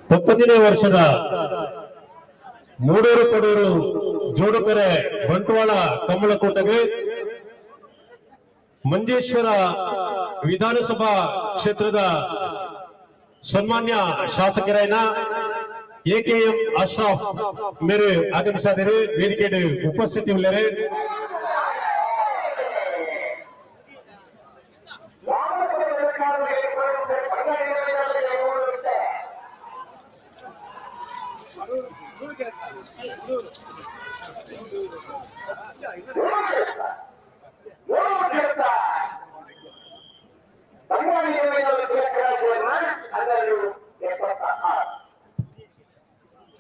19ನೇ ವರ್ಷದ ಮೂಡೂರು ಪಡೂರು ಜೋಡುಕೆರೆ ಬಂಟ್ವಾಳ ಕಂಬಳಕೂಟಗೆ ಮಂಜೇಶ್ವರ ವಿಧಾನಸಭಾ ಕ್ಷೇತ್ರದ ಸನ್ಮಾನ್ಯ ಶಾಸಕರಾಯನ ಎಕೆಎಂ ಅಶ್ರಾಫ್ ಮೇರೆ ಆಗಮಿಸಾದರು. ವೇದಿಕೆ ಉಪಸ್ಥಿತಿ ಉಳ್ಳರೆ.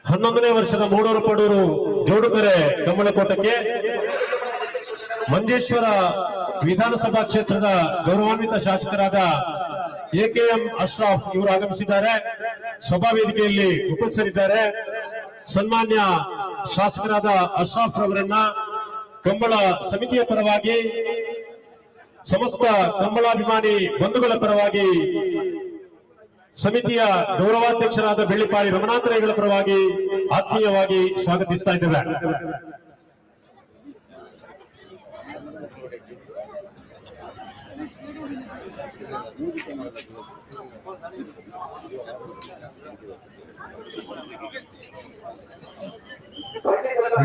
11ನೇ ವರ್ಷದ ಮೂಡೂರು ಪಡೂರು ಜೋಡುಕೆರೆ ಕಂಬಳಕೋಟಕ್ಕೆ ಮಂಜೇಶ್ವರ ವಿಧಾನಸಭಾ ಕ್ಷೇತ್ರದ ಗೌರವಾನ್ವಿತ ಶಾಸಕರಾದ ಎಕೆಎಂ ಅಶ್ರಾಫ್ ಇವರು ಆಗಮಿಸಿದ್ದಾರೆ. ಸಭಾ ವೇದಿಕೆಯಲ್ಲಿ ಉಪಸ್ಥಿತರಿದ್ದಾರೆ. ಸನ್ಮಾನ್ಯ ಶಾಸಕರಾದ ಅಶ್ರಾಫ್ ರವರನ್ನ ಕಂಬಳ ಸಮಿತಿಯ ಪರವಾಗಿ, ಸಮಸ್ತ ಕಂಬಳಾಭಿಮಾನಿ ಬಂಧುಗಳ ಪರವಾಗಿ, ಸಮಿತಿಯ ಗೌರವಾಧ್ಯಕ್ಷರಾದ ಬೆಳ್ಳಿಪಾಡಿ ರಮಣಾಂತರಗಳ ಪರವಾಗಿ ಆತ್ಮೀಯವಾಗಿ ಸ್ವಾಗತಿಸ್ತಾ ಇದ್ದೇವೆ.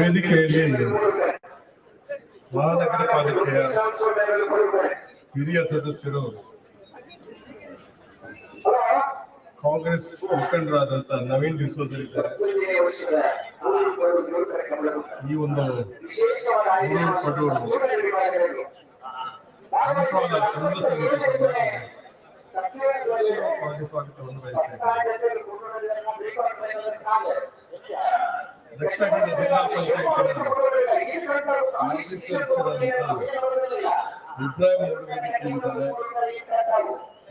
ವೇದಿಕೆಯಲ್ಲಿ ಮಹಾನಗರ ಪಾಲಿಕೆಯ ಹಿರಿಯ ಸದಸ್ಯರು, ಕಾಂಗ್ರೆಸ್ ಮುಖಂಡರಾದಂತ ನವೀನ್ ಡಿಸೋಜರಿದ್ದಾರೆ. ಈ ಒಂದು ಪಡೂರು ಬಂಟ್ವಾಳ ಕಂಬಳ ಸಮಿತಿ ಪರವಾಗಿ ಸ್ವಾಗತವನ್ನು ಬಯಸ್ತೇನೆ. ದಕ್ಷಿಣ ಕನ್ನಡ ಜಿಲ್ಲಾ ಪಂಚಾಯತಿನ ಮಾಜಿ ಸದಸ್ಯರಾದಂತಹ ಇಬ್ರಾಹಿಂ ಅವರು ವೇದಿಕೆಯಲ್ಲಿದ್ದಾರೆ.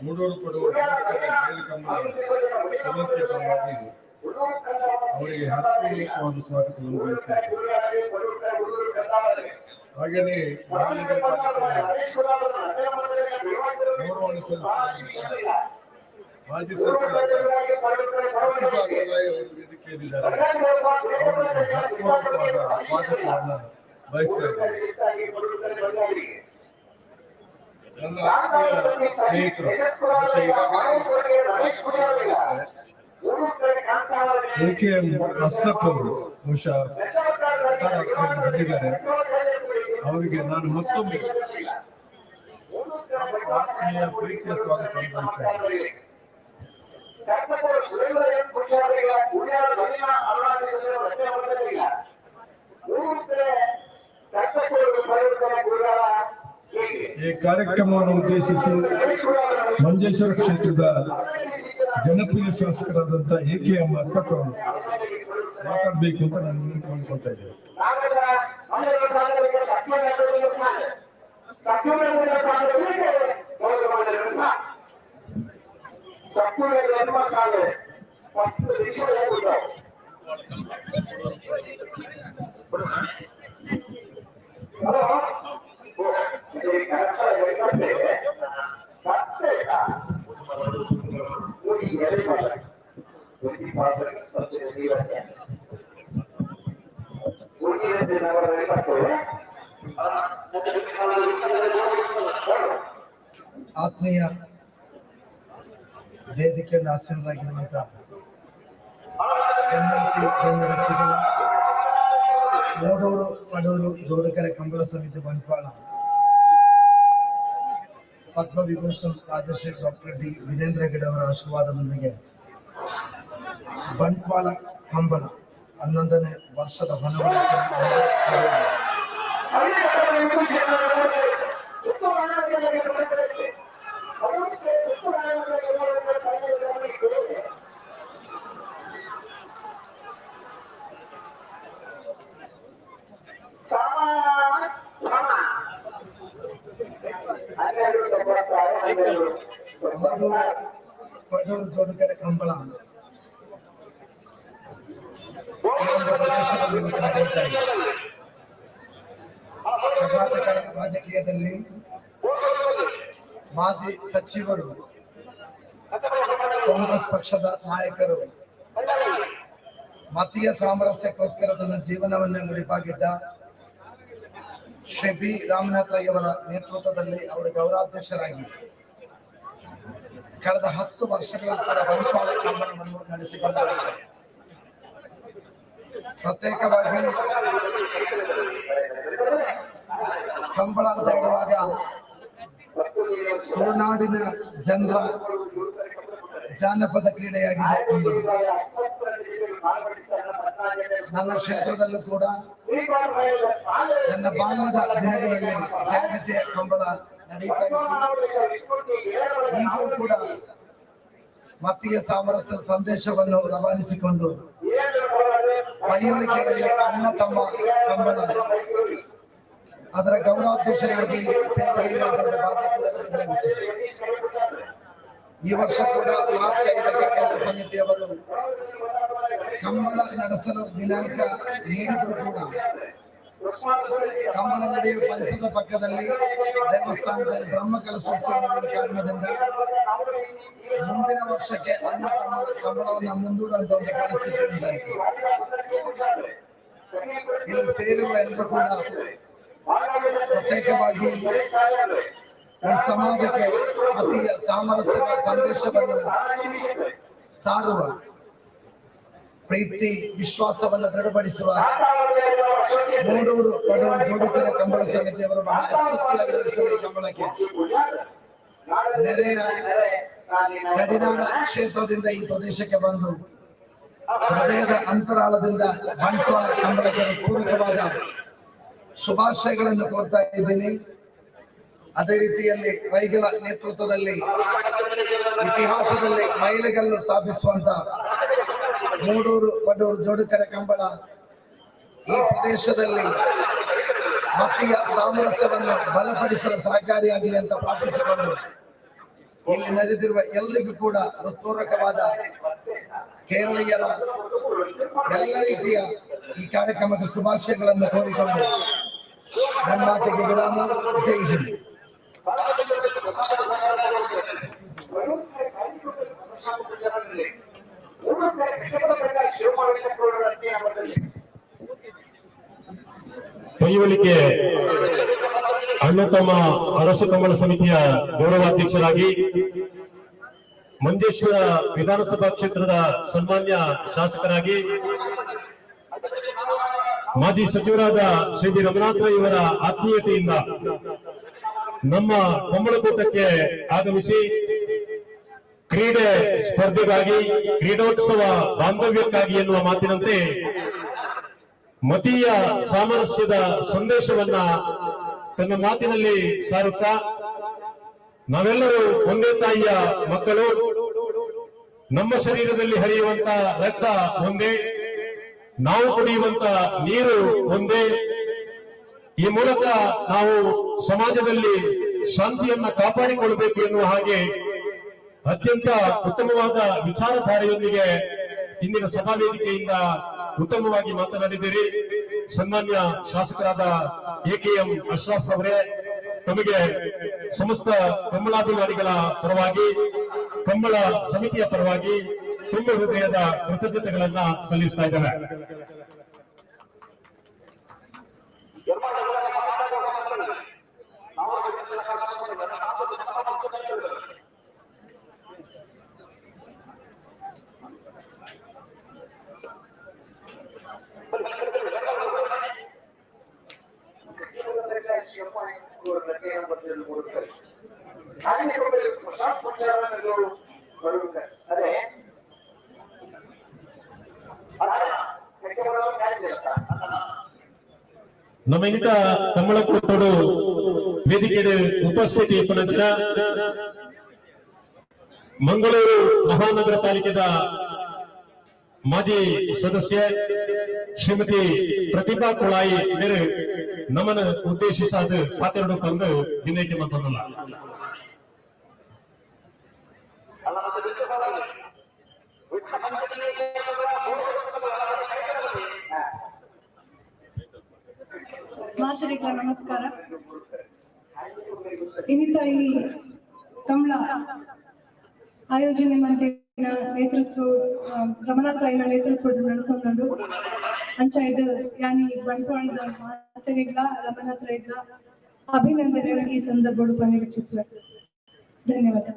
ಮೂಡೂರು ಪಡೂರು ಮೇಲುಕಂಬಳ ಸಮಿತಿಯ ಪರವಾಗಿ ಅವರಿಗೆ ಹೃತ್ಪೂರ್ವಕವಾದ ಸ್ವಾಗತವನ್ನು ಬಯಸ್ತೇನೆ. ಹಾಗೆಯೇ ಮಹಾನಗರ ಪಾಲಿಕೆಯ ಗೌರವಾನ್ವಿತ ಸದಸ್ಯರಾದಂತಹ ಮಾಜಿ ಸದಸ್ಯರಾದ ಪ್ರತಿಭಾ ಕೊಲ್ಲಾಯಿ ಅವರು ವೇದಿಕೆಯಲ್ಲಿದ್ದಾರೆ. ಅವರಿಗೆ ಹೃತ್ಪೂರ್ವಕವಾದ ಸ್ವಾಗತವನ್ನು ಬಯಸ್ತಾ ಇದ್ದೇನೆ. ನನ್ನ ಆತ್ಮೀಯ ಸ್ನೇಹಿತರು, ಬಹುಶಃ ಈಗಾಗಲೇ ಎ ಕೆ ಎಂ ಅಶ್ರಫ್ ಅವರು ಬಹುಶಃ ಬಂದಿದ್ದಾರೆ. ಅವರಿಗೆ ನಾನು ಮತ್ತೊಮ್ಮೆ ಆತ್ಮೀಯ ಪ್ರೀತಿಯ ಸ್ವಾಗತವನ್ನು ಬಯಸ್ತಾ ಇದ್ದೇನೆ. ಈ ಕಾರ್ಯಕ್ರಮವನ್ನು ಉದ್ದೇಶಿಸಿ ಮಂಜೇಶ್ವರ ಕ್ಷೇತ್ರದ ಜನಪ್ರಿಯ ಶಾಸಕರಾದಂತ ಎ ಕೆ ಎಂ ಅಶ್ರಫ್ ಅವರು ಮಾತಾಡಬೇಕು ಅಂತ ನಾನು ವಿನಂತಿ ಮಾಡಿಕೊಳ್ತಾ ಇದ್ದೇನೆ. ಆತ್ಮೀಯ ವೇದಿಕೆಯಲ್ಲಿ ಆಸೀನರಾಗಿರುವಂತಹ ಗಣ್ಯವ್ಯಕ್ತಿ ಗಣ್ಯ ವ್ಯಕ್ತಿಗಳು, ಮೂಡೂರು ಪಡೂರು ಜೋಡುಕೆರೆ ಕಂಬಳ ಸಮಿತಿ ಬಂಟ್ವಾಳ ಪದ್ಮವಿಭೂಷಣ್ ರಾಜಶ್ರೀ ಡಾಕ್ಟರ್ ಡಿ ವೀರೇಂದ್ರ ಹೆಗಡೆ ಅವರ ಆಶೀರ್ವಾದದೊಂದಿಗೆ ಬಂಟ್ವಾಳ ಕಂಬಳ 11ನೇ ವರ್ಷದ ಹೊಣೆಗಾರಿಕೆ. ಪಡೂರು ಜೋಡುಕೆರೆ ಕಂಬಳ ಈ ಒಂದು ಪ್ರದೇಶದಲ್ಲಿ ಇವತ್ತು ನಡೆಯುತ್ತಾ ಇದೆ. ಕರ್ನಾಟಕ ರಾಜಕೀಯದಲ್ಲಿ ಮಾಜಿ ಸಚಿವರು, ಕಾಂಗ್ರೆಸ್ ಪಕ್ಷದ ನಾಯಕರು, ಮತೀಯ ಸಾಮರಸ್ಯಕ್ಕೋಸ್ಕರ ತನ್ನ ಜೀವನವನ್ನೇ ಮುಡಿಪಾಗಿದ್ದ ಶ್ರೀ ಬಿ ರಾಮನಾಥ್ ರೈ ಅವರ ನೇತೃತ್ವದಲ್ಲಿ ಅವರು ಗೌರವಾಧ್ಯಕ್ಷರಾಗಿ ಕಳೆದ 10 ವರ್ಷಗಳ ಕಾಲ ಬಂಟ್ವಾಳ ಕಂಬಳವನ್ನು ನಡೆಸಿಕೊಂಡು ಬಂದಿದ್ದಾರೆ. ಪ್ರತ್ಯೇಕವಾಗಿ ಕಂಬಳ ಅಂತ ಹೇಳುವಾಗ ತುಳುನಾಡಿನ ಜನರ ಜಾನಪದ ಕ್ರೀಡೆಯಾಗಿದೆ ಕಂಬಳ. ನನ್ನ ಕ್ಷೇತ್ರದಲ್ಲೂ ಕೂಡ ನನ್ನ ಬಾಲ್ಯದ ದಿನಗಳಲ್ಲಿ ಜಯವಿಜಯ ಕಂಬಳ ನಡೀತಾ ಇತ್ತು. ಈಗಲೂ ಕೂಡ ಮತೀಯ ಸಾಮರಸ್ಯ ಸಂದೇಶವನ್ನು ರವಾನಿಸಿಕೊಂಡು ಪೈಯುಳಿಕೆಯಲ್ಲಿ ಅಣ್ಣ ತಮ್ಮ ಕಂಬಳ ಅದರ ಗೌರವಾಧ್ಯಕ್ಷರಾಗಿ ಸೇವೆ ಲಭಿಸಿದೆ. ಈ ವರ್ಷ ಕೂಡ ಮಾರ್ಚ್ 5ಕ್ಕೆ ಕೇಂದ್ರ ಸಮಿತಿಯವರು ಕಂಬಳ ನಡೆಸಲು ದಿನಾಂಕ ನೀಡಿದ್ರು ಕೂಡ ಕಂಬಳ ನಡೆಯುವ ಪರಿಸರದ ಪಕ್ಕದಲ್ಲಿ ದೇವಸ್ಥಾನದಲ್ಲಿ ಬ್ರಹ್ಮ ಕಲಶೋತ್ಸವ ಕಾರಣದಿಂದ ಮುಂದಿನ ವರ್ಷಕ್ಕೆ ಅಣ್ಣ ತಮ್ಮ ಕಂಬಳವನ್ನು ಮುಂದೂಡುವಂತ ಒಂದು ಪರಿಸ್ಥಿತಿ ಉಂಟಾಯಿತು. ಇಲ್ಲಿ ಸೇರುವ ಎಲ್ಲರೂ ಕೂಡ ಪ್ರತ್ಯೇಕವಾಗಿ ಈ ಸಮಾಜಕ್ಕೆ ಮತೀಯ ಸಾಮರಸ್ಯದ ಸಂದೇಶವನ್ನು ಸಾರುವ, ಪ್ರೀತಿ ವಿಶ್ವಾಸವನ್ನು ದೃಢಪಡಿಸುವ ಮೂಡೂರು ಪಡೂರು ಜೋಡುಕೆರೆ ಕಂಬಳ ಸಮಿತಿಯವರು ಬಹಳ ಯಶಸ್ವಿಯಾಗಿ ನಡೆಸುವ ಈ ಕಂಬಳಕ್ಕೆ ನೆರೆಯ ಗಡಿನಾಡ ಕ್ಷೇತ್ರದಿಂದ ಈ ಪ್ರದೇಶಕ್ಕೆ ಬಂದು ಹೃದಯದ ಅಂತರಾಳದಿಂದ ಬಂಟ್ವಾಳ ಕಂಬಳಕ್ಕೆ ಪೂರಕವಾದ ಶುಭಾಶಯಗಳನ್ನು ಕೋರ್ತಾ ಇದ್ದೀನಿ. ಅದೇ ರೀತಿಯಲ್ಲಿ ರೈಗಳ ನೇತೃತ್ವದಲ್ಲಿ ಇತಿಹಾಸದಲ್ಲಿ ಮೈಲಿಗಲ್ಲು ಸ್ಥಾಪಿಸುವಂತ ಮೂಡೂರು ಪಡೂರು ಜೋಡುಕೆರೆ ಕಂಬಳ ಈ ಪ್ರದೇಶದಲ್ಲಿ ಮತೀಯ ಸಾಮರಸ್ಯವನ್ನು ಬಲಪಡಿಸಲು ಸಹಕಾರಿಯಾಗಲಿ ಅಂತ ಪ್ರಾರ್ಥಿಸಿಕೊಂಡು ಇಲ್ಲಿ ನಡೆದಿರುವ ಎಲ್ಲರಿಗೂ ಕೂಡ ಹೃತ್ಪೂರ್ವಕವಾದ ಕೇರಳೀಯರ ಎಲ್ಲ ರೀತಿಯ ಈ ಕಾರ್ಯಕ್ರಮದ ಶುಭಾಶಯಗಳನ್ನು ಕೋರಿಕೊಂಡು ನನ್ನ ಮಾತಿಗೆ ವಿರಾಮ. ಜೈ ಹಿಂದ್. ಪೈಯುಳಿಕೆ ಅಣ್ಣ ತಮ್ಮ ಅರಸು ಕಂಬಳ ಸಮಿತಿಯ ಗೌರವಾಧ್ಯಕ್ಷರಾಗಿ ಮಂಜೇಶ್ವರ ವಿಧಾನಸಭಾ ಕ್ಷೇತ್ರದ ಸನ್ಮಾನ್ಯ ಶಾಸಕರಾಗಿ ಮಾಜಿ ಸಚಿವರಾದ ಶ್ರೀ ಬಿ ರಘುನಾಥ್ ರೈ ಇವರ ಆತ್ಮೀಯತೆಯಿಂದ ನಮ್ಮ ಕಂಬಳಕೂಟಕ್ಕೆ ಆಗಮಿಸಿ ಕ್ರೀಡೆ ಸ್ಪರ್ಧೆಗಾಗಿ, ಕ್ರೀಡೋತ್ಸವ ಬಾಂಧವ್ಯಕ್ಕಾಗಿ ಎನ್ನುವ ಮಾತಿನಂತೆ ಮತೀಯ ಸಾಮರಸ್ಯದ ಸಂದೇಶವನ್ನ ತನ್ನ ಮಾತಿನಲ್ಲಿ ಸಾರುತ್ತಾ, ನಾವೆಲ್ಲರೂ ಒಂದೇ ತಾಯಿಯ ಮಕ್ಕಳು, ನಮ್ಮ ಶರೀರದಲ್ಲಿ ಹರಿಯುವಂತ ರಕ್ತ ಒಂದೇ, ನಾವು ಕುಡಿಯುವಂತ ನೀರು ಒಂದೇ, ಈ ಮೂಲಕ ನಾವು ಸಮಾಜದಲ್ಲಿ ಶಾಂತಿಯನ್ನ ಕಾಪಾಡಿಕೊಳ್ಳಬೇಕು ಎನ್ನುವ ಹಾಗೆ ಅತ್ಯಂತ ಉತ್ತಮವಾದ ವಿಚಾರಧಾರೆಯೊಂದಿಗೆ ಇಂದಿನ ಸಭಾವೇದಿಕೆಯಿಂದ ಉತ್ತಮವಾಗಿ ಮಾತನಾಡಿದ್ದೀರಿ. ಸನ್ಮಾನ್ಯ ಶಾಸಕರಾದ ಎ.ಕೆ.ಎಂ. ಅಶ್ರಫ್ ಅವರೇ, ತಮಗೆ ಸಮಸ್ತ ಕಂಬಳಾಭಿಮಾನಿಗಳ ಪರವಾಗಿ, ಕಂಬಳ ಸಮಿತಿಯ ಪರವಾಗಿ ತುಂಬ ಹೃದಯದ ಕೃತಜ್ಞತೆಗಳನ್ನ ಸಲ್ಲಿಸ್ತಾ ಇದ್ದೇವೆ. ನಮ್ಮ ಇನ್ನಿತ ತಮ್ಮಳಕೋಟೋಡು ವೇದಿಕೆ ಉಪಸ್ಥಿತಿ ಇಪ್ಪನಂಚಿನ ಮಂಗಳೂರು ಮಹಾನಗರ ಪಾಲಿಕೆದ ಮಾಜಿ ಸದಸ್ಯ ಶ್ರೀಮತಿ ಪ್ರತಿಭಾ ಕುಳಾಯಿ ಮೇರೆ ನಮನ ಉದ್ದೇಶಿಸಾದ ಪಾತೆರಡು ತಂದು ದಿನಕ್ಕೆ ಮಂತೊಂದಲ್ಲ. ಮಾತರಿಗಳ ನಮಸ್ಕಾರ. ಇನ್ನಿತ ಈ ಕಮಲ ಆಯೋಜನೆ ಮಂತ್ರಿನ ನೇತೃತ್ವ ರಮನಾಥ್ ರೈನ ನೇತೃತ್ವದ ನಡತೊಂದು ಅಂಚ ಇದು ಯಾನಿ ಬಂಟ್ವಾಳದ ಮಾತರಿಗಳ ರಮನಾಥ್ ರೈಗಳ ಅಭಿನಂದನೆಗಳು ಈ ಸಂದರ್ಭ ಪನಿರೀಕ್ಷಿಸುವೆ. ಧನ್ಯವಾದ.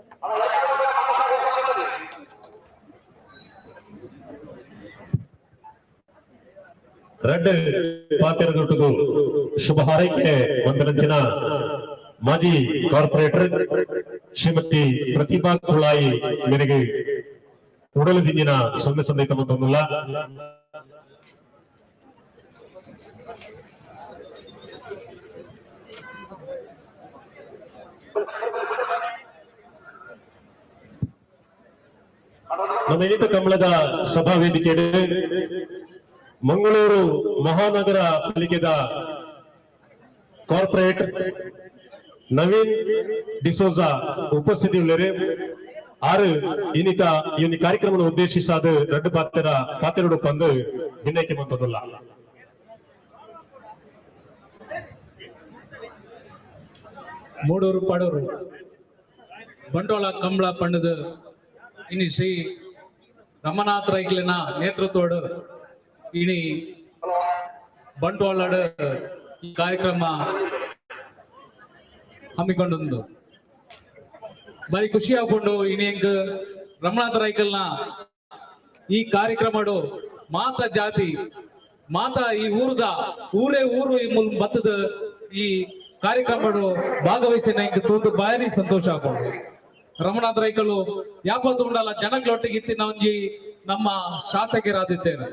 ರಡ್ಡ್ ಪಾತೆರದೊಟ್ಟುಗು ಶುಭ ಹಾರೈಕೆ ಒಂದರಂಚಿನ ಮಾಜಿ ಕಾರ್ಪೊರೇಟರ್ ಶ್ರೀಮತಿ ಪ್ರತಿಭಾ ಕುಳಾಯಿ ಮೇರೆಗೆ ಉಡಲು ದಿಂಜಿನ ಸೊನ್ನೆ ಸಂದೇತ ಮತ್ತೊಂದಲ್ಲ. ನಮ್ಮ ಇನ್ನಿತ ಕಮಲದ ಸಭಾ ವೇದಿಕೆ ಮಂಗಳೂರು ಮಹಾನಗರ ಪಾಲಿಕೆದ ಕಾರ್ಪೊರೇಟ್ ನವೀನ್ ಡಿಸೋಜಾ ಉಪಸ್ಥಿತಿ ಉಳ್ಳೇರು. ಆರು ಇನ್ನಿತ ಈ ಕಾರ್ಯಕ್ರಮವನ್ನು ಉದ್ದೇಶಿಸಾದ ರಡ್ಡು ಪಾತ್ರ ಪಾತೆರಡು ಪಂದು ದಿನಕ್ಕೆ ಮಂತದಲ್ಲ. ಮೂಡೂರು ಪಡೂರು ಬಂಟ್ವಾಳ ಕಂಬಳ ಪಂಡದು ಇನಿ ಶ್ರೀ ರಮನಾಥ್ ರೈಕ್ಲಿನ ನೇತೃತ್ವಡು ಇನಿ ಬಂಟ್ವಾಳಡ್ ಈ ಕಾರ್ಯಕ್ರಮ ಹಮ್ಮಿಕೊಂಡು ಬಾರಿ ಖುಷಿ ಆಕೊಂಡು ಇನಿ ಎಂಕ್ ರಮನಾಥ ರೈಕಲ್ನ ಈ ಕಾರ್ಯಕ್ರಮಡು ಮಾತ ಜಾತಿ ಮಾತ ಈ ಊರದ ಊರೇ ಊರು ಈ ಮುಲ್ ಬತ್ತದ ಈ ಕಾರ್ಯಕ್ರಮಡು ಭಾಗವಹಿಸಿ ಎಂಕ್ ತೂತು ಬಾರಿ ಸಂತೋಷ ಆಕೊಂಡು. ರಮನಾಥ ರೈಕಲು ಯಾಪತ್ತು ಉಂಡಲ್ಲ ಜನಕ್ಲೊಟ್ಟಿಗೆ ಇತ್ತಿನ ಒಂಜಿ ನಮ್ಮ ಶಾಸಕರಾದಿದ್ದೇನೆ.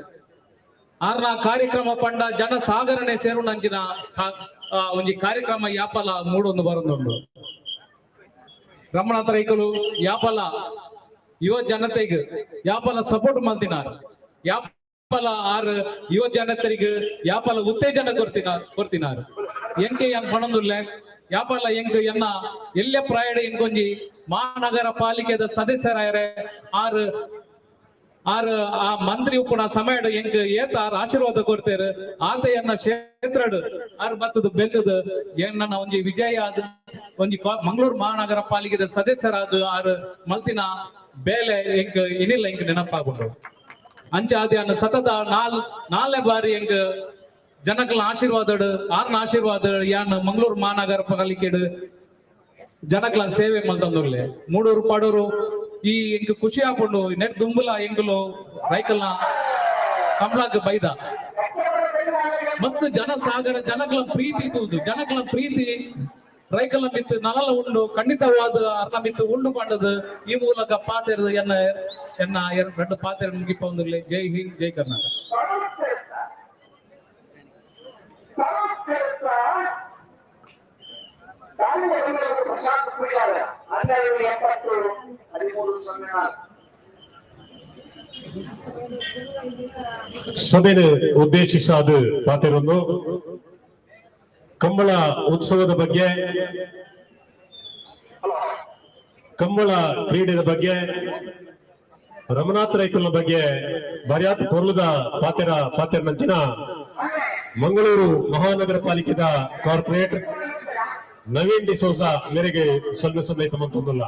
ಆರ್ನ ಕಾರ್ಯಕ್ರಮ ಪಂಡ ಜನ ಸಾಗರಣೆ ಸೇರುನಂಚಿನ ಒಂಜಿ ಕಾರ್ಯಕ್ರಮ ಯಾಪಲ ಮೂಡೊಂದು ಬರೊಂದುಂಡು. ರಮನಾಥ ರೈಕಲು ಯಾಪಲ ಯುವ ಜನತೆಗ್ ಯಾಪಲ ಸಪೋರ್ಟ್ ಮಲ್ತಿನಾರ್, ಯಾಪಲ ಆರ್ ಯುವ ಜನತೆಗ್ ಯಾಪಲ ಉತ್ತೇಜನ ಕೊರ್ತಿನಾರ್. ಎಂಕೆ ಏನ್ ಪಣೊಂದುಲ್ಲೆ ಯಾಪಲ ಎಂಕ್ ಎನ್ನ ಎಲ್ಲೆ ಪ್ರಾಯಡ್ ಎಂಕೊಂಜಿ ಮಹಾನಗರ ಪಾಲಿಕೆದ ಸದಸ್ಯರಾಯರೆ ಆರ್ ಆರ್ ಆ ಮಂತ್ರಿ ಉಪ್ಪುನ ಸಮಯಡ್ ಎಂಕ್ ಏತ ಆರ್ ಆಶೀರ್ವಾದ ಕೊಡ್ತೇರು. ಆತ ಎನ್ನ ಕ್ಷೇತ್ರಡ್ ಆರ್ ಬತ್ತದ ಬೆಂದದ ಎನ್ನ ಒಂಜಿ ವಿಜಯ ಆದ್ ಒಂಜಿ ಮಂಗಳೂರು ಮಹಾನಗರ ಪಾಲಿಕೆದ ಸದಸ್ಯರಾದ ಆರ್ ಮಲ್ತಿನ ಬೇಲೆ ಎಂಕ್ ಇನಿಲ್ಲ ಎಂಕ್ ನೆನಪಾಗುಂಡು. ಅಂಚ ಆದಿ ಅನ್ನ ಸತತ ನಾಲ್ನೇ ಬಾರಿ ಎಂಕ್ ಜನಕ್ಲ ಆಶೀರ್ವಾದಡ್ ಆರ್ನ ಆಶೀರ್ವಾದ ಯಾನ್ ಮಂಗಳೂರು ಮಹಾನಗರ ಪಾಲಿಕೆಡ್ ಜನಕ್ಲ ಸೇವೆ ಮಲ್ತೊಂದುಲ್ಲೆ. ಮೂಡೂರು ಪಾಡೂರು ಈ ಎಂಕ್ ಖುಷಿ ಆಪುಂಡು. ನೆಟ್ ದುಂಬುಲ ಎಂಕುಲು ರೈಕಲ್ನ ಕಮಲಾಗ್ ಬೈದ ಮಸ್ತ್ ಜನ ಸಾಗರ ಜನಕ್ಲ ಪ್ರೀತಿ ತೂದು ಜನಕ್ಲ ಪ್ರೀತಿ ರೈಕಲ್ನ ಮಿತ್ತು ನಲಲ ಉಂಡು ಖಂಡಿತವಾದ ಅರ್ನ ಮಿತ್ತು ಉಂಡು ಪಂಡದು ಈ ಮೂಲಕ ಪಾತೆರ್ದು ಎನ್ನ ಎನ್ನ ಎರಡು ಪಾತೆರ ಮುಗಿಪೊಂದುಲ್ಲೆ. ಜೈ ಹಿಂದ್, ಜೈ ಕರ್ನಾಟಕ. ಸಭೆನ ಉದ್ದೇಶಿಸಾದ ಪಾತೆರೊಂದು ಕಂಬಳ ಉತ್ಸವದ ಬಗ್ಗೆ, ಕಂಬಳ ಕ್ರೀಡೆಯ ಬಗ್ಗೆ, ರಮನಾಥ ರೈಕಲ್ನ ಬಗ್ಗೆ ಬರ್ಯಾತ್ ಪೊರ್ಲದ ಪಾತೆರ ಪಾತೆರನಂಚಿನ ಮಂಗಳೂರು ಮಹಾನಗರ ಪಾಲಿಕೆದ ಕಾರ್ಪೊರೇಟ್ ನವೀನ್ ಡಿಸೋಜಾ ಮೇರೆಗೆ ಸೊನ್ನೆ ಸೊನ್ನೆ ಮಂತೊಂದುಲ್ಲ.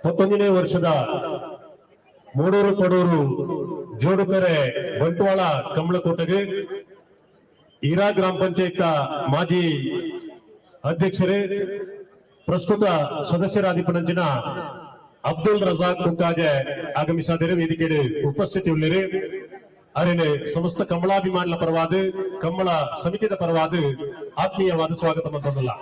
19ನೇ ವರ್ಷದ ಮೂಡೂರು ಪಡೂರು ಜೋಡುಕರೆ ಬಂಟ್ವಾಳ ಕಮಲಕೋಟೆಗೆ ಈರಾ ಗ್ರಾಮ ಪಂಚಾಯತ್ ಮಾಜಿ ಅಧ್ಯಕ್ಷರೇ ಪ್ರಸ್ತುತ ಸದಸ್ಯರಾದಿಪನಂಚಿನ ಅಬ್ದುಲ್ ರಜಾಕ್ ಕುಕ್ಕಾಜೆ ಆಗಮಿಸಾದರೆ ವೇದಿಕೆಗೆ ಉಪಸ್ಥಿತಿ ಉಳ್ಳೇರಿ. ಅರಿನೆ ಸಮಸ್ತ ಕಮಲಾಭಿಮಾನಿಗಳ ಪರವಾದ ಕಮಲ ಸಮಿತಿದ ಪರವಾದ ಆತ್ಮೀಯವಾದ ಸ್ವಾಗತ ಮಂತಂದಲ್ಲ.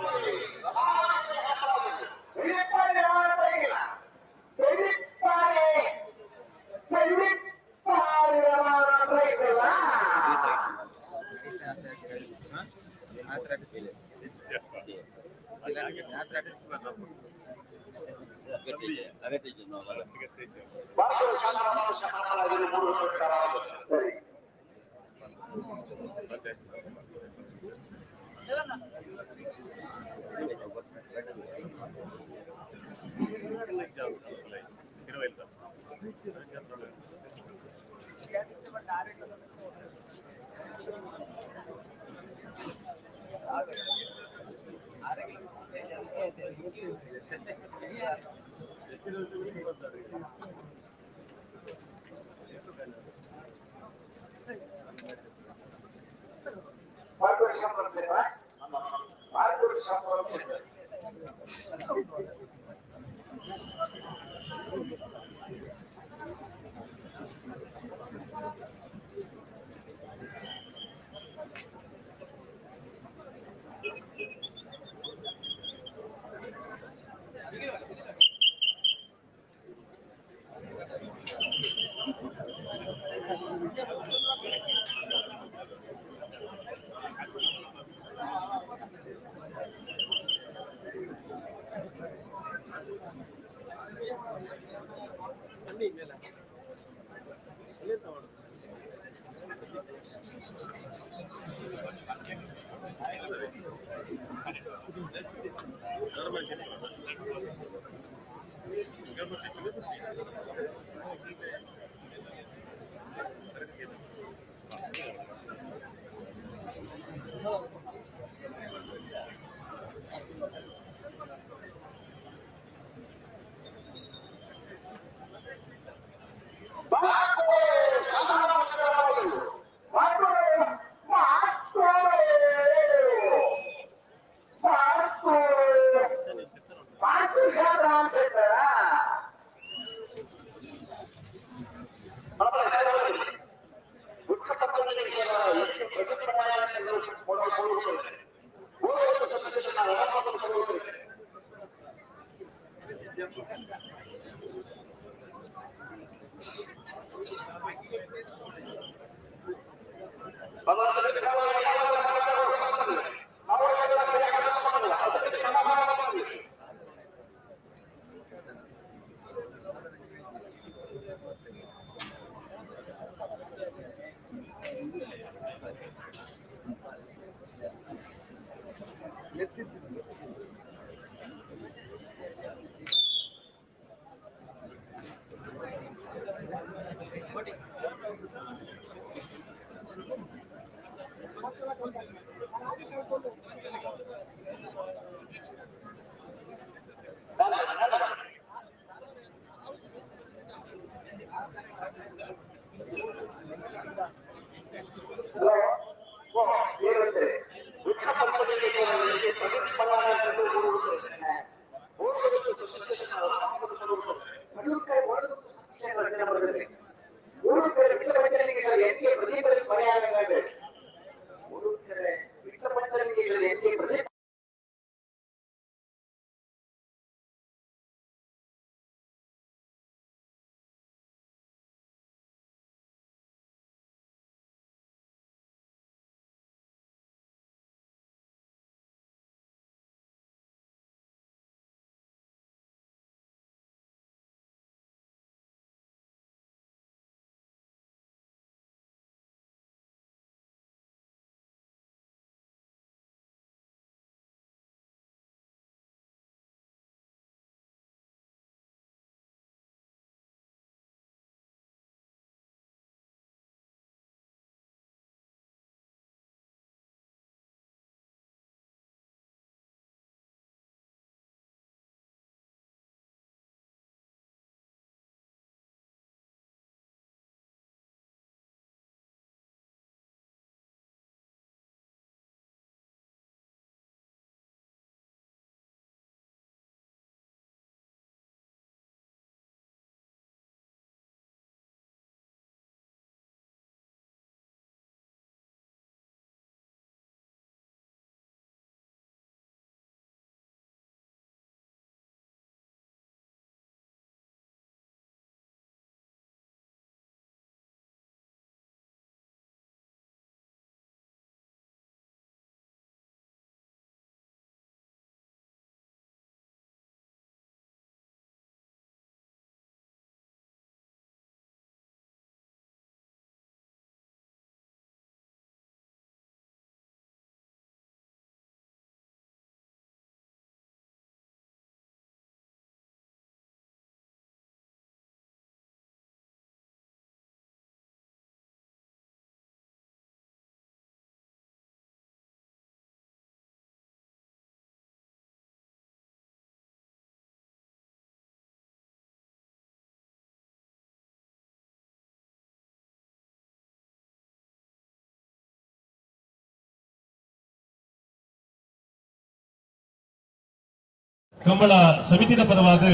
ಕಂಬಳ ಸಮಿತಿದ ಪರವಾದ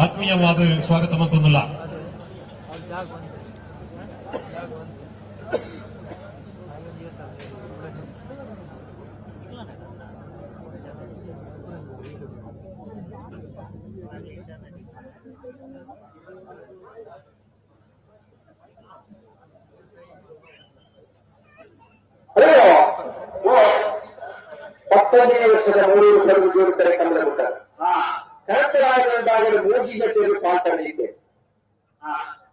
ಆತ್ಮೀಯವಾದ ಸ್ವಾಗತ ಮಂತೊಂದುಲ್ಲ. ಪತ್ತೊಂದನೇ ವರ್ಷದ ಮೂರು ಜೋಡುತ್ತಾರೆ ಕನ್ನಡ ಕರೆಕ್ಟ್ ಮೂರು ಜೊತೆಯಲ್ಲಿ ಪಾಲ್ಗೊಂಡಿದ್ದೆ.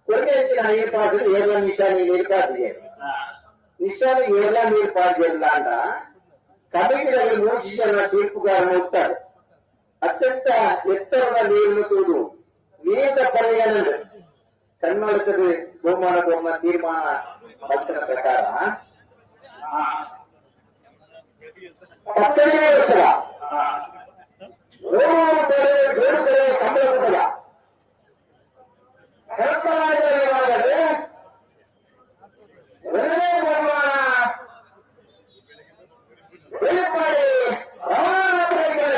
ಕೊರಗೆ ಹೆಚ್ಚಿನ ಏರ್ಪಾಸಿದೆ ಏರ್ಲ ನಿಶಾನಿ ಏರ್ಪಾಸಿದೆ ನಿಶಾನಿ ಏರ್ಲ ನೀರು ಪಾಸಿಲ್ಲ ಅಂತ ಕಮಿಟಿಯಲ್ಲಿ ಮೂರು ಜನ ತೀರ್ಪುಗಾರರು ಹೋಗ್ತಾರೆ. ಅತ್ಯಂತ ಎತ್ತರದ ನೀರನ್ನು ತೂದು ನೀರಿನ ಪರಿಗಣನೆ ಕನ್ನಡದ ಬಹುಮಾನ ಬಹುಮಾನ ತೀರ್ಮಾನ ಬಂದ ಪ್ರಕಾರ 19ನೇ ವರ್ಷದ ಮೂರು ಕಡೆ ಏಳು ಕಡೆ ಕಂಬಳ ಕೂಟದ ಕಲ್ಪನಾದ ವಿಭಾಗದಲ್ಲಿ ಒಂದನೇ ಬಹುಮಾನ ಬೆಳ್ಳಿಪಾಡಿ ರಮಾನಾಥರಿಗೆ,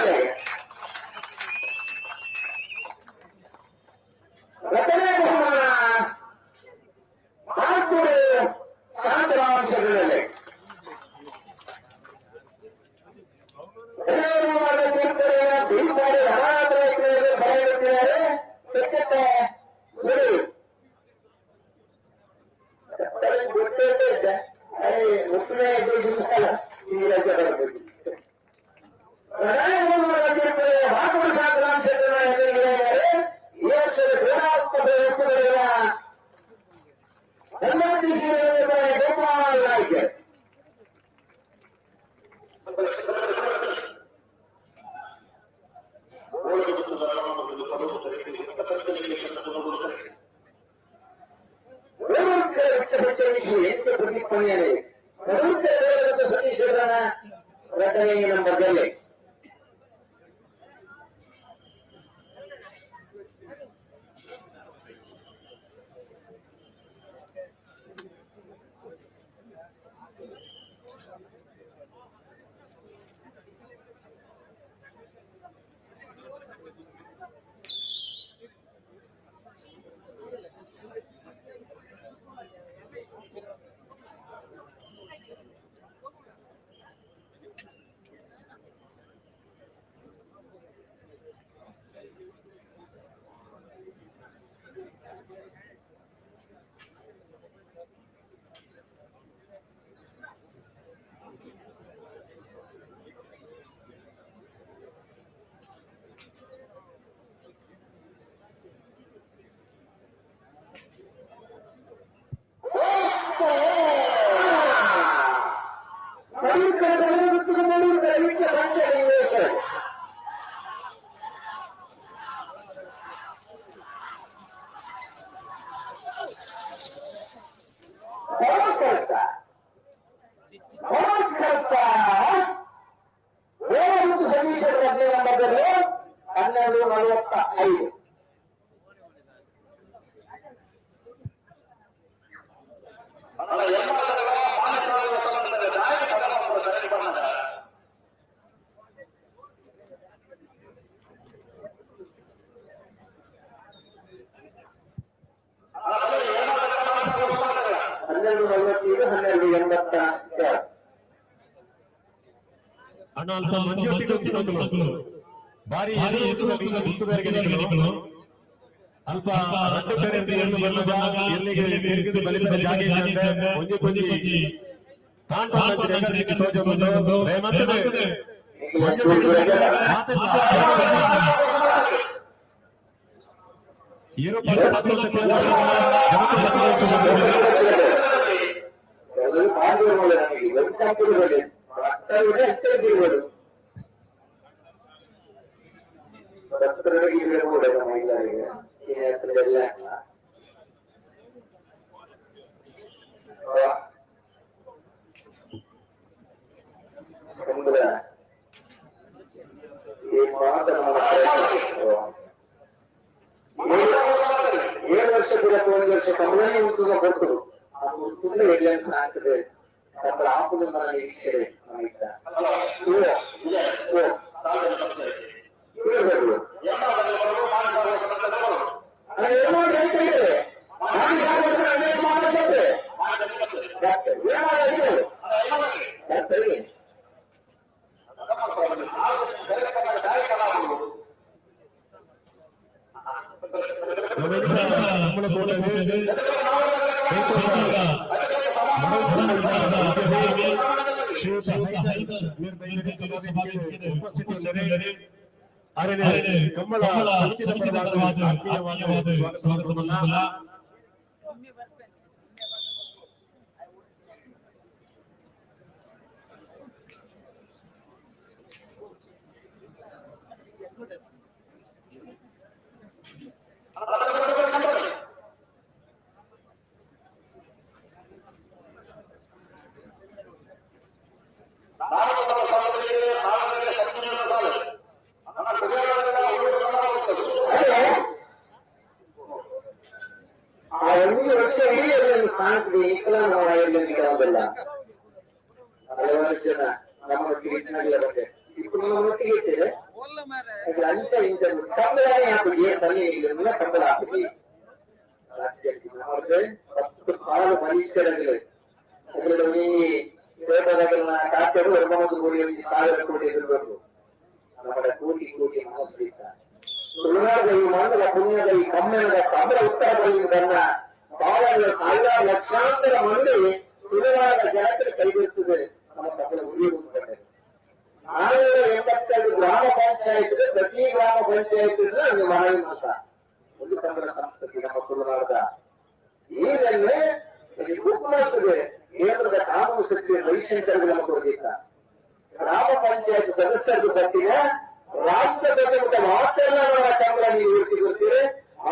ಎರಡನೇ ಬಹುಮಾನ ಮಾಲ್ಕೂರು ಶಾಂತರಾಮ್ ಶೆಟ್ಟರಲ್ಲಿ. ತೀರ್ಪುಗಳನ್ನು ರಮಾನಾಥರಿಗೆ ಬರೆಯುತ್ತಿದ್ದಾರೆ. ಈ ವರ್ಷದ ಕ್ರೀಡಾತ್ಮಕ ವಸ್ತುಗಳಿನ ಗೋಪಾಲ್ ನಾಯ್ಕ. ಎಂಟು ಪ್ರತಿಪಣಿಯಲ್ಲಿ ಸತೀಶನ ಎರಡನೇ ನಂಬರ್ದಲ್ಲಿ. 12:45. 12:47, 12:82. ಅಣ್ಣ, ಅಲ್ಪ ಮಂಜೊಟ್ಟಿಗೆ ಬಾರಿ ಎದುರು ಅಲ್ಪ ರಡ್ಡು ಕರೆಂದು ಎಲ್ಲು ಬಲ್ಲದ ಎಲ್ಲಿಗೆ ತಿರುಗಿದು ಬಲಿತ ಜಾಗ ಇದ್ದಂತೆ ಒಂಜಿ ಕೊಂಜಿ ತಾಂಟ ತೋಜೊಂದು ದಯಮಂತದೆ 7 ವರ್ಷ ಬಿಡಕ್ಕೆ 1 ವರ್ಷ ಕಮಲನೇ ಉತ್ತದ ಕೊಡ್ತರು. ಆ ಉತ್ತದ ಎಡ್ಲೈನ್ಸ್ ಹಾಕಿದೆ ಕಮಲ ಆಪುದ ನಿರೀಕ್ಷೆ ಇದ್ದ. ಕಂಬಳ ಸಮಿತಿದ ಪರವಾಗಿ ಆತ್ಮೀಯವಾದ ಸ್ವಾಗತವನ್ನ. ಆ 1 ವರ್ಷ ಇಡೀ ಅದನ್ನು ಸಾಕಿದೆ ಇಂಕಲಾಗಿಲ್ಲ. ಹಲವಾರು ಜನ ನಮ್ಮೊಟ್ಟಿಗೆ ಇದ್ದಾಗಲೇ ಬಂದೆ ఇప్పుడు ನಮ್ಮೊಟ್ಟಿಗೆ ಇದ್ದೇವೆ. ಅಂಚ ಇಂಚ ಕಂಬಳನೇ ಹಾಕುದು ಏನ್ ಬನ್ನಿ ಇಲ್ಲ ಕಂಬಳ ಹಾಕುದು. ಅವ್ರದ್ದು 10 ಪಾಲು ಬಲಿಷ್ಠರಾಗಲಿ. ಅದರಲ್ಲಿ ಪೇಪರ್ಗಳನ್ನ ಕಾತರು 9 ಕೋಟಿ 1000 ಕೋಟಿ ಇರಬೇಕು. ನಮ್ಮ ಕೋಟಿ ಕೋಟಿ ಮನಸ್ಸಿದ್ದ ತುಳುನಾಡಿನ ಈ ಮಂಡಲ ಪುಣ್ಯದ ಈ ಕಮ್ಮೆನದ ಕಮಲ ಉತ್ತರ ಬರೆಯುವುದನ್ನ ಬಾಳ ಸಾವಿರಾರು ಲಕ್ಷಾಂತರ ಮಂದಿ ತುಳುನಾಡ ಜನತೆ ಕೈಗೆತ್ತಿದೆ. ನಮ್ಮ ಕಮಲ ಉಳಿಯುವುದು 482 ಗ್ರಾಮ ಪಂಚಾಯತ್, ಪ್ರತಿ ಗ್ರಾಮ ಪಂಚಾಯತ್ ಒಂದು ಮನವಿ ಮಾಸ ಒಂದು ಕನ್ನಡ ಸಂಸ್ಕೃತಿ ನಮ್ಮ ತುಳುನಾಡದ. ಈಗಲ್ಲೇ ಬುಕ್ ಮಾಡ್ತದೆ ಕೇಂದ್ರದ ಕಾನೂನು ಸಚಿವ ಜೈಶಂಕರ್ ನಮಗೆ ಕೊಡಬೇಕ. ಗ್ರಾಮ ಪಂಚಾಯತ್ ಸದಸ್ಯರು ಬರ್ತೀರ, ರಾಷ್ಟ್ರಪತಿ ಮಾತೆಲ್ಲ ಸಂಬಳ ನೀವು ಗೊತ್ತೀರಿ.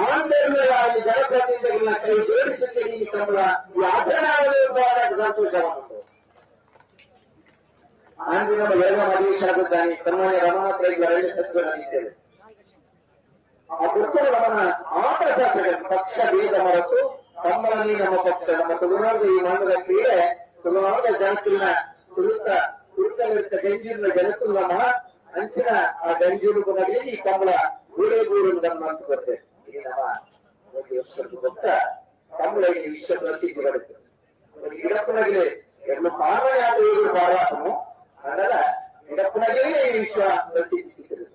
ಆಂದೋಲನ ಜನಪ್ರತಿನಿಧಿಗಳನ್ನ ಕೈ ಜೋಡಿಸುತ್ತೀರಿ. ಈ ಸಂಬಳ ಈ ಆಚರಣೆ ಸಂತೋಷ ಉಂಟು. ಆಂದಿ ನಮ್ಮ ಎಲ್ಲ ಮಧೀಶರಾಗಿದ್ದಾನೆ ಸನ್ಮಾನ್ಯ ರಮಣ ಪ್ರೈಗಳ ಸಚಿವರಾಗಿದ್ದೇವೆ. ಆ ಪುಸ್ತಕ ನಮ್ಮನ್ನ ಆಟ ಶಾಸಕ ಪಕ್ಷ ಭೇದ ಮರೆತು ತಮ್ಮಲ್ಲಿ ನಮ್ಮ ಪಕ್ಷ ನಮ್ಮ ತುಳುನಾಡು ಈ ಮಣ್ಣದ ಕ್ರೀಡೆ ತುಳುನಾಡ ಜನಕುಲ್ನ ತುಳುತ ತುಳುಕಲಿರ್ತ ಗಂಜೂರಿನ ಜನಕುಲ್ ನಮ್ಮ ಅಂಚಿನ ಆ ಗಂಜೂರು ಕೊನೆಗೆ ಈ ಕಂಬಳ ಗೂಡೆ ಗೂಡು ನಮ್ಮ ಅಂತ ಬರ್ತೇವೆ. ಈ ನಮ್ಮ ಒಂದು ವರ್ಷದ ಗೊತ್ತ ಕಂಬಳ ಈ ವಿಶ್ವ ಪ್ರಸಿದ್ಧಿ ಬರುತ್ತೆ. ಇಡಪ್ಪನಾಗಲೇ ಎರಡು ಪಾರ್ವಯಾದ ಪಾರಾಟನು ಅದರ ಇಡಪ್ಪನಾಗಲೇ ಈ ವಿಶ್ವ ಪ್ರಸಿದ್ಧಿ ಸಿಕ್ಕಿದೆ.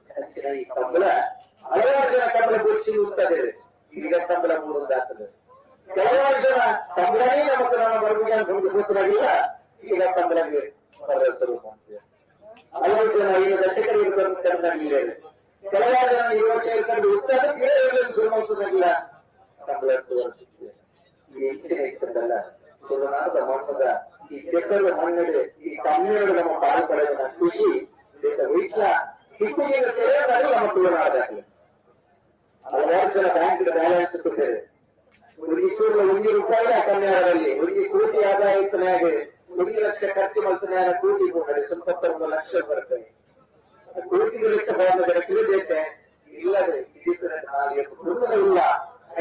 ಅಂಚಿನ ಈ ಕಂಬಳ ಹಲವಾರು ಜನ ಕಂಬಳ ಗುರುಸಿ ಉತ್ತದೆ. ಈಗ ಕಂಬಳ ಮೂಡೊಂದಾಗ್ತದೆ. ಕೆಲವಾರು ಜನ ಕಂಬಳನೇ ನಮಗೆ ನಮ್ಮ ಬರಬೇಕು ಗೊತ್ತಾಗಿಲ್ಲ. ಈಗ ಕಂಬಳಗೆ ಸ್ವರೂಪ ಹಲವು ಜನ 5 ದಶಕಗಳು ಇರ್ಕೊಂಡು ಕೆಲವಾರು ಜನ 7 ವರ್ಷ ಇರ್ಕೊಂಡು ಉತ್ಸಾಹ ಶುರು ಮಾಡ್ತದಾಗಿಲ್ಲ ಕಂಬಳ. ಈ ಹೆಚ್ಚಿನ ಇರ್ತದಲ್ಲ ತುಳುನಾಡದ ಮಣ್ಣದ ಈ ಕೆಸರು ಮಣ್ಣಿದೆ ಈ ಕಮ್ಮಿಗಳು ನಮ್ಮ ಪಾಲು ಪಡೆಯುವ ಖುಷಿ ವೀಟ್ಲ ಹಿಟ್ಟಿಗೆ ತೆರೆಯೋದಾಗಲಿ ನಮ್ಮ ತುಳುನಾಡದಾಗಲಿ. ಹಲವಾರು ಜನ ಬ್ಯಾಂಕ್ ಬ್ಯಾಲೆನ್ಸ್ ಕೊಟ್ಟಿದೆ. ಒಂದು ಚೂರ್ಲ 1 ರೂಪಾಯಿ ಕನ್ಯಾರಲ್ಲಿ 1 ಕೋಟಿ ಆದಾಯ ಇತ್ತನಾಗೆ 1 ಲಕ್ಷ ಖರ್ಚು ಮಾಡ್ತಾನೆ ಕೋಟಿ ಹೋದರೆ ಸ್ವಲ್ಪ 1 ಲಕ್ಷ ಬರ್ತದೆ. ಕೋಟಿಗೆ ಲೆಕ್ಕ ಬಾಂಧವರ ತಿಳಿದೈತೆ ಇಲ್ಲದೆ ಕುಟುಂಬ ಇಲ್ಲ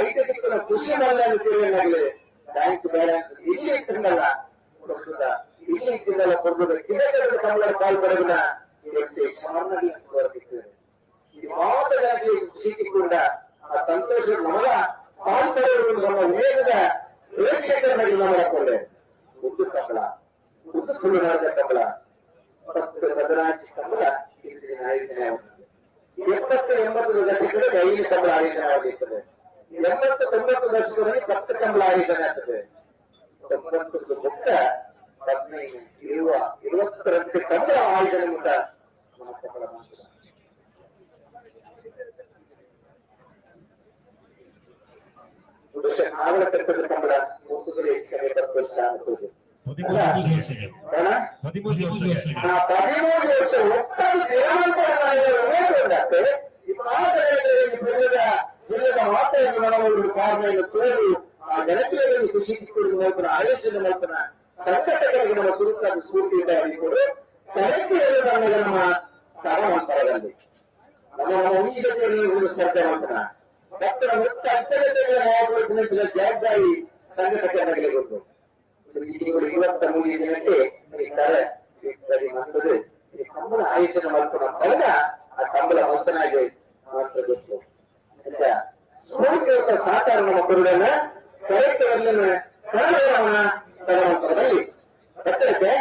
ಐತಕ್ಕಿನ ಖುಷಿ ಮಲ್ಲ ತಿಳಿಯಲಾಗಲಿ. ಬ್ಯಾಂಕ್ ಬ್ಯಾಲೆನ್ಸ್ ಇಲ್ಲಿ ಇತ್ತಿನಲ್ಲ ಕೊಡ್ತದ ಇಲ್ಲಿ ಇತ್ತಿನಲ್ಲ ಕೊಡ್ತದ ಕಿಲಕದ ಕಂಬಳ ಪಾಲ್ ಪಡೆದ ಈ ಮಾತಗಾಗಿ ಖುಷಿ ಕೊಂಡ ಆ ಸಂತೋಷ ನಮಗ ಪಾಲ್ ಪಡೆಯುವುದು ನಮ್ಮ ಉಮೇದದ ಪ್ರೇಕ್ಷಕರನ್ನಾಗಿ ಮಾಡಕೊಂಡೆ. ಉದ್ದು ಕಂಬಳ ಉದ್ದು ತುಳುನಾಡದ ಕಂಬಳ 10 15 ಕಂಬಳ ಇಂದಿನ ಆಯೋಜನೆ 70 80 ದಶಕಗಳಲ್ಲಿ 5 ಕಂಬಳ ಆಯೋಜನೆ ಆಗಿರ್ತದೆ. 80 90 ದಶಕದಲ್ಲಿ 10 ಕಂಬಳ ಆಯೋಜನೆ ಆಗ್ತದೆ. 90 ಮುಕ್ತ 15 20 ಕಂಬಳ ಆಯೋಜನೆ ಮುಖ ನಮ್ಮ ಕಂಬಳ ಮಾಡ್ತದೆ. ಆವಳ ಕಟ್ಟದ ಕಂಬಳ ಮುಖದಲ್ಲಿ ಹೆಚ್ಚಾಗಿ 10 ವರ್ಷ ಆಗ್ತದೆ. 13 ವರ್ಷ 13 ವರ್ಷ ಒಟ್ಟಾಗಿ ದೇವಾಲಯ ಜಿಲ್ಲೆದ ವಾತಾವರಣ ಕಾರಣ ತೋರು ಆ ಜನತೆಯಲ್ಲಿ ಖುಷಿ ಮಾಡ್ತಾನ ಆಯೋಜನೆ ಮಾಡ್ತಾನ ಸಂಕಟಗಳಿಗೆ ನಮ್ಮ ತುರುಕಾದ ಸ್ಫೂರ್ತಿ ಇದ್ದಾರೆ. ಕರೆಕ್ಟ್ ನಮ್ಮ ತರವಂತರದಲ್ಲಿ ನಮ್ಮ ನಮ್ಮ ಸ್ಪರ್ಧೆ ಮಾಡ್ತಾನ ಭಕ್ತರ ಮೊತ್ತ ಅತ್ಯಗತ್ಯ ಜವಾಬ್ದಾರಿ ಸಂಘಟಕರಿಗೆ ಗೊತ್ತು. 23 ದಿನಕ್ಕೆ ಈ ಕರೆ ಮಂತದ್ದು ಈ ಕಂಬಳ ಆಯೋಜನೆ ಮಾಡ್ತಾನ ಕಳೆದ ಆ ಕಂಬಳ ಹೊಸನಾಗಿ ಮಾತ್ರ ಗೊತ್ತು. ಸ್ಫೂರ್ತಿಯುತ ಸಹಕಾರ ನಮ್ಮ ಗುರುಗಳನ್ನ ಕರೆಕ್ಟ್ ತರವಂತರದಲ್ಲಿ ಬರ್ತೈತೆ.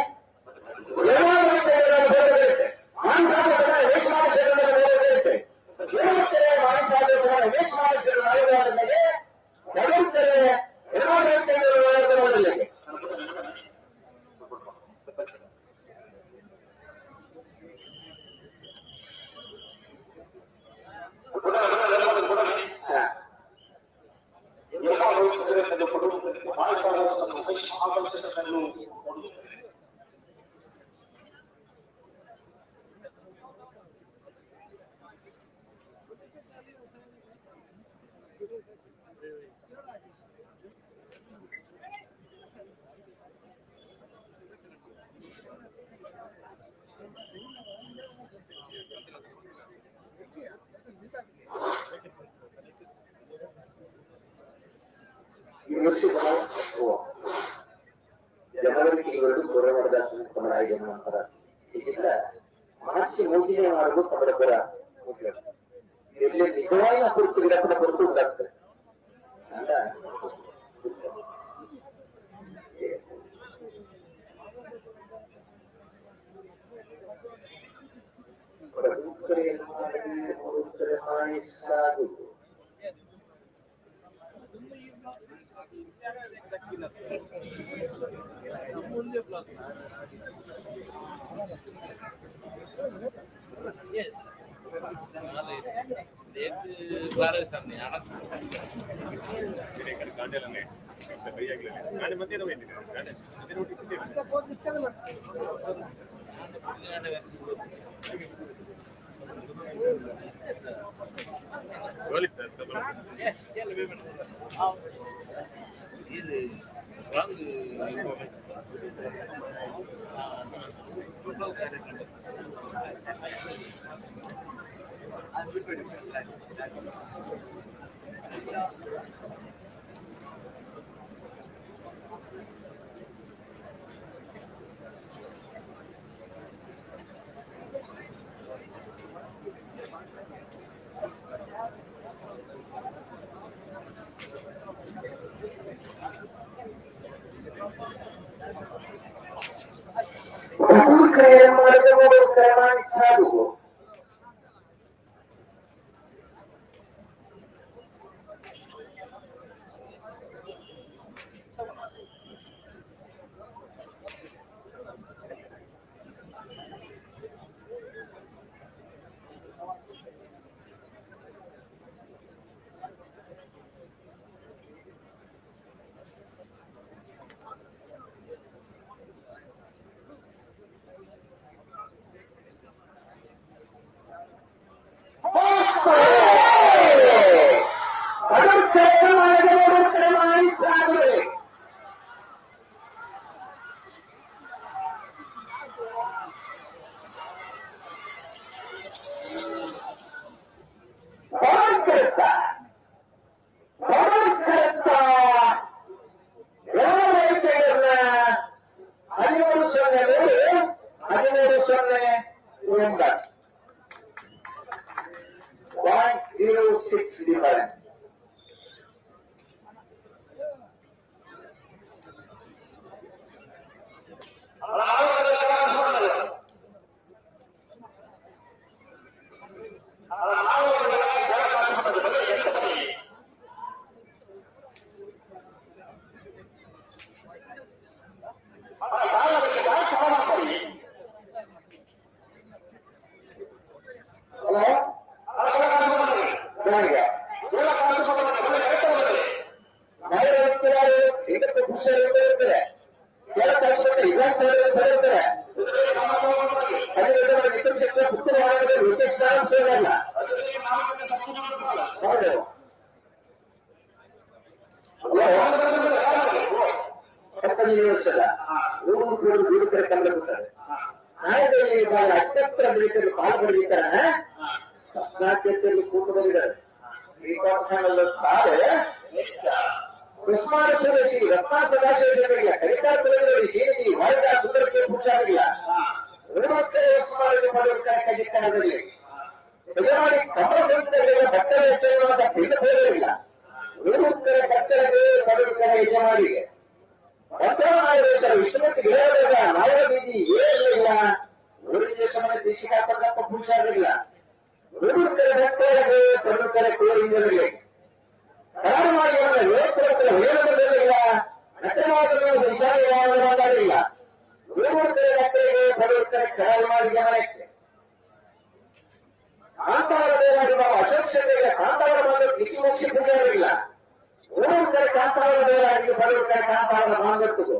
ಜನವರಿ ತಿಂಗಳು ಕೊರೋನಾದ ಕನ್ನಡ ಆಯೋಜನೆ ಮಾಡ್ತಾರ. ಇದರಿಂದ ಮಾರ್ಚ್ 3ನೇ ವಾರಗೂ ಕನ್ನಡಪುರ ಎಲ್ಲಿ ನಿಜವಾದ ಕುರಿತು ಗಿಡಪನ ಕುರಿತು ಉಂಟಾಗ್ತದೆ. ಸಾಗು ಸಾಧು. 0.06 difference. Hello? ಪಾಲ್ಗೊಂಡಿದ್ದಾರೆ ಸಪ್ನಾದ್ಯತೆಯಲ್ಲಿ ಕೂಟದಲ್ಲಿದ್ದಾರೆ. ಸಾಲೆ ಕುಸ್ಮಾರೇಶ್ವರ ರತ್ನ ಸದಾಶಿವ ಕವಿತಾ ಕುಲಗಳು ಶೀನಗಿ ವಾರಿದ ಸುಂದರಕ್ಕೆ ಪೂಜಾರಿಲ್ಲ ಉಡುಪಿ ಮಾಡುತ್ತಾರೆ ಕಜಿಕಾರದಲ್ಲಿ ಯಜಮಾನಿ ಕಮಲ ಬೆಳೆಸಿದ ಭಕ್ತರ ಹೆಚ್ಚಿನ ಪಿಂಡ ಹೋಗಲಿಲ್ಲ. ಉಡುಪಿ ಭಕ್ತರಿಗೆ ಪಡುತ್ತಾರೆ ಯಜಮಾನಿಗೆ ಭಕ್ತನಾಯೇಶ್ವರ ವಿಷ್ಣುಮೂರ್ತಿ ಗಿಡದಾಗ ನಾವರ ಬೀದಿ ಏನಿಲ್ಲ ಊರಿಗೆ ಸಮಯ ದೇಶಿಕ ಪೂಜಾರಿಲ್ಲ. ಉಡುಪಿ ಭಕ್ತರಿಗೆ ಪಡುತ್ತಾರೆ ಕೋರಿಂಗರಿಗೆ ಕಾರಣವಾಗಿ ಹೇಳಬಲ್ಲ ನಟವಾದ ಉಡುಪಿ ಭಕ್ತರಿಗೆ ಪಡುತ್ತಾರೆ ಕರಾಳವಾಗಿ ಗಮನಕ್ಕೆ ಕಾಂತಾರ ದೇವಾದಿ ಬಾಬಾ ಅಶೋಕ್ ಶೆಟ್ಟಿಗೆ ಕಾಂತಾರ ಬಂದು ನಿಕ್ಕಿ ಮೋಕ್ಷಿ ಪೂಜಾರಿಲ್ಲ. ಊರುತ್ತಾರೆ ಕಾಂತಾರ ದೇವರಾಜಿಗೆ ಬರುತ್ತಾರೆ ಕಾಂತಾರದ ಮಾಂಗತ್ತುಗು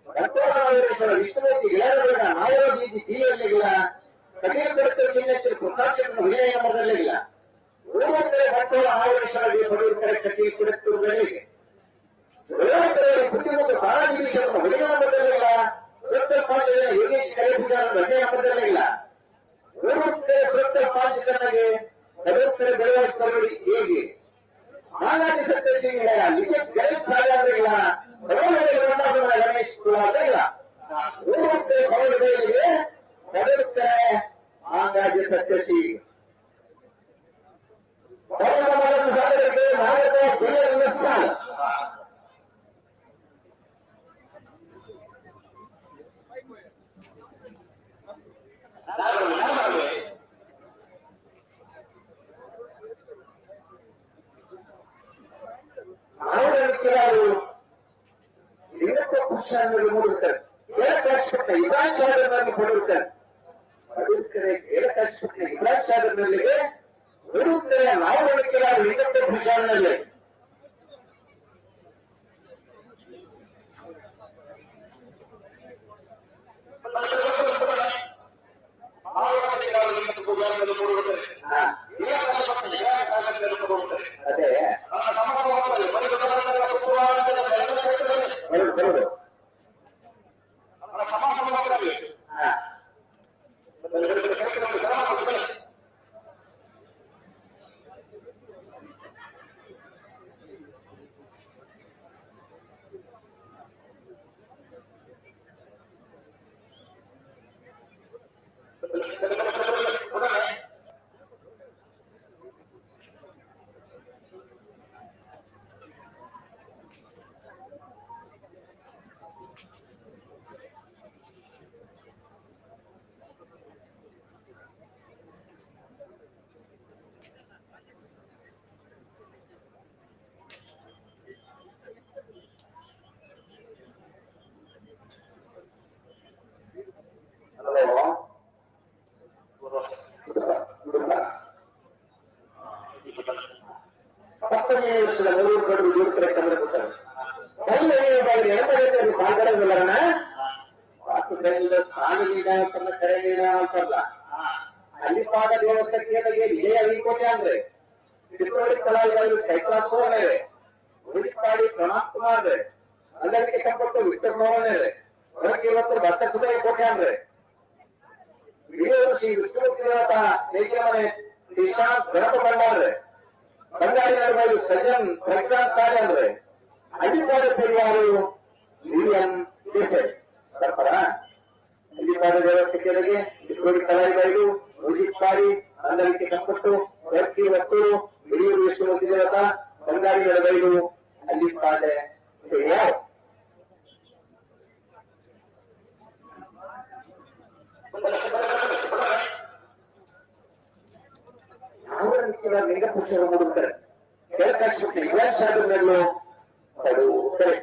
ಭಕ್ತರಾಮೇಶ್ವರ ವಿಷ್ಣುಮೂರ್ತಿ ಇಳದ ನಾವರ ಬೀದಿ ತೀಯಲ್ಲಿಲ್ಲ ಕಟೀಲ್ ಕೊಡುತ್ತ ಕಿನ್ನೆಚ್ಚರು ಪ್ರಸಾದ್ ವಿನಯ ಮರದಲ್ಲಿಲ್ಲ. ಊರುತ್ತಾರೆ ಭಕ್ತರ ಆವೇಶ್ವರಗೆ ಬರುತ್ತಾರೆ ಕಟೀಲ್ ಕೊಡುತ್ತುಗಳಿಗೆ ಬುದ್ಧಿವಂತ ಬಾಲಾಜಿ ವಿನಯ ಮರದಲ್ಲಿಲ್ಲ. ಸುತ್ತ ಪಾಂಚ ಯೋಗೇಶ್ ಕರೆ ಪೂಜಾರ ವಿನಯ ಮರದಲ್ಲಿಲ್ಲ. ಊರುತ್ತಾರೆ ಸುತ್ತ ಪಾಂಚ ಜನಗೆ ಬರುತ್ತಾರೆ ಬೆಳವಣಿಗೆ ಹೇಗೆ ಮಾಲಾದಿ ಸತ್ಯಸಿಂಗ್ ಲಿಖಿತ್ ಗಣೇಶ್ ಸಾಗರಿಲ್ಲ ಗಣೇಶ್ ಇಲ್ಲ. ಊರುತ್ತಾರೆ ಪವನಗಳಿಗೆ ಬರುತ್ತಾರೆ ಮಾಂಗಾಜಿ ಸತ್ಯಶೀಲ್ ಸಾಗರಿಗೆ ಭಾರತ ಜಿಲ್ಲೆಯಿಂದ ಸಾಲ. ಅವರು ಲಿಂಗತ್ವ ಪುರುಷಾಂಗಗಳು ಮೂಡಿರ್ತಾರೆ. ಏಳಕಾಶಪಟ್ಟ ಇಬ್ರಾಹಿಂ ಸಾಗರ್ನಲ್ಲಿ ಕೊಡಿರ್ತಾರೆ. ಬದುಕರೆ ಏಳಕಾಶಪಟ್ಟ ಇಬ್ರಾಹಿಂ ಸಾಗರ್ನಲ್ಲಿಗೆ ಬರುತ್ತಾರೆ ನಾವು ಕೆಲವು ಲಿಂಗತ್ವ ಪುರುಷಾಂಗದಲ್ಲಿ. ಅದೇ ಬರು ಬರು ಹಾ ಪತ್ತನೇ ವರ್ಷದ ಮೂರು ಕಡೆ ದೂರ ಕನ್ನಡ ಕೊಡ್ತಾರೆ. ಸಾಲು ಕರೆ ಅಂತಲ್ಲ. ಅಲ್ಲಿಪಾದ ದೇವಸ್ಥಾನಕ್ಕೆ ವಿಜಯ ಅವಿಕೋಟೆ ಅಂದ್ರೆ ತಿರುವಳಿ ಕಲಾವಿದರು ಕೈಲಾಸ ಸೋಮಣ್ಣ, ಉಳಿಪಾಡಿ ಪ್ರಣಾಮ್ ಕುಮಾರ್, ಅಲ್ಲರಿಗೆ ಕಂಪಟ್ಟು ವಿಕ್ಟರ್ ಮೋಹನ್, ಹೊರಗೆ ಇವತ್ತು ಭಕ್ತ ಸುಧಾರಿ ಕೋಟೆ ಅಂದ್ರೆ ವಿಜಯವರು ಶ್ರೀ ವಿಷ್ಣುಮೂರ್ತಿ ಮನೆ ಶ್ರೀಶಾಂತ್ ಗಣಪ ಭಂಡಾರ್ರೆ, ಬಂಗಾರಿ ನಡುವೆ ಸಜ್ಜನ್ ಪ್ರಜ್ಞಾನ್ ಸಾರಿ ಅಂದ್ರೆ ಅಲ್ಲಿಪಾದ ಪರಿವಾರ ವಿ.ಎನ್. ದೇಸಾಯಿ ಬರ್ತಾರ. ಅಲ್ಲಿಪಾದ ದೇವಸ್ಥಾನಕ್ಕೆ ತಿರುವಳಿ ಕಲಾವಿದರು ಮುಜಿಪಾಡಿ ಅಂದರಿಕೆ ಕಂಪಟ್ಟು ಹೊರಕಿ ಒತ್ತೂರು ಹಿರಿಯೂರು ವಿಷ್ಣುಮೂರ್ತಿ ದೇವತಾ ಬಂಗಾರಿ ನಡುಬೈಲು ಅಲ್ಲಿಪಾದ ಯಾವ ಅವರ ನಿತ್ಯವಾಗಿ ಲಿಂಗ ಪುರುಷರು ಮೂಡುತ್ತಾರೆ. ಕೆಳಕಾಯಿಸ್ಬಿಟ್ಟು ಇವಾಗ ಸಾಧನೆಗಳು ಪಡುತ್ತಾರೆ.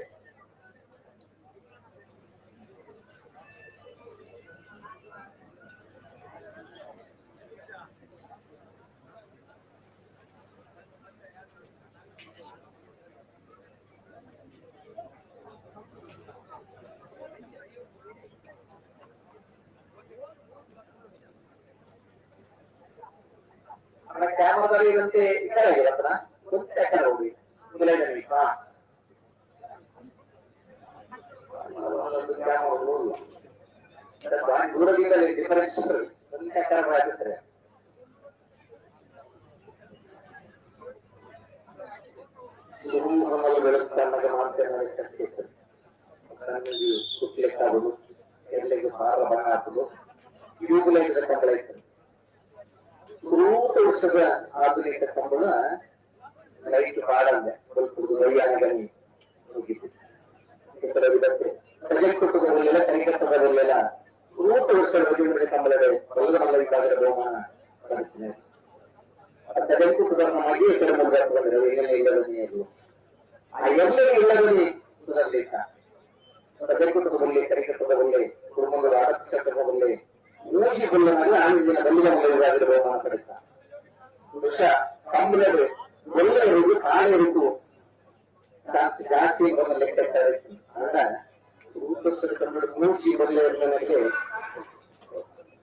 ಕ್ಯಾಮರಾದಲ್ಲಿ ಇರಂತೆ ಈ ಕಡೆ ಆಗಿರತ್ತನ కొంచెం ఎక్కడ ಹೋಗಿ ದೂರದಿಂದ ಡಿಫರೆನ್ಸ್ ಸರ್. ಸುಮ್ಮನೆ ಬೆಳೆಸ್ತಾಗ ಮಾಡ್ತೇನೆ ಕುಟ್ಲಿಕ್ಕಾಗುದು ಎಲ್ಲಿಗೆ ಭಾರ ಬಣ್ಣ ಹಾಕುದು ಟ್ಯೂಬ್ ಲೈಟ್ ಕಂಬಳ ಇತ್ತು. ವರ್ಷದ ಆಧುನಿಕ ಕಂಬಳ ಲೈಟ್ ಪಾಡಂದೆ ಬಲ್ಪುದು ವೈಯಾನಿಗನಿ ಹೋಗಿದ್ದು ಪ್ರಜೆಕಟ್ಟುವುದರಲ್ಲೆಲ್ಲ ಕರಿಕಟ್ಟದರಲ್ಲೆಲ್ಲ ನೂರು ವರ್ಷದ ಬದಿಗಳ ಕಂಬಳದೆ ಬಲ್ಲ ಮಲ್ಲ ವಿಭಾಗದ ಬಹುಮಾನ ಪಡೆದಿದೆ. ತಡೆಕುಟ್ಟುದನ್ನು ಈ ಕಡೆ ಮುಂದೆ ಈಗಲೇ ಇಲ್ಲದ ನೀರು ಆ ಎಲ್ಲ ಇಲ್ಲದಲ್ಲಿ ಸುಧಾರಲಿಲ್ಲ. ಪ್ರಜೆಕುಟ್ಟದಲ್ಲಿ ಕರಿಕಟ್ಟದಲ್ಲಿ ಕುಟುಂಬದ ಆರಕ್ಷಕದಲ್ಲಿ ಮೂಜಿ ಬಲ್ಲನಲ್ಲಿ ಆನಂದಿನ ಬಲ್ಲಿದ ಮಲ್ಲ ವಿಭಾಗದ ಬಹುಮಾನ ಪಡೆದ ಬಹುಶಃ ಕಂಬಳದ ಒಳ್ಳೆಯವರಿಗೂ ಕಾಳೆಯವರಿಗೂ ಜಾಸ್ತಿ ಜಾಸ್ತಿ ಬಂದ ಲೆಕ್ಕಾಚಾರ ಇತ್ತು. ಆಗ ರೂಪಸ್ಥರ ಕಂಬಳ ಮೂರ್ತಿ ಬಲ್ಲೆಯವರ ನನಗೆ 12:57.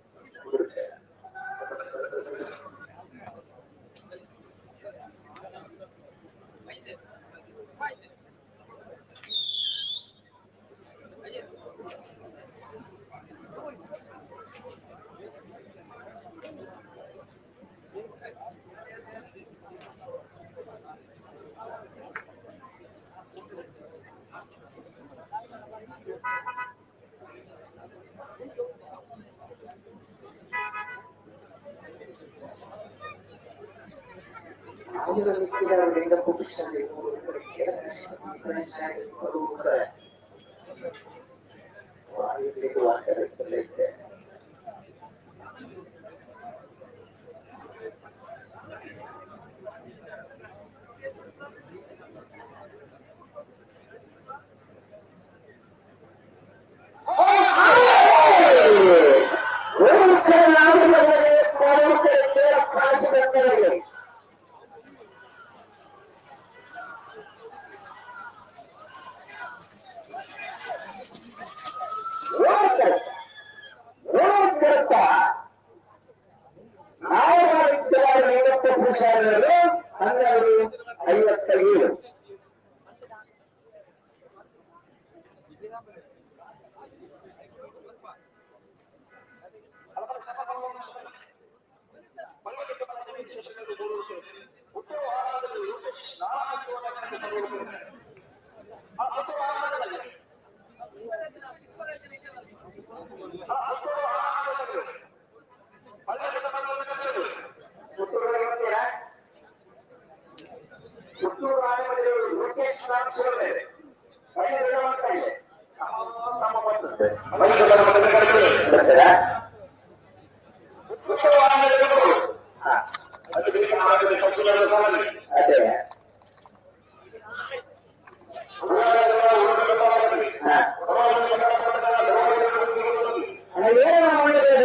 ಅದೇ ಏನೋ ಮಾಡಿದ್ರೆ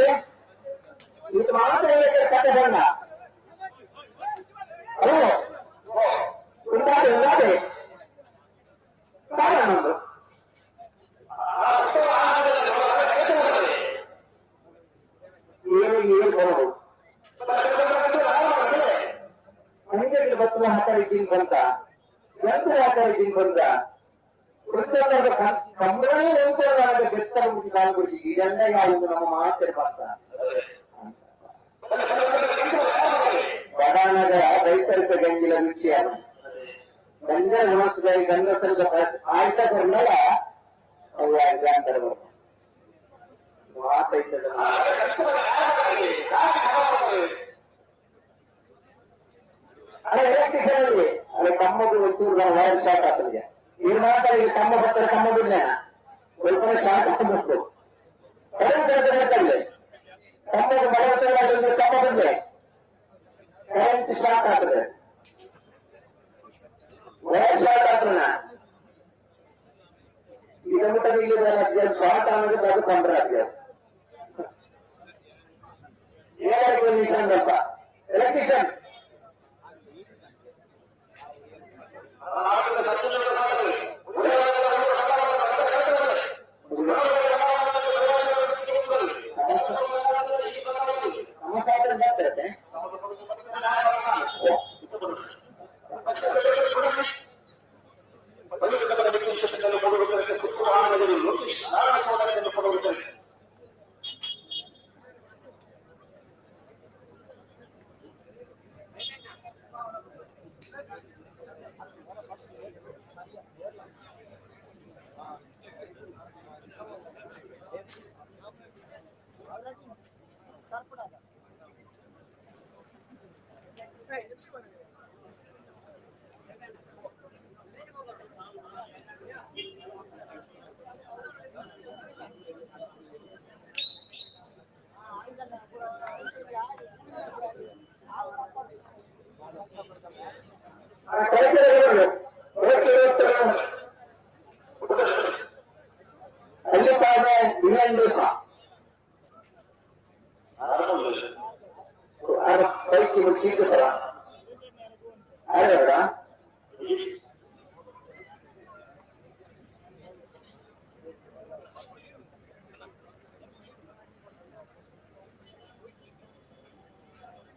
ಇದು ಮಾತ್ರ ಕತೆ ಬಣ್ಣ. ಯಂತ್ರ ಬಂದ ಪುರುಷರ ಕಂಬಳೇ ಯಂತ್ರವಾದ ಬೆತ್ತರ ಮುಗಿ ಕಾಲುಗುಡಿ ಇದೆಲ್ಲ ಯಾವುದು ನಮ್ಮ ಮಾತೇ ಬರ್ತ ಬಡಾನದ ರೈತರಿಕ ಗಂಗಿಲ ವಿಷಯ ಗಂಗರ ನಮಸ್ಕಾರಿ ಗಂಗಸರದ ಆಯುಷ ಕೊಡ್ನಲ್ಲ ಅವು ಅಂತಾರೆ. ಮಾತೈತದ ಅಲ್ಲ ಎಲೆಕ್ಟ್ರಿಷಿಯನ್ ಅಲ್ಲಿ ಅಲ್ಲ ಕಮ್ಮದು ಒಂಚೂರು ವೈರ್ ಶಾರ್ಟ್ ಆಗ್ತದೆ. ಈ ಮಾತಾಡಿ ಕಮ್ಮ ಬರ್ತಾರೆ, ಕಮ್ಮ ಬಿಡ್ನೆ ಸ್ವಲ್ಪ ಶಾರ್ಟ್ ಆಗ್ಬೇಕು. ಕರೆಂಟ್ ಹೇಳ್ತಾರೆ, ಕಮ್ಮದು ಮಳೆ ಕಮ್ಮ ಬಿಡ್ಲೆ ಕರೆಂಟ್ ಶಾರ್ಟ್ ಆಗ್ತದೆ, ವೈರ್ ಶಾರ್ಟ್ ಆಗ್ತದೆ. ಇದನ್ನು ಇಲ್ಲಿ ಶಾರ್ಟ್ ಆಗೋದು ಅದು ತೊಂದರೆ ಆಗ್ತದೆ. ಏನಾಯ್ತು ನಿಮಿಷ ಅಂತ ಎಲೆಕ್ಟ್ರಿಷಿಯನ್. ನಮ್ಮ ಸಾಧನೆ ಬರ್ತಾರೆ. ಅಲ್ಲಿ ಇನ್ನೊಂದು ಪೈಕಿ ಮುಚ್ಚಿದ್ದು ಬರ ಅಲ್ಲ.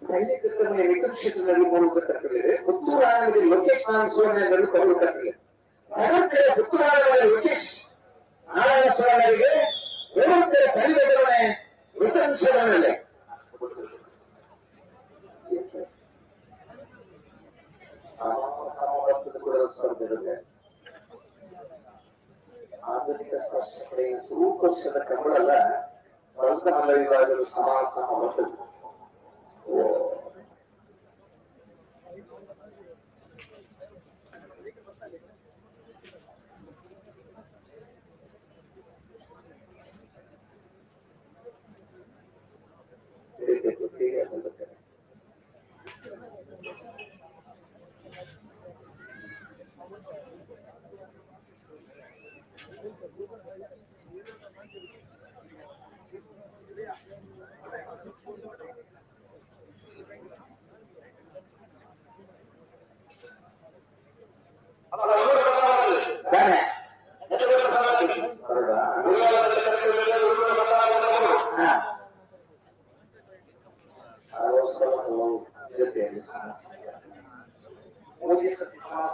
ಹಳ್ಳಿ ವಿದ್ಯುತ್ ಕ್ಷೇತ್ರದಲ್ಲಿ ಮೂರು ಪುತ್ತೂರು ಆನಂದಿ ಲೋಕೇಶ್ ನಾರಾಯಣ ಸುವರ್ಣಗಳು ಕೊಡುತ್ತಾರೆ. ಅದಕ್ಕೆ ಪುತ್ತೂರು ಲೋಕೇಶ್ ನಾರಾಯಣ ಸುವರ್ಣರಿಗೆ ಒಂದು ಕಡೆ ವಿತರಣೆ ಸುವರ್ಣಲ್ಲಿ ಸ್ಪರ್ಧೆ ಆಧುನಿಕ ಸ್ಪರ್ಶಕಡೆ ಸುರೂಪಕ್ಷದ ಕಮಲಲ್ಲ ಬಲ್ತ ಮಲ್ಲ ವಿಭಾಗದ ಸಮ ಸಮ ಬರ್ತದೆ.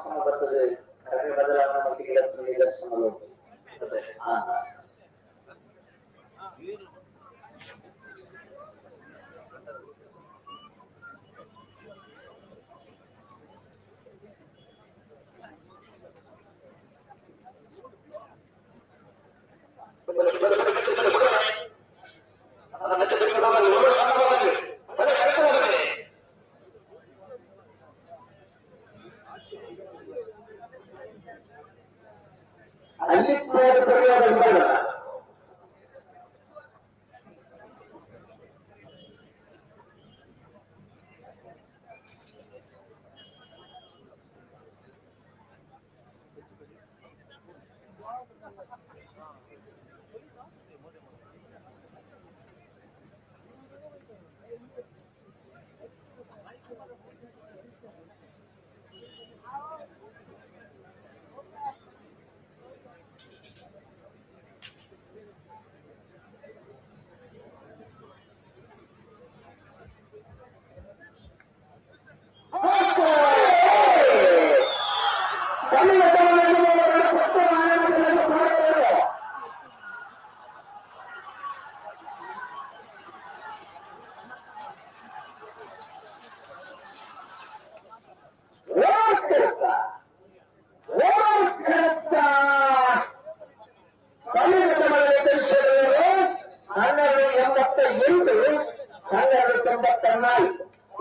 ಸಮ ಬರ್ತದೆ, ಕಡಿಮೆ ಬದಲಾವಣೆ ಮತ್ತು ನಿದರ್ಶನಗಳು. ಹಾ. ಅಲ್ಲಿ ಪರಿಹಾರ ಇಲ್ಲ. 12.84,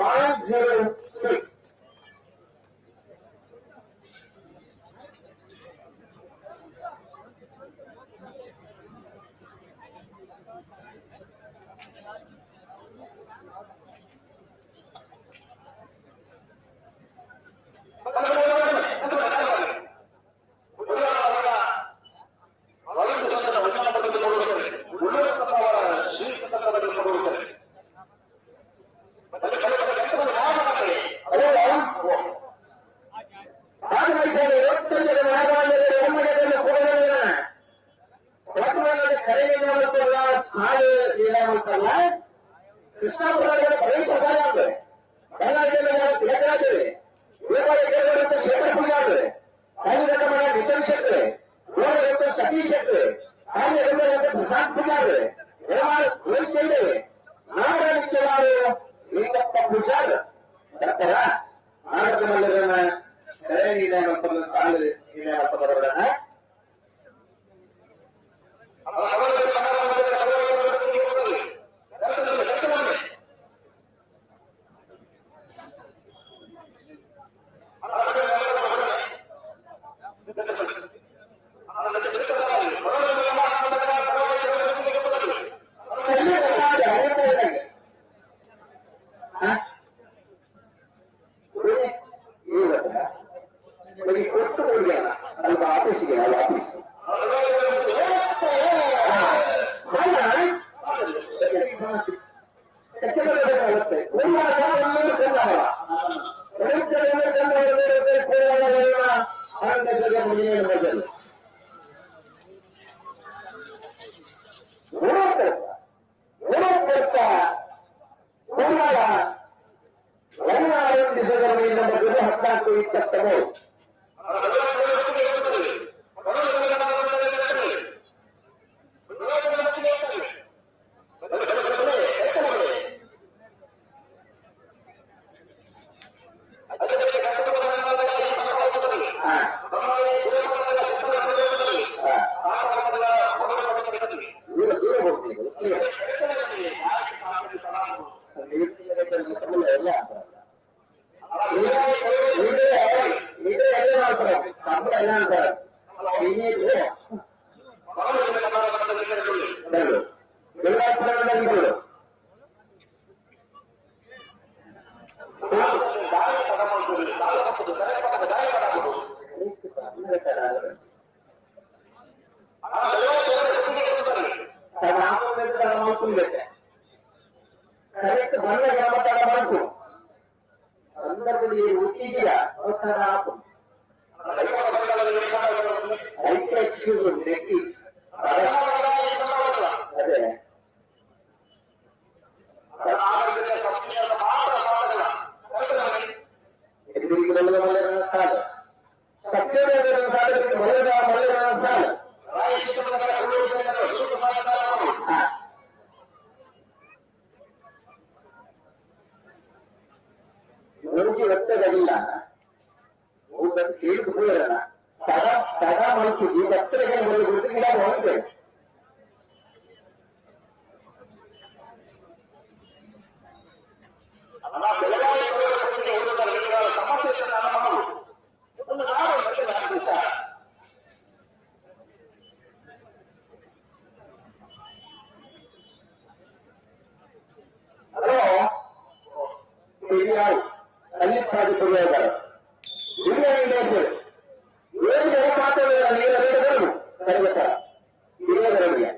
506. 14-23. Correct ಬಂದ ಸಂದರ್ಭದಲ್ಲಿ ಹುಟ್ಟಿದೀಯ ಐತೆ ಎಕ್ಸ್ಕ್ಯೂಸ್ ಅದೇ ಸಾಲ ಸತ್ಯದ ಮಲ್ಲದ ಮಲ್ಲದ ಸಾಲ. ಒಂಜಿ ರಕ್ತಗಳಿಲ್ಲ ಕೇಳಿದು ಹೋಗಲ್ಲ ತಡ ತಡ ಮಲ್ಪುಜಿ ಭಕ್ತರಿಗೆ ಮೊದಲು ಗುರುತಿಲ್ಲ ಹೋಗಿದೆ. ಹಲೋ, ಅಲ್ಲಿ ಪರ್ಯಾಯ ಏನು ಜನ ನೀರ ಬೇಡಗಳು ಕರಗತ್ತ ಹಿರಿಯರವರಿಗೆ.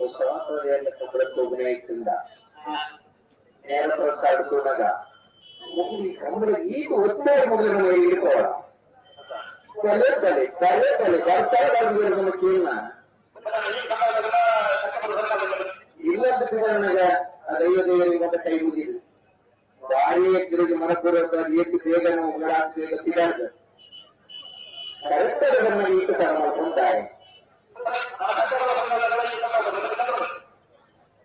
ಹೊಸ ಕಂಬಳ ನೇರ ಪ್ರಸಾದ ತೂನಗ ಮುಗಿ ಕಂಬಳ ಈಗ ಒತ್ತಾಯ ಮೊದಲು ಹಿಡ್ಕೋಳ ಬಲೆ ಬಲೆ ಬಲೆ ಬಲೆ ಬರ್ತಾರೆ ನಮ್ಮ ಕೇಳನ ಇಲ್ಲದ ಬಿಡೋಣಗ ದೈವ ದೇವರಿಗೆ ಮತ್ತೆ ಕೈ ಮುಗಿದು ಬಾರಿ ಎತ್ತರಿಗೆ ಮನಪೂರ್ವಕ ಏತು ಬೇಗ ನಾವು ತಿಗಾಡ್ದ ಕರೆಕ್ಟ್ ನಮ್ಮ ಈತ ತರ ಮಾಡ್ಕೊಂತಾಯ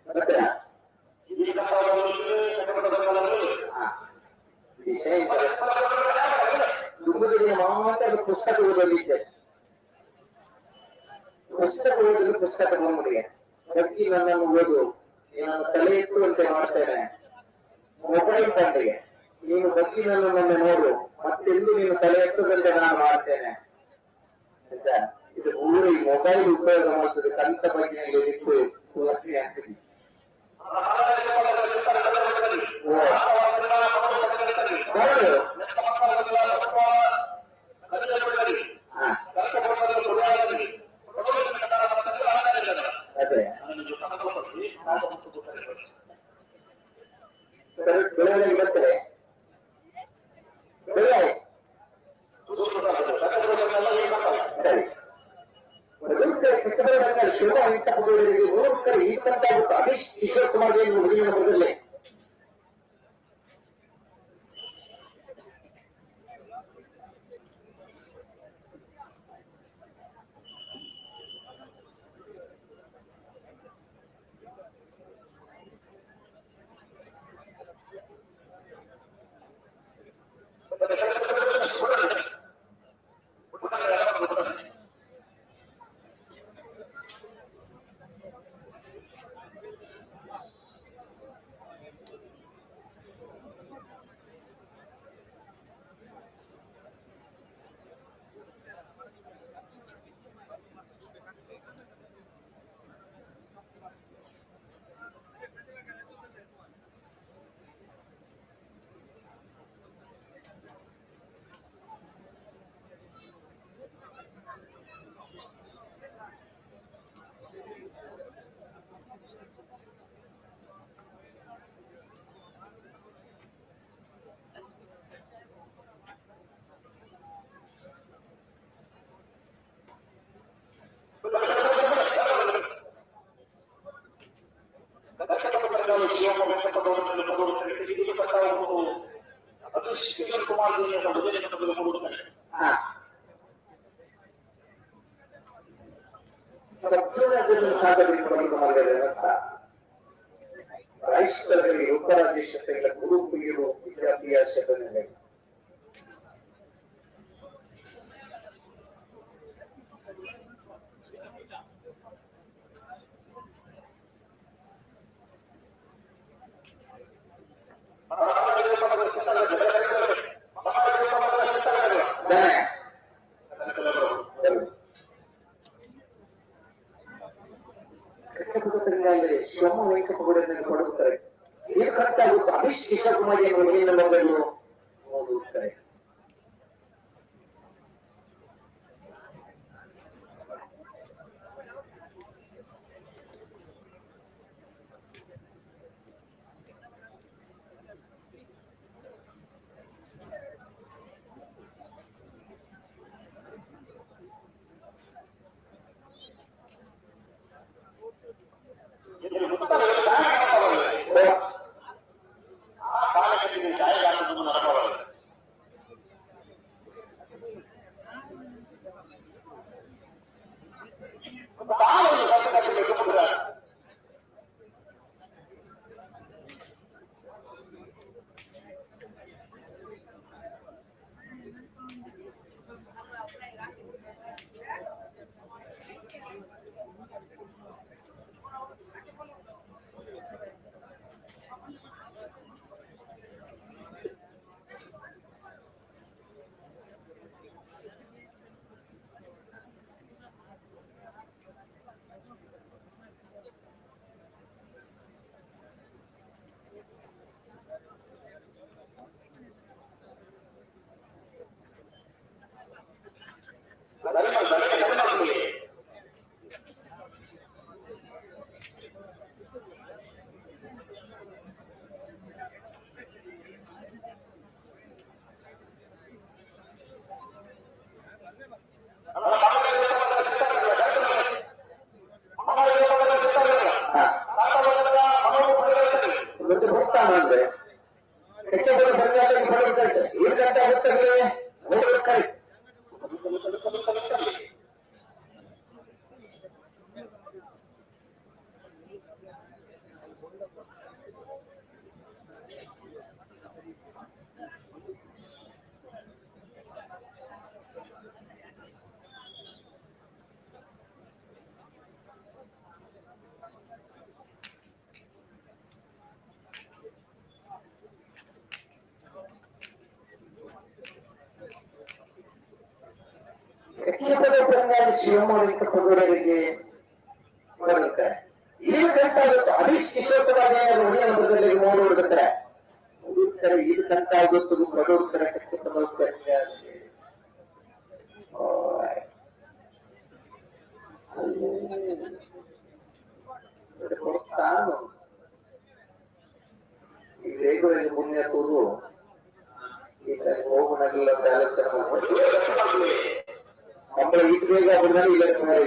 ಮತ್ತೆ ವಿಷಯ ದುಂಬುದಿನ ಮಾತ್ರ ಪುಸ್ತಕ ಓದಲಿದ್ದೆ. ಪುಸ್ತಕ ಓದಲು ಪುಸ್ತಕ ತಗೊಂಡ್ಬಿಡಿ ಬಗ್ಗಿ ನನ್ನನ್ನು ಓದು, ನಾನು ತಲೆ ಎತ್ತುವಂತೆ ಮಾಡ್ತೇನೆ. ಮೊಬೈಲ್ ಬಂದಿಗೆ ನೀನು ಬಗ್ಗಿ ನನ್ನನ್ನು ನೋಡು, ಮತ್ತೆಂದು ನೀನು ತಲೆ ಎತ್ತದಂತೆ ನಾನು ಮಾಡ್ತೇನೆ ಅಂತ. ಇದು ಊರು ಈ ಮೊಬೈಲ್ ಉಪಯೋಗ ಮಾಡ್ತದೆ ಕಂತ ಬಗ್ಗೆ ಬಿಟ್ಟು ಆಗ್ತದೆ. ಅದೇ ಬೆಳಗ್ಗೆ ಬರ್ತಾರೆ ಬೆಳಗ್ಗೆ ಸರಿ. ಶಿವ ಅಭೀಶ್ ಕಿಶೋರ್ ಕುಮಾರ್ ಹುಡುಗಿನ ಬರಲಿ. ಕ್ರೈಸ್ತರಲ್ಲಿ ಉಪರಾಜ್ಯಶಕ್ತಿಗಳ ಗುರುಕುಲಿಯರು ವಿದ್ಯಾಭ್ಯಾಸದ ಶ್ರಮ ಕೊಡುತ್ತಾರೆ. ಇದು ಕರೆಕ್ಟ್ ಆಗುತ್ತೆ. ಅಭಿಷ್ ಕಿಶೋರ್ ಕುಮಾರ್ ಮೊದಲು ಹೋಗುತ್ತಾರೆ. ಅಂದ್ರೆ ಕೆಟ್ಟ ಬಂದಾಗ ಬಡವರ್ತಾರೆ ಏಳು ಗಂಟೆ ಆಗುತ್ತಂದ್ರೆ ನೋಡ್ಬೇಕಾರೆ. ಶಿವಮೊಗ್ಗ ಬರುತ್ತಾರೆ. ಈಗ ಕಂಟಾಗುತ್ತೆ ಹರೀಶ್ ಕಿಶೋರ್ ಕುಮಾರ್ ಏನಾದ್ರು ಹೊಡೆಯ ಮೂರು ಹುಡುಗತ್ತಾರೆ ಹುಡುಕ್ತಾರೆ. ಇದು ಕಂಟಾಗುತ್ತದೆ ಬಡವ್ರ ಕೊಡ್ತಾನು. ಈ ರೇಗುರಲ್ಲಿ ಪುಣ್ಯ ಕೂರು ಈಗ ಹೋಗುನಾಗಿಲ್ಲ ಅಂತ ಆಲೋಚನೆ ಮಾಡ್ಕೊಂಡು ಸಂಬಳ ಈಗ ಬೇಗ ಬಂದ್ರೆ ಇಲ್ಲ. ಸಂಬಳ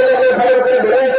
13:65.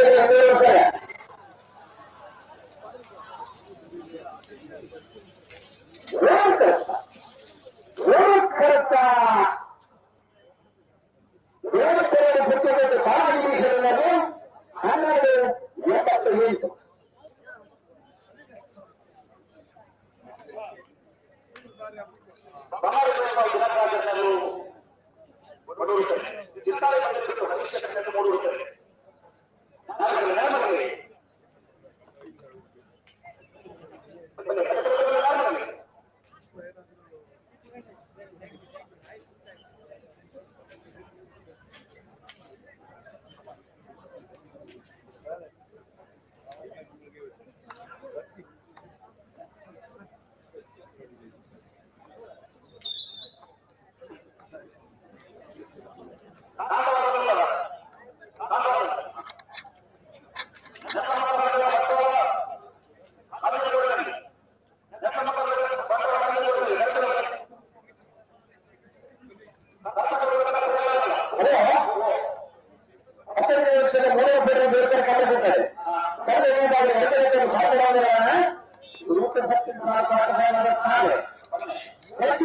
1288.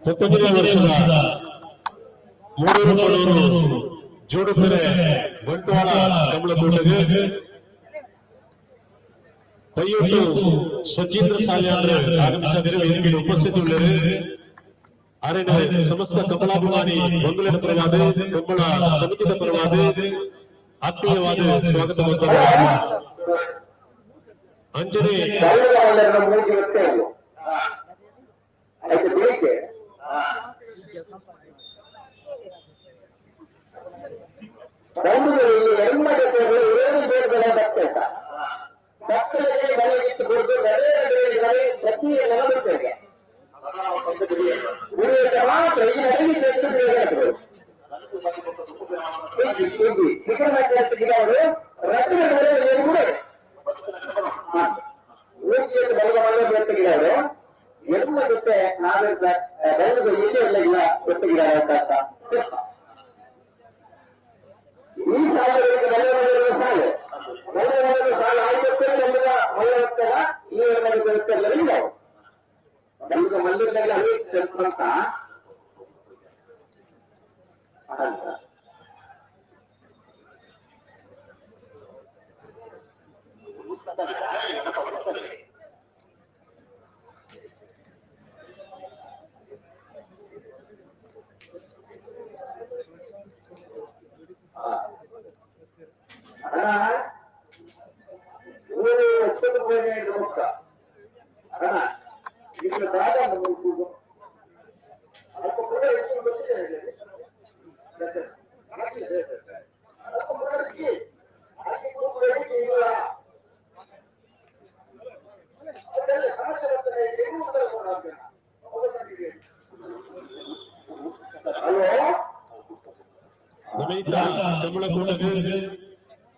19ನೇ ವರ್ಷದ ಮೂಡೂರು ಕೊಡೂರು ಜೋಡುಕೆರೆ ಬಂಟ್ವಾಳ ಕಮಲಕೂಟಗೆ ಪೈಯೂರು ಸಚೀಂದ್ರ ಸಾಲ್ಯಾನ್ರು ಆಗಮಿಸಿದರೆ ವೇದಿಕೆಯಲ್ಲಿ ಉಪಸ್ಥಿತಿ ಆರನೇ ಸಮಸ್ತ ಕಮಲಾಭಿಮಾನಿ ಬಂಧುಗಳ ಪರವಾದ ಕಂಬಳ ಸಮಿತಿದ ಪರವಾದ ಆತ್ಮೀಯವಾದ ಸ್ವಾಗತ ಅಂಜನೆ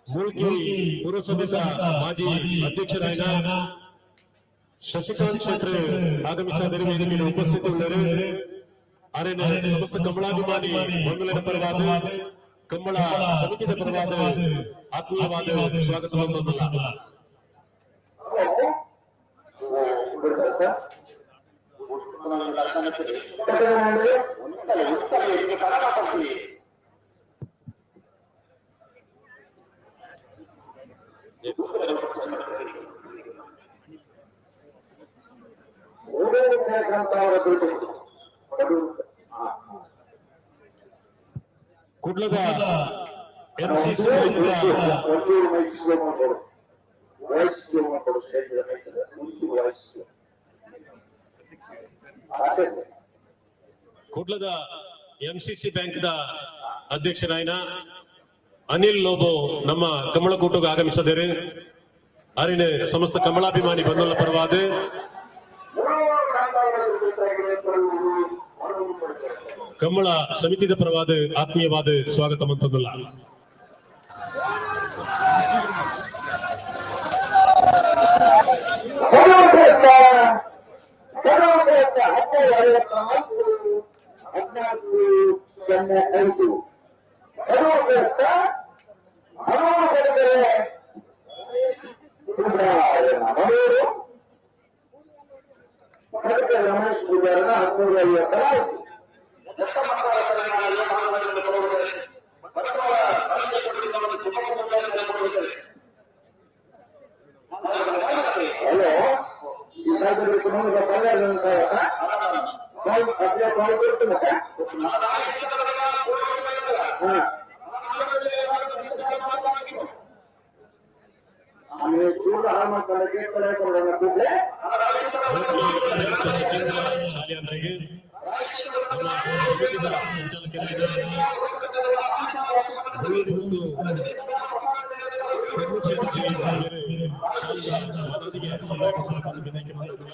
ಮೂಲ್ಕಿ ಪುರಸಭೆಯ ಮಾಜಿ ಅಧ್ಯಕ್ಷರಾದ ಶಶಿಕಾಂತ್ ಶೆಟ್ಟರ್ ಆಗಮಿಸಿದರೆ ವೇದಿಕೆಯಲ್ಲಿ ಉಪಸ್ಥಿತರಿದ್ದಾರೆ. ಆರನೇ ಸಮಸ್ತ ಕಮಲಾಭಿಮಾನಿ ಬಂಧುಗಳ ಪರವಾದ ಕಮ್ಮಳ ಸಮಿತಿಯ ಪರವಾದ ಆತ್ಮೀಯವಾದ ಸ್ವಾಗತವನ್ನು. ಕುಡ್ಲದ ಎಂಸಿಸಿ ಕುಡ್ಲದ ಎಂಸಿಸಿ ಬ್ಯಾಂಕ್ the ಅಧ್ಯಕ್ಷರಾಯನ ಅನಿಲ್ ಲೋಬೋ ನಮ್ಮ ಕಮಲಕೂಟಕ್ಕೆ ಆಗಮಿಸಿದರು. ಅರಿನ ಸಮಸ್ತ ಕಮಲಾಭಿಮಾನಿ ಬಂಧುಗಳ ಪರವಾದ ಕಮಲ ಸಮಿತಿದ ಪರವಾದ ಆತ್ಮೀಯವಾದ ಸ್ವಾಗತ ಮಂತೊಂದುಲ್ಲ. ರಮೇಶ್ ಪೂಜಾರನ 154. ಹಲೋ, ಈ ಸಾಧ್ಯತೆ ಕಾಲ್ ಕೊಡ್ತೀನಿ. ಆಮೇಲೆ ಚೂರು ಹಾಳು ಮಾಡ್ತಾರೆ, ಕೇಳ್ತಾರೆ ಕೂಡಲೇ. ಸಚೇಂದ್ರ ಶಾಲಿಯಾನ್ರಿಗೆ, ನಮ್ಮ ಸಮಿತಿದ ಸಂಚಾಲಕರಾದ ಬಳ್ಳೂರು ಮತ್ತು ಪದ್ಮಶೇಖರ್ ಜಿ ಬೇರೆ ಶಾಲೆಯ ಮಾನಸಿಗೆ ಸಂದಾಯ ಕೊಡಲು ವಿನಂತಿ ಮಾಡಿದ್ದಾರೆ.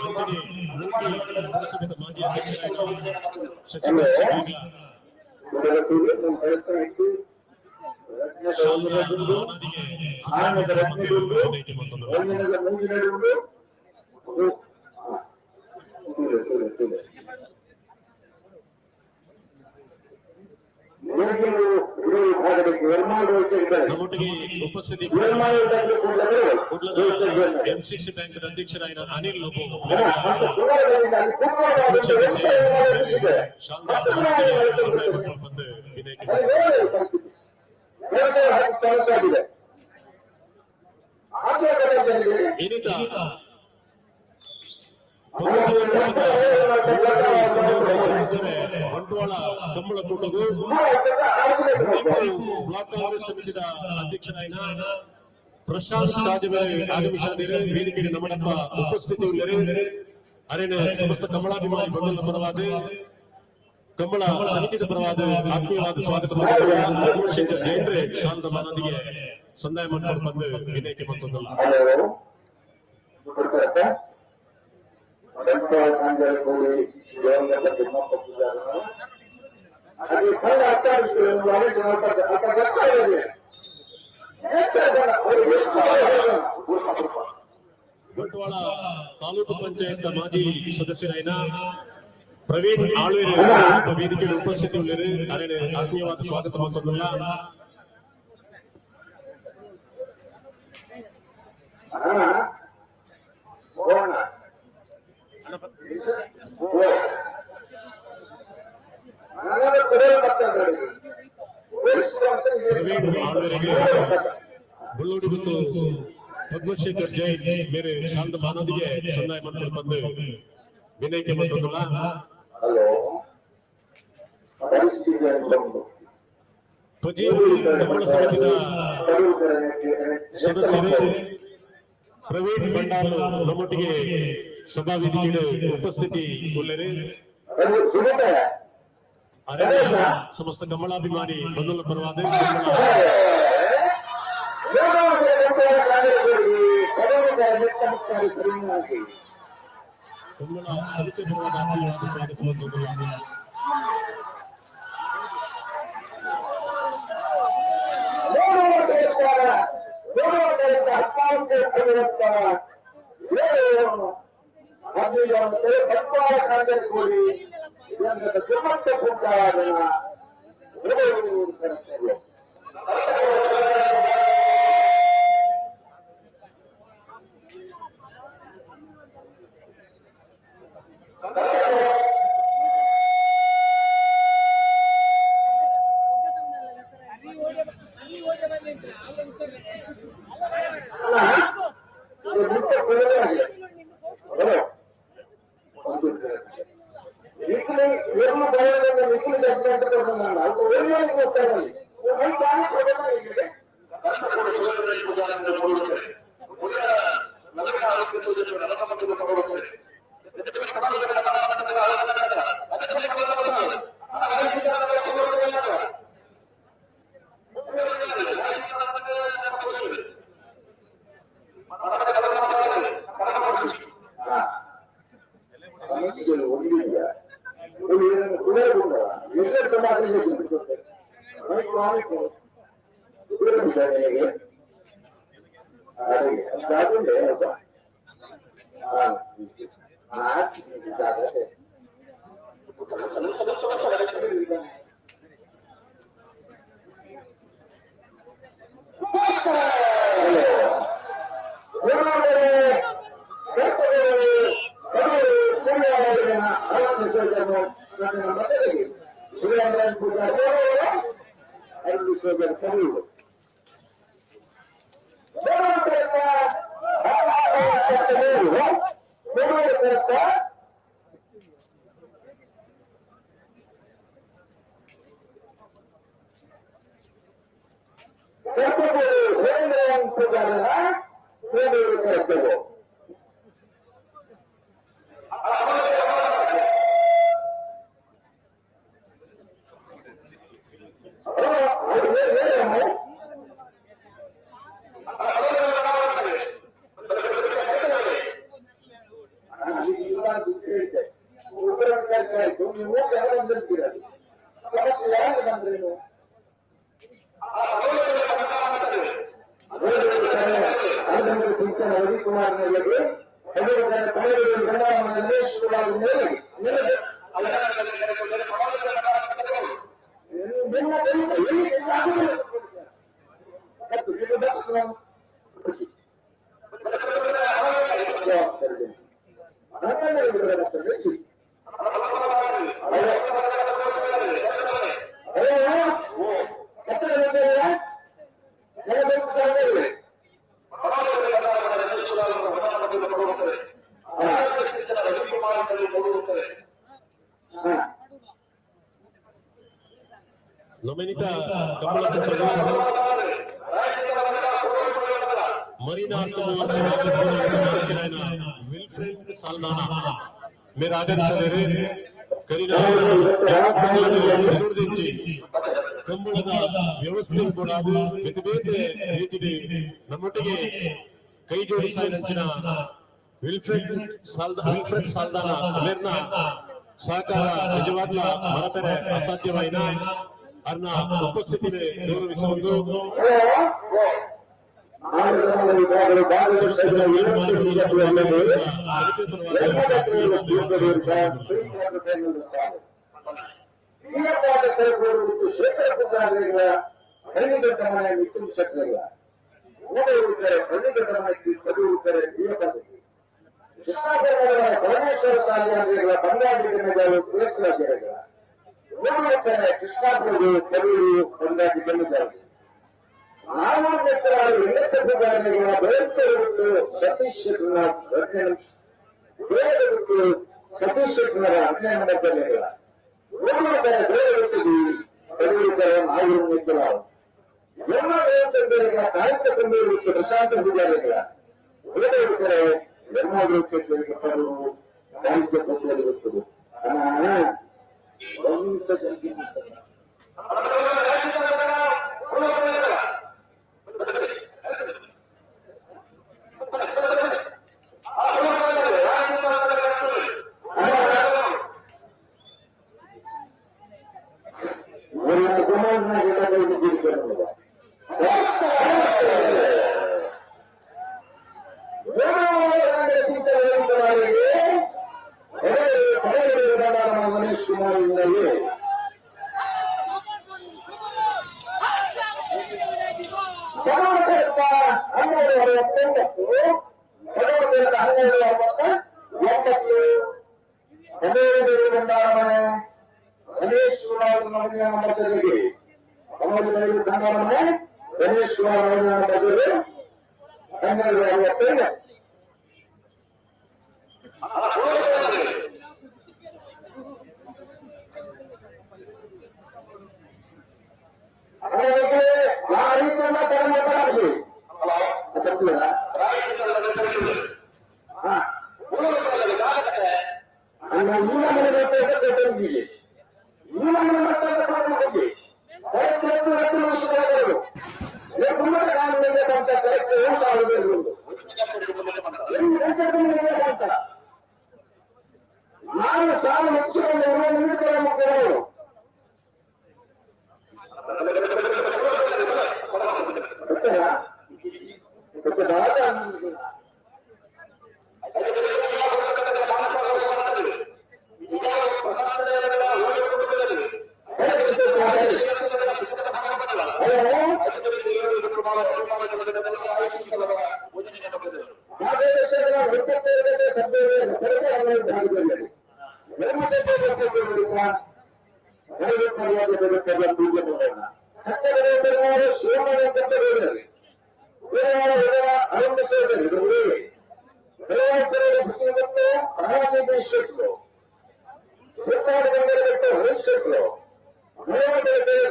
ಅಂಚನೆ ಮೂಲ್ಕಿ ಪುರಸಭೆದ ಮಾಜಿ ಅಧ್ಯಕ್ಷರಾದ ಶಶಿಧರ್ ಶೆಟ್ಟಿಗಳ ಶಾಲೆಯ ಮಾನದಿಗೆ ಸಂದಾಯ ಕೊಡಲು ವಿನಂತಿ ಮಾಡಿದ್ದಾರೆ. ನಮ್ಮೊಟ್ಟಿಗೆ ಉಪಸ್ಥಿತಿ ಕುಡ್ಲದ ಎಂಸಿಸಿ ಬ್ಯಾಂಕ್ ಅಧ್ಯಕ್ಷರಾದ ಅನಿಲ್ ಲೋಬೋ ಬಂದು ವಿನಂತಿ ಇನ್ನಿತ 91 ವರ್ಷದ ಬಂಟ್ವಾಳ ಕಂಬಳ ಕೂಟಗೂ ಬ್ಲಾಕ್ ಕಾಂಗ್ರೆಸ್ ಸಮಿತಿಯ ಅಧ್ಯಕ್ಷರಾದ ಪ್ರಶಾಂತ್ ಕಾಜಬೇರೆ ಆಗಮಿಸಿದ್ದಾರೆ. ವೇದಿಕೆಗೆ ನಮ್ಮಪ್ಪ ಉಪಸ್ಥಿತಿ ಉಳ್ಳರು. ಅರೇನ ಸಮಸ್ತ ಕಮಲಾಭಿಮಾನಿ ಬಂಧುಗಳ ಪರವಾದ, ಕಂಬಳ ಸಮಿತಿಯ ಪರವಾದ ಆತ್ಮೀಯವಾದ ಸ್ವಾಗತ ಪದ್ಮಶೇಖರ್ ಜೈನ್ರೆ ಶಾಲದ ಮಾನದಿಗೆ ಸಂದಾಯ ಮಾಡ್ಕೊಂಡು ಬಂದು ವಿನಯಕ್ಕೆ ಮತ್ತೊಂದಲ್ಲ. ಬಂಟ್ವಾಳ ತಾಲೂಕು ಪಂಚಾಯತ್ ಮಾಜಿ ಸದಸ್ಯರಾದ ಪ್ರವೀಣ್ ಆಳ್ವೇರು ವೇದಿಕೆಯಲ್ಲಿ ಉಪಸ್ಥಿತಿ ಉಳ್ಳರು. ಅರೇನ ಆತ್ಮೀಯವಾದ ಸ್ವಾಗತ ಮತ್ತೊಂದಲ್ಲ. ಪ್ರವೀಣ್ ಆಳ್ವರಿಗೆ, ಬಳ್ಳೋಡಿ ಮತ್ತು ಪದ್ಮಶೇಖರ್ ಜೈನ್ ಬೇರೆ ಶಾಂತ ಮಾನದಿಗೆ ಸಂದಾಯ ಮಾಡ್ಕೊಂಡು ಬಂದು ವಿನಯಕ್ಕೆ ಮತ್ತೊಂದಲ್ಲ. ಹಲೋ, ಪರಿಸ್ಥಿತಿ ಅಂತ ಉಂಟು. ಪಜೀರು ಕಂಬಳ ಸಮಿತಿಯ ಸದಸ್ಯರು ಪ್ರವೀಣ್ ಭಂಡಾರು ನಮ್ಮೊಟ್ಟಿಗೆ ಸಭಾ ವೇದಿಕೆಯಲ್ಲಿ ಉಪಸ್ಥಿತಿ ಉಳ್ಳರು. ಅರಣ್ಯ ಸಮಸ್ತ ಕಮಲಾಭಿಮಾನಿ ಬಂಧುಗಳ ಪರವಾದ ಕಮಲ ಕಮಲ ಸಮಿತಿ ಪರವಾದ ಆತ್ಮೀಯವಾದ ಸ್ವಾಗತ ಮತ್ತೊಂದಲ್ಲ. ನಮನಿತ ಕಂಬಳ ಮರೀನಾ ವಿಲ್ಫ್ರೆಡ್ ಸಾಲ್ದಾನ మీరు ಆಗಮಿಸಿದರೆ ಕರಿನ ಕಂಬಳದ ವ್ಯವಸ್ಥೆ ಕೂಡ ಬೇತೆ ಬೇತೆ ರೀತಿಯಲ್ಲಿ ನಮ್ಮೊಟ್ಟಿಗೆ ಕೈ ಜೋಡಿಸಿದ ವಿಲ್ಫ್ರೆಡ್ ಸಾಲ್ದಾನ ಮೇರ್ನ ಸಹಕಾರ ನಿಜವಾಗ್ಲ ಮರತರೆ ಅಸಾಧ್ಯವಾಯಿನ ಅರ್ನ ಉಪಸ್ಥಿತಿ ಗೌರವಿಸುವುದು. ರಮೇಶ್ ಕುಮಾರ್ ರಮೇಶ್ ಕುಮಾರ್ 1265. ನಾನು ಸಾಲ ಹೆಚ್ಚಿಕೊಂಡು ನೀಡುತ್ತಾರೆ ಮಕ್ಕಳು.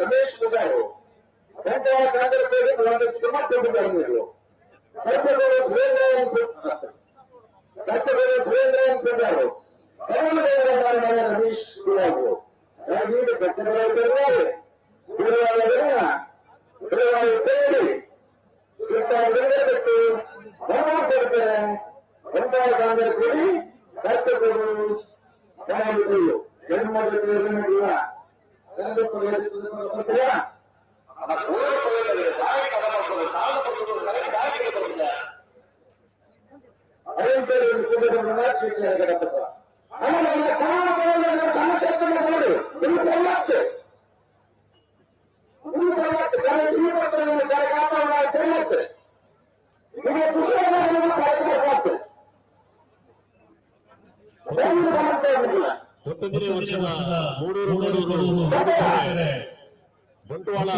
ರಮೇಶ್ ಕುಮಾರ್ ರಮೇಶ್ ವರ್ಷದ ಮೂಡೂರು ಬಂಟ್ವಾಳ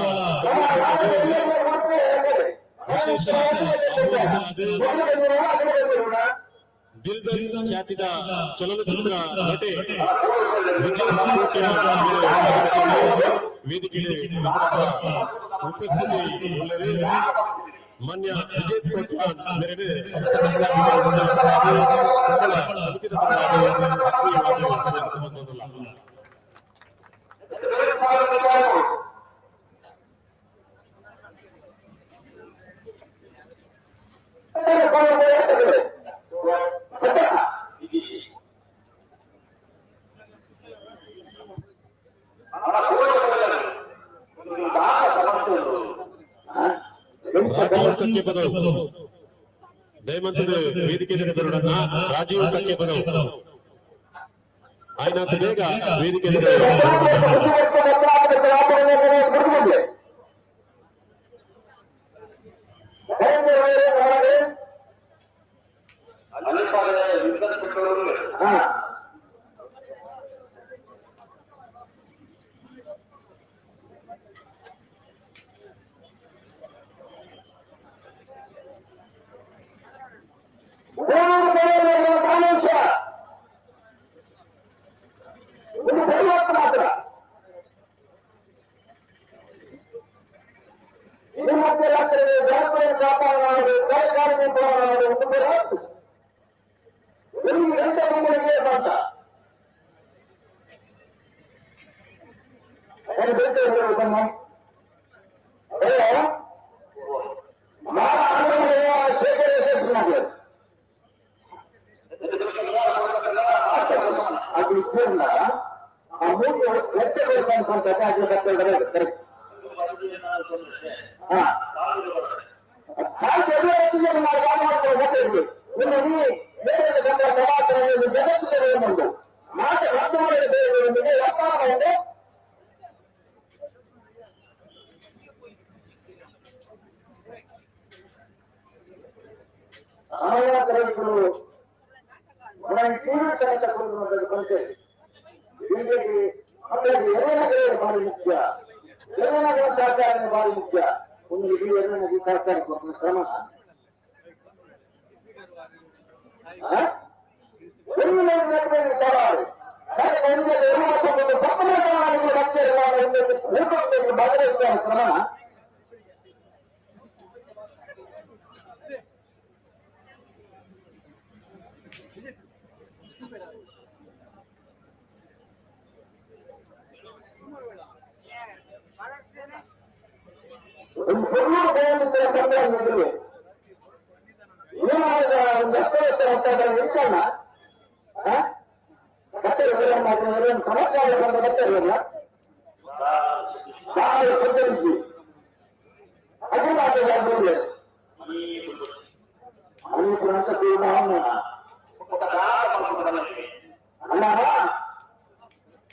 ವಿಶೇಷ ದಿಲ್ದಲ್ ಖ್ಯಾತಿದ ಚಲನಚಿತ್ರ ನಟೆ ವಿಜಯ್ ವೇದಿಕೆಗೆ ಉಪಸ್ಥಿತಿ ಉಳ್ಳರು. ಮಾನ್ಯ ವಿಜಯ್ ಕೋಟ್ಯಾನ್ ಮೇರೆಗೆ ಸಮಸ್ತ ಕಂಬಳ ಸಮಿತಿದ ಪರವಾಗಿ ಆತ್ಮೀಯವಾಗಿ ಸ್ವಾಗತ ಮಾಡುತ್ತಿಲ್ಲ. ರಾಜೀವ್ ಕಕ್ಕೆ ಪದವು ದಯಮಂತದ ವೇದಿಕೆ ಬರೋಣ. ರಾಜೀವ್ ಕಕ್ಕೆ ಪದವು ಆಯ್ನಾಥ ಬೇಗ ವೇದಿಕೆ. ಬಿಜೆಪಿ ಹಾಗಾಗಿ ಎರಡನೇ ಭಾರಿ ಮುಖ್ಯ, ಎರಡನೇ ಸಹಕಾರ ಭಾರಿ ಮುಖ್ಯ. ಒಂದು ಇಡೀ ಎರಡನೇ ಸಹಕಾರ ಕ್ರಮ ಕ್ರಮ. ಒಂದು ಪೊನ್ನೂರು ಕಂಬಳ ಮೊದಲು ಏನಾದ ಒಂದು ಅಸ್ತವ್ಯಸ್ತ ಹೋಗ್ತಾ ನಿಲ್ಸೋಣ. ಬಟ್ಟೆ ಸಮಸ್ಯೆ ಬಂದ ಬಟ್ಟೆ ಇರಲ್ಲ ಭಾಳ ಪದ್ಧತಿ ಅದು ಮಾತಾಡೋದು ಅಂತ ಅಲ್ಲ.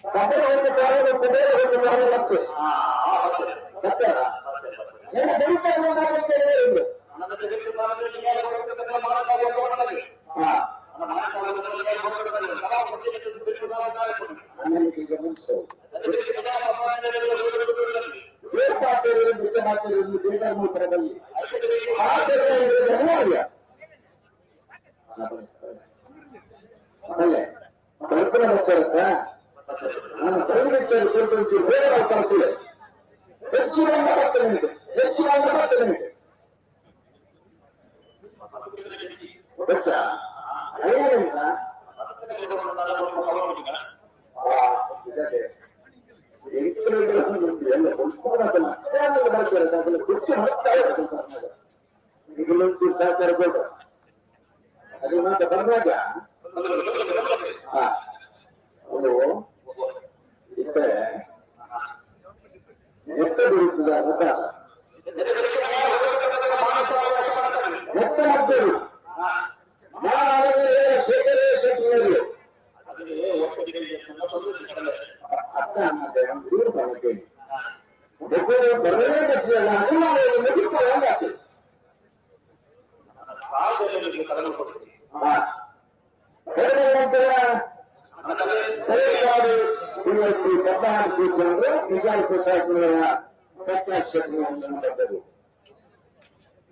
ಕಬಡ್ಡಿ ಹೋಗ್ತಾರೆ, ಕುಬೇರ ಹೋಗ್ತಾರೆ, ಮತ್ತೆ ಮತ್ತೆ ಏನು ಬೆಳೀತಾ ಇಲ್ಲ. ಕಲ್ಪನೆ ಮಾಡ್ತಾರತ್ತ ನಾನು ದಯವಿಟ್ಟು ಬೇರೆ ಕಲ್ಪನೆ ಹೆಚ್ಚು 10 ನಿಮಿಷ, ಹೆಚ್ಚು 10 ನಿಮಿಷ ಗೊತ್ತಾ? ಐದರಿಂದ ಸಹಕಾರ ಬೇಡ. ಅದು ಮಾತ್ರ ಬಂದಾಗ ಒಂದು ಇತ್ತೆ ಎತ್ತ ಬೀಳುತ್ತದೆ ಅಂತ ಎತ್ತ ಮಕ್ಕಳು ಶೇಖರೇ ಶೆಟ್ಟಿನಲ್ಲಿ ಅರ್ಥ ಅನ್ನೋದೇ ಒಂದು ದೂರ ಕೇಳಿ ಬರಲೇ ಬರ್ತೀಯಲ್ಲ, ಅದು ಇವತ್ತು ಪದ್ಮನಾಭ ಕೂತ್ಕೊಂಡ್ರು ನಿಜಾಲ ಪ್ರಸಾದ್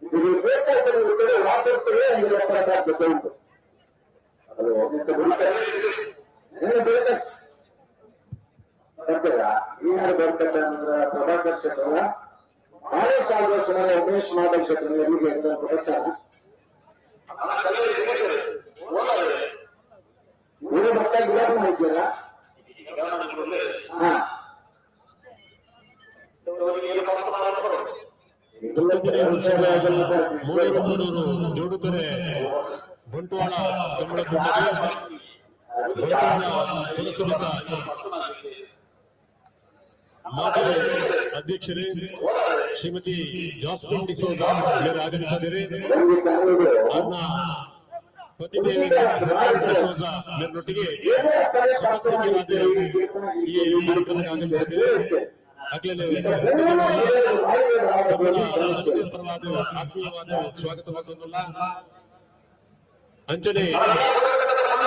ಇದು ಬೇಕಾದ್ರೆ ವಾಪರ್ತದೆ ಸಾಧ್ಯತೆ ಉಂಟು. ಅದು ಏನು ಬೇಕಾ ಬರ್ತೀರಾ? ಏನಾದ್ರು ಬರ್ತಕ್ಕಂದ್ರ ಪ್ರಭಾಕರ್ ಶೆಟ್ಟರ ನಾಳೆ ಸಾವಿರ ಸಮಯ ಉಮೇಶ್ ಮಾಧವ್ ಶೆಟ್ಟರ್ ಎಲ್ಲಿಗೆ ಅಂತ ಬರ್ತಾರೆ. ನೀವು ಬರ್ತಾ ಗಿಡ ಇದ್ದೀರಾ? ಹಾ. ವರ್ಷದ ಮೂಡೂರು ಜೋಡುಕರೆ ಬಂಟ್ವಾಳ ಕಮಲಗುಡ್ಡದ ಬಂಟ್ವಾಳ ಪುರಸಭೆಯ ಮಾಜಿ ಅಧ್ಯಕ್ಷರೇ ಶ್ರೀಮತಿ ಜಾಸ್ಮಿನ್ ಡಿಸೋಜಾ ಇವರು ಆಗಮಿಸಿದರೆ ಅವರ ಪತಿದೇವಿ ಡಿಸೋಜಾ ಇವರೊಟ್ಟಿಗೆ ಸಮರ್ಥಿಕೆಯಾದ ಈ ಕಾರ್ಯಕ್ರಮಕ್ಕೆ ಆಗಮಿಸಿದರೆ ಅಗ್ಲೇ ಸಮಿತಿಯ ಪರವಾದ ಆತ್ಮೀಯವಾದ ಸ್ವಾಗತವಾಗುವುದಿಲ್ಲ. ಅಂಚನೆ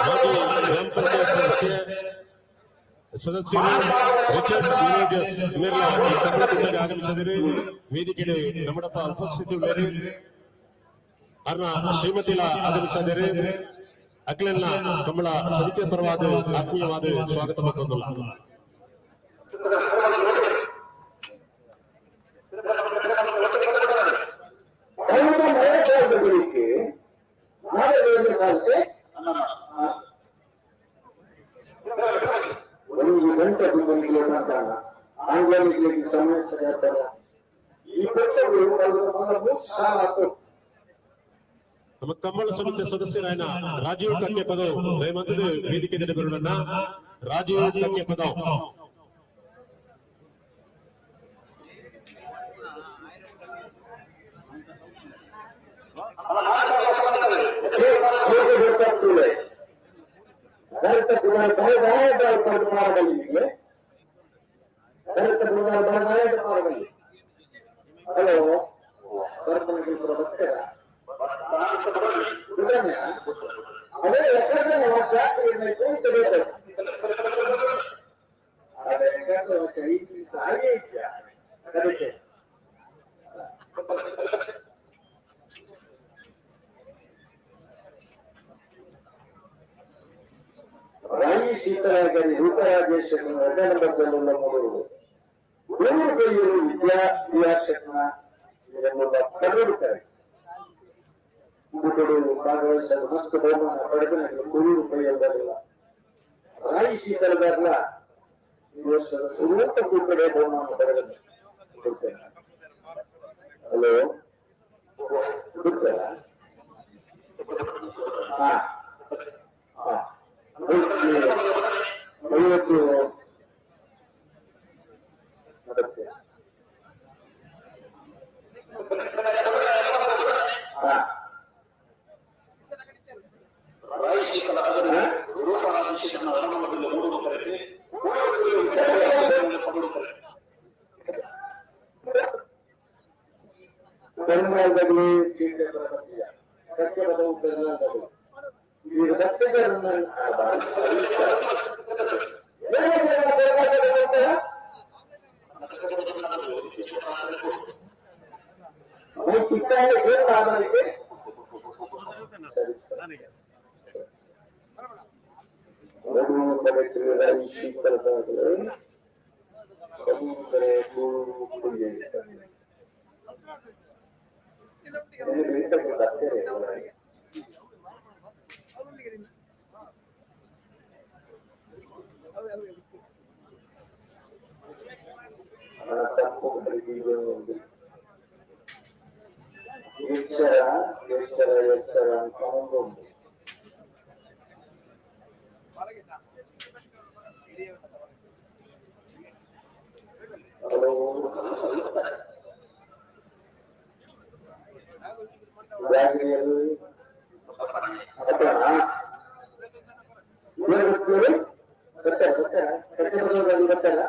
ಮಾಜಿ ಗ್ರಾಮ ಪಂಚಾಯತ್ ಸದಸ್ಯರು ರಿಚರ್ಡ್ ಯುನೇಜಸ್ ಇವರೆಲ್ಲ ಈ ಕಮಲಕುಂಡಗೆ ಆಗಮಿಸಿದರೆ ವೇದಿಕೆಗೆ ನಮ್ಮಡಪ್ಪ ಉಪಸ್ಥಿತಿ ಉಳ್ಳರು. ಅರ್ನ ಶ್ರೀಮತಿಲ ಆಗಮಿಸಿದರೆ ಅಕ್ಲೆಲ್ಲ ಕಮಲ ಸಮಿತಿಯ ಪರವಾದ ಆತ್ಮೀಯವಾದ ಸ್ವಾಗತ ಮತ್ತೊಂದಲ್ಲ. ಒಂದು ಗಂಟೆ ತುಂಬಲಿಕ್ಕೆ ಅಂತಾರ ಆಂಗ್ಲನಿಗೆ ಸಮಸ್ಯೆ ಹೇಳ್ತಾರ. ಈ ಪಕ್ಷಗಳು ಸಾಲ. ನಮ್ಮ ಕಮ್ಮಳ ಸಮಿತಿಯ ಸದಸ್ಯರಾಯನ ರಾಜೀವ್ ಕಕ್ಕೆ ಪದವ್ ದಯಮಂತದ ವೇದಿಕೆ ಬರೋಣ. ರಾಜೀವ್ ಕಕ್ಕೆ ಪದವ್ ಹಲೋ, ಅದೇ ಎಕರೆ. ಕಡಿತೆ ರಾಯಿ ಸೀತಾರಾಗರಿ ರೂಪರಾಜೇಶ್ ಎರಡನೇ ನಂಬರ್ದಲ್ಲೆಲ್ಲ ಮೂರು ಮೂರು ಕೈಯರು ವಿದ್ಯಾ ವಿದ್ಯಾಶಕ್ನ ಕನ್ನಡುತ್ತಾರೆ ಕೂಟಡು ಭಾಗವಹಿಸಲು ಮಸ್ತ್ ಬಹುಮಾನ ಪಡೆದು ಕುರೂರು ಕೈಯಲ್ದಾಗಲ್ಲ ರಾಯಿ ಶೀತಲದಾಗಲ ಈ ವರ್ಷದ ಸುರೂಪ ಕೂಟಡೆ ಬಹುಮಾನ ಪಡೆದ ಕೊಡ್ತೇನೆ. ಹಲೋ, ಕೊಡ್ತೇರಾ? ಹಾ ಹಾ, 50 ಮಾಡುತ್ತೆ. ಹಾ, ಪೆರುಮಾಳ್ದಾಗಲಿ ಚೀಟೆ ಬರ್ತೀಯ ಕಕ್ಕೆ ಬದವು ಪೆರುಮಾಳ್ದಾಗಲಿ ಈಗ ಬರ್ತಿದ್ದಾರೆ. ಸರಿ, ಎಚ್ಚರ ಎಚ್ಚರ ಎಚ್ಚರ ಅಂತ ಒಂದು ಹಲೋ, ಜಾಗರಿಯಲ್ಲಿ ಬರ್ತಾರೆ ಬರ್ತಾರ ಕಟ್ಟಡದಲ್ಲಿ ಬರ್ತಾರ.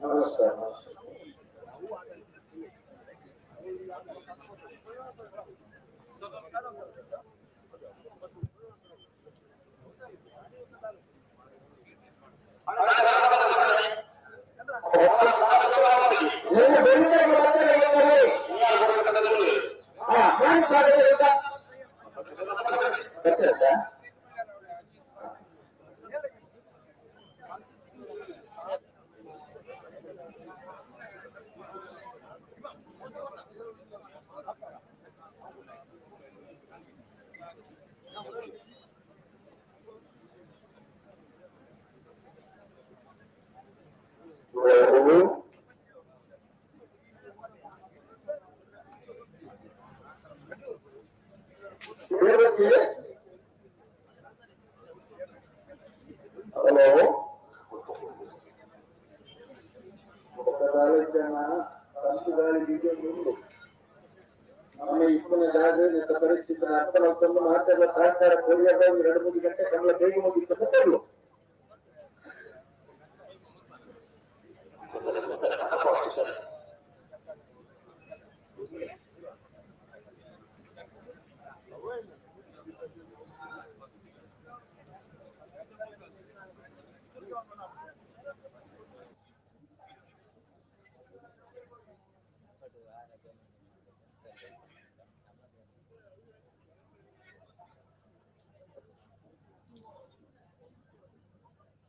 ನಮಸ್ಕಾರ ನಮಸ್ಕಾರ. ನೀವು ಬೆಳಿಗ್ಗೆ ಬರ್ತಾರೆ. ಹಾ, ನಾನು ಸ್ವಾಗತ ಬರ್ತಾರಾ? ಹಲೋ, ಹಲೋ, ತಂಪು ಗಾಳಿ ಬೀಜ ಉಂಟು. ನಮ್ಮ ಇಪ್ಪನ ಜಾಗ ಪರಿಸ್ಥಿತಿ ಅರ್ಥ ತಂದು ಮಾತೆಲ್ಲ ಸಹಕಾರ ಕೊರಿಯಾಗ 2-3 ಗಂಟೆ ಕಮಲ ಬೇಗ ಮುಗಿತು ತರಲು.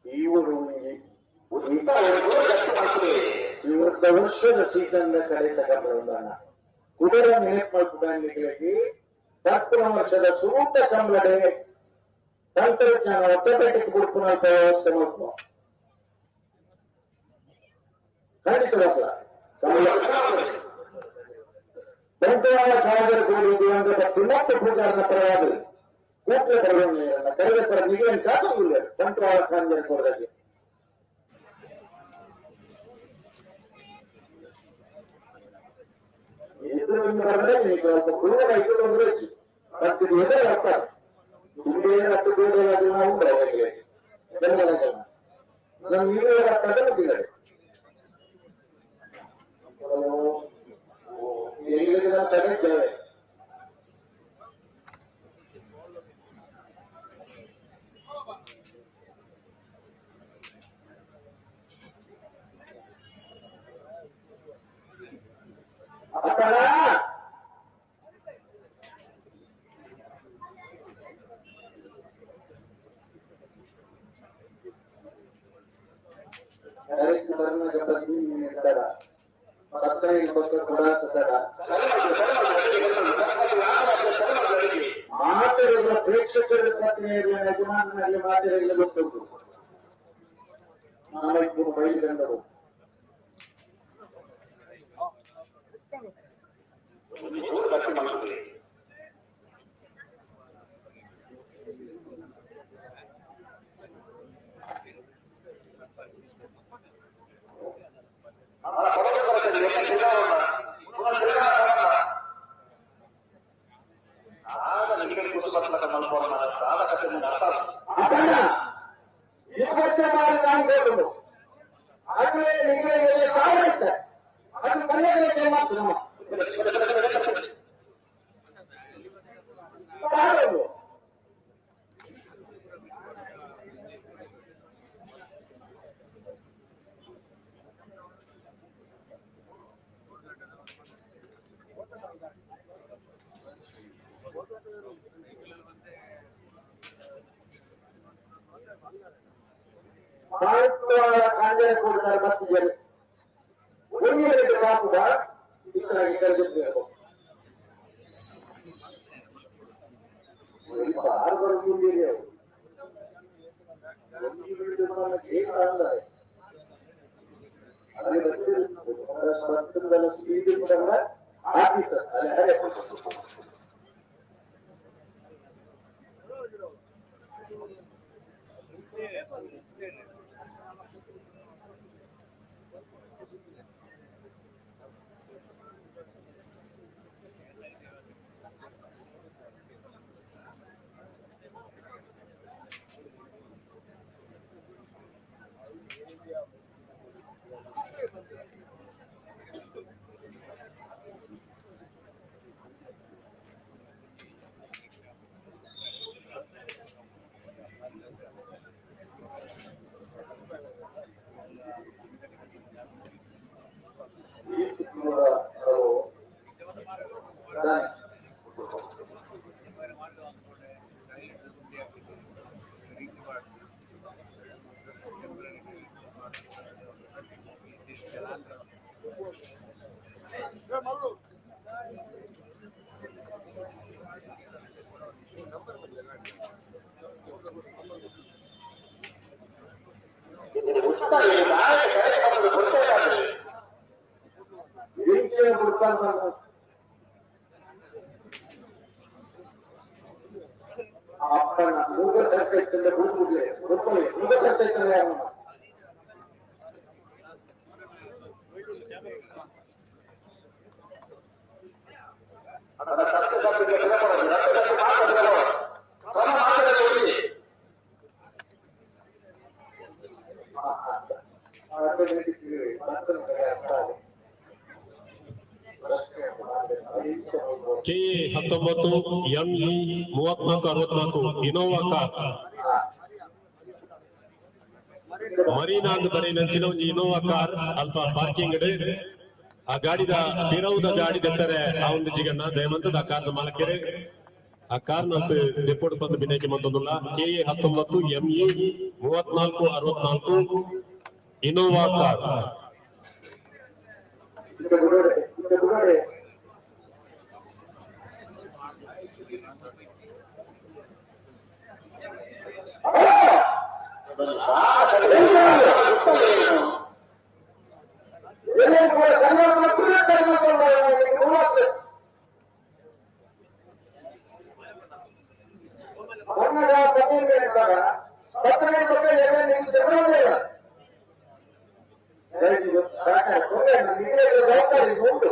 ಇವರು ಇವತ್ತ ವರ್ಷದ ಸೀಸನ್ ಕಡೆ ತಗೊಂಡ್ಬಂದಾನ ಕುಬೇರ ನೆನಪು ಮಾಡ್ಕೊಂಡ್ಲಿಕ್ಕೆ ಪತ್ನ ವರ್ಷದ ಸೂಕ್ತ ಕಂಬಳಡೆ ತಂತ್ರಜ್ಞಾನ ಆಟೋಮೆಟಿಕ್ ಗುರುಪುನ ವ್ಯವಸ್ಥೆ ಮಾಡ್ಕೊ ಖಂಡಿತವಾಗ್ಲ ಬಂಟವಾಳ ಕಾಗರ ಕೋರಿ ಅಂತ ತಿಮ್ಮಪ್ಪ ಪೂಜಾರನ ಪರವಾಗಿ ಕೂಟ್ಲೆ ಬರವಣಿಗೆಯನ್ನ ಕರೆದ ಪರ ನಿಗೇನು ಕಾದುಂಗಿಲ್ಲ ಬಂಟವಾಳ ಕಾಂಜನ ಕೊಡದಾಗೆ. ಎದುರು ಬಂದ್ರೆ ನಿಮಗೆ ಸ್ವಲ್ಪ ಕುರುಡ ಇದ್ದು ಅಂದ್ರೆ ಹೆಚ್ಚು ಮತ್ತೆ ಇದು ಎದುರು ಆಗ್ತಾರೆ ಹಿಂದೆ ಹತ್ತು ಬೇರೆ ನಾವು ನಾನು ನೀವು ಆಗ್ತದೆ ಬಿಟ್ಟಿದ್ದಾರೆ ಎಲ್ಲಿಗೆ ನಾವು ತಗೊಂಡಿದ್ದೇವೆ. ಅಪ್ಪಣ ಡೈರೆಕ್ಟ್ ಬರ್ನ ತಡ 15 ಪಕ್ಕ ಕೂಡ ತಡ ಮಾತಾಡಿದ ಪ್ರೇಕ್ಷಕರ ಯಜಮಾನನಲ್ಲಿ ಮಾತಾಡಲು ಗೊತ್ತುಂಟು. ನಾಲ್ಕು ಬೈಲಿಗಂಡರು ಕಾಂಜನ ಕೊಡ್ತಾರೆ ಮತ್ತಿದ್ದಾರೆ ಒಂದು ಎರಡು ಕಾಪುದ ಇತರಾಗಿ ಕರೆದಿರ್ಬೇಕು. ಆರು ಮುಂದಿದೆ ಅಲ್ಲಿ ಸ್ಪೀಡ್ ಆಗಿತ್ತು ಅಲ್ಲಿ ಅರೆ ಅಪ್ಪನ ಮೂಗ ಸರ್ಕೈತಂದ್ರೆ ಹುಡುಗಲೆ ಗೊತ್ತಲ್ಲ ಮೂಗ ಸರ್ಕೈತಂದ್ರೆ ಯಾರು ಕೆಎ 19 ಎಂಇ 3464 ಇನೋವಾ ಕಾರ್ ಮರೀನಾ ಅಂದ್ ಬರೀನಂಚಿನ ಒಂಜಿ ಇನೋವಾ ಕಾರ್ ಅಲ್ಪ ಪಾರ್ಕಿಂಗ್ ಆ ಗಾಡಿದ ಪಿರವುದ ಗಾಡಿ ದೆತ್ತರೆ ಆ ಒಂದು ಜಿಗಣ್ಣ ದಯಮಂತದ ಆ ಕಾರ್ದ ಮಾಲಕರೆ ಆ ಕಾರ್ ನಂತ ದೆಪ್ಪೊಡು ಬಂದು ಬಿನೇಕಿ ಮಂತೊಂದುಲ್ಲ ಕೆಎ 19 ಎಂಇ 3464 ಇನೋವಾ ಕಾರ್. ಜವಾಬ್ದಾರಿ ಉಂಟು.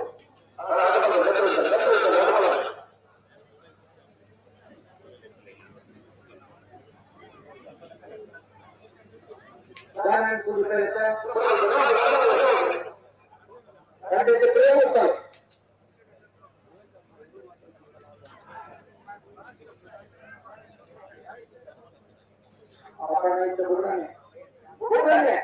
ಪ್ರೇಮ ಇರ್ತಾರೆ. ಅಪ್ಪನ ಇದ್ದ ಹುಡುಗನೇ ಹುಡುಗನೇ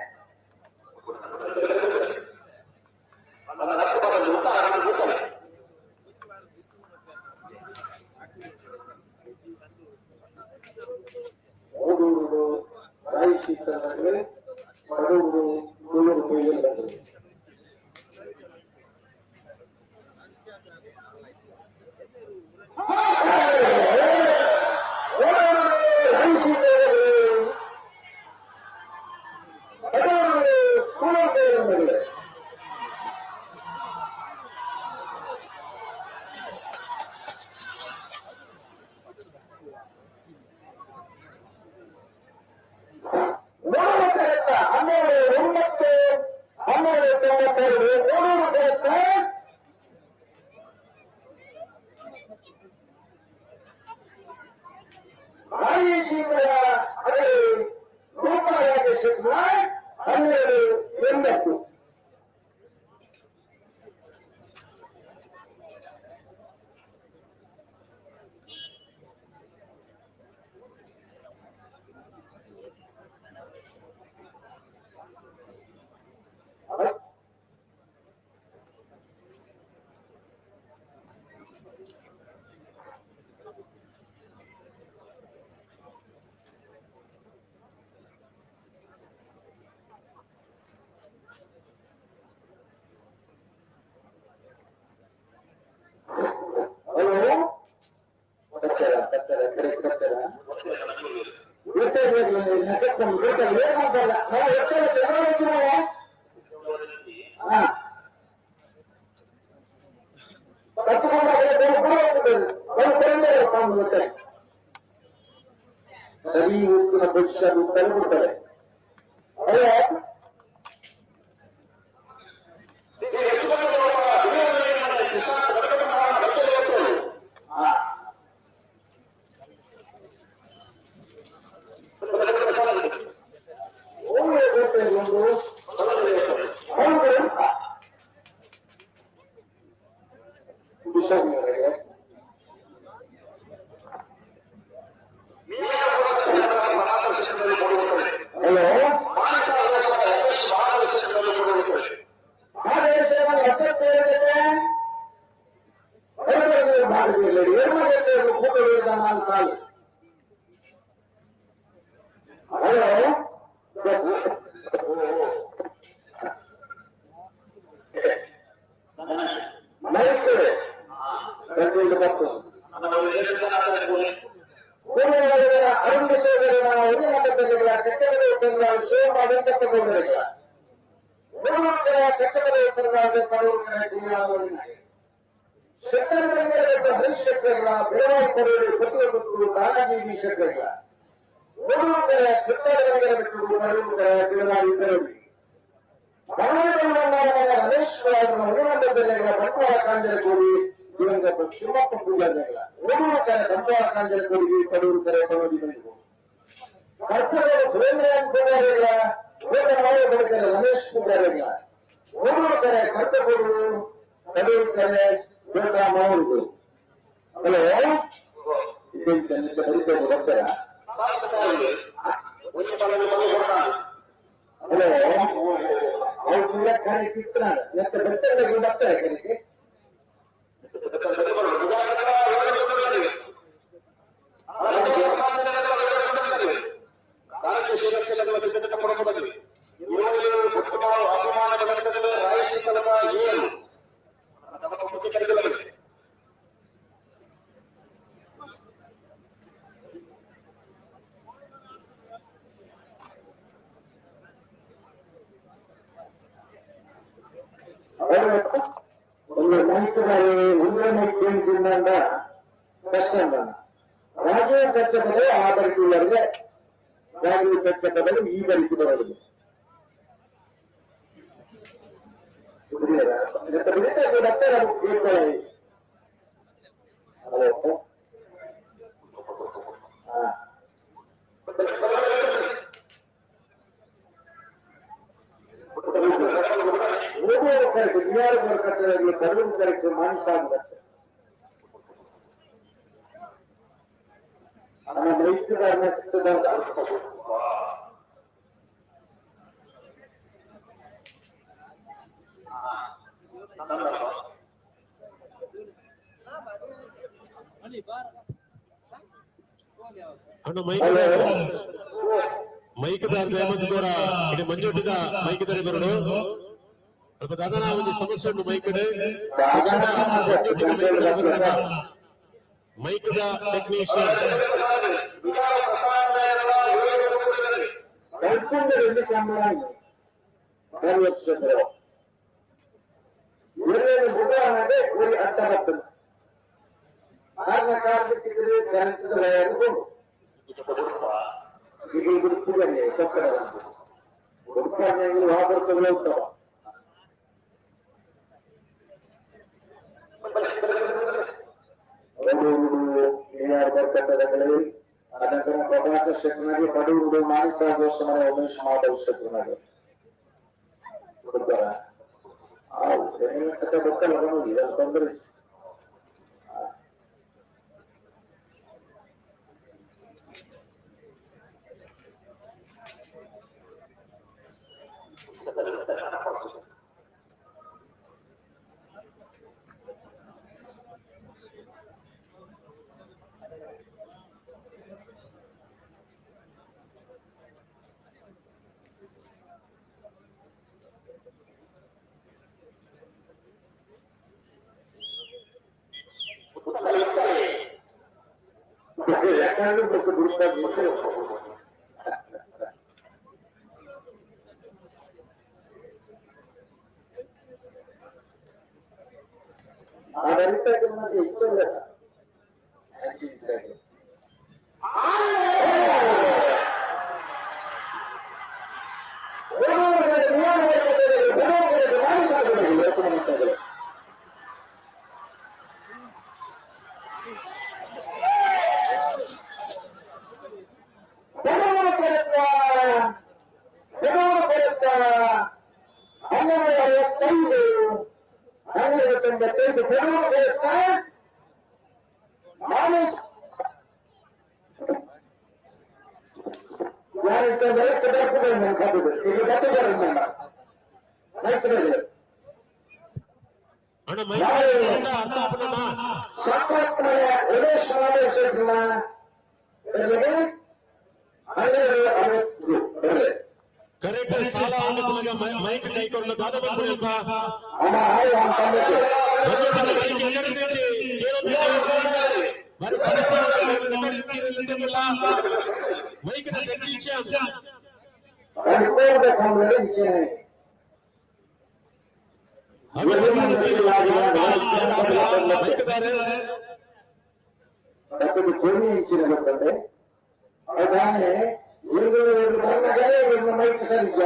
12 9 12 92 3 ರೂಪ ರಾಜೇಶ್ 12 80. ಸರಿ ಉಪ್ಪಿನ ಭವಿಷ್ಯ ತಲುಪುತ್ತಾರೆ. ರಾಜೀವ್ ಕಚ್ಚಕದವರು ಆ ಬರಿಕುಳ್ಳರಿಗೆ ರಾಜೀವ್ ಕಚ್ಚಕದವರು ಈ ಬರಿಕುಳ್ಳವರಿಗೆ ಮಾನಸಾಗುತ್ತೆ. ಅಣ್ಣ ಮೈಕ್ ದಾರ ಇಡೀ ಮಂಜೊಟ್ಟಿದ ಮೈಕ್ ದಾರಿ ಬರೋಡು ಅಲ್ಪ ದಾದನ ಒಂದು ಸಮಸ್ಯೆ ಉಂಟು ಮೈಕ್ ಮೈಕ್ the technician ಆರ್ನ ಕಾಲಕ್ಕೆ ಕರೆಂಟ್ ಕೊಂಡು ಈಗ ಗುರುಪುಗನೆ ಕೊಕ್ಕಡ ಗುರುಪಣ್ಣೆಗಳು ವಾಪರ್ತಗಳು ಉತ್ತಮ. ಎಆರ್ ಬರ್ಕಟ್ಟದಗಳಲ್ಲಿ ಅನಂತರ ಪ್ರಭಾಕರ್ ಶೆಟ್ಟರ್ನಾಗೆ ಪಡೂರು ಮಾಣಿಸ ಗೋಸ್ವಾಮಿ ಉಮೇಶ್ ಮಾಧವ್ ಶೆಟ್ಟರ್ನಾಗೆ ಕೊಡ್ತಾರ. ಹೌದು, ಗೊತ್ತಲ್ಲ, ಅದು ತೊಂದರೆ. ಯಾಕಂದ್ರೆ ಗುರುತಾಗಿ ಆ ರೈತಾಗಿ ಇತ್ತಲ್ಲ. ಅಣ್ಣ, ಮೈಕ್ ಅರ್ಥ ಆಪುನಣ್ಣ. ರಮೇಶ್ ಮಾದೇಶ್ವರನ 1260. ಕರೆಕ್ಟ್ ಸಾಲ ಆಗುವಾಗ ಮೈಕ್ ಕೈ ಕೊಡಲು ದಾದ ಬಂದ್ಬಿಡಿ ಅಲ್ಪ. ಮೈಕ್ ಎಕ್ಕಡೆ మరి సమస్య మైక్ తగ్గించాం. ಇಚ್ಚಿನ ಅದಾನೆ ಮೈಕ್ ಸರಿಜ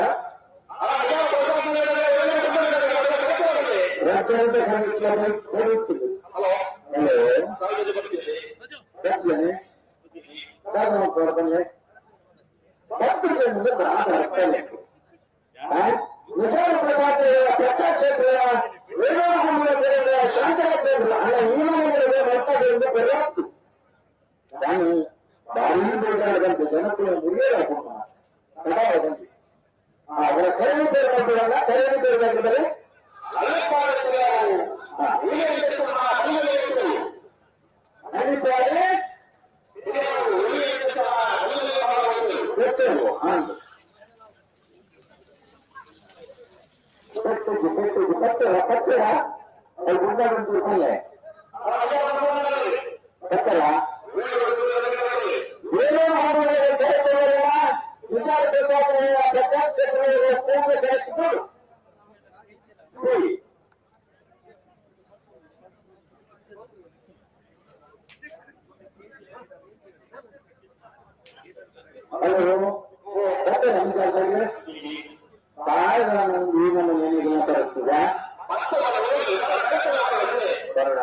ರಾಜ್ಯಾಂತ ಹಲೋ ಪ್ರಕಾಶ್ ನಾನು ಭಾರಿ ಬೇಜಾರಾದಂತೆ ಜನಪ್ರಿಯ ಮುರಿಯಲಾಗುವ ಬಂದು ಅವರ ಕರೆಯನ್ನು ಬೇರೆ ಮಾಡ್ಕೊಳ್ಳೋಣ. ಕರೆಯನ್ನು ಬೇರೆ ಮಾಡಿದರೆ ಪಟ್ಟೆರ ಅದು ಗುಂಡಾಗಂತ ಪಟ್ಟರ ಏನೇನು ಮಾಡುವ ವಿಚಾರ ಪ್ರಕಾಶ್ ಶೆಟ್ಟರ್. ಹಲೋ, ಮತ್ತೆ ನಮ್ಗೆ ಬಾಳ ಈ ನಮ್ಮ ಏನಿಗೆ ಮಾತಾಡ್ತದ ಬರೋಣ.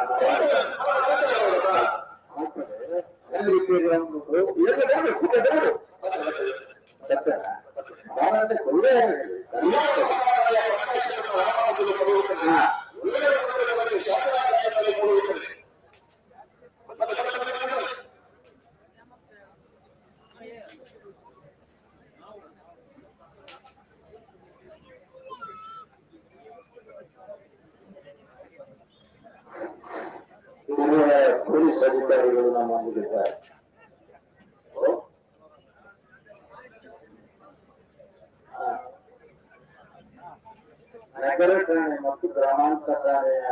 ಹಿರಿಯ ಪೊಲೀಸ್ ಅಧಿಕಾರಿಗಳು ನಮ್ಮೊಂದಿಗಿದ್ದಾರೆ. ನಗರ ಠಾಣೆ ಮತ್ತು ಗ್ರಾಮಾಂತರ ಠಾಣೆಯ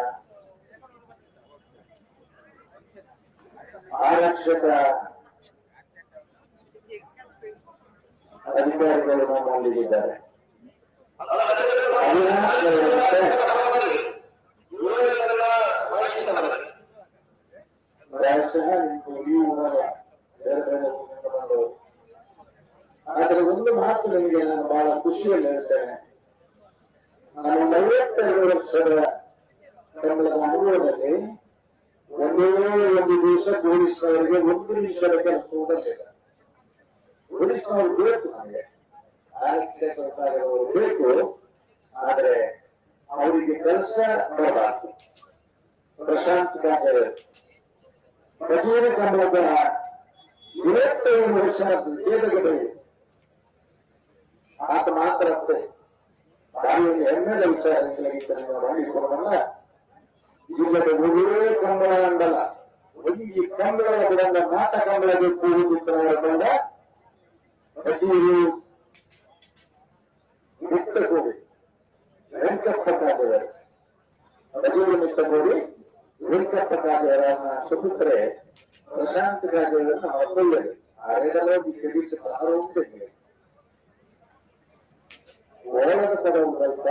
ಆರಕ್ಷಕ ಅಧಿಕಾರಿಗಳು ನಮ್ಮೊಂದಿಗಿದ್ದಾರೆ. ಅವಿನಾಶ್ ಅವರಂತೆ ಪ್ರಾಯಶಃ ನೀವು ಬೇರೆ ಬೇರೆ ಬಂದವರು. ಆದರೆ ಒಂದು ಮಾತು ನಿಮಗೆ ನಾನು ಬಹಳ ಖುಷಿಯಲ್ಲಿ ಹೇಳ್ತೇನೆ. ನಾನು 42 ವರ್ಷದ ಕಂಬಳದ ಅನುಭವದಲ್ಲಿ ಒಂದೇ ಒಂದು ದಿವಸ ಪೊಲೀಸ್ನವರಿಗೆ ಒಂದು ನಿಮಿಷದ ಕೆಲಸ ಬರಲಿಲ್ಲ. ಪೊಲೀಸ್ನವರು ಬೇಕು ನಮಗೆ, ಆರಕ್ಷಕ ವಿಭಾಗದವರು ಬೇಕು, ಆದರೆ ಅವರಿಗೆ ಕೆಲಸ ಬರಬಾರ್ದು. ಪ್ರಶಾಂತ್ ಕಾಂಗರೆ ಬಜೀರ ಕಂಬಳದ 27 ವರ್ಷ ಜೇದಗಡೆ ಆತ ಮಾತ್ರ ಭಾರಿ ಒಂದು ಹೆಮ್ಮೆದ ವಿಚಾರ ಮಾಡಿಕೊಳ್ಳಲ್ಲ. ಇಲ್ಲದ ಒಂದೇ ಕಂಬಳ ಅಂದಲ್ಲ, ಒಂಜಿ ಕಂಬಳ ಬಿಡಂದ ಮಾತ ಕಂಬಳಗೆ ಕೂಗುತ್ತಿತ್ತವರ ಬಜೀರು ಮಿತ್ತಕೋಡಿ ವೆಂಕಪ್ಪ ಕಾಗೆಯವರು, ಬಜೀರು ಮಿತ್ತಕೋಡಿ ವೆಂಕಪ್ಪ ಕಾಗೆಯವರನ್ನ ಸುಪುತ್ರೆ ಪ್ರಶಾಂತ್ ಕಾಗೆಯವರನ್ನ ಮಕ್ಕಳು ಅರೆಡಲೋಗಿ ಕೆಡಿತು ಉಂಟು. ಓಳದ ಪದವು ಕಲ್ಪ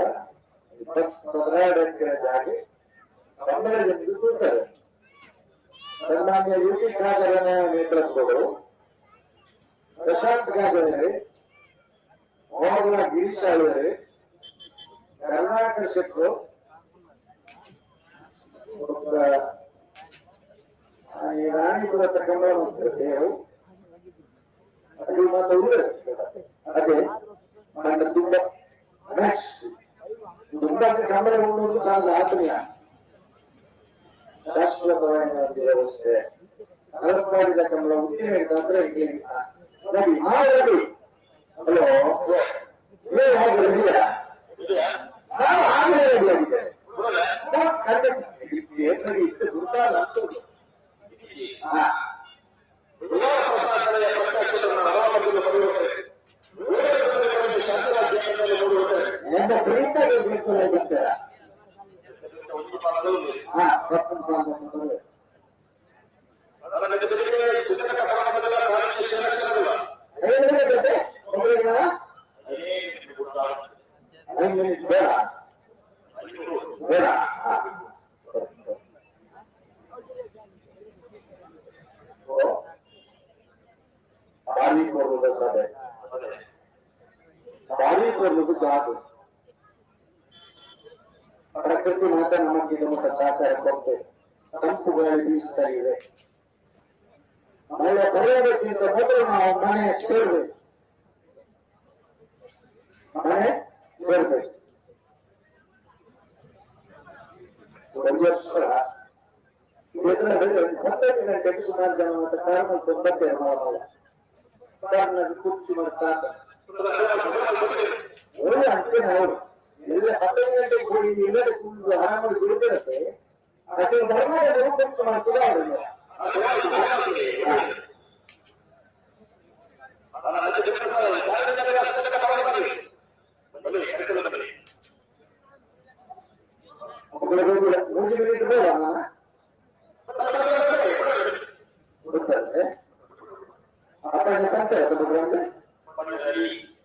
22 ಎಕರೆ ಜಾಗೆ ಕಂಬಳದಿಂದ ತೂತಾರೆ. ಸನ್ಮಾನ್ಯ ಯು ಟಿ ಖಾದರನ ನೇತೃತ್ವಗಳು ಪ್ರಶಾಂತ್ ಕಾಗೆಯವರೇ, ಮೋಹನ ಗಿರೀಶ್ ಅವರೇ, ಕರ್ನಾಟಕ ಶೆಟ್ರು, ರಾಣಿಪುರ ಕಂಬಳ ಅದು ಮಾತ್ರ ಅದೇ ನನ್ನ ತುಂಬಾ ತುಂಬಾ ಕಂಬಳ ಉಂಟು ಕಾಲದ ಆತ್ಮೀಯ ಶಾಶ್ವತವಾದ ಒಂದು ವ್ಯವಸ್ಥೆ ಅಲಂಕಾರಿದ ಕಂಬಳ ಉದ್ದಿನ ಅಂದ್ರೆ ರವಿ. ಹಾ ರವಿ, ಹಲೋ, ನೀವು ಹೇಗೆ ರೆಡಿಯಾ? ನಾನು ಆಗಲೇ ರೆಡಿ ಆಗಿದ್ದೇನೆ. ಇತ್ತು ಗುರ್ತಾದ ಹಾ ನನ್ನ ಪ್ರೀತಿಗೆ ಬೇಕು ಹಾ ಬೇಡ ಬೇಡ. ಭಾರಿ ಕೊಡುವುದು ಸಭೆ, ಭಾರಿ ಕೊಡುವುದು ಜಾಗ. ಪ್ರಕೃತಿ ಮಾತ್ರ ನಮಗೆ ನಮ್ಮ ಸಹಕಾರ ಕೊಟ್ಟು ತಂಪು ಗಾಳಿ ಬೀಸ್ತಾ ಇದೆ. ಮಳೆ ಬರೆಯೋದಕ್ಕಿಂತ ಮೊದಲು ನಾವು ಮನೆ ಸೇರ್ಬೇಕು, ಮನೆ ಸೇರ್ಬೇಕು. ಒಂದು ವರ್ಷ 10 ಗಂಟೆಗೆ ಸುಮಾರು ಜನ ಮತ್ತೆ ಕಾರ್ನಲ್ಲಿ ತೊಂಬತ್ತೇಳು ಮಾಡಲ್ಲ, ಕಾರ್ನಲ್ಲಿ ಕುರ್ಚಿ ಮಾಡ್ತಾ ಒಳ್ಳೆ ಅಂಚೆ ಅವರು ಎಲ್ಲ 10 ಗಂಟೆಗೆ ಹೋಗಿ ಇಲ್ಲದೆ ಕುಂದು ಆರಾಮಾಗಿ ಕುಳಿತಿರತ್ತೆ. ಅದೇ ಧರ್ಮ ಕುರ್ಚಿ ಮಾಡ್ತೀರ ಅವರಿಗೆ. ಮೂರು ಮಿನಿಟ್ ಬೇಡ ಗೊತ್ತಂತೆ ಅಪ್ಪಣ್ಣ ತಂತೆ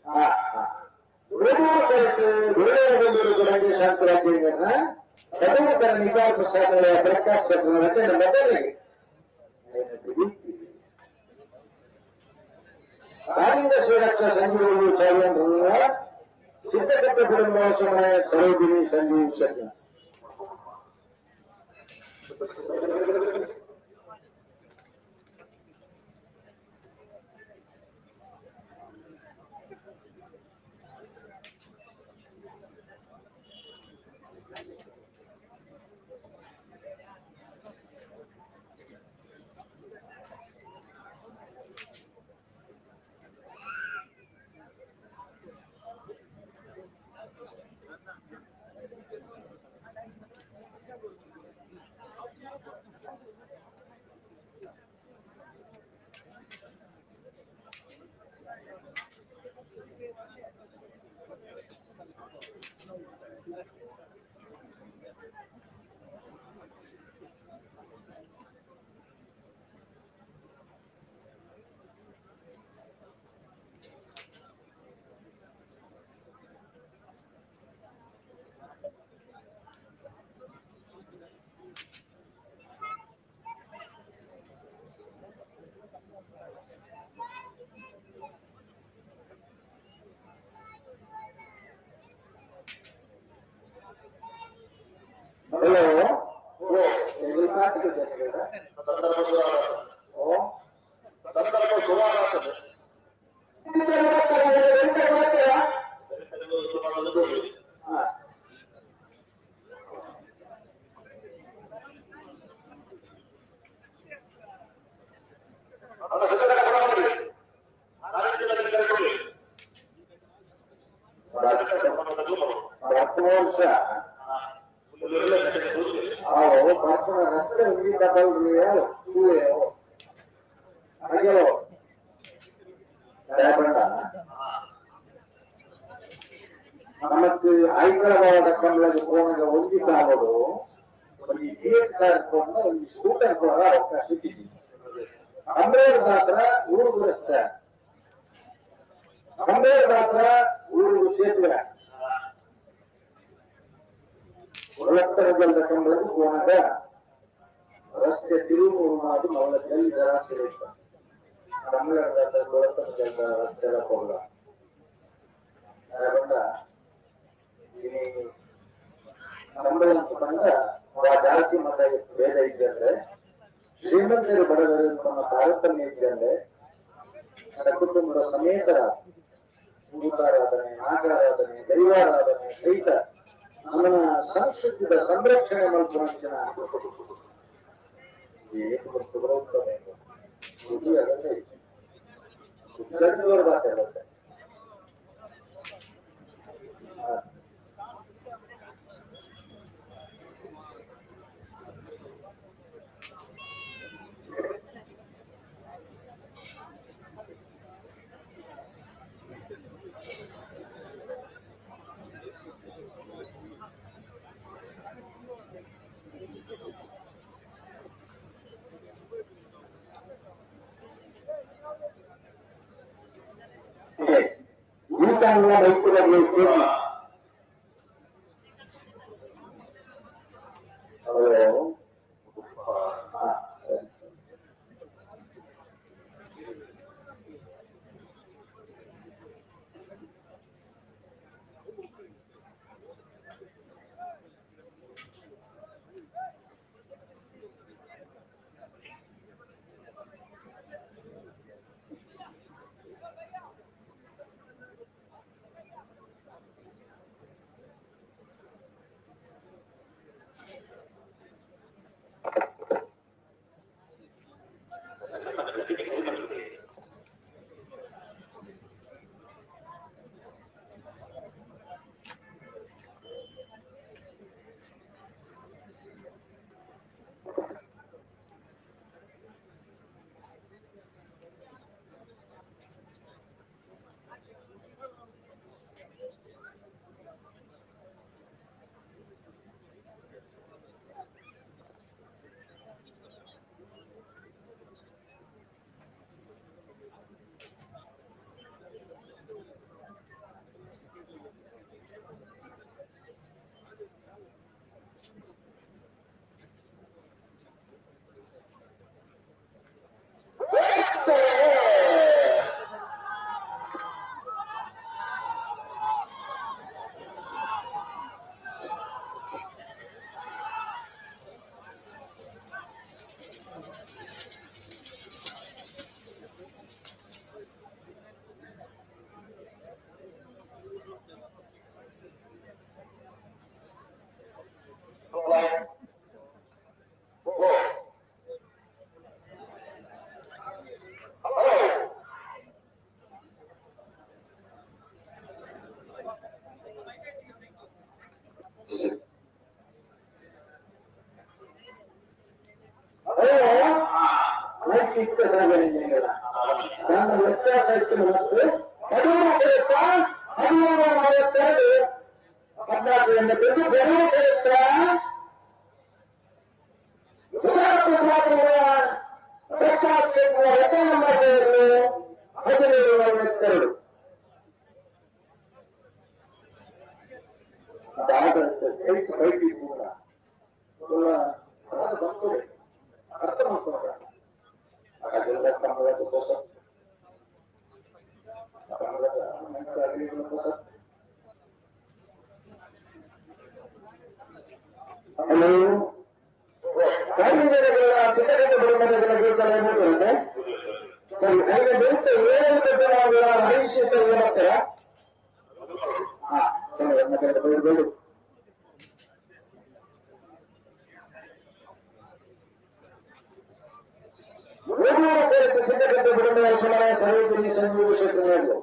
ಹಾ ಹಾ ಪ್ರಕಾಶ್ ಮೊದಲಿಗೆ ಕಾಳಿಂಗ ಶ್ರೀರಕ್ಷ ಸಂಜೀವಿ ಚಾರ್ಯಂದ್ರ ಸಿದ್ಧಕಟ್ಟ ಕುಟುಂಬ ಸಮಯ ಸರೋಜಿನಿ ಸಂಜೀವ್ ಶರ್ಮ. ಹಲೋ ಓ ಎಲ್ಲಿ ಮಾತಾಡ್ತಿದ್ದೀರಾ? ಓ ಸಂದರ್ಭ ಶುರುವಾಗ್ತದೆ. ಹಾ. ವರ್ಷ ಅವು ಬರ್ಪುನ ರಸ್ತೆ ಒಂಜಿ ಡಬಲ್ ಟೂ ಹಾಗೆಲೋ ನಮಕ್ ಹೈದರಾಬಾದ್ ಕಂಬಳದ ಫೋನ್ಗ ಒಂಜಿ ಕಾಲೋಡು ಒಂಜಿ ಜಿಎಸ್ ಕಾರ್ ಫೋನ್ ಒಂಜಿ ಸ್ಕೂಟರ್ ಫೋನ್ ಅವಕಾಶ ಇಟ್ಟಿದ್ದೀವಿ. ಅಂಬೇರ್ ಮಾತ್ರ ಊರುಗು ರಸ್ತೆ, ಅಂಬೇರ್ ಮಾತ್ರ ಊರುಗು ಸೇತುವೆ. ಒಳತ್ತರಗಲ್ದ ಕಂಬಳದ ಫೋನಾಗ ರಸ್ತೆ ತಿರುಮೂರು ಮಾತು ಮಲ್ಲ ಜಲ್ ಜರಾಸೆ ಕನ್ನಡದ ಕೊಳತನ ರಸ್ತೆ ಹೋಗಲ್ಲ. ಕಂಬಳ ಅಂತ ಬಂದ ಆ ಜಾತಿ ಮತ ಭೇದ ಇದ್ದಂದ್ರೆ, ಶ್ರೀಮಂತರು ಬಡವರು ನಮ್ಮ ತಾರತಮ್ಯ ಇದ್ದಂದ್ರೆ, ಸಕುಟುಂಬ ಸಮೇತರ ಭೂತಾರಾಧನೆ, ನಾಗಾರಾಧನೆ, ದೈವಾರಾಧನೆ ಸಹಿತ ನಮ್ಮ ಸಂಸ್ಕೃತಿಯ ಸಂರಕ್ಷಣೆ ಮಲ್ಪುನಂಚಿನ ಬಾತೆ. ಈ ರೈತರಲ್ಲಿ ಹಲೋ ಹಾ. ನಾನು ವ್ಯತ್ಯಾಸ ಇತ್ತು ಮತ್ತು 13 ಪ್ರಯತ್ನ 13 42 14 ಎಂಬತ್ತೆಂಟು ಬೆಳೂರು ಪ್ರಯತ್ನ ಪ್ರಸಾದ್ ಶೆಟ್ಟಿ ನಂಬರ್ 17 52. ಕೂಡ ಬರ್ತದೆ ಅರ್ಥ ಮಾಡ್ಕೊಂಡ್ರ ಅದೆಲ್ಲ ಕನ್ನಡದ ಹೊಸ ಕನ್ನಡದ ಹೊಸ ಹಲೋ ಸಿದ್ಧಗಂಗ ಬುಡಮನೆಗಳ ಬೀಳ್ತಾರೆ. ಸರಿ, ಐದು ಬೆಳಿಗ್ಗೆ 7 ಗಂಟೆ ಹರೀಶ್ ಬರ್ತೀರಾ? ಹಾ, ಬೇಡ. ಸಿದ್ಧಗಂಗ ಬುಡಮನೆ ಸಮಯ ಸರೋಜಿನಿ ಸಂಜೀವ ಕ್ಷೇತ್ರಗಳು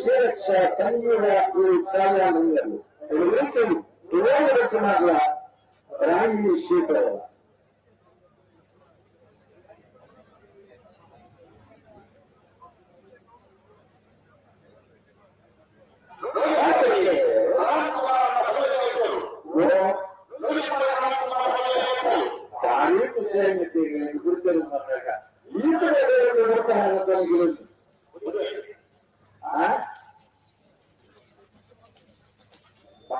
ಶ್ರೀರಕ್ಷ ಸಂಜೀವ ಸಾಲ ರಾಯಿ ಶೀತ ಭಾರಿ ಖುಷಿಯಾಗುತ್ತೆ ಗುರುತರು ಬಂದಾಗ. ಈ ಕಡೆ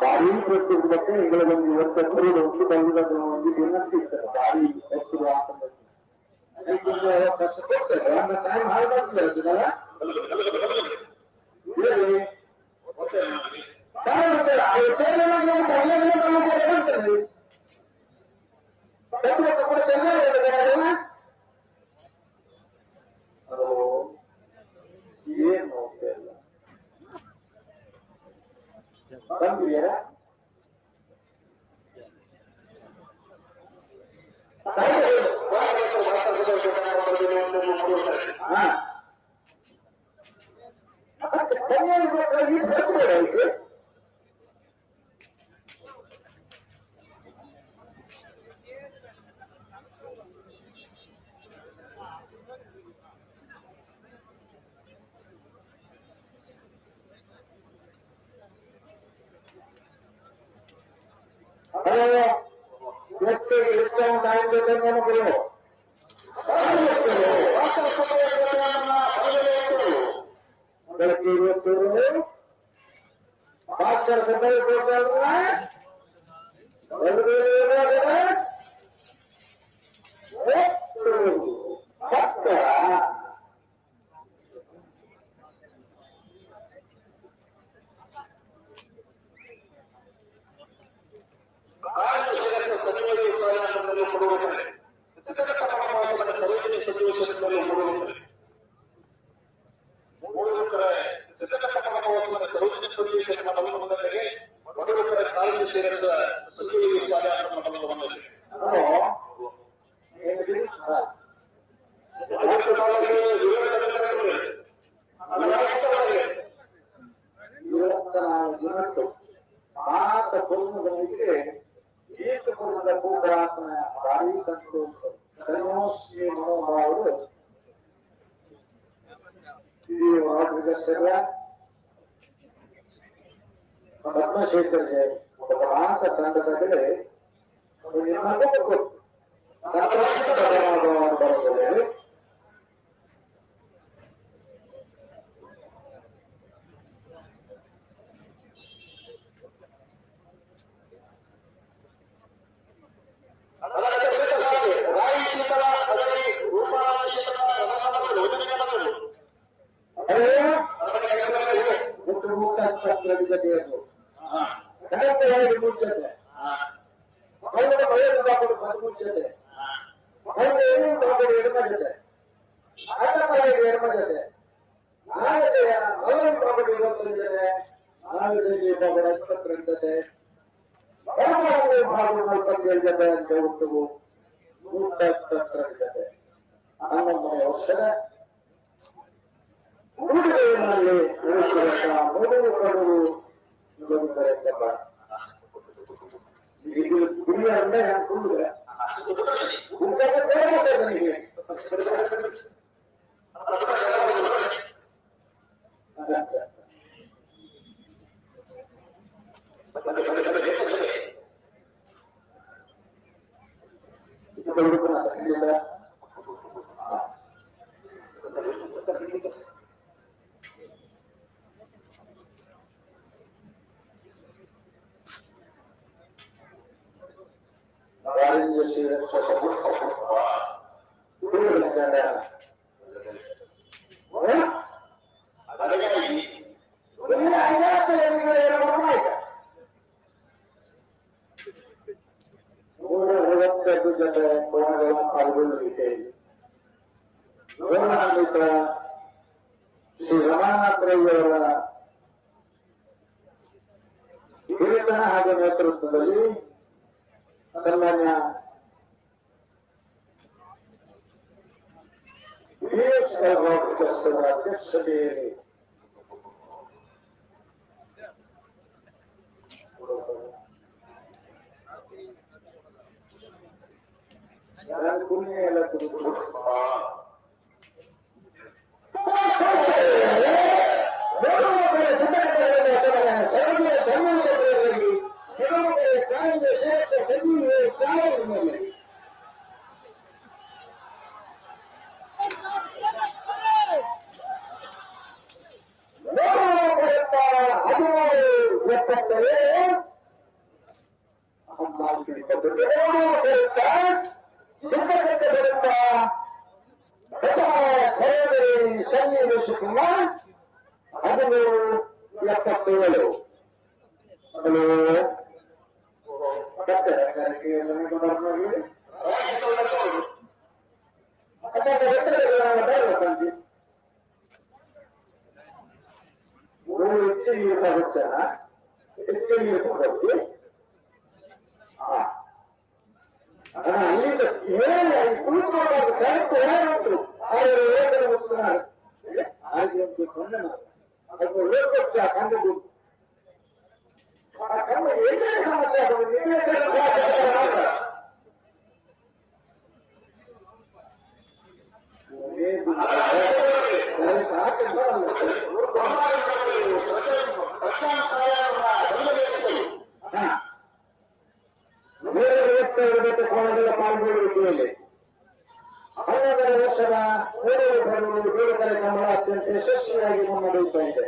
ಭಾರಿ ಪ್ರತಿಭೆ ಎಂಗಳ ಒಂದು ಇವತ್ತ ಒಂದು ಬಂದಿದ ಒಂದು ವಿನಂತಿ ಇರ್ತಾರೆ. ಭಾರಿ ಹೆಸರು ಹಾಕೊಂಡು ಅವಕಾಶ ಕೊಡ್ತಾರೆ. ಅಂದ್ರೆ ಟೈಮ್ ಹಾಳು ಮಾಡ್ತಿದ್ದಾರೆ ಅದನ್ನೆಲ್ಲ. ಹೇಳಿ ಏನು ಇಲ್ಲ ಬಂದಿದ್ದೀರಾ? ಹಲೋ, ಎಷ್ಟು ಎಷ್ಟು ಮಕ್ಕಳು ಬೆಳಗ್ಗೆ ಇವತ್ತು ಭಾಷಣ ದಿನಟ್ಟು ಮಾತ ಕುರುಮದನಿಗೆ ಏಕ ಕುರುಮದ ಕೂಡಾತ್ಮ ಭಾರಿ ಸಂತೋಷ ಧನ್ಯೋಸ್ಮಿ ಮನೋಭಾವರು ಈ ವಾದ್ರಿಗಸ್ಸರ ಪದ್ಮಶೇಖರ್ ಒಬ್ಬ ಮಾತ ತಂಡದಲ್ಲಿ ಬರೋದಿಲ್ಲ. ಜೊತೆ 13 ಜೊತೆ, 15 ಬಾಕುಡು ಎಡಮ ಜೊತೆ, ಅಡ್ಡ ಎಡಮ ಜೊತೆ, ನಾಲ್ಕು ಮಲ್ಲನ್ ಬಾಕುಡು 21 ಜೊತೆ, 4 ಬಾಕುಡು 22 ಜೊತೆ, ಬಾಕುಡು 47 ಜೊತೆ ಅಂತ ಒಟ್ಟು 122 ಜೊತೆ. 11ನೇ ವರ್ಷದ ಮೂಡುಗೈನಲ್ಲಿ ಮೂರು ಕಡಲು ಬರುತ್ತಾರೆ. ಇದು ಗುರಿಯ ಅಂಡ ಕುಂದ್ರೆ ನನಗೆ 52 ಜೊತೆ ಕೋಣಗಳ ಪಾಲ್ಗೊಳ್ಳುವಿಕೆ. ಗೌರವಾನ್ವಿತ ಶ್ರೀ ರಮಾನಾಥ್ ರೈಯವರ ಹಿರಿತನ ಹಾಗೂ ನೇತೃತ್ವದಲ್ಲಿ ಸನ್ಮಾನ್ಯ ಬಿ ಎಸ್ ಅವರ ಅಧ್ಯಕ್ಷತೆಯಲ್ಲಿ ಯಶಸ್ವಿಯಾಗಿ ಮುನ್ನಡೆಯುತ್ತಾ ಇದೆ.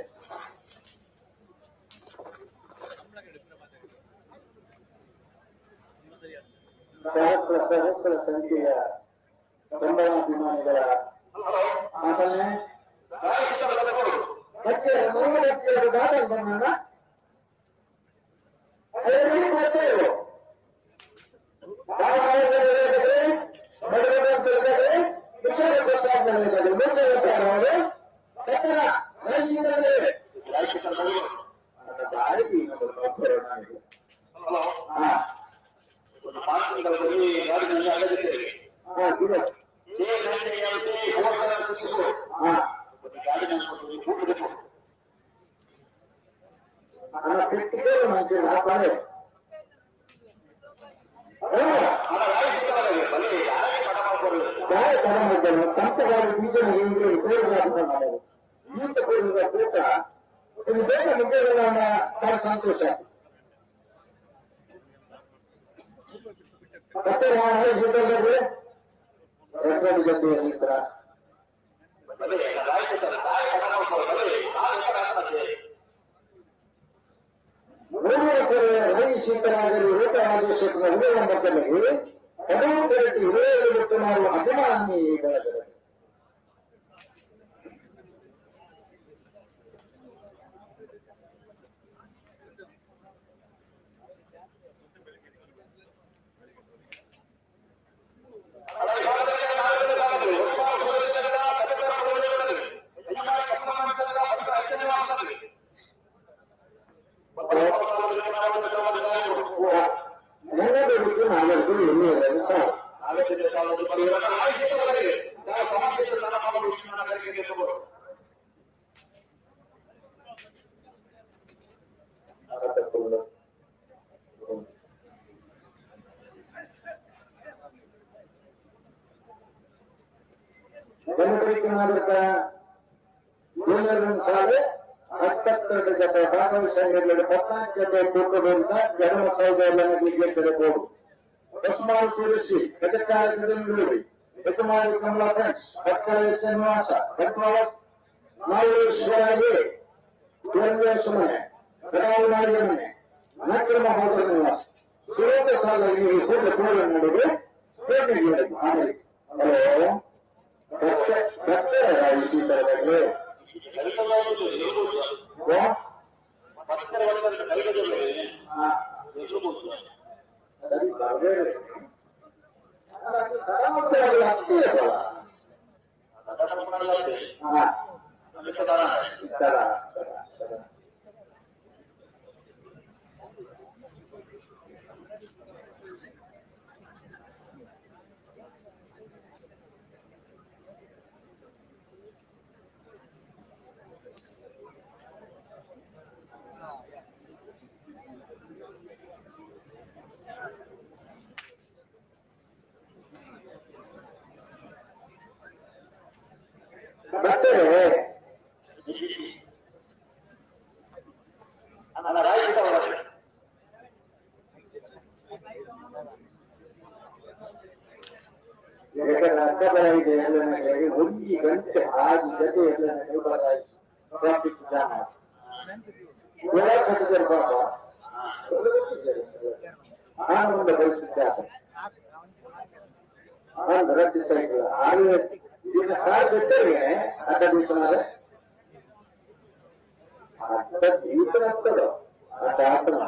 ಸಹಸ್ರ ಸಹಸ್ರ ಸಂಖ್ಯೆಯ ಕಂಬಳಾಭಿಮಾನಿಗಳ ಆಮೇಲೆ ಸಂತೋಷ. ಅಭಿಮಾನಿ ಬೆಳಗದೆ. ಒಂದು ಗಂಟೆ ಆರು ಗಂಟೆ ಎಲ್ಲ ಟ್ರಾಫಿಕ್ ಜಾಮ್ ಆನಂದ ಪರಿಸ್ಥಿತಿ ಆನಂದ ಸೈಕಲ್ ಕಾರ್ ಬಿಟ್ಟರೆ ಅಡ್ಡ ದೀಪನಾರೆ ಅಡ್ಡ ದೀಪನ ಅಡ್ಡ ಆತನ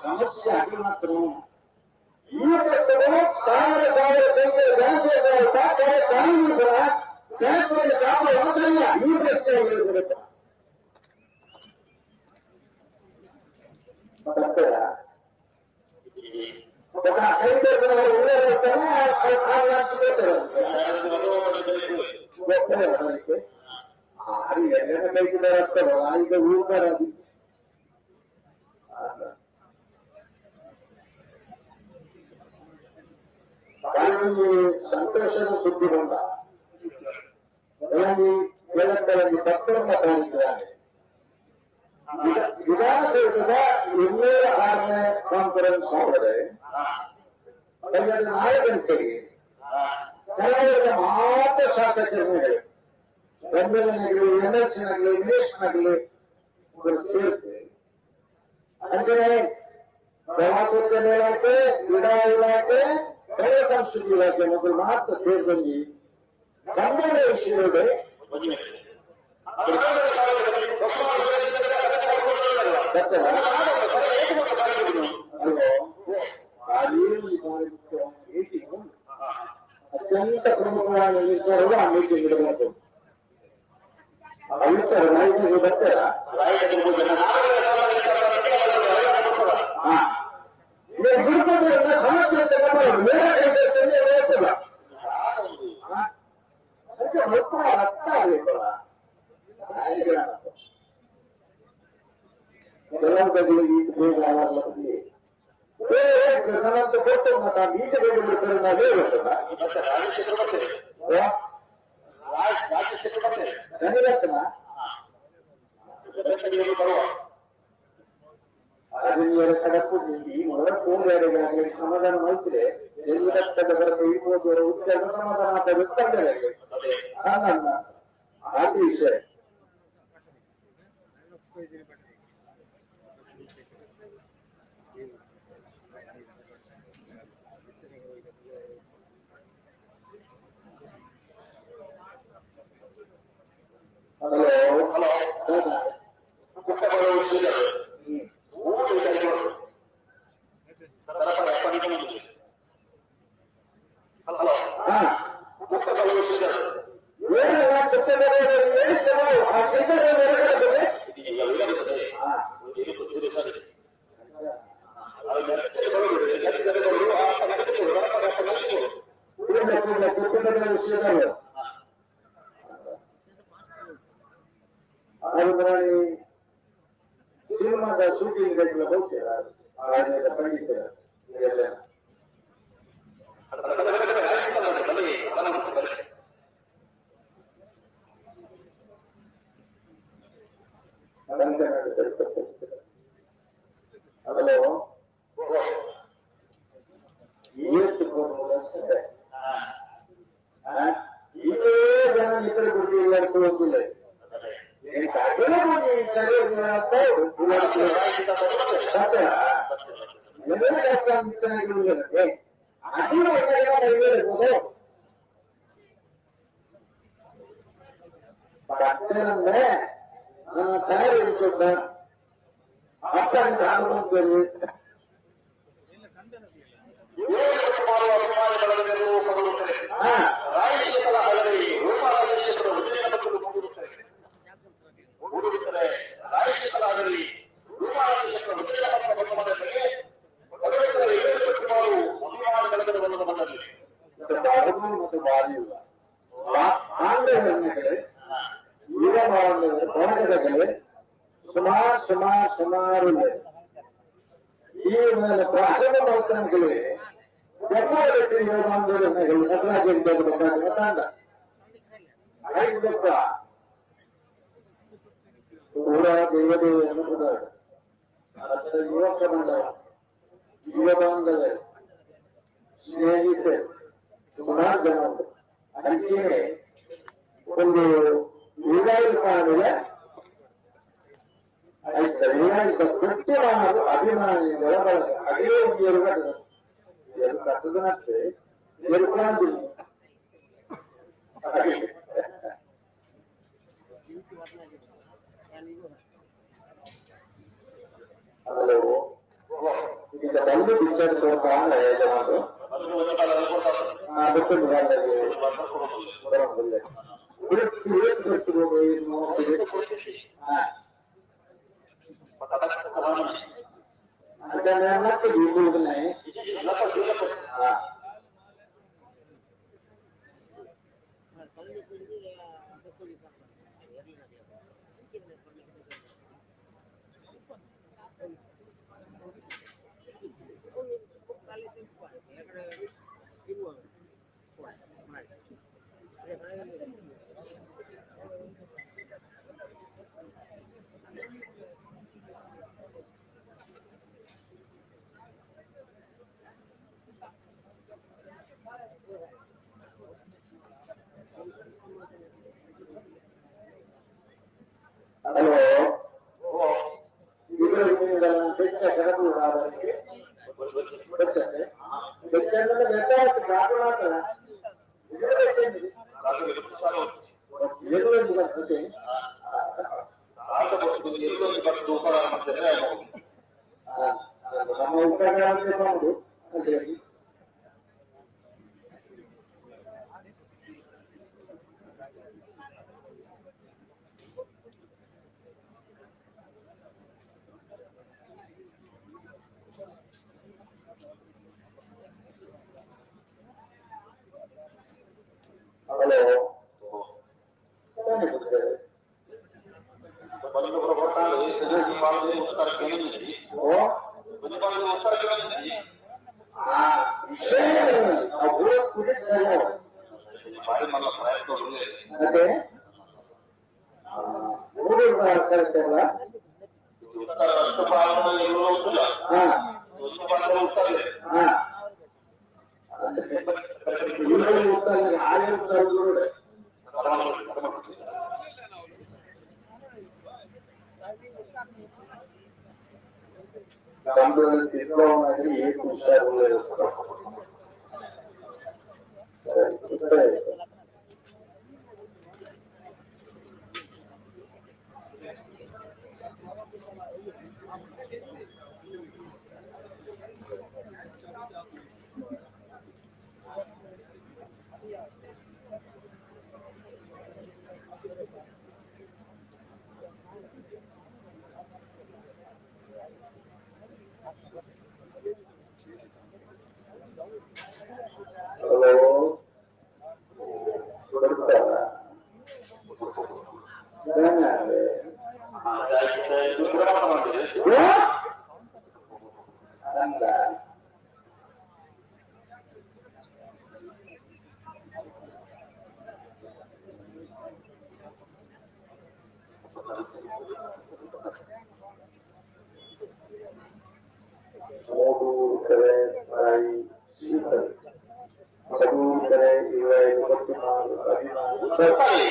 ಸಮಸ್ಯೆ ಆಗಿ ಮಾತ್ರ ಈ ಸಾವಿರ ಸಾವಿರ ಸಂಖ್ಯೆಯ ಜನಸೇವೆ ಕಾನೂನು ಕಾಪಾಡುವುದಿಲ್ಲ. ಈ ಪ್ರಶ್ನೆ ಆಗಿರ್ಬೇಕು. ಆರು ಎಲ್ಲ ಕೈಗಿದ್ದಾರೆ ಈಗ ಊರ್ದಾರ ಕಾನೂನು ಸಂತೋಷದ ಸುದ್ದಿ ಬಂದ ಅಲ್ಲಿ ಕೆಲವೊಂದು ಪತ್ರವನ್ನು ತಗೊಂಡಿದ್ದಾರೆ. ವಿಧಾನಸೌಧದ 206ನೇ ಕಾನ್ಫರೆನ್ಸ್ ಆದರೆ 4 ಗಂಟೆಗೆ ಕನ್ನಡದ ಮಾತ್ರ ಶಾಸಕರು ಎಂಎಲ್ಎನಾಗಲಿ ಎಂಎಲ್ಸಿನಾಗಲಿ ಮಿನಿಸ್ಟರ್ನಾಗಲಿ ಸೇರ್ತೇವೆ. ಅಂದರೆ ಪ್ರವಾಸೋದ್ಯಮ ಇಲಾಖೆ, ಕ್ರೀಡಾ ಇಲಾಖೆ, ಕನ್ನಡ ಸಂಸ್ಕೃತಿ ಇಲಾಖೆ ಮೊದಲು ಮಾತ್ರ ಸೇರಿದಲ್ಲಿ ಕನ್ನಡ ವಿಷಯದ ಅತ್ಯಂತ ಪ್ರಮುಖವಾದ ನಿರ್ಧಾರವು ಆ ಮೀಟಿಂಗ್ ಇಡಬೇಕು. ರೈತರು ಬರ್ತಾರ? ಸಮಸ್ಯೆ ಹೇಳ್ತಿಲ್ಲ. ಅದಕ್ಕೆ ಒಪ್ಪ ಅರ್ಥ ಆಗಬೇಕಲ್ಲ. ಕೆಲವು ಈಗ ಬೇಗ ಆಗಲ್ಲ. ನನ್ನಂತ ಗೊತ್ತು ಮತ್ತ ಈಚೆ ಬೇಗ ಬಿಡ್ತಾರೆ ನಾವೇ ಗೊತ್ತಲ್ಲ. ಅದನ್ನ ಕಡಪು ಈ ಮೊದಲ ಫೋನ್ ಸಮಾಧಾನ ಮಾಡಿದ್ರೆ ಎಲ್ಲ ಬರುತ್ತೆ. ಈ ಉದ್ಯೋಗ ಸಮಾಧಾನ ಅಲ್ಲ ಅದು ವಿಷಯ. ಹಲೋ ಹಲೋ ಅದು ಸಿನಿಮಾದ ಶೂಟಿಂಗ್ ಹೋಗ್ತೀರಾ ಪಂಡಿತರ ಎಲ್ಲ ಹಲೋ ಇದೇ ಜನ ನಿದ್ರೆ ಕೊಟ್ಟಿಲ್ಲ ಹೋಗಿಲ್ಲ. ಸುಮಾರು ಈ ಪ್ರಾರಂಭ ಕೂಡ ದೇವದೇವ ಯುವಕ ಮಂಡಲ ಯುವ ಬಾಂಧವರು ಸ್ನೇಹಿತರು ಸುಮಾರು ಜನ ಉಂಟು. ಅಂಚೆನೆ ಒಂದು ಯುಗಾಯುಗಾನುವೆ ಆಯ್ತು ಕೃತ್ಯವಾದ ಅಭಿಮಾನಿಗಳ ಬಳಗ ಅದೇ ಎರಡು ಕಟ್ಟದನಷ್ಟೇ ಎರಡು ಹಲೋ ಈಗ ಬಂದು ಪಿಕ್ಚರ್ ತೋಟ ಯಜಮಾನರು ಹಲೋ ನಮ್ಮ ಉಪಕಾರ ಮಾಡುದು ಅಂತ ಹೇಳಿ. ಹಲೋ ಮತ್ತೆ ಮೂರು ಕಳಿಸ್ತೇವಲ್ಲ. ಹಾ ಹಾ ಹಲೋ ಕೊಡ್ತಾರ ಅಂದ ಮೂಡೂರು ತಾಯಿ ಶೀತಲ್ ಕಡೂರು ಇವ 24 ಅಭಿಮಾನಿ.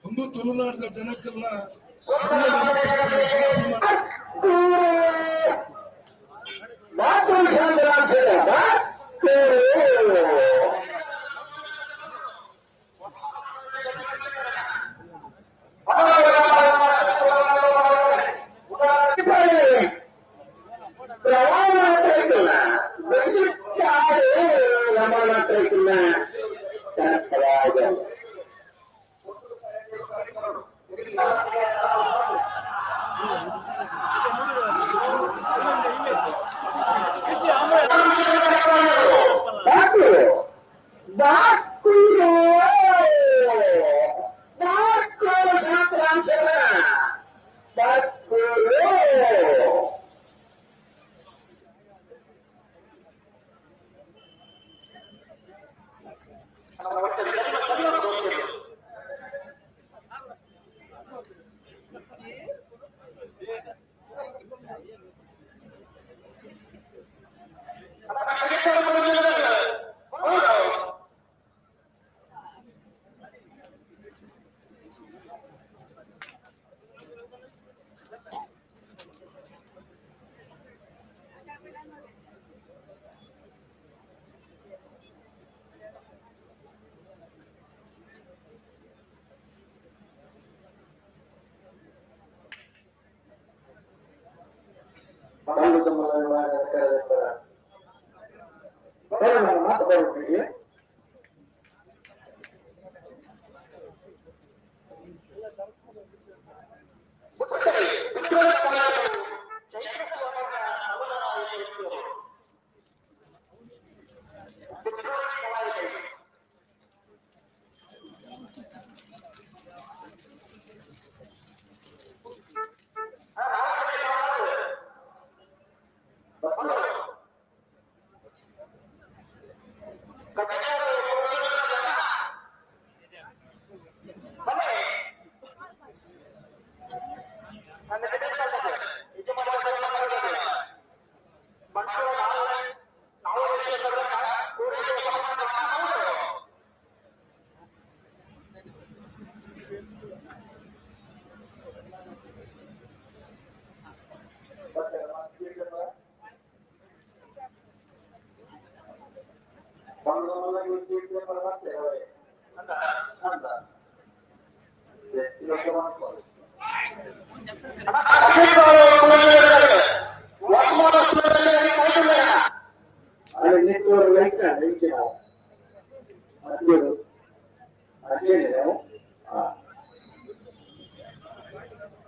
ಒಂದು ತುಳುನಾಡಿನ ಜನಕ್ಕಲ್ಲ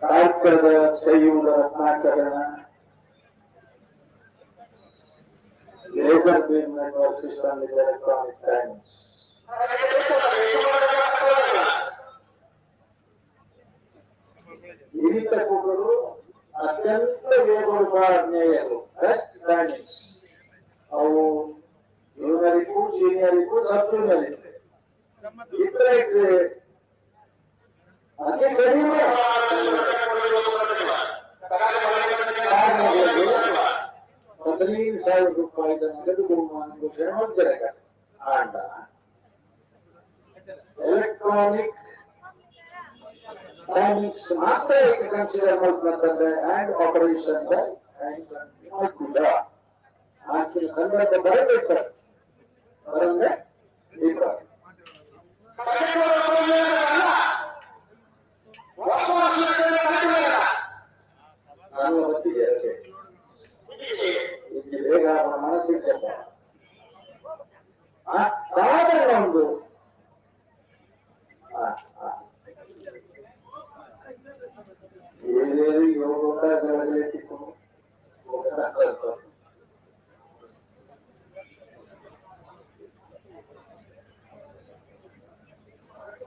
ಕಾರ್ಕಳದ ಸೈಯುವ ರತ್ನಾಕರಣ laser beam network system with electronic times. ಹಿರಿತ ಕೂಟರು ಅತ್ಯಂತ ವೇಗವು ಬೆಸ್ಟ್ ಟೈಮಿಂಗ್ಸ್. ಅವು ಜೂನಿಯರಿಗೂ ಸೀನಿಯರಿಗೂ ಸಬ್ ಜೂನಿಯರಿಗೂ ಇತರ ಅತಿ ಕಡಿಮೆ 15,000 ರೂಪಾಯಿ ನಗದು ಬಹುಮಾನ ಘೋಷಣೆ ಮಾಡಿದ್ದಾರೆ. ಆಂಡ ಎಲೆಕ್ಟ್ರಾನಿಕ್ ಟೈಮಿಂಗ್ಸ್ ಮಾತ್ರ ಕನ್ಸಿಡರ್ ಮಾಡ್ತಂದ್ರೆ ಹ್ಯಾಂಡ್ ಆಪರೇಷನ್ ಬೈ ಹ್ಯಾಂಡ್ ಮಾಡ್ತಿದ್ದ ಆಕಿನ ಸಂದರ್ಭ ಬರಬೇಕು ಬರಂದ್ರೆ ದೀಪ. ನಾನು ಗೊತ್ತಿದೆ ಅದಕ್ಕೆ ಇಲ್ಲಿ ಬೇಗ ಅವನ ಮನಸ್ಸಿಗೆ ಜಪ ಸಾಧಾರಣ ಒಂದು ಏನೇನು ಯೋಗ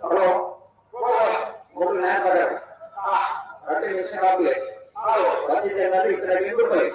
ಹಲೋ, ಮೊದಲು ನ್ಯಾಯ ಪಗಾರ ಅಟ್ಟು ನಿಮಿಷ ಕಾಪಲೆ ಬಂದಿದ್ದೆ ಇತರ ರೂಪಾಯಿ.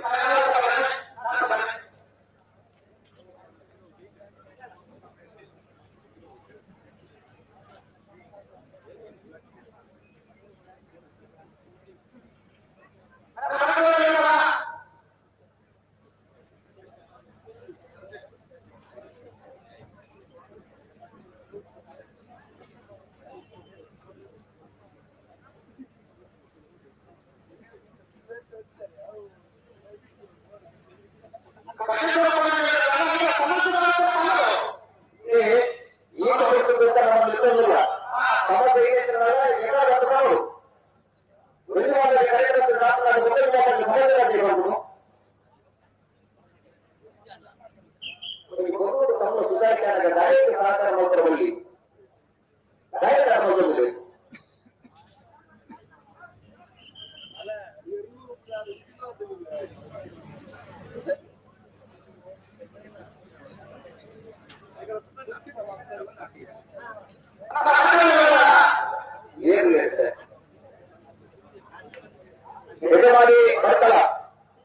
ಯಜಮಾನಿ ಬರ್ಕಳ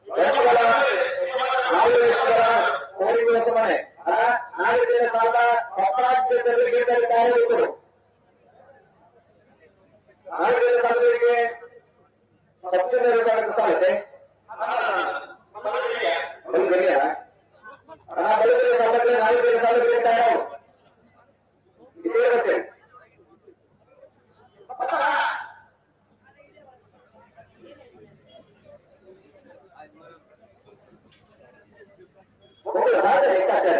ಬರ್ಕಳ ನಾಗೇಶ್ವರ ಕೋರಿಗೋಸ ಮನೆ ನಾಗರಿಕ ಸಾಲ ಪತ್ರಾಜ್ಯದಲ್ಲಿ ಕಾರ್ಯಗಳು ನಾಗರಿಕ ಸಾಲಗಳಿಗೆ ಸಬ್ಸಿಡಿ ಸಾಲಕ್ಕೆ ಹಣ ಬಳಿಕ ಸಾಲಕ್ಕೆ ನಾಗರಿಕ ಸಾಲಕ್ಕೆ ತಯಾರು ಇದೇ. ಲೆಕ್ಕಾಚಾರ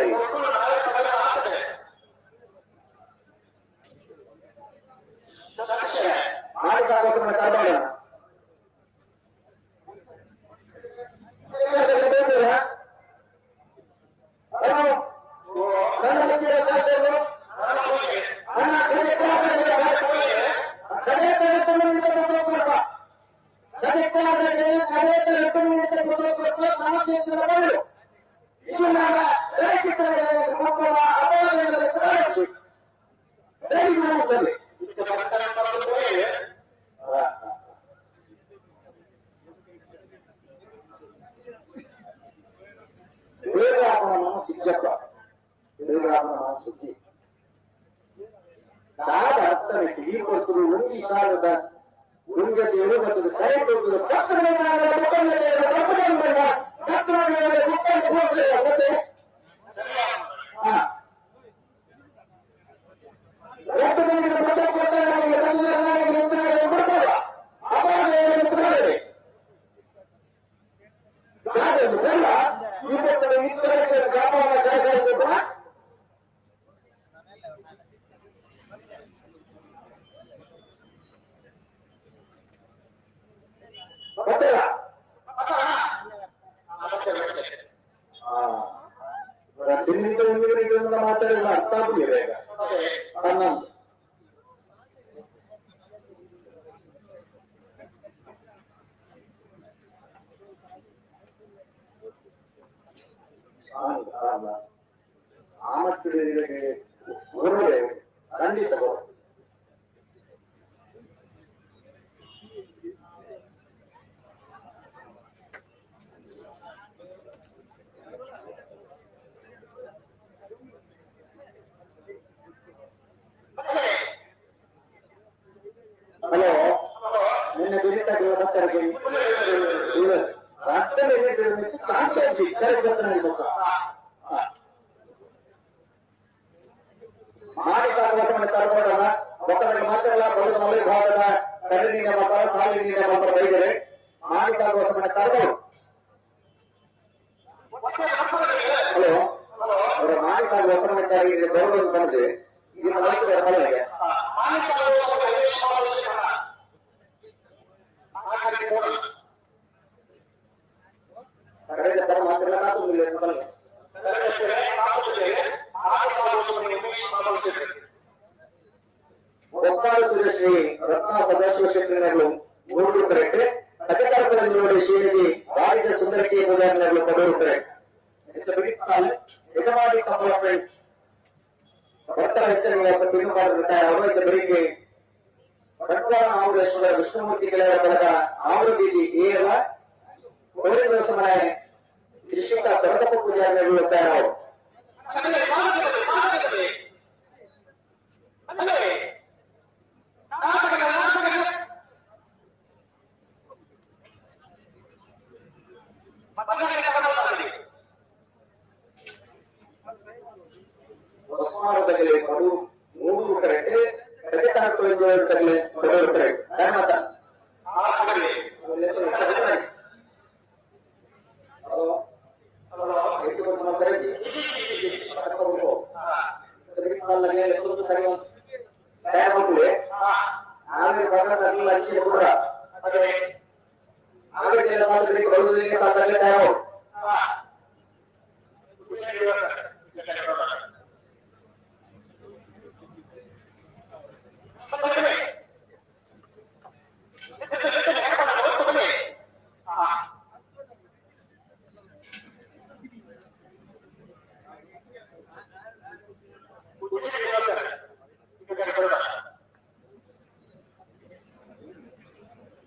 ಮಾಡಿ ಸಾಕೋಸ್ಕರ ಕಾಪಾಡೋಣ. ಸಿಜ್ಜಪ್ಪ ಸುದ್ದಿ ದಾದ ಅರ್ಥಕ್ಕೆ ಈ ಕೊಡ್ತದೆ ಒಂದು ಸಾವಿರದ ಒಂಜತೆ ಏಳು ಕೈ ಕೊಡ್ತದೆ ಮಾತಾಡಿಲ್ಲ, ಅರ್ಥ ಆಗುದಿಲ್ಲ. ಈಗ 11. ಖಂಡಿತ ಹಲೋ ನಿನ್ನೆ ಬಿರಿತಾಗಿ ಬರ್ತಾರೆ ಮಾಡಿ ಸಾಗುವ ತರಬೋಡಲ್ಲ ಒಕ್ಕಲಿಗೆ ಮಾತ್ರ ಅಲ್ಲ ಬಡದ ಮಲೆ ಭಾಗದ ಕರಿನೀರ ಮಕ್ಕಳ ಸಾಲಿ ನೀರ ಮಕ್ಕಳ ಬೈದರೆ ಮಾಡಿ ಸಾಗುವ ಸಮಯ ತರಬೋದು. ಹಲೋ ಅವರ ಮಾಡಿ ಸಾಗುವ ಸಮಯ ಬರೋದು ಬಂದ್ರೆ ಈಗ ಮಲಗಿದ್ದಾರೆ ಮನೆಗೆ. ಕರೆದ ಪರ ಮಾತ್ರ ಕಾತುಂದಿಲ್ಲ ಮನೆಗೆ. ಹೊಸ್ಮಾರು ಶ್ರೀ ರತ್ನ ಸದಾಶಿವ ಶೆಟ್ಟಿನವರು ಮೂರು ಕರೆಕ್ಟ್. ಅಧಿಕಾರಗಳಲ್ಲಿ ಶ್ರೀನಿಧಿ ವಾಣಿಜ್ಯ ಸುಂದರಕಿ ಪೂಜಾರಿನವರು ಪಡೂರು ಕರೆಕ್ಟ್. ಯಜಮಾನಿ ಕಮಲ ಫ್ರೆಂಡ್ಸ್ ಭಕ್ತರ ಹೆಚ್ಚಿನ ನಿವಾಸ ಪಿನ್ನುಪಾಡು ಅವರು ಇಂದ ಬೆಳಿಗ್ಗೆ ಬಂಟ್ವಾಳ ಆಮರೇಶ್ವರ ವಿಷ್ಣುಮೂರ್ತಿ ಗೆಳೆಯರ ಬಳಗ ಆರು ಬೀದಿ ಏಳ ಕೋರಿ ದಿವಸ ಮನೆ ಶ್ರೀ ಕೊರಗಪ್ಪ ಪೂಜಾರಿನವರು ತಯಾರು. ಹೊಸ್ಮಾರು ತಗಲೆ ಮಡು ಮೂರು ಕರೆಕ್ಟ್. ತಗಲೆ ಪಡೂರು ಕರೆಕ್ಟ್.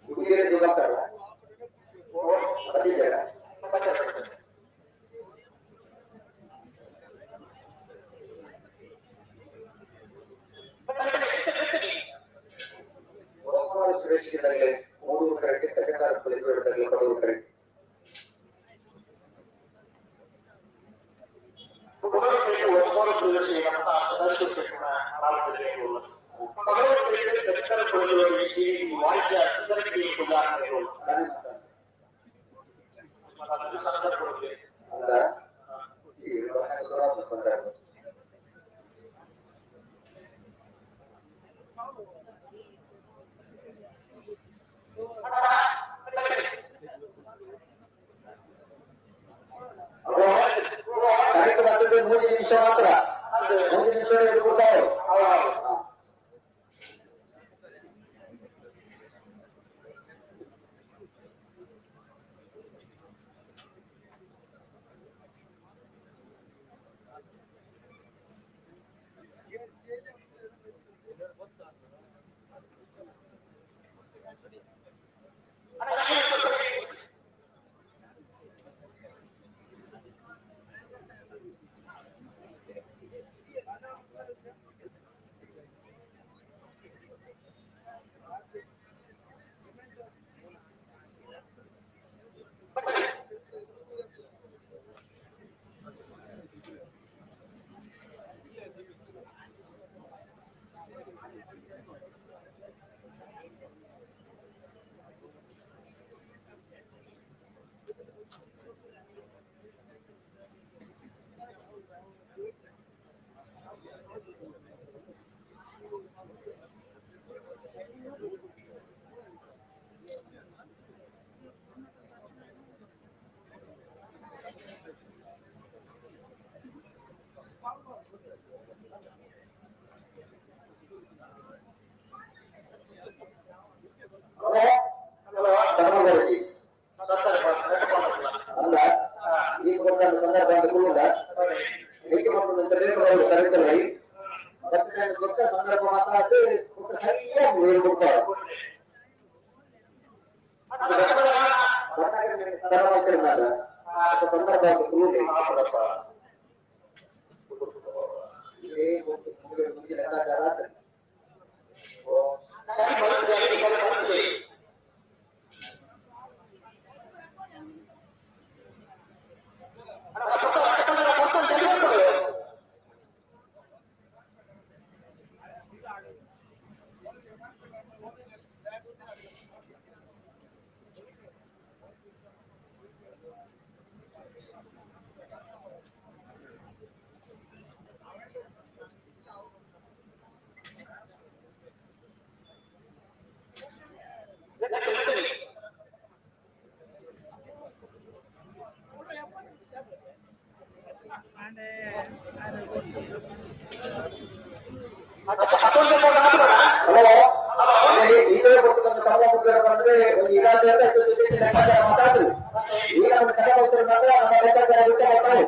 ಉಡುಗೆರೆ ದಿವಾಕರ ಬಂದಿದ್ದೀರಾ? ಹೊಸಮಾರು ಸುರೇಶ್ ತಗಲೆ ಮೂರು ಕರೆಕ್ಟ್. ಕಜಕಾರ ತಗಲೆ ಪಡೂರು ಕರೆಕ್ಟ್. ಅಲ್ಲ ಈ ಸಂದರ್ಭ ಕಾರ್ಯಕ್ರಮ 3 ನಿಮಿಷ ಮಾತ್ರ, 3 ನಿಮಿಷ ಕೊಡ್ತಾರೆ. ನೀರು ಕೊಡ್ತಾರೆ. ಸಂದರ್ಭ ಲೆಕ್ಕಾಚಾರ. ಹಲೋ, ಈಗಲೇ ಕೊಟ್ಟು ಕಮ್ಮ ಬಂದ್ರೆ ಒಂದು ಇಲಾಖೆ ಲೆಕ್ಕಾಚಾರ ಮಾತಾಡ್ರಿ. ಈಗ ನಮ್ಮ ಕನ್ನಡ ಅಂದ್ರೆ ನಮ್ಮ ಲೆಕ್ಕಾಚಾರ ಬಿಟ್ಟು ಬರ್ತಾವೆ.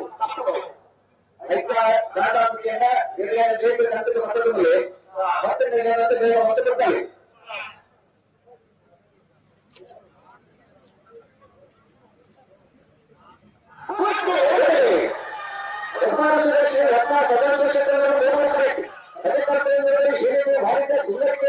ಐಕ ದಾಟಾಂತಿಕೆಯನ್ನ ನಿರ್ಣಯ ಬೇಗ ತಂತ್ರಿಕ ಮತ್ತೊಂದು ಮತ್ತೆ ನಿರ್ಣಯ ಬೇಗ ಮತ್ತೆ ಕೊಡ್ತಾರೆ. ರತ್ನ ಸದಾಶಿವ ಭಾರತ ಸುಂದರಕ್ಕೆ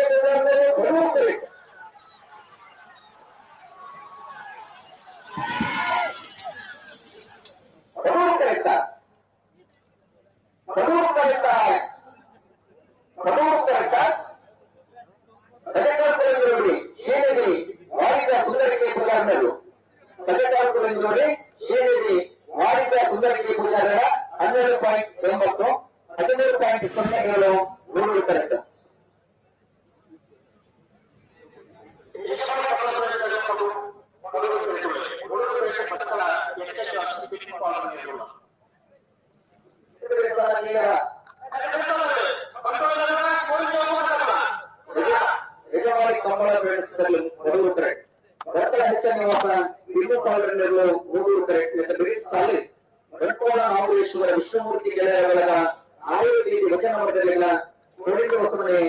ಸುಂದರಕ್ಕೆ ಪೂಜಾರರ 12.80, 13.07 ನೂರು ಕರೆಕ್ಟ್. ಯಜಮಾನಿ ಕಂಬಳ ಬೆಳೆಸಲು ಮೊದಲು ಕರೆಕ್ಟ್. ಭಟ್ಕಳ ಹೆಚ್ಚ ನಿವಾಸ ತಿಮ್ಮು ಪಾಲ್ರನ್ನೆಲ್ಲೋ ಮೂರು ಕರೆಕ್ಟ್. ಸಾಲಿ ಬಂಟ್ವಾಳ ನಾಗೇಶ್ವರ ವಿಷ್ಣುಮೂರ್ತಿ ಗೆಳೆಯರ ಬಳಗ ಆಯುರ್ವೇದಿ ವಚನ ಮಠದಲ್ಲಿನ ಕೋಡಿಂದ ಹೊಸಮನೆ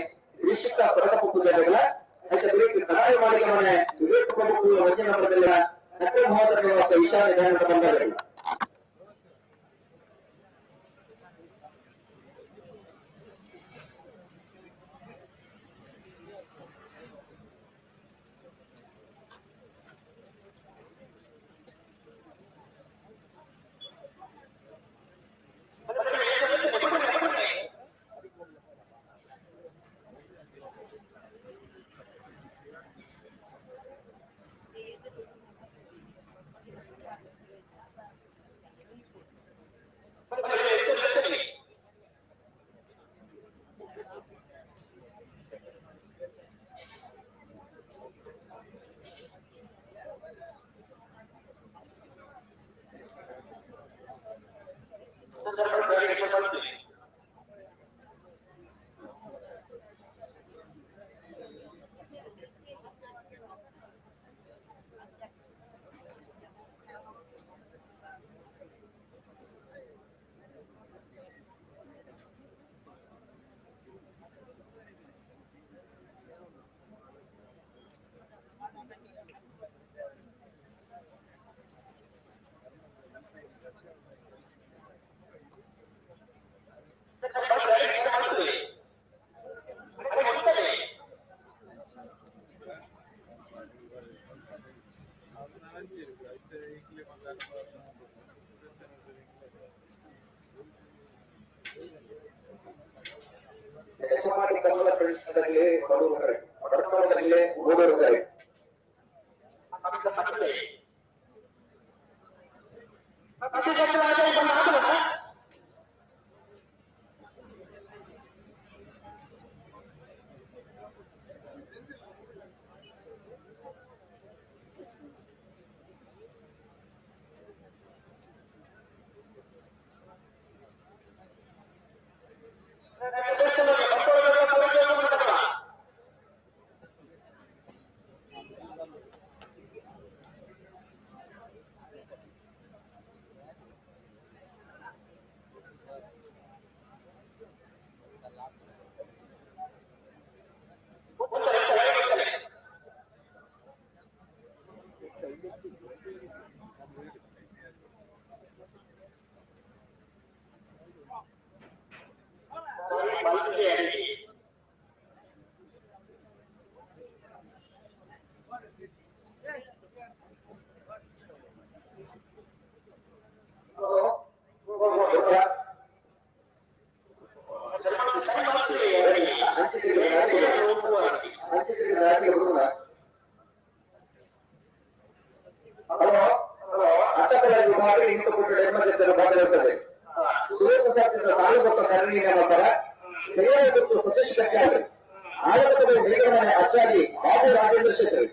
ರಿಷಿಕ ಪ್ರತಾಪ ಪೂಜಾರಿಗಳ ಕಡಾಯ ಮಾಳಿಗೆ ಮನೆ ವಿವೇಕ ಪ್ರಭು ವಚನ ಮಠದಲ್ಲಿನ ನಕಲ ಮಹೋದರ ನಿವಾಸ ಈಶಾನ್ಯ ಜ್ಞಾನದ ಬಂಡಾರಗಳು. ಯಜಮಾನಿ ಕಮಲ ಫ್ರೆಂಡ್ಸ್ ಬಡವರು ಕರೆಕ್ಟ್, ಬಡತನದಲ್ಲಿ ಮೂವರು ಕರೆಕ್ಟ್. ಹಲೋ ಅಟ್ಟಕಲ ವಿಭಾಗ ಇಂಟು ಕೊಟ್ಟು ಎಮ್ಮಜೆತ್ತಲು ಭಾಗವಹಿಸದೆ ಸುರೇಶ ಸಾಕ್ಷಿತ ಸಾಲುಗೊತ್ತ ಕರುಣಿನ ಮಕ್ಕಳ ಹಿರಿಯ ಗೊತ್ತು ಸತೀಶ್ ಕಟ್ಯಾಳ್ರಿ ಆಲಕದ ಮೇಘಮನೆ ಆಚಾರ್ಯ ಬಾಬು ರಾಜೇಂದ್ರ ಶೆಟ್ಟಿ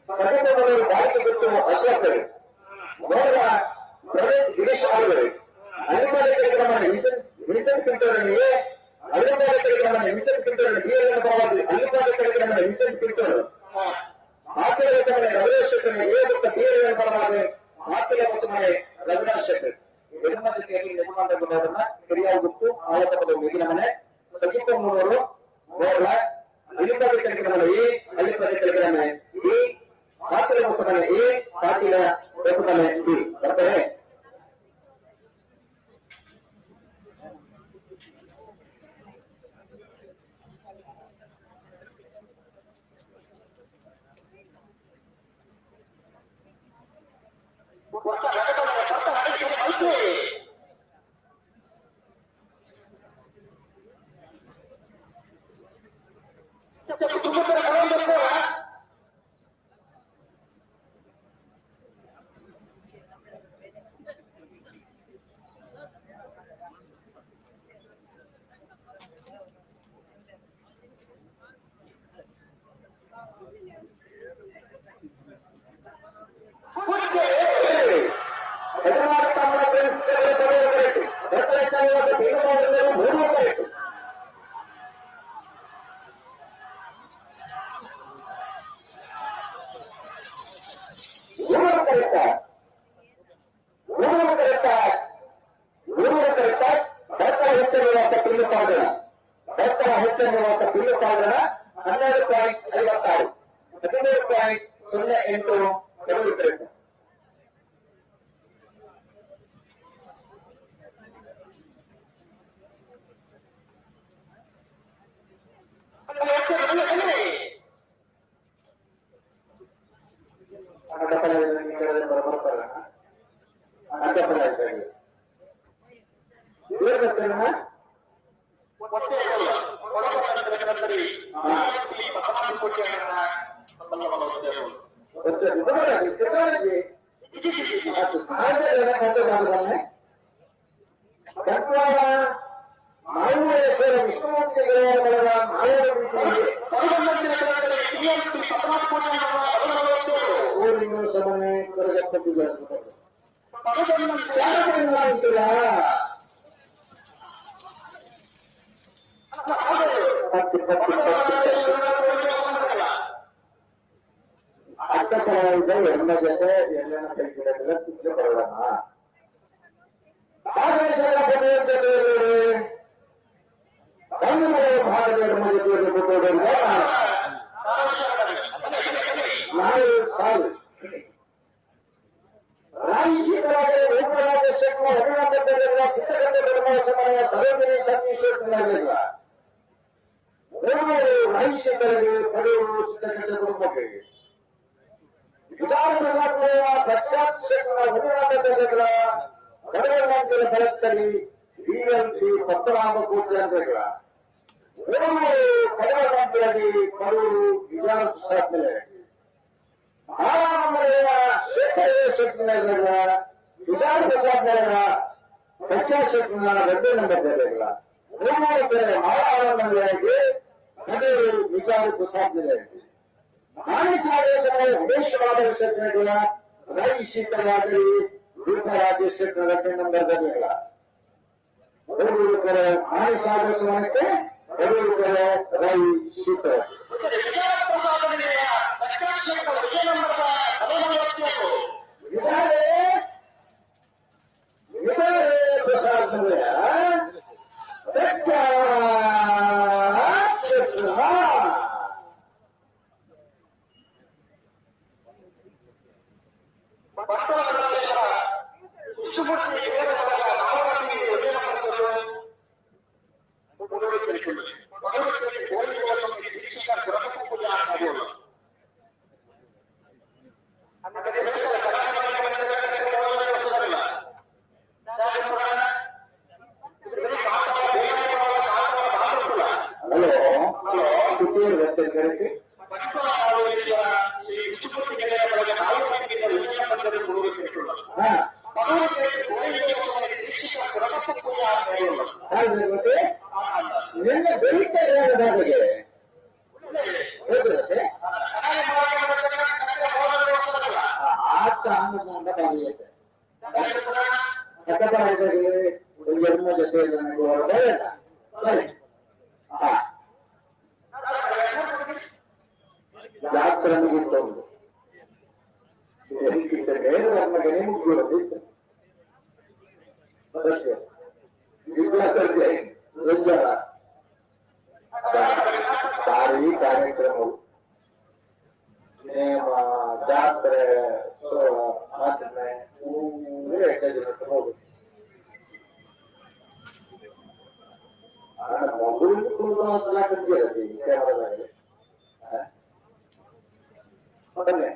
ಸಜೀವನವರು ಬಾಳಿಕೆ ಗೊತ್ತು ಅಶೋಕರು ಮೋರ ಪ್ರವೀಣ್ ಗಿರೀಶ್ ಆಳ್ವರು ಅನಿವಾರ್ಯ ಕಾರ್ಯಕ್ರಮ ವಿನ್ಸೆಂಟ್ ಪಿಂಟೋರನಿಗೆ ಅನಿವಾರ್ಯ ಕಾರ್ಯಕ್ರಮ ವಿನ್ಸೆಂಟ್ ಪಿಂಟೋರನ್ ಬಿ ಪರವಾಗಿ ಅನಿವಾರ್ಯ ಕಾರ್ಯಕ್ರಮ ವಿನ್ಸೆಂಟ್ ಪಿಂಟೋರು ಮಾತಿನ ವಚನೆ ರವೀಂದ್ರ ಶೆಟ್ಟರ್ ಎ ಮತ್ತು ಬಿ ಪರವಾಗಿ ಮಾತಿನ ವಚನೆ ರಘುನಾಥ್ ಶೆಟ್ಟರ್ ಎಡಮ ಜೊತೆಯಲ್ಲಿ ಯಜಮಾನರನ್ನ ಹಿರಿಯ ಗುತ್ತು ಆಲಕಪದ ಮೇಲಿನ ಮನೆ ಸಜೀವ ಮೂವರು ಮೋರ್ಲ ಅಲ್ಲಿಪಾದ ಕಾರ್ಯಕ್ರಮ ಎ ಅಲ್ಲಿಪಾದ ಕಾರ್ಯಕ್ರಮ ಬಿ ಪಾತಿಲ ಹೊಸಮನೆ ಎ ಪಾತಿಲ ಹೊಸಮನೆ ಬಿ ಬರ್ತಾರೆ. 12.56 17.08 Gracias. ಸುತ್ತೂರು ಕರೆಕ್ಟ್. ಹಾ, ಮತ್ತೆ ನಿನ್ನ ಬೆಳೀತಾರೆ ಹಾಗೆ ಹೋಗುತ್ತೆ. ಆತ ಆನಂದ ಜನ್ಮ ಜೊತೆ ಸರಿ. ಜಾತ್ರೆ ಮುಗಿತ್ತೊಂದು ಬೇರೆ ಮುಗಿಯೋದು ಭಾರಿ ಕಾರ್ಯಕ್ರಮವು ನೇಮ ಜಾತ್ರೆ ಮಾತ್ರ ಹೋಗುದು. ಕ್ಯಾಮರಾದಾಗೆ ಬನ್ನಿ.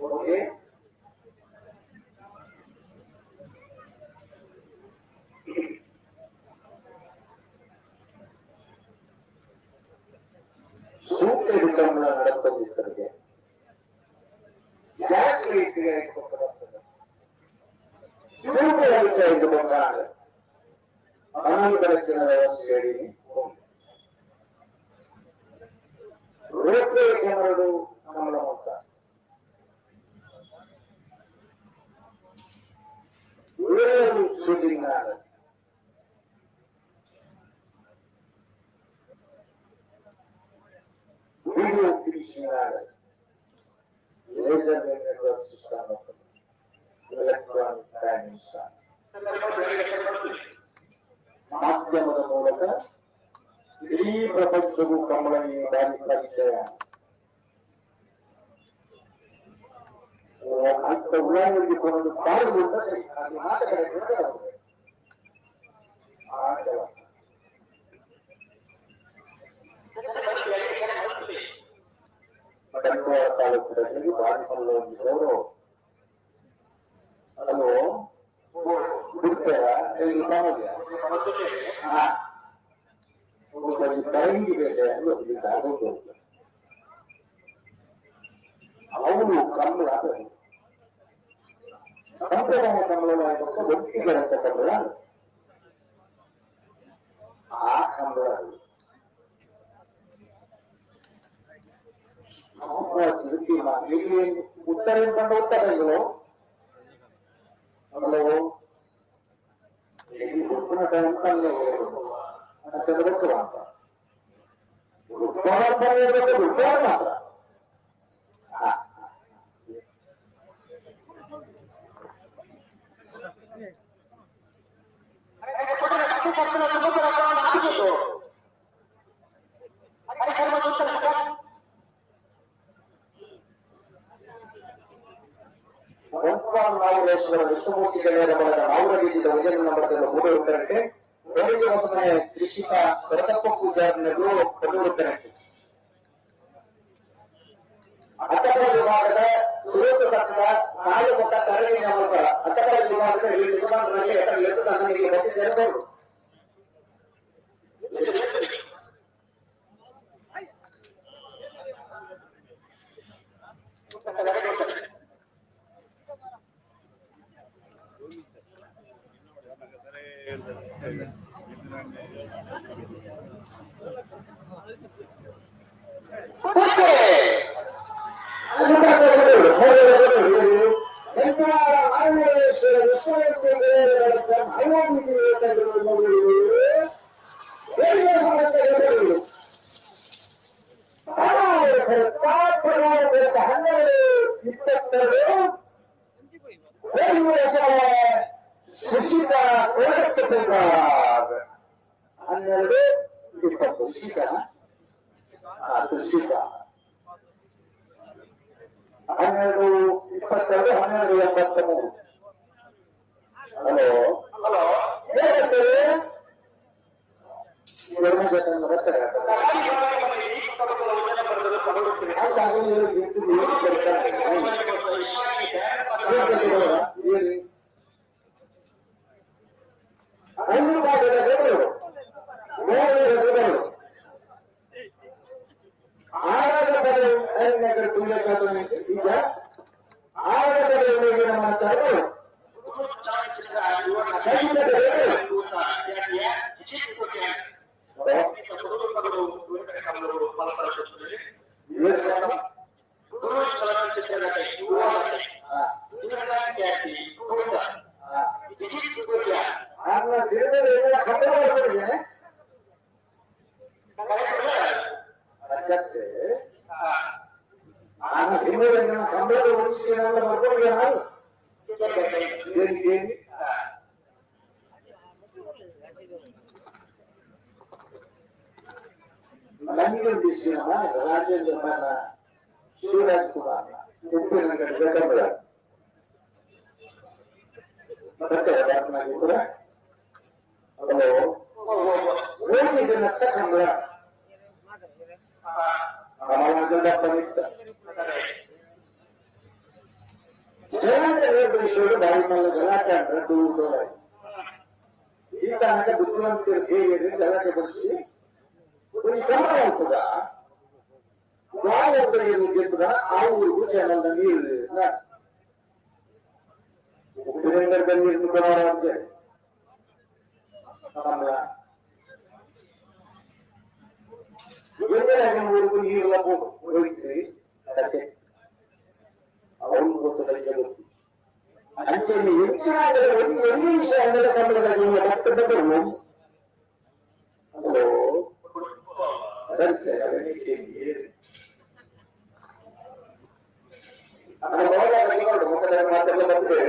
ಓಕೆ. ಸೂಕ್ತ ವಿಕ್ರಮಣ ನಡೆಸ್ತೋಗಿರ್ತದೆ. ಗ್ಯಾಸ್ ಇಟ್ಟುಕೊಂಡು ಅನಾನುಕೂಲಕ್ಕಿನ ವ್ಯವಸ್ಥೆ ಹೇಳಿ. ರೋಪ್ವೇ ಕ್ಯಾಮರಾದು ಕಮಲ ಮೊತ್ತ shooting, video finishing, laser network system, electronic timing ಮಾಧ್ಯಮದ ಮೂಲಕ ಇಡೀ ಪ್ರಪಂಚಕ್ಕೂ ಕಂಬಳ ಬಾರಿ ಪರಿಚಯ. ಅಂತ ಉಳ್ಳಾಗಡ್ಡಿ ಕೊಂಡು ಕಾಲು ಅಂತ ಸರಿ ಅದು ಮಾತುಕತೆ ಆ ಕೆಲಸ. ಬಂಟ್ವಾಳ ತಾಲೂಕಿನಲ್ಲಿ ಬಾರಿಮಲ್ಲ ಒಂದು ಗೌರವ. ಹಲೋ, ಬಿಡ್ತಾರ ಇಲ್ಲಿ? ಹಾ, ತರಂಗಿ ಬೇಟೆ ಆಗೋದು. ಅವನು ಕಂಬಳ ಸಂಪ್ರದಾಯ ಕಂಬಳ ಒಟ್ಟಿಗೆ ಕಂಬಳ. ಆ ಕಂಬಳ ಇಲ್ಲಿ ಉತ್ತರ ಕಂಡು ಉತ್ತರ ಇಗಳು. ಹಲೋ, ಇಲ್ಲಿ ಹುಟ್ಟಿನ ಟೈಮ್ ಚಂದ್ರಕ್ಕೆ ಅಂತ ಉತ್ತರ ಮಾತ್ರ. ಬಂಟ್ವಾಳ ನಾಗರೇಶ್ವರ ವಿಷ್ಣುಮೂರ್ತಿ ಗೆಳೆಯರ ಬಳಗ ನಾವುರಗಿದ್ದ ಉಜನ ನಂಬರ್ದ ಮೂರು ಉತ್ತರಕ್ಕೆ ಕೋಳಿಗೆ ಹೊಸಮನೆ ಕೃಷಿಕ ಕೊರಕಪ್ಪ ಪೂಜಾರಿನರು ಕೊಡೂರು ಕರೆಕ್ಟ್. ಅಟ್ಟಕರ ವಿಭಾಗದ ಸುರೇಶ ಸತ್ವ ನಾಳೆ ಕೊಟ್ಟ ಕರಡಿ ನಮಸ್ಕಾರ. ಅಟ್ಟಕರ ವಿಭಾಗದ ಈ ಯಜಮಾನರಲ್ಲಿ ಎತ್ತ ನನಗೆ ಬರ್ತಿದ್ದೇನೆ. 12:22 12:20 ಋಷಿಕ ಋಷಿಕ 12:22 12:83. ಹಲೋ ಹಲೋ, ಹೇಳ್ತಾರೆ ಎರಡು ಜೊತೆ ಬರ್ತಾರೆ. Shivraj Kumar Uppinangady ಬರ್ತಾರೆ. ಹಲೋ, ಹೋಗಿದ್ದೀನತ್ತ ಕಂಬಳ ಕಮಲಾಂಗಪ್ಪ ಜನಾಂಗ ವಿಷಯಗಳು ಬಾಯಿ ಮೇಲೆ ಗಲಾಟೆ ಅಂದ್ರೆ ದೂರ ಈ ತನಕ ಬುದ್ಧಿವಂತರು ಸೇರಿ ಗಲಾಟೆ ಬಡಿಸಿ ಒಂದು ಕಮಲ ಹೋಗ್ತದ ಯಾವ ಗೆದ್ದದ ಆ ಊರಿಗೂ ಚಾನಲ್ನ ನೀರು ಉಪ್ಪಿನಂಗಡಿ ನೀರು ಕೊಡೋರ ಕಮಲ ಊರಿಗೂ ನೀರೆಲ್ಲ ಹೋಗ್ತೀವಿ ಕತೆ ಅವ್ರಿಗೂ ಗೊತ್ತಲ್ಲ ಜಗತ್ತು. ಅಂಚೆನೆ ಹೆಚ್ಚಿನ ಒಂದು ಎಲ್ಲಿ ವಿಷಯ ಅಂದ್ರೆ ಕಮಲದ ಭಕ್ತ ಬಂದರು. ಹಲೋ, ಸರಿ ಸರಿ. ಮುಖದ ಮಾತೆಲ್ಲ ಬಂದ್ರೆ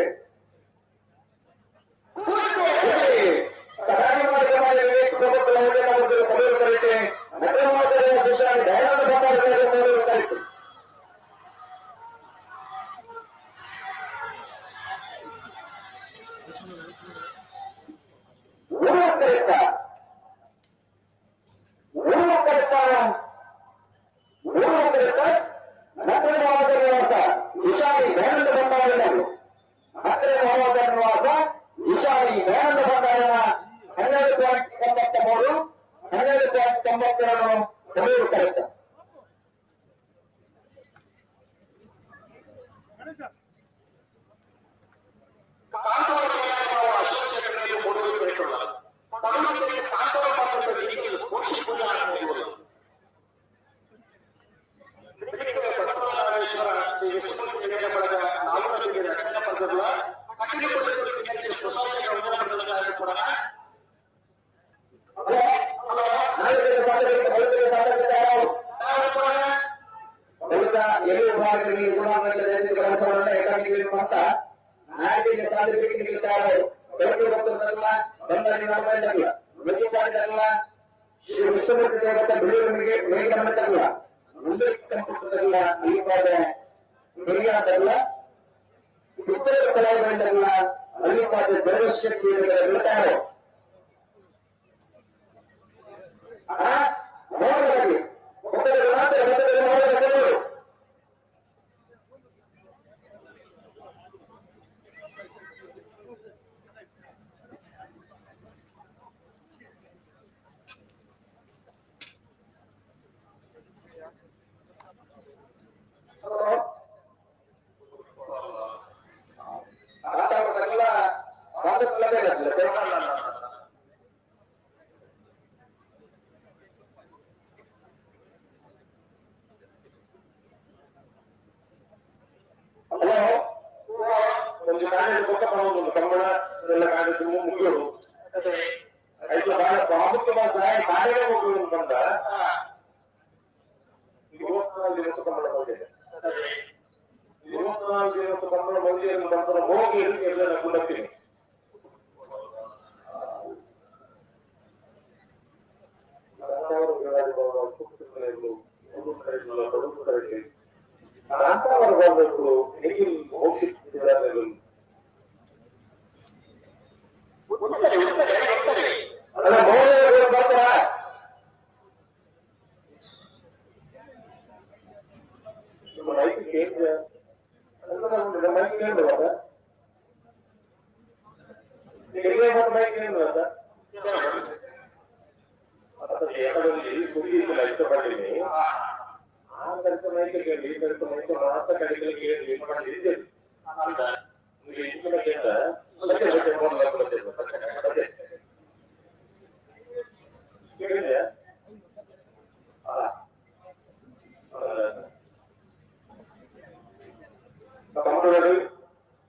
12.93, 12.92 ಮೂರು ಕರೆಕ್ಟ್. ಶ್ರೀ ವಿಶ್ವಮೂರ್ತಿ ದೇವತೆ ಬಿಳಿಗೆ ಮೇಘಮಟ್ಟಲ್ಲ ಮುಂದಕ್ಕೆ ಅಲ್ಲಿಪಾದ ಹಿರಿಯಾದಲ್ಲ ಉತ್ತರ ಕಲಾವಿದಲ್ಲ ಅಲ್ಲಿಪಾದ ದೇವಶಕ್ತಿ ಹೇಳ್ತಾರೆ. ನೋಡಲಾಗಿ ಒಬ್ಬರು ಮಾತ್ರ ಒಬ್ಬರು. ಹಲೋ, ಒಂದು ಕಾಲೇಜ್ ಪಕ್ಕ ಒಂದು ಕಂಬಳ ಎಲ್ಲ ಕಾಲೇಜು ಮುಗಿಯೋದು ಐದು ಬಹಳ ಪ್ರಾಮುಖ್ಯವಾದ ಕಾರ್ಯ ಹೋಗುವುದು ಬಂದ 24 ದಿವಸ ಕಂಬಳ ಬಂದಿದೆ. 24 ದಿವಸ ಕಂಬಳ ಬಂದಿದೆ ನಂತರ ಹೋಗಿ ಎಲ್ಲ ಕುಂಡತ್ತೀನಿ.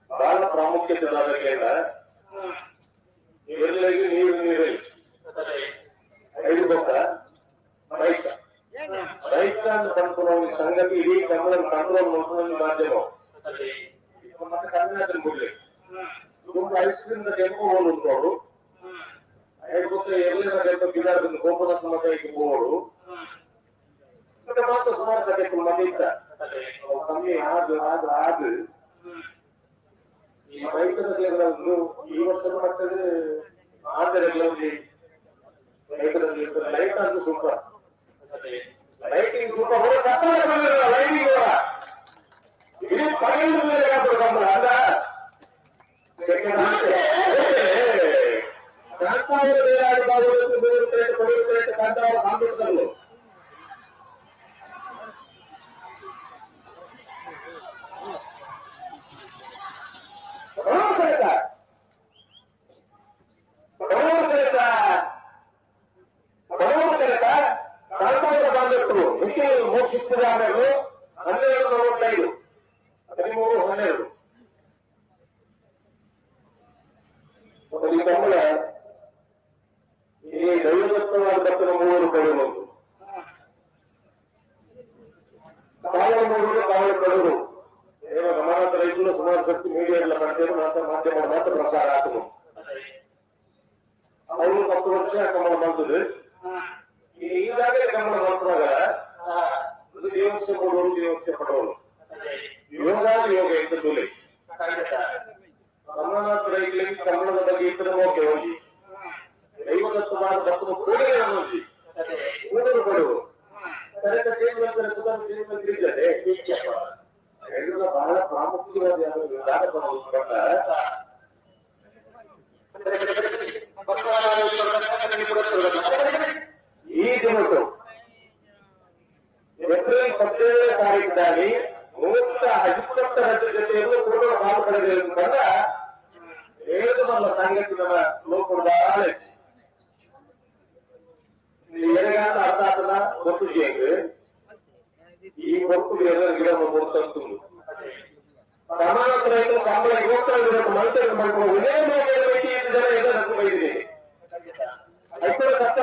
ಬಹಳ ಪ್ರಾಮುಖ್ಯತೆ ನೀರು ನೀರು ಐದು ಗೊತ್ತ ರೈತ ರೈತ ಅಂತ ಪನ್ಪುನ ಸಂಗತಿ ಇಡೀ ಕನ್ನಡ ಕಂಟ್ರೋಲ್ ನೋಡ್ಕೊಂಡು ಮಾಧ್ಯಮ ಮತ್ತೆ ಕರ್ನಾಟಕ ಮುಗ್ಲಿ ತುಂಬ ಐಸ್ ಕ್ರೀಮ್ ಕೆಂಪು ಹೋಲು ಉಂಟು ಐದು ಗೊತ್ತ ಎಲ್ಲ ಕೆಂಪು ಗಿಡ ಗೋಪುರ ಮತ್ತೆ ಹೋರು ಮತ್ತೆ ಮಾತ್ರ ಸುಮಾರು ಕತೆ ಮತ್ತೆ ಇತ್ತ ಕಮ್ಮಿ ಆದು ಆದು ಆದು ಈ ರೈತರ ಈ ವರ್ಷ ಮಾಡ್ತದೆ ಆದರೆ ರೈತರ ಲೈಟ್ ಅಂತೂ ಸೂಪರ್ ಲೈಟಿಂಗ್ ಸೂಪರ್ ಲೈಟಿಂಗ್ ಇಡೀ ಪಗಲು ಮೇಲೆ ಅಲ್ಲ ಕಾಂತಾವರ ಬೇರಾಡು ಬಾಗುలకు ಮೂರು ಪ್ಲೇಟ್ ಕೊಡೂರು ಪ್ಲೇಟ್ ಕಾಂತಾವರ ಕಾಂಪಿಟರ್ಗಳು ಮೋಕ್ಷಿಸಿದ 12:45 13:12 ಈ ಕಮಲ ಈ ದೈವದತ್ತವಾದ ಬತ್ತನ ಮೂವರು ಪಡೆಯುವುದು ಕಾವಲು ಮೂರು ಕಾವಲು ಪಡೆದರು ಏನೋ ಗಮನಾಂತರ ರೈತರು ಸುಮಾರು ಸರ್ತಿ ಮೀಡಿಯಾ ಎಲ್ಲ ಮಾಡ್ತೇವೆ ಮಾತ್ರ ಮಾಧ್ಯಮ ಮಾತ್ರ ಪ್ರಸಾರ ಆತನು ಅವರು 10 ವರ್ಷ ಕಮಲ ಬಂತದೆ ಈಗಾಗಲೇ ಕಮಲ ಬಂದಾಗ ದೇವಸ್ವ ಕೊಡೋರು ದೇವಸ್ವ ಪಡೋರು ಯೋಗ ಯೋಗ ಎಂತ ತುಲೆ ರಮಣನಾಥ ರೈತರಿಗೆ ಕಮಲದ ಬಗ್ಗೆ ಇತರ ಓಕೆ ಹೋಗಿ ದೈವದತ್ತವಾದ ಭಕ್ತನ ಕೊಡುಗೆ ಹೋಗಿ ಕೂಡಲು ಕೊಡುವರು ಬಹಳ ಪ್ರಾಮುಖ್ಯವಾದ ಈ ದಿನದ್ದು ಏಪ್ರಿಲ್ 17ನೇ ತಾರೀಕಿನಲ್ಲಿ 122 ಜೊತೆಯನ್ನು ಕೂಡ ಪಾಲು ಪಡೆದಿರುವುದರಿಂದ ಏಳು ಸಂಗತಿ ನಮ್ಮ ಲೋಕದ ಎಡಗಾದ ಅರ್ಥ ಆತನ ಗೊತ್ತು ಜೇಂಗ್ ಈ ಗೊತ್ತು ಗಿಡ ಕೊಡ್ತಂತು ಪ್ರಮಾಣ ರೈತರು ಕಂಬಳ 22 ಮಲ್ತರು ಮಾಡ್ಕೊಂಡು ಜನ ಎಲ್ಲ ನಕ್ಕು ಬೈದಿದ್ದೀನಿ ಐದು ಸತ್ತ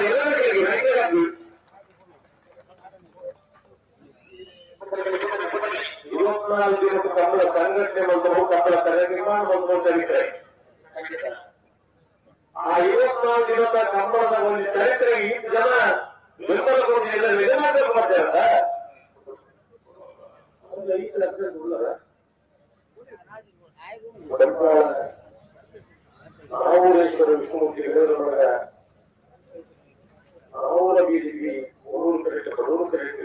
ಎಲ್ಲರಿಗೂ 24 ದಿನಕ್ಕೆ ಕಂಬಳ ಸಂಘಟನೆ ಬಂದವು ಕಂಬಳ ಕರೆ ನಿರ್ಮಾಣ ಬಂದವು ಚರಿತ್ರೆ ಆ 24 ದಿನದ ಕಂಬಳದ ಒಂದು ಚರಿತ್ರೆ ಈ ಜನ ಬೆಂಬಲ ಕೊಟ್ಟು ಎಲ್ಲರೂ ಎದುರಾಗಲು ಮಾಡ್ತಾರೆ ನಾವೂರೇಶ್ವರ ವಿಷ್ಣುಮೂರ್ತಿ ಒಳಗ ನಾವೂರ ಬೀದಿಗೆ ಮೂರು ಕರೆಕ್ಟ್ ಬಡವರು ಕರೆಕ್ಟ್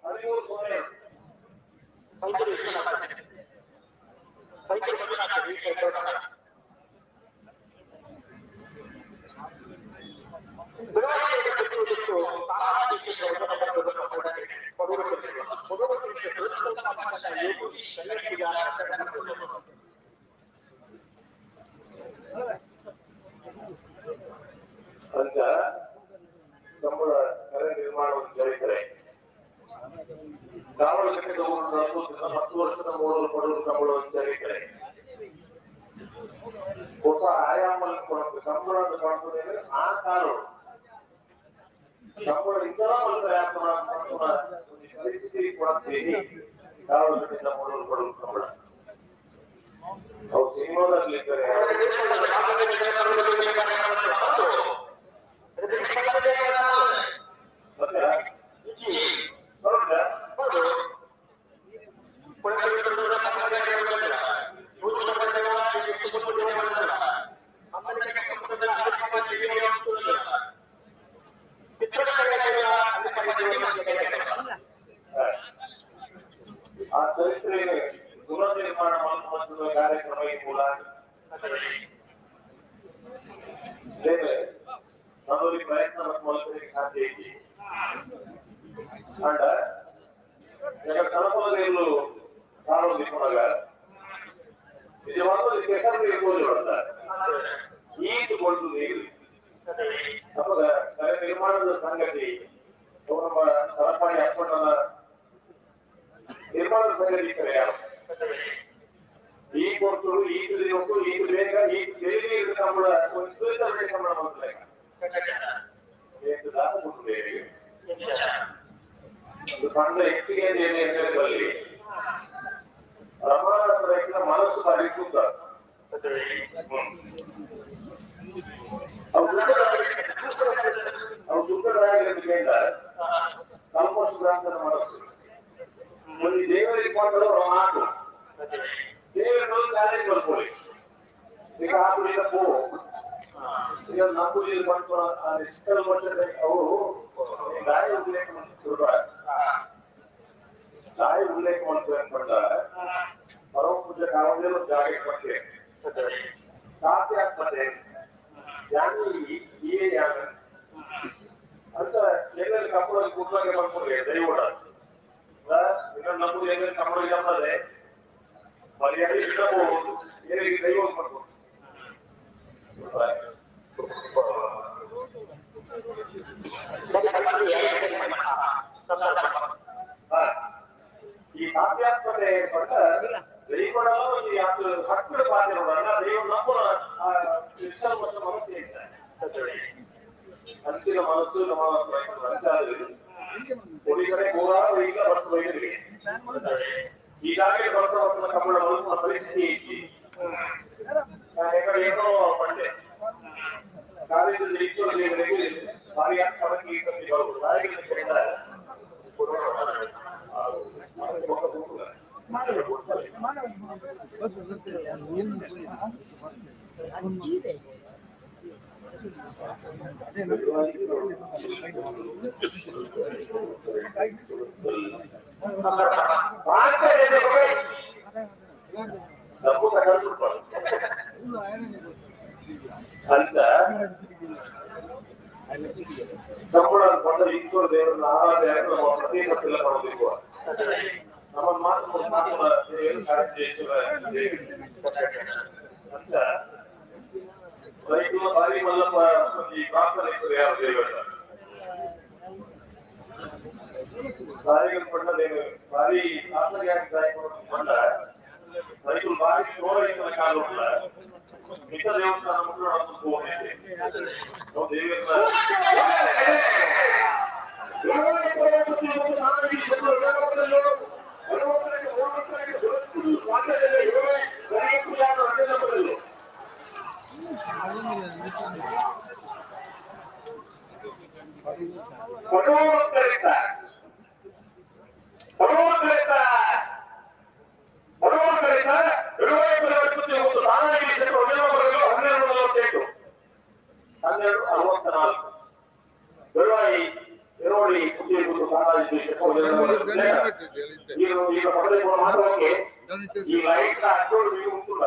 ಹಲೋ ಅಂತ ನಮ್ಮ ಕರೆ ನಿರ್ಮಾಣವನ್ನು ಚರಿತ್ರೆ ದಾವಣಗೆರೆ 10 ವರ್ಷದ ಮೂಡಲು ಪಡೆದು ಕಂಬಳವನ್ನು ಚರಿತ್ರೆ ಹೊಸ ಆಯಾಮವನ್ನು ಕೊಡುತ್ತೆ ಕಂಬಳನ್ನು ಕಾಣುತ್ತದೆ. ಆ ಕಾರು ಕಂಬಳ ಇತರ ಪರಿಸ್ಥಿತಿ ಕೊಡುತ್ತೀವಿ. ದಾವಣಗೆರೆಯಿಂದ ಮೂಡಲು ಪಡೆದು ಕಂಬಳ ಅವ್ರು ಸಿನಿಮಾದಲ್ಲಿದ್ದಾರೆ. ಆ ಚರಿತ್ರೆ ಪುನರ್ ನಿರ್ಮಾಣ ಮಾಡುವ ಕಾರ್ಯಕ್ರಮ ಈ ಮೂಲ ನಮ್ಮಲ್ಲಿ ಪ್ರಯತ್ನ ಮಾಡಲಿಕ್ಕೆ ಸಾಧ್ಯ ಐತಿ. ಅಂಡ ಕಳಪದಲ್ಲಿ ಕಾಳು ದಿಪ್ಪನಾಗ ನಿಜವಾದ ಕೆಸರು ಇರ್ಬೋದು ಈಟು ಕೊಟ್ಟು ನೀರು ನಮಗ ಕರೆ ನಿರ್ಮಾಣದ ಸಂಗತಿ ನಮ್ಮ ಸರಪಾಣಿ ಹಾಕೊಂಡ ನಿರ್ಮಾಣದ ಸಂಗತಿ ಕರೆ ಯಾರು ಈ ಕೊಡ್ತರು ಈಟು ದಿನಕ್ಕೂ ಈಟು ಬೇಗ ಈಟು ಬೇರೆ ಕಂಬಳ ಒಂದು ಸುರಿದ ಕಂಬಳ ಬಂದ್ರೆ ಸಣ್ಣ ಎತ್ತಿಗೆ ಏನೇ ರಮಣ ಪ್ರಯತ್ನ ಮನಸ್ಸು ಬಾರಿ ಕೂತ ಅವ್ರು ದುಃಖರಾಗಿರೋದ್ರಿಂದ ಕಲ್ಪಸುಧಾಂತನ ಮನಸ್ಸು ಒಂದು ದೇವರಿಗೆ ಕೊಂಡರು ಹಾಕು ದೇವರನ್ನು ಕಾರ್ಯ ಮಾಡ್ಕೊಳ್ಳಿ. ಈಗ ಹಾಕುದಿಲ್ಲ ಪೋ ಈಗ ನಂಬುದಿಲ್ಲ ವರ್ಷದ ಅವರು ಗಾಯ ಉಲ್ಲೇಖ ಮಾಡ್ತಾರೆ. ಗಾಯ ಉಲ್ಲೇಖ ಮಾಡ್ತಾರೆ ಅನ್ಕೊಂಡ ಪರಮ ಪೂಜೆ ಕಾಲದಲ್ಲಿ ಒಂದು ಜಾಗ ಕೊಟ್ಟೆ ಕಾಫಿ ಆಗ್ತದೆ ಯಾರು ಈ ಯಾರು ಅಂತ ಎಲ್ಲೆಲ್ಲಿ ಕಪ್ಪಳಲ್ಲಿ ಕೂತ್ವಾಗೆ ಮಾಡ್ಕೊಂಡ್ರೆ ದೈವಡ ಇನ್ನೊಂದು ನಂಬುದು ಎಲ್ಲೆಲ್ಲಿ ಕಪ್ಪಳಿಗೆ ಅಂಬದೆ ಮರ್ಯಾದೆ ಇಟ್ಟಬಹುದು ಏನಿಗೆ ದೈವ ಮಾಡ್ಕೊಂಡು ಈ ಕಾವ್ಯಾತ್ಮತೆ ಏರ್ಪಟ್ಟ ದೈವಡ ಹಕ್ಕಳ ಪಾತ್ರಗಳನ್ನ ದೈವ ನಂಬುವ ಮನಸ್ಸು ಇದ್ದಾರೆ. ಅಂತಿಮ ಮನಸ್ಸು ನಮ್ಮ ಕಡೆ ನೂರಾರು ಈಗ ವರ್ಷ ಬೈದಿರಿ. ಈಗಾಗಲೇ ವರ್ಷ ವರ್ಷದ ಕಂಬಳ ಪರಿಸ್ಥಿತಿ ಐತಿ. ಏನೋ ಪಂಡೆ ಕಾಲೇಜಲ್ಲಿ ಈಶ್ವರ ಭಾರಿ ಅಂತ ಕಂಬಳ ಕೊಂಡ ಈಶ್ವರ ದೇವರನ್ನ ಆರಾಧನೆ ನಮ್ಮ ಪ್ರತಿ ಸತ್ತಿಲ್ಲ ಮಾಡೋದಿರುವ ನಮ್ಮ ಮಾತು ಅಂತ ರೈತರು ಬಾರಿ ಮಲ್ಲಪ್ಪ ಈ ಪ್ರಾರ್ಥನೆ ಇತ್ತು ಯಾರು ದೇವರ ದಾರಿಗಳು ಪಂಡ ದೇವರು ಭಾರಿ ಆಸರಿಯಾಗಿ ದಾರಿ ಪಂಡ ರೈತರು ಭಾರಿ ಚೋರ ಇದ್ದ ಕಾಲ ಮಿತ ದೇವಸ್ಥಾನ ದೇವರ ಈ ಲೈಟ್ ಹಾಕೊಂಡು ನೀವು ಉಂಟುಲ್ಲ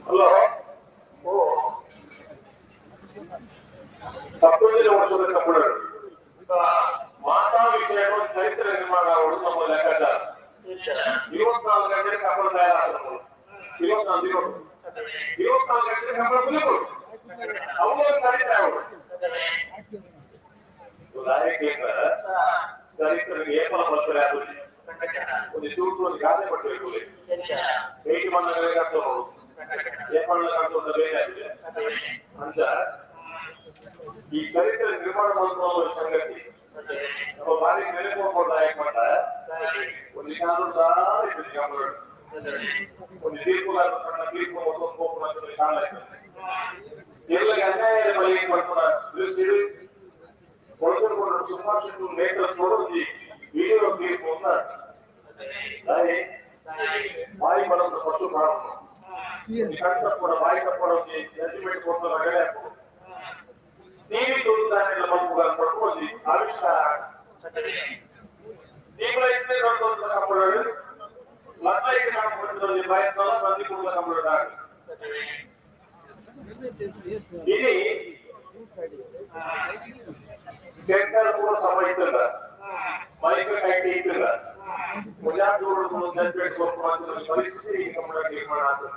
ಹಲೋ ವರ್ಷದ ಕಂಪ್ಯೂಟರ್ ಮಾತಾ ವಿಷಯ ಚರಿತ್ರೆ ನಿರ್ಮಾಣ ಆಗೋದು ನಮ್ಮ ಲೆಕ್ಕಾಚಾರ. 24 ಗಂಟೆ ಕಂಪ್ಯೂಟರ್ ತಯಾರಾಗ್ತದೆ. 24 ಗಂಟೆ ಕಂಪ್ಯೂಟರ್ ಅವನು ಚರಿತ್ರೆ ಅವರು ಚರಿತ್ರೆ ಏಪಲ ಬರ್ತಾರೆ. ಅದು ಒಂದು ಚೂಟು ಒಂದು ಗಾದೆ ಪಟ್ಟಬೇಕು. ಹೇಗೆ ಮಣ್ಣು ಕಟ್ಟೋದು ಏಪಳ್ಳ ಕಟ್ಟೋದು ಬೇಕಾಗಿದೆ ಅಂತ ಈ ಚರಿತ್ರೆ ನಿರ್ಮಾಣ ಮಾಡುವ ಸಂಗತಿ ನಮ್ಮ ಬಾರಿ ನೆನಪು ನಾಯಕ ಒಂದು ಒಂದು ತೀರ್ಪು ತೀರ್ಪು ಮತ್ತೊಂದು ಕಾಲ ಎಲ್ಲ ಅನ್ಯಾಯದ ಬಲಿ ಮಾಡ್ಕೊಂಡ ದೃಷ್ಟಿ ಕೊಡಕೊಂಡು ಸುಮಾರು ನೇತ್ರ ತೋರಿಸಿ ವಿಡಿಯೋ ತೀರ್ಪು ಅಂತ ಬಾಯಿ ಬಲದ ಪಶು ಪ್ರಾಣಿ ಕಟ್ಟ ಕೂಡ ಬಾಯಿ ತಪ್ಪೊಂದು ಜಡ್ಜ್ಮೆಂಟ್ ಕೊಟ್ಟು ರಗಳೆ ಹಾಕು ಟಿವಿ ತುಳುದಾನೆಲ್ಲ ಮಕ್ಕಳ ಪಡ್ಕೊಂಡು ಆವಿಷ್ಕಾರ ನೀವುಗಳೈತೆ ದೊಡ್ಡ ಕಂಪ್ಯೂಟರ್ ಲಗ್ನ ಕಂಪ್ಯೂಟರ್ ಬಾಯಿ ಬಂದಿ ಕೂಡ ಕಂಪ್ಯೂಟರ್ ಇಲ್ಲಿ ಸೆಂಟರ್ ಕೂಡ ಸಮ ಇತ್ತಲ್ಲ ಮೈಕ್ ಕೈಟಿ ಇತ್ತಲ್ಲ ಮುಜಾದೂರು ಜಡ್ಜ್ಮೆಂಟ್ ಕೊಟ್ಟು ಪರಿಸ್ಥಿತಿ ಕಂಪ್ಯೂಟರ್ ನಿರ್ಮಾಣ ಆಗ್ತದೆ.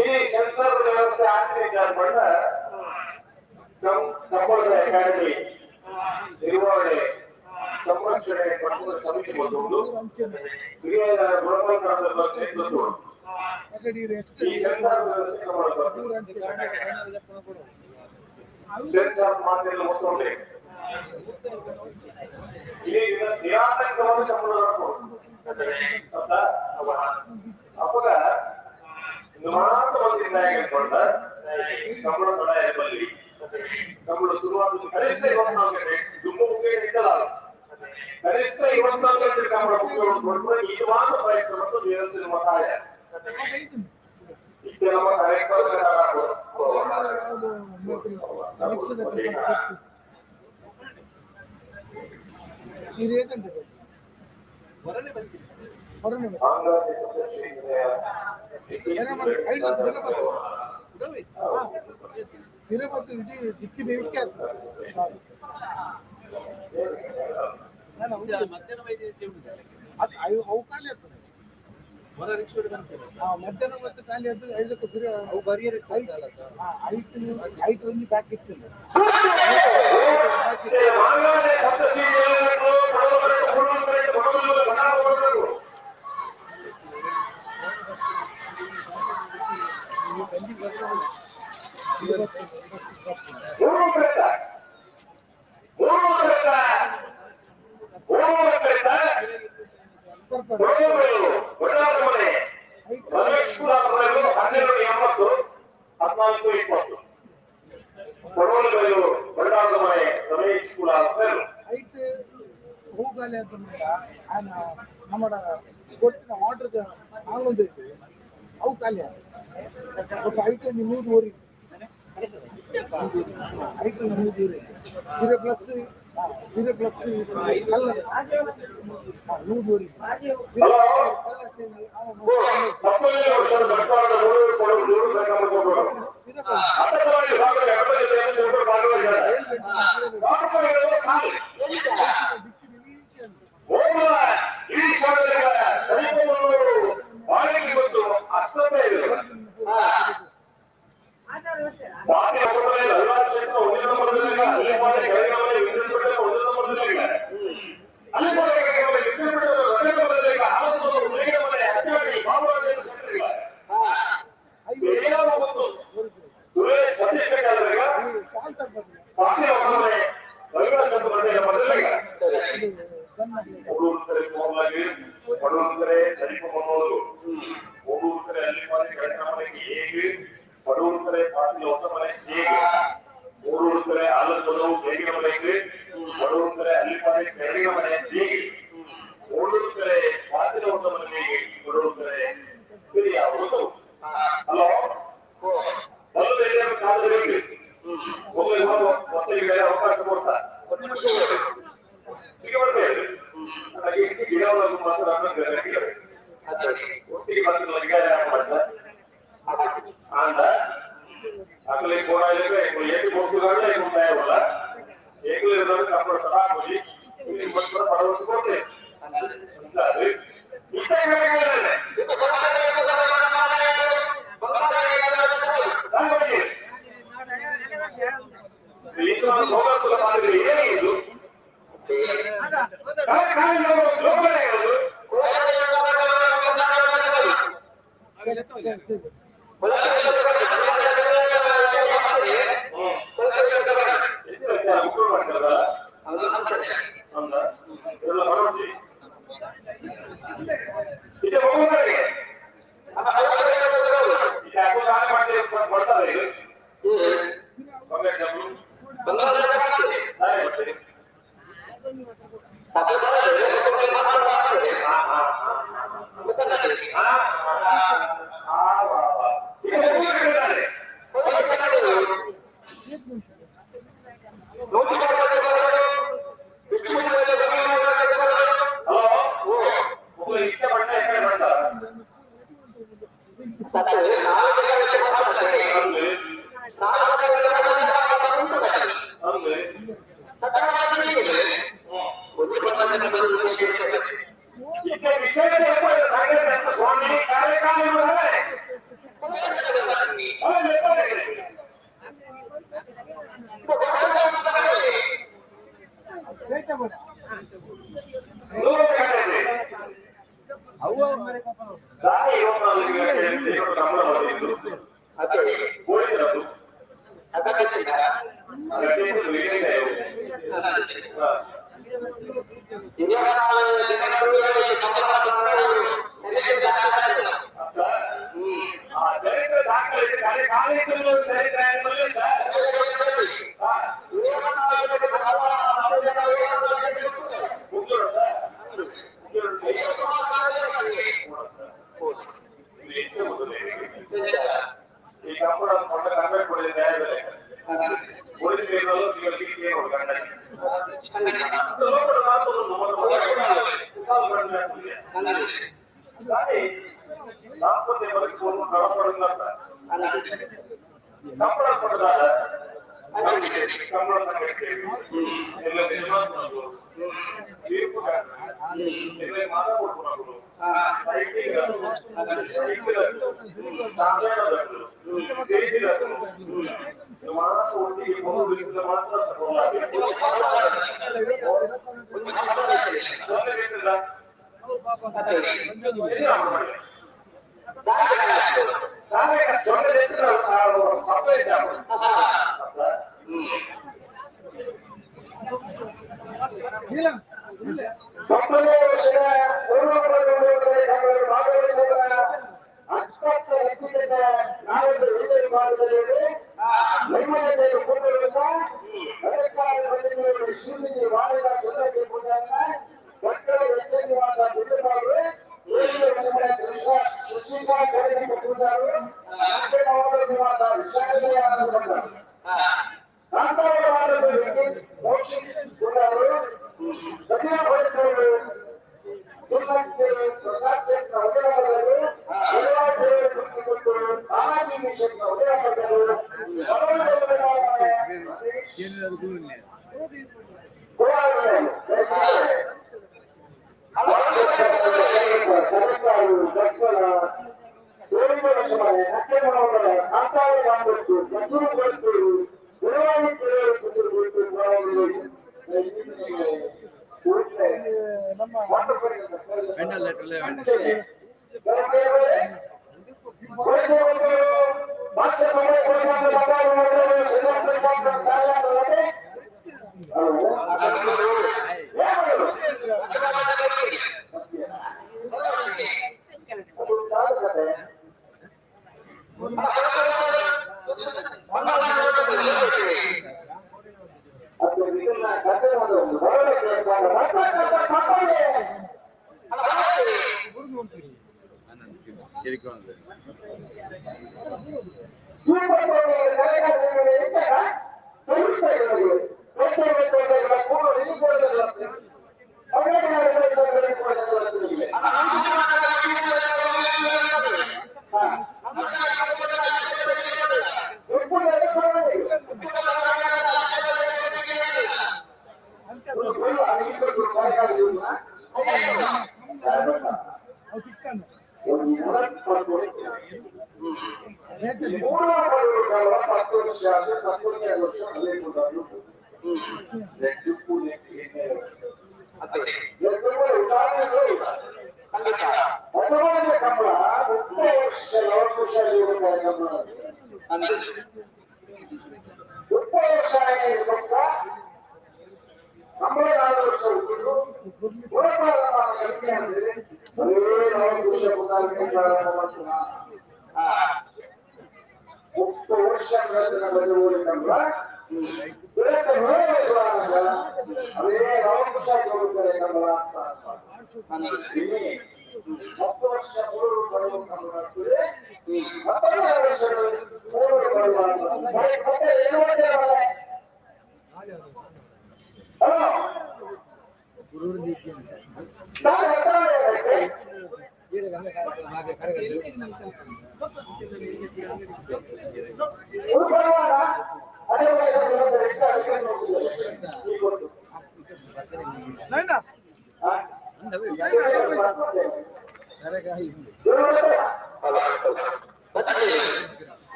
ಈ ಸೆನ್ಸರ್ ವ್ಯವಸ್ಥೆ ಆಗ್ತಿದೆ ಬಣ್ಣ ಕಂಪ್ಯೂಟರ್ ಅಕಾಡೆಮಿ ನಿರ್ವಹಣೆ ಸಂರಕ್ಷಣೆ ಪಟ್ಟಣ ಸಮಿತಿ ಒಂದು ಹಿರಿಯ ಗುಣಮಟ್ಟದ ಈ ಸೆನ್ಸಾರ್ ವ್ಯವಸ್ಥೆ ಸೆನ್ಸಾರ್ ಮಾತೆಲ್ಲ ಮೊತ್ತ ನಿರಾತಂಕವಾಗಿ ಕಂಪ್ಯೂಟರ್ ಅವಾಗ ಮಾತ್ರ ಒಂದು ನಿರ್ಣಯ ಕೊಂಡ ಕಂಪ್ಯೂಟರ್ ಬಲ್ಲಿ ಕಂಪ್ಯೂಟರ್ ಶುರುವಾದ ಕನಿಷ್ಠ 24 ಗಂಟೆ ದುಮ್ಮು ಮುಗಿಯ ಇದ್ದಲ್ಲ ಕನಿಷ್ಠ 24 ಗಂಟೆ ಕಂಪ್ಯೂಟರ್ ಕೊಟ್ಟರೆ ಇದು ಮಾತ್ರ ಪ್ರಯತ್ನ ಮತ್ತು ನಿರಂತರ ಮತಾಯ ಇಷ್ಟೇ ನಮ್ಮ ಕಾರ್ಯಕ್ರಮ. ಮಧ್ಯಾಹ್ನ ಮತ್ತು ಖಾಲಿ ಅದು ಐದಕ್ಕೆ ಐದು ಒಂದು ಬ್ಯಾಕ್ ಇತ್ತು. ರಮೇಶ್ ಕುಮಾರ್ 1280 1420 ಕೊಡೋಲು ಬಳ್ಳಾರದ ಮನೆ ರಮೇಶ್ ಕುಮಾರ್. ಐಟ್ ಹೂಗಾಲಿ ಅಂತಂದ್ರೆ ನಮ್ಮ ಕೊಟ್ಟಿನ ಆರ್ಡರ್ ನಾನೊಂದು ಇಟ್ಟು ಅವು ಖಾಲಿ ಆಗ ಐಟ್ ನೂರು ಊರಿ ಐಟ್ ನೂರು ಊರಿ zero plus zero plus colour ನೂರು ಊರಿ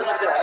Good.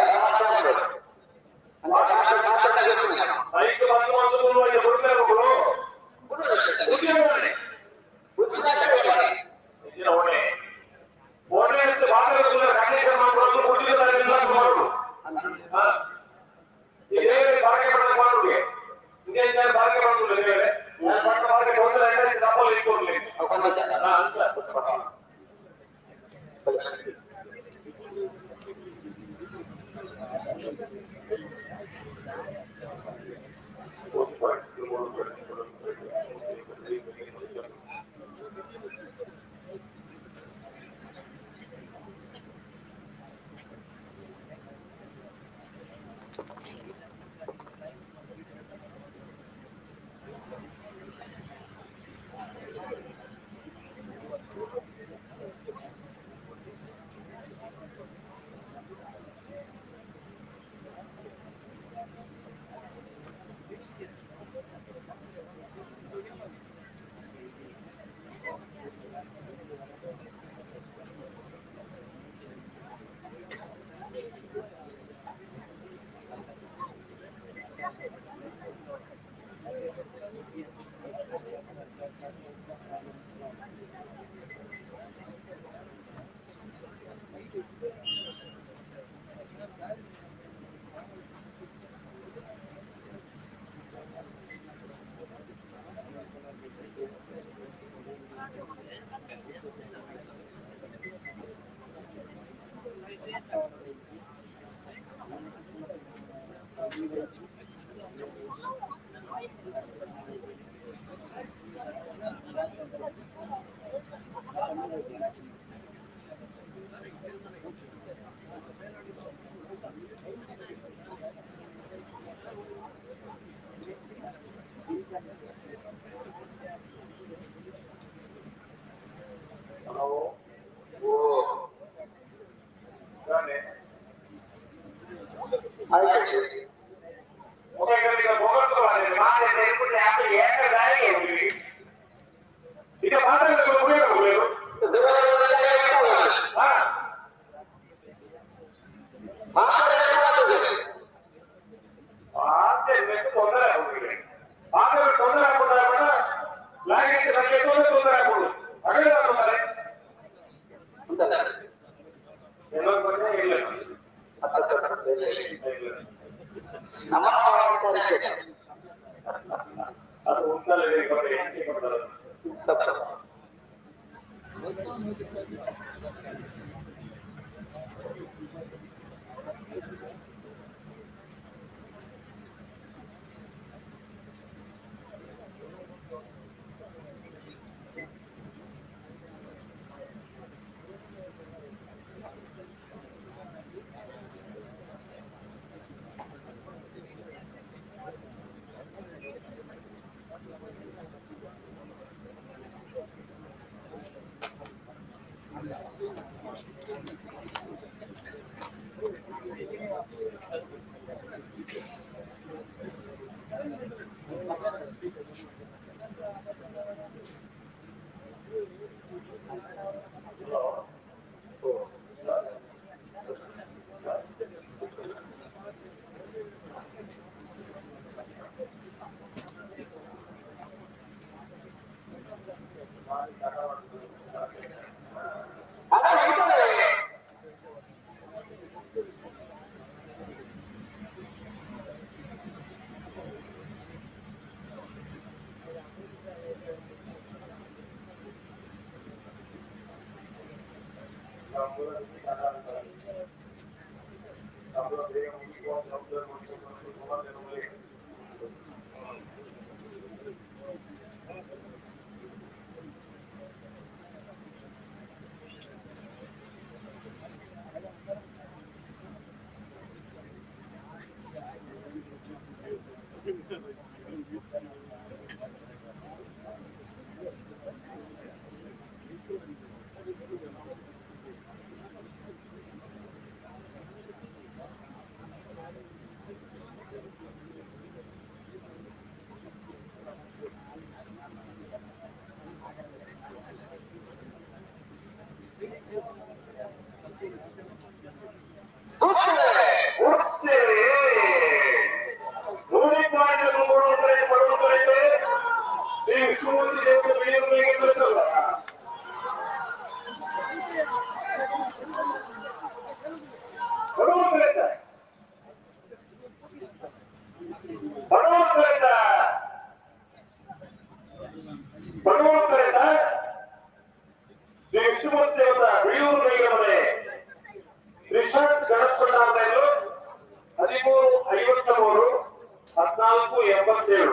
14.87.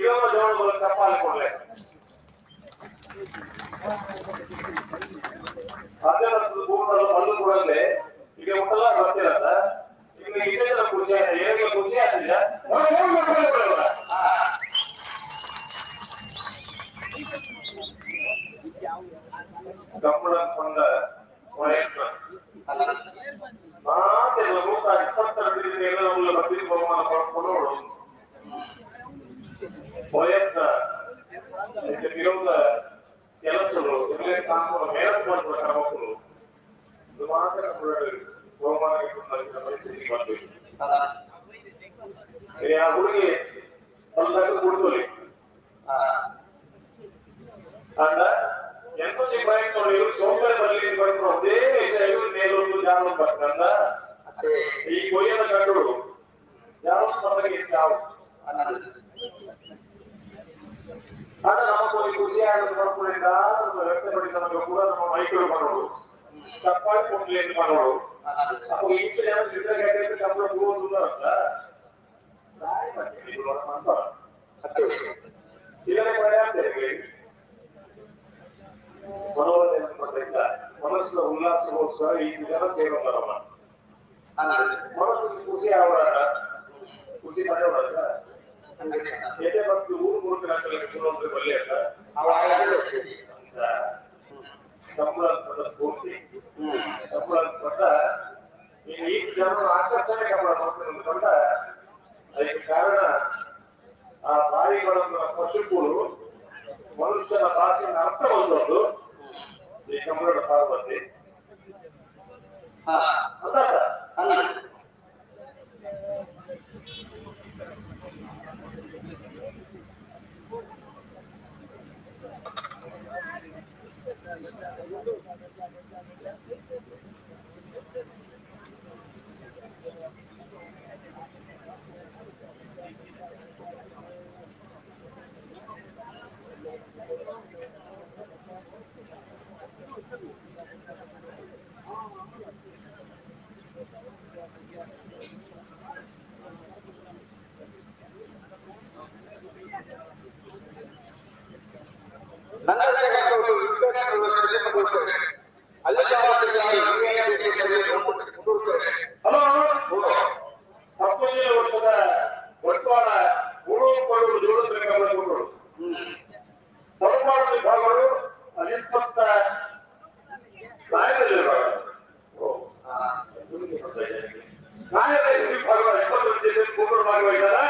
ಇವಾಗ ಜೋಳ ಚಪ್ಪಾಳೆ ಕೊಡ್ಲೆ. ಅದೇ ಪಲ್ಲು ಕೂಡಲೇ ಈಗ ಮುಟ್ಟಲ್ಲ ಗೊತ್ತಿರತ್ತ. ಈಗ ಇದೇ ಖುಷಿ ಏನಿಲ್ಲ, ಖುಷಿ ಆಗ್ತಿಲ್ಲ. ಕಂಬಳ ಕೊಂಡ ಪ್ರಯತ್ನ ಮಾತೆಲ್ಲ 122 ಬರ್ತೀನಿ ಬಹುಮಾನ ಪಡ್ಕೊಂಡು ಪ್ರಯತ್ನ ವಿರೋಧ ಕೆಲಸಗಳು ಮೇಲತ್ ಮಾಡ್ತಾರೆ ಮಕ್ಕಳು. ಇದು ಮಾತ್ರ ಬಹುಮಾನ ಪರಿಸ್ಥಿತಿ ಮಾಡ್ತೀವಿ. ಆ ಹುಡುಗಿ ಬಂದಾಗ ಕುಡ್ಕೊಳ್ಳಿ ಅಂಡ ಎಂತೊಂಜಿ ಪ್ರಯತ್ನ ಸೋಮವಾರ ಬರ್ಲಿ ಪಡ್ಕೊಂಡು ಅದೇ ವಿಷಯ ಮೇಲೊಂದು ಜಾಗ ಬರ್ತಂದ ಈ ಕೊಯ್ಯನ ಕಂಡು ಯಾವ ಪದಕ್ಕೆ ಚಾವು ಆಗ ನಮಗೊಂದು ಖುಷಿ ಆಗೋದು ಮಾಡ್ಕೊಂಡಿದ್ದ ವ್ಯಕ್ತಪಡಿಸಲು ಕೂಡ ನಮ್ಮ ಮೈಕಳು ಮಾಡೋದು ತಪ್ಪಾಗಿ ಕೊಡ್ಲಿ ಅಂತ ಮಾಡೋದು. ಅಪ್ಪ ಇಂತ ಜನ ನಿದ್ರೆ ಕಂಬಳ ಹೋಗುದು ಅಂತ ಮನೋರಂಜನೆ ಪಡ್ತಾ ಮನಸ್ಸಿನ ಉಲ್ಲಾಸಗೋಸ್ಕರ ಈ ಜನ ಸೇವೆ ಮಾಡಲ್ಲ. ಮನಸ್ಸಿಗೆ ಖುಷಿ ಆವರ ಖುಷಿ ಮಾಡೋಣ ಎದೆ ಮತ್ತು ಊರು ಮೂರು ಬಲ್ಲೆ ಅಂತ ಸಂಬಳ ಸ್ಫೂರ್ತಿ ಸಂಬಳ ಪಟ್ಟ ಈ ಜನರ ಆಕರ್ಷಣೆ ಕಂಬಳ ಮಾಡ್ಕೊಂಡು ಅದಕ್ಕೆ ಕಾರಣ ಆ ಬಾಯಿಗಳನ್ನು ಪಶುಗಳು ಮನುಷ್ಯನ ಭಾಷೆಯ ಅರ್ಥ ಒಂದೊಂದು ಈ ಕಂಬಳದ ಪಾರ್ವತಿ ಅಂತ. ಹಲೋ, 19 ವರ್ಷದ ಒಟ್ವಾಳ ಮೂರು ಜೋಡಿಸಬೇಕಾದ ಹೊರಪಾಡು ವಿಭಾಗಗಳು ಅಲಿಪ್ಪತ್ತ ನಾಯಕ ನಾಯಕ ವಿಭಾಗಗಳು 20 ಮೂರು ಭಾಗವಾಗಿದ್ದಾರೆ.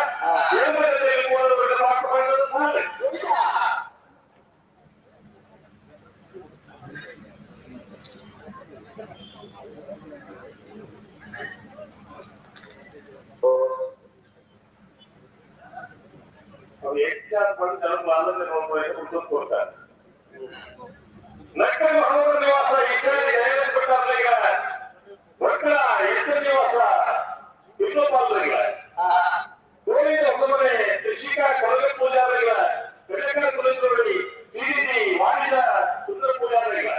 ಕೊಡ್ತಾರೆ. ನಕ್ಕಲ್ ಮಹೋದರ ನಿವಾಸ ಈಶಾನ್ಯ ಒಕ್ಕಳ ಎಷ್ಟ ನಿವಾಸ ಇನ್ನೊಬ್ಬ ಗೋವಿಂದ ಹೊಸಮನೆ ಕೃಷಿಕ ಕೊಡಗ ಪೂಜಾರಿಗಳ ಬೆಳಕ ಕುಲದೊಳಿ ಸಿರಿದಿ ವಾಣಿದ ಸುಂದರ ಪೂಜಾರಿಗಳ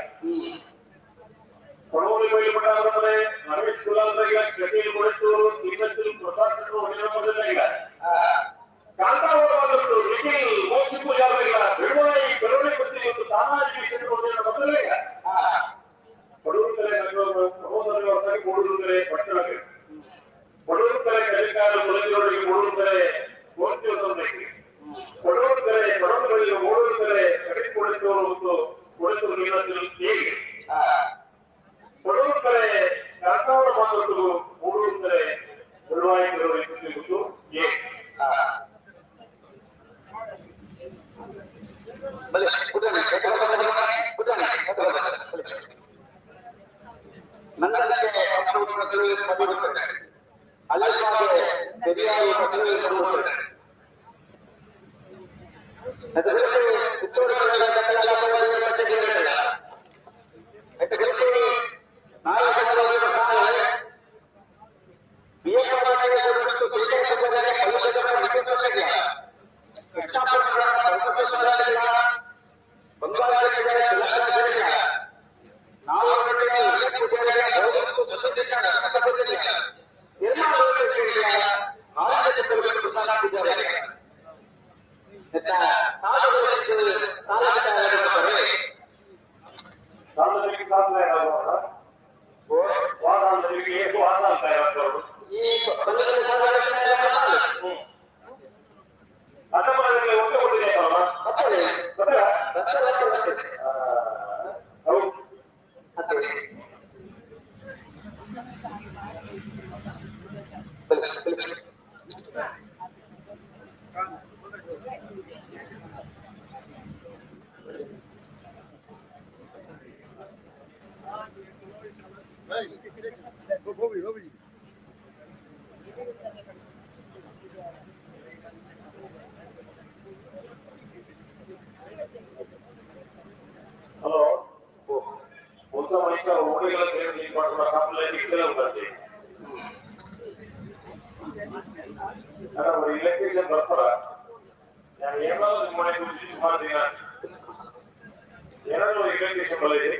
ಕೊಡವಲಿ ಬೈಲುಪಟ್ಟಾದ್ರೆ ರಮೇಶ್ ಕುಲಾದ್ರಿಗಳ ಕಟೀಲ್ ಕೊಡತೂರು ತಿಮ್ಮತ್ತೂರು ಪ್ರಸಾದ್ ಮೊದಲಿಗ ಕಾಂತಾವರ ಬಂದದ್ದು ನಿಖಿಲ್ ಮೋಕ್ಷ ಪೂಜಾರಿಗಳ ಬೆಳವಣಿಗೆ ಬೆಳವಣಿಗೆ ಮತ್ತು ತಾನಾಜಿ ಮೊದಲಿಗ ಕೊಡೂರು ಕಲೆ ಸಹೋದರ ಕೊಡೂರು ಕಲೆ ಪಟ್ಟಣಗಳು ಕೊಡೂರು ಕಲೆ ಕಲಿಕಾರ ಕುಲದೊಳಗೆ ಕೊಡೂರು ಕಲೆ ಗೋತ್ಯೋತ್ಸವಕ್ಕೆ ಕೊಡೂರು ಕಲೆ ಕೊಡೂರುಗಳಿಗೆ ಓಡೂರು ಕಲೆ ಕಡಿ ಕೊಡತೂರು ಮತ್ತು ಕೊಡತೂರು ಹೇಗೆ ಕೊಡೂರು ಕಲೆ ಕಾಂತಾವರ ಬಂದದ್ದು ಮೂಡೂರು ಕಲೆ ಬೆಳವಾಯಿ ಬೆಳವಣಿಗೆ ಹೇಗೆ Thank you. Hello మొత్తం ఊరిలో ఎలక్ట్రీషియన్ ಬರ್ತಾರ ನಾನು ಏನಾದ್ರು ನಿಮ್ಮ ಮನೆಗೆ ಮಾಡ್ತೀನಿ ಏನಾದ್ರು ಎಲೆಕ್ಟ್ರಿಷಿಯನ್ ಬರಲಿ.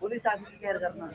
पुलिस आदमी केयर करना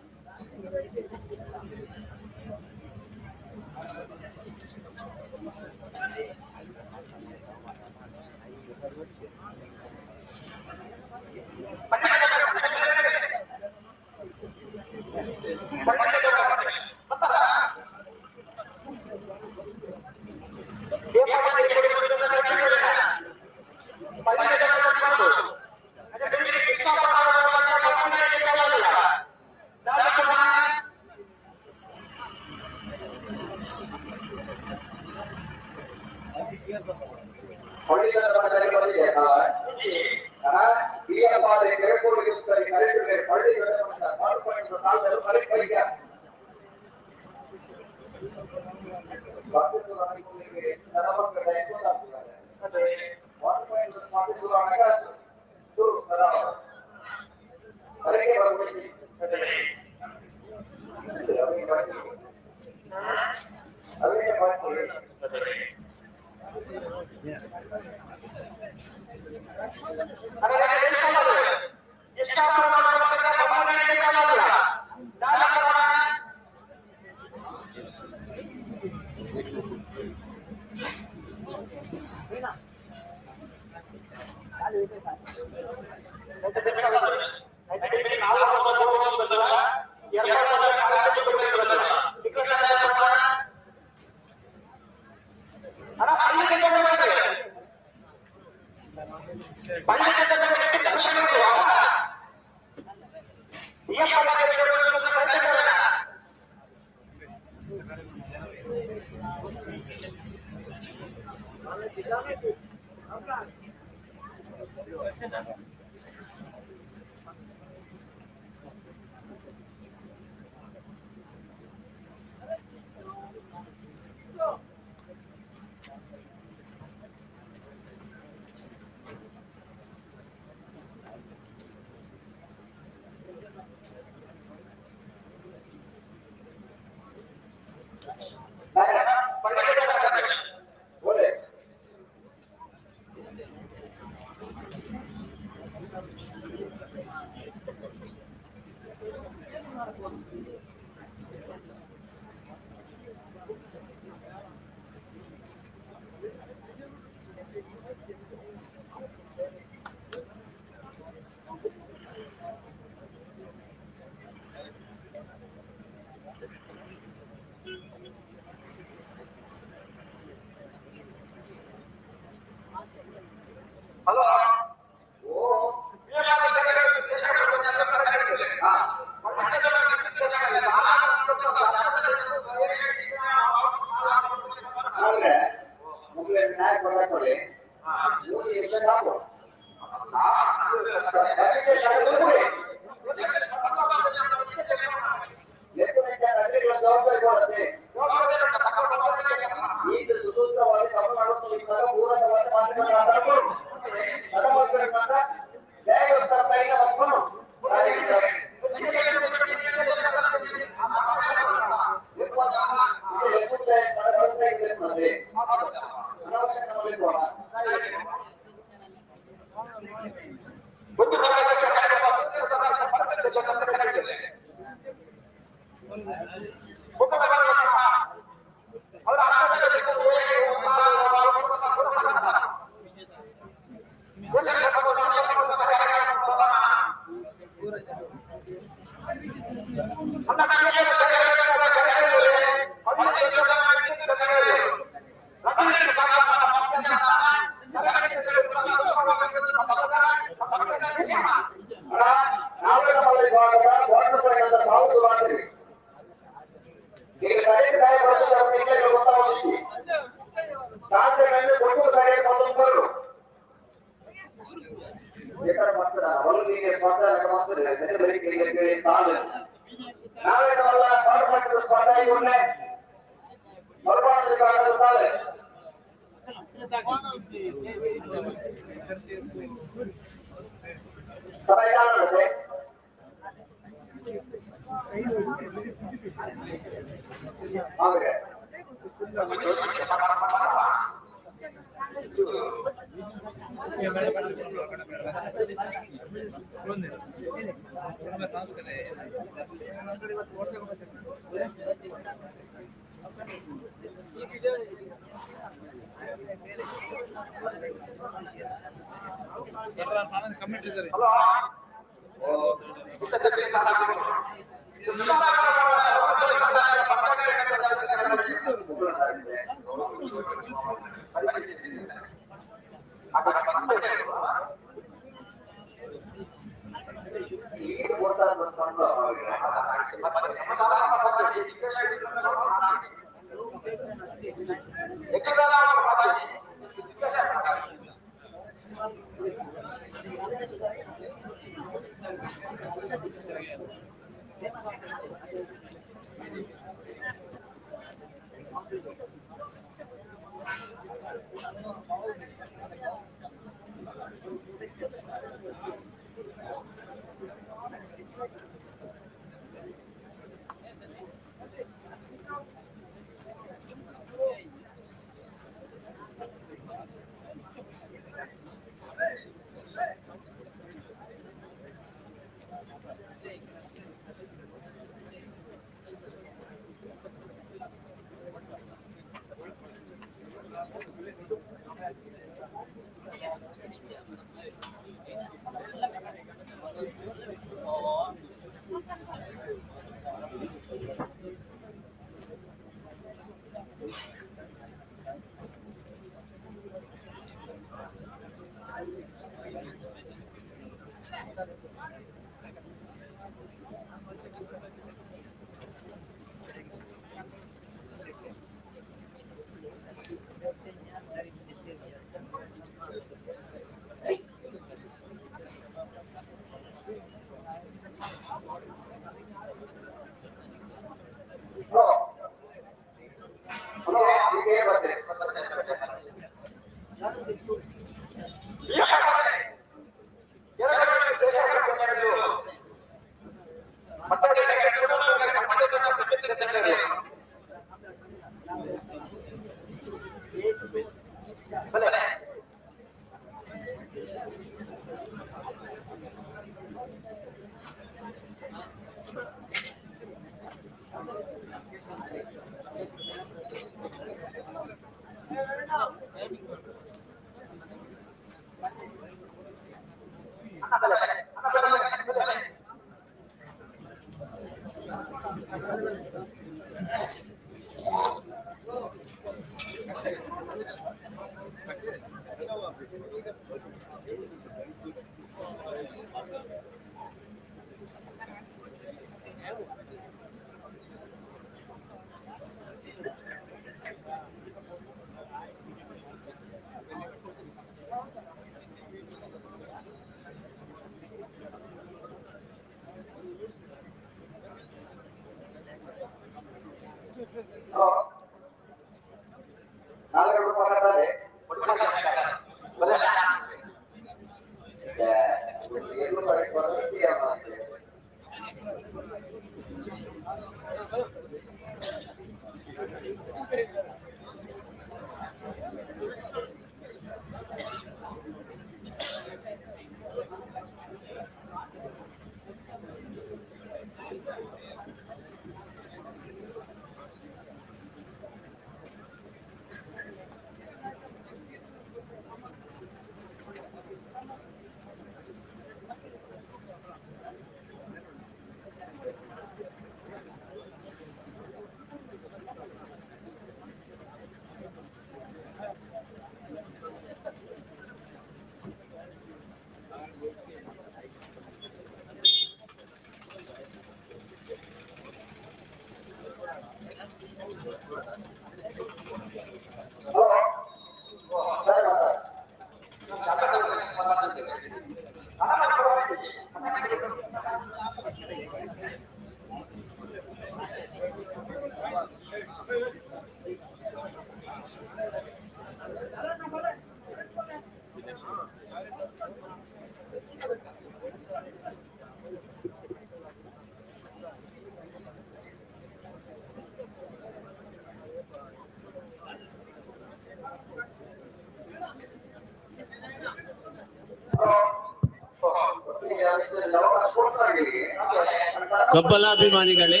ಕಬ್ಬಲಾಭಿಮಾನಿಗಳೇ,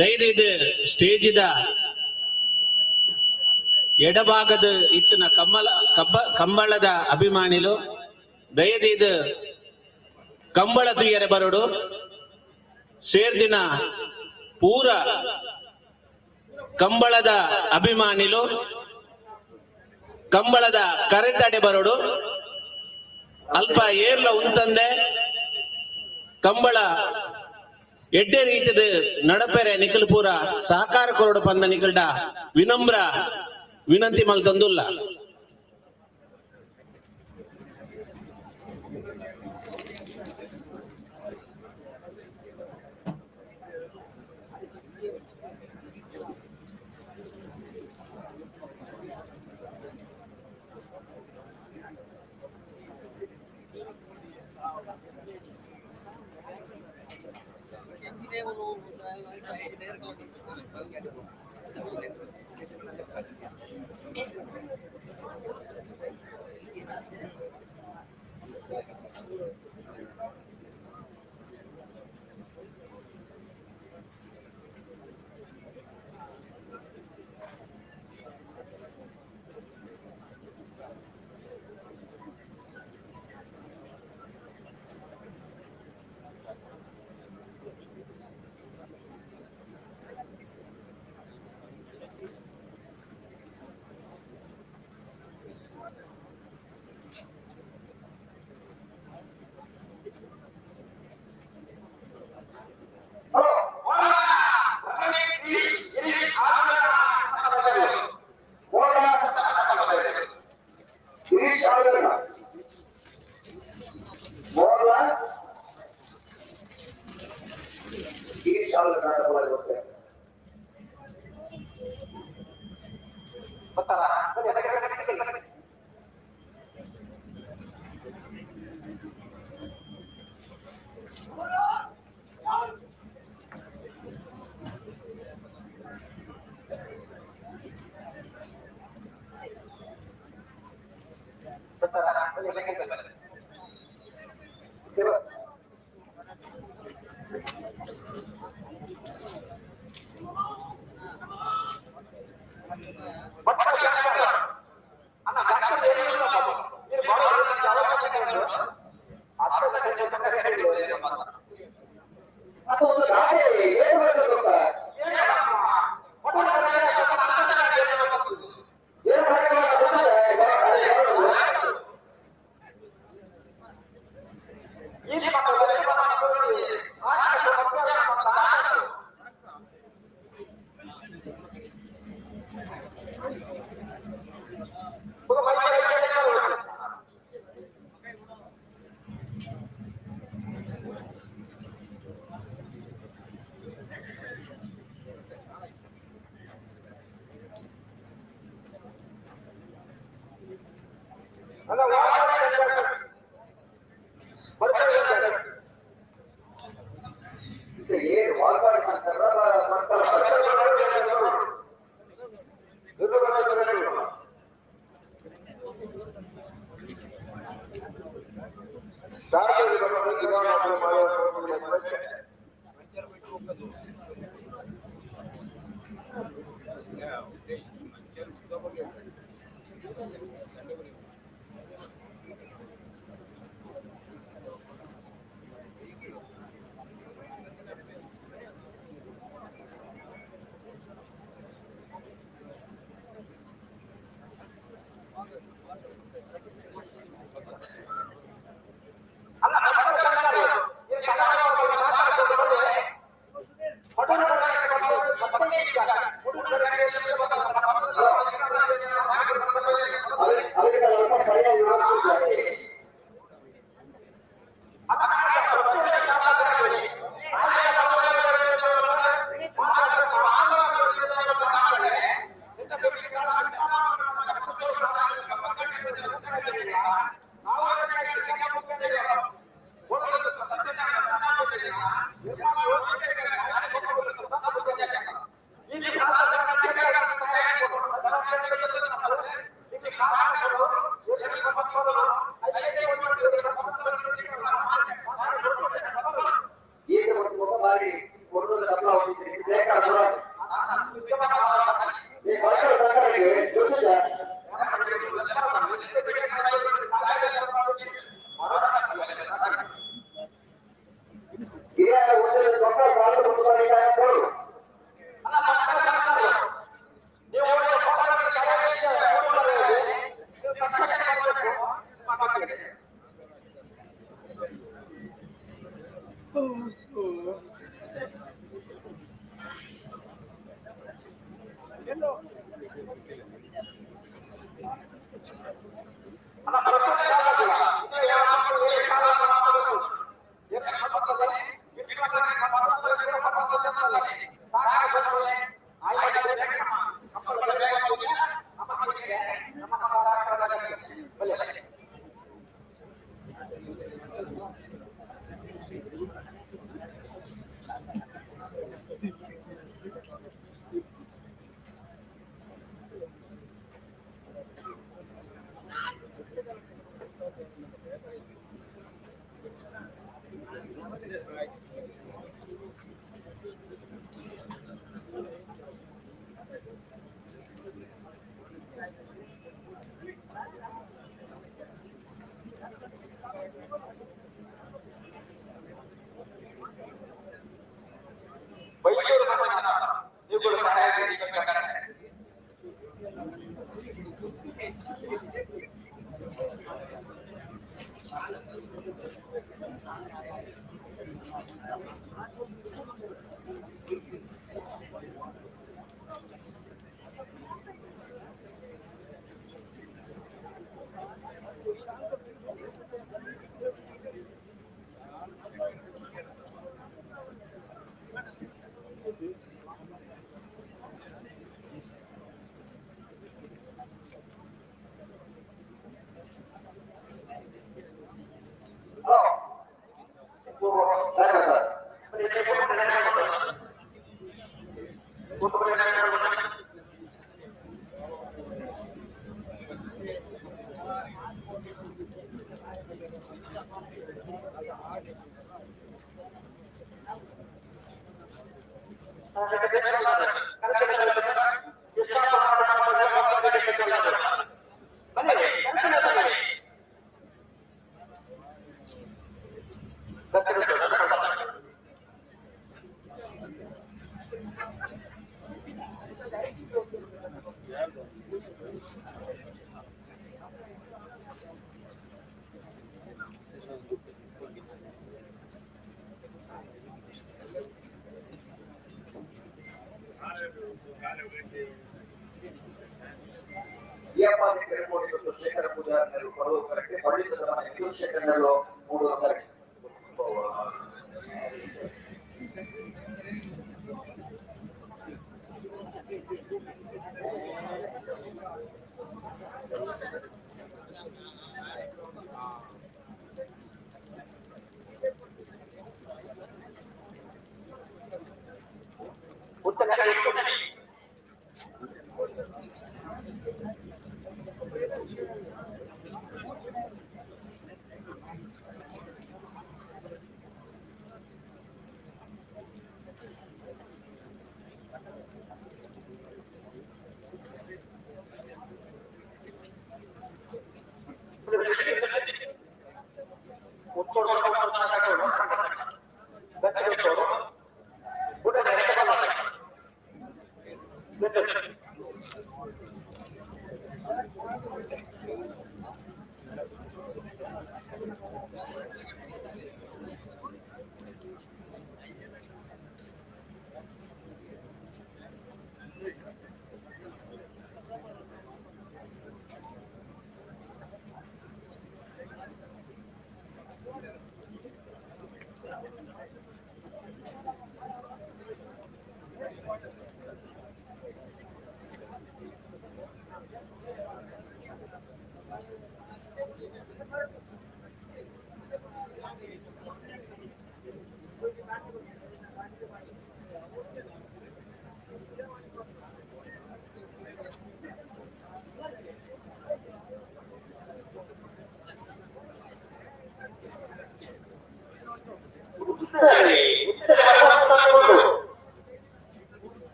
ದಯದೈದು ಸ್ಟೇಜಿದ ಎಡಭಾಗದ ಇತ್ತಿನ ಕಮ್ಮಲ ಕಬ್ಬ ಕಂಬಳದ ಅಭಿಮಾನಿಲು ದಯದೈದು ಕಂಬಳ ತುಯ್ಯರೆ ಬರೋಡು. ಸೇರ್ದಿನ ಪೂರ ಕಂಬಳದ ಅಭಿಮಾನಿಲು ಕಂಬಳದ ಕರೆತಡೆ ಬರೋಡು. ಅಲ್ಪ ಏರ್ಲ ಉಂತಂದೆ ಕಂಬಳ ಎಡ್ಡೆ ರೀತಿದ ನಡಪೆರೆ ನಿಖಲ್ ಪೂರ ಸಹಕಾರ ಕೊರಡು ಪಂದ ನಿಖಲ್ಡ ವಿನಮ್ರ ವಿನಂತಿ ಮಲ್ತಂದುಲ್ಲ. ಅಲ್ಲ.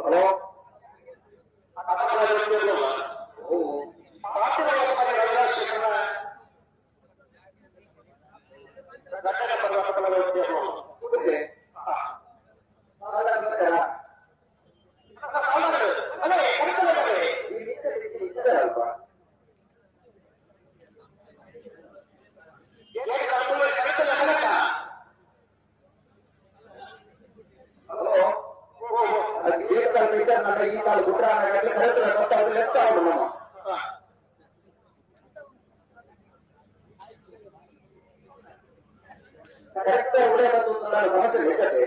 Hello, hello. ಕರೆಕ್ಟ್ ಉಳಿಯ ಬಂದು ಸಮಸ್ಯೆ ಹೆಚ್ಚತೆ.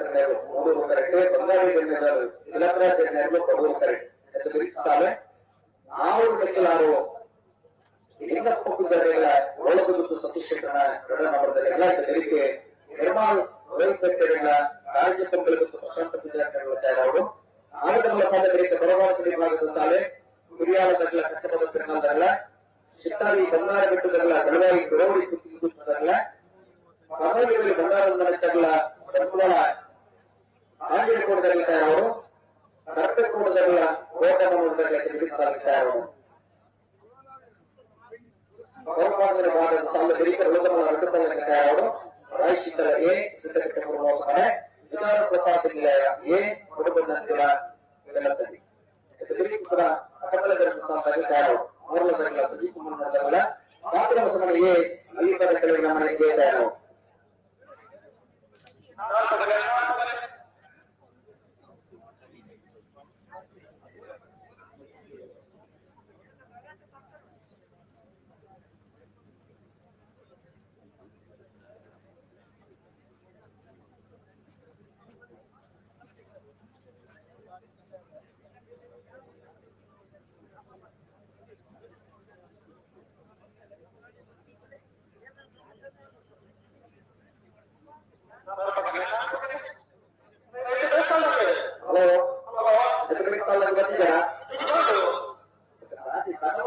ಕಲ್ಯಾಣ ಮೂಡೂರು ಕರೆಕ್ಟ್, ಬಂಗಾರಿ ಬೆಣ್ಣೆದಾರು ತಿಲಕರಾಜ್ ಎಣ್ಣೆರ್ಲು ಕಡೂರು ಕರೆಕ್ಟ್. ಸಾಲೆ ನಾವೂರು ಲೆಕ್ಕಲಾರು ಲಿಂಗಪ್ಪ ಪೂಜಾರಿಗಳ ಒಳಗುದು ಸತೀಶ್ ಶೆಟ್ಟನ ಎರಡನೇ ನಂಬರ್ದಲ್ಲೆಲ್ಲ ಬೆಳಿಗ್ಗೆ ನಿರ್ಮಾಣ ರೋಹಿತ್ ಬೆಟ್ಟೆಗಳ ರಾಜ್ಯ ಕಂಬಳಿ ಪ್ರಶಾಂತ ಪೂಜಾರಿಗಳ ತಯಾರವರು. ಆನಂದಮಲ ಸಾಲೆ ಬೆಳಿಗ್ಗೆ ಬರವಾದ ವಿಭಾಗದ ಸಾಲೆ ಕುರಿಯಾಳ ದಗ್ಲ ಕಟ್ಟಪದ ತಿರುನಾಲ್ದಗಳ ಚಿತ್ತಾರಿ ಬಂಗಾರ ಬೆಟ್ಟದಗಳ ಬೆಳವಾಯಿ ಬೆಳವಡಿ ಕುತ್ತಿಗೆ ಕಮಲಿಗಳು ಬಂಗಾರದ ಮನೆತಗಳ ಬಂಟ್ವಾಳ ಆಂಜನೇಯಕೋಟದಲ್ಲಿ ತಯಾರವರು. ಕರ್ಪೆಕೋಟದಗಳ ಕೋಟಮನೂರದಗಳ ಸಾಲೆ ತಯಾರವರು. ಹೊರಪಾದನೆ ಭಾಗದ ಸಾಲ ಬೆಳಿಗ್ಗೆ ಉಳಿದಮಲ ಎರಡು ಸಾಲ ತಯಾರವರು. ರಾಯಶಿಖರ ಎ ಸಿದ್ದಘಟ್ಟ ಮನೆ ವಿಚಾರ ಪ್ರಸಾದ ನಿಲಯ ಎ ಕೊಡಬಂದಂತಿರ ಬೆಲ್ಲತ್ತಳ್ಳಿ ಬೆಳಿಗ್ಗೆ ಕೂಡ ಅಕಮಲ ಸಾಲ ತಯಾರವರು. ಮೂರಲ ಸಜೀವ್ ಕುಮಾರ್ ಮಾತ್ರ ಎ ಅಲ್ಲಿಪದ ಕೆಳಗಿನ ಮನೆ ಎ ತಯಾರವರು. ಹಲೋ, ಎಕನಾಮಿಕ್ಸ್ ಸಾಲ ಬರ್ತಿದ್ದೀರಾ? ಸಾಲ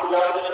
ಬರುವಾಗ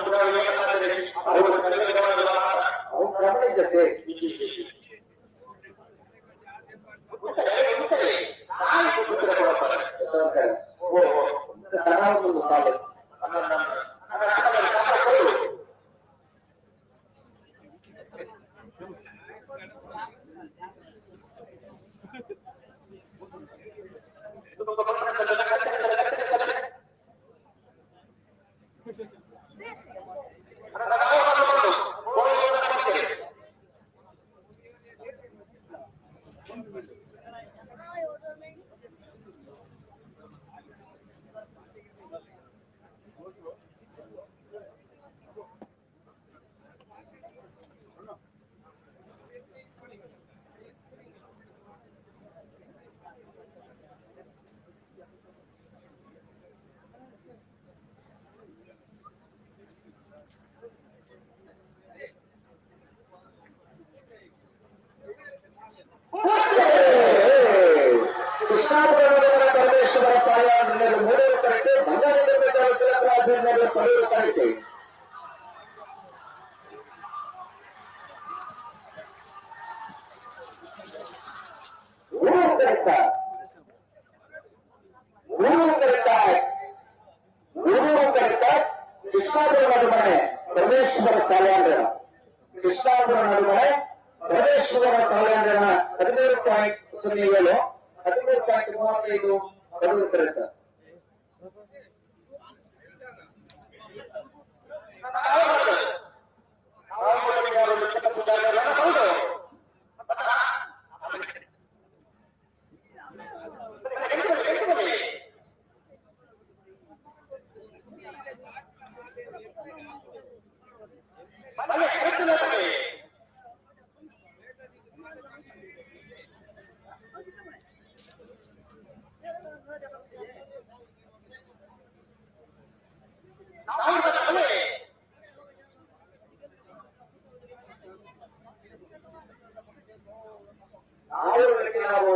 Krishnapura ನಡುವೆ ಪರಮೇಶ್ವರ ಸಾಲ್ಯಾಂಡನ 13.07 13.35 ಕಡೂರು ಕರೆತ. ನಾವು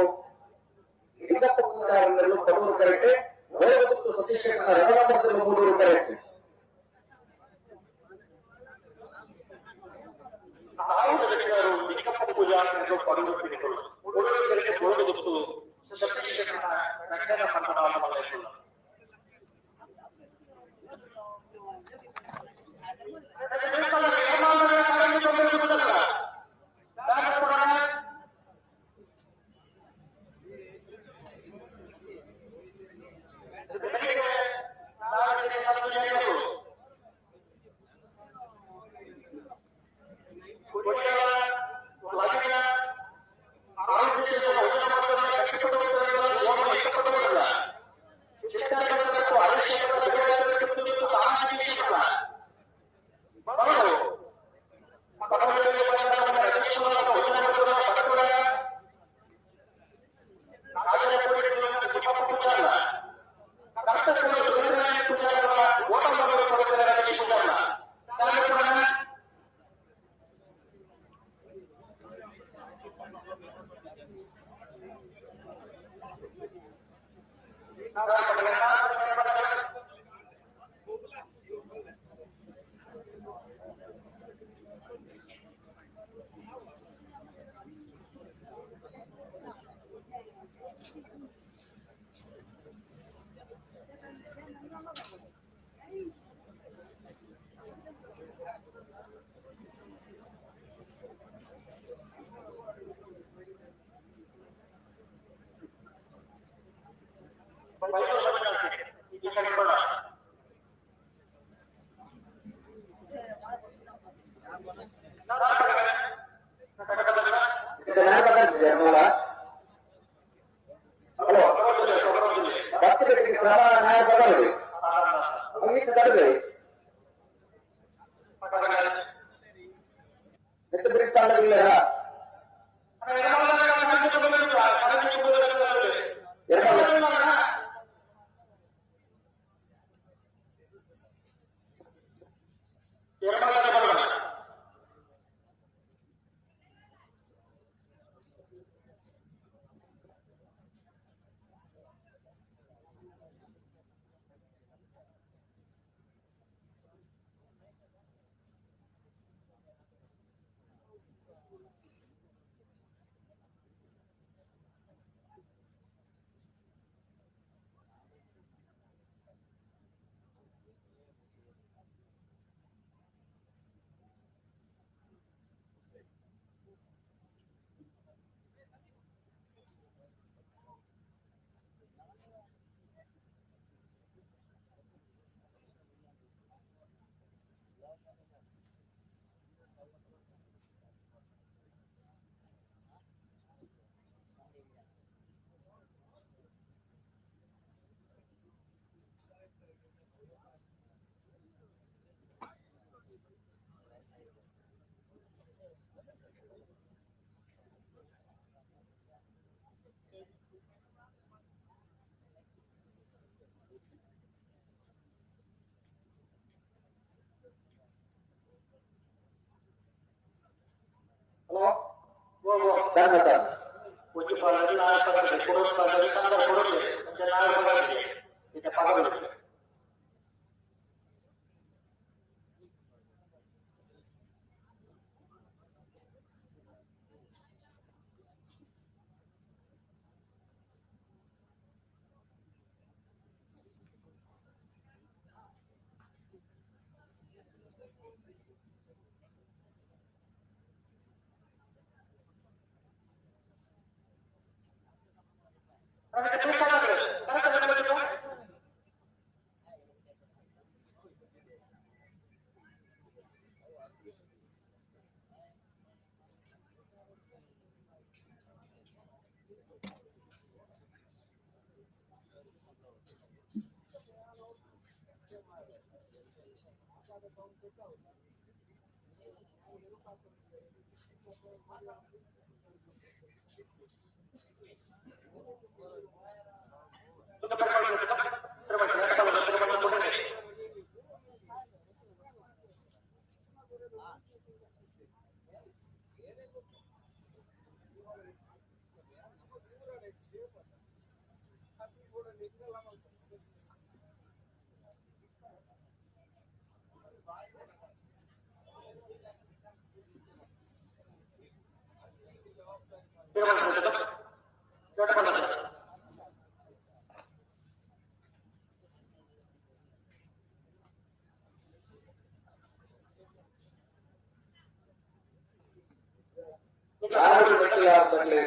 ಲಿಂಗಪ್ಪ ಪೂಜಾರನ್ನು ಕಡೂರು ಕರೆಕ್ಟ್, ಗೋಳಗುತ್ತು ಸತೀಶ್ ರಘುನಂದನ ಮೂಡೂರು ಕರೆಕ್ಟ್. ಲಿಂಗಪ್ಪ ಪೂಜಾರನ್ನು ಕಡೂರು ಕರೆಕ್ಟ್, ಗೋಳಗುತ್ತು ಸತೀಶ್ ರಘುನಂದನ. ಹಲೋ, ಕ್ರಮ ನ್ಯಾಯ ಬದಲಿ ಹಲೋ ತನ್ನ ತನ್ನ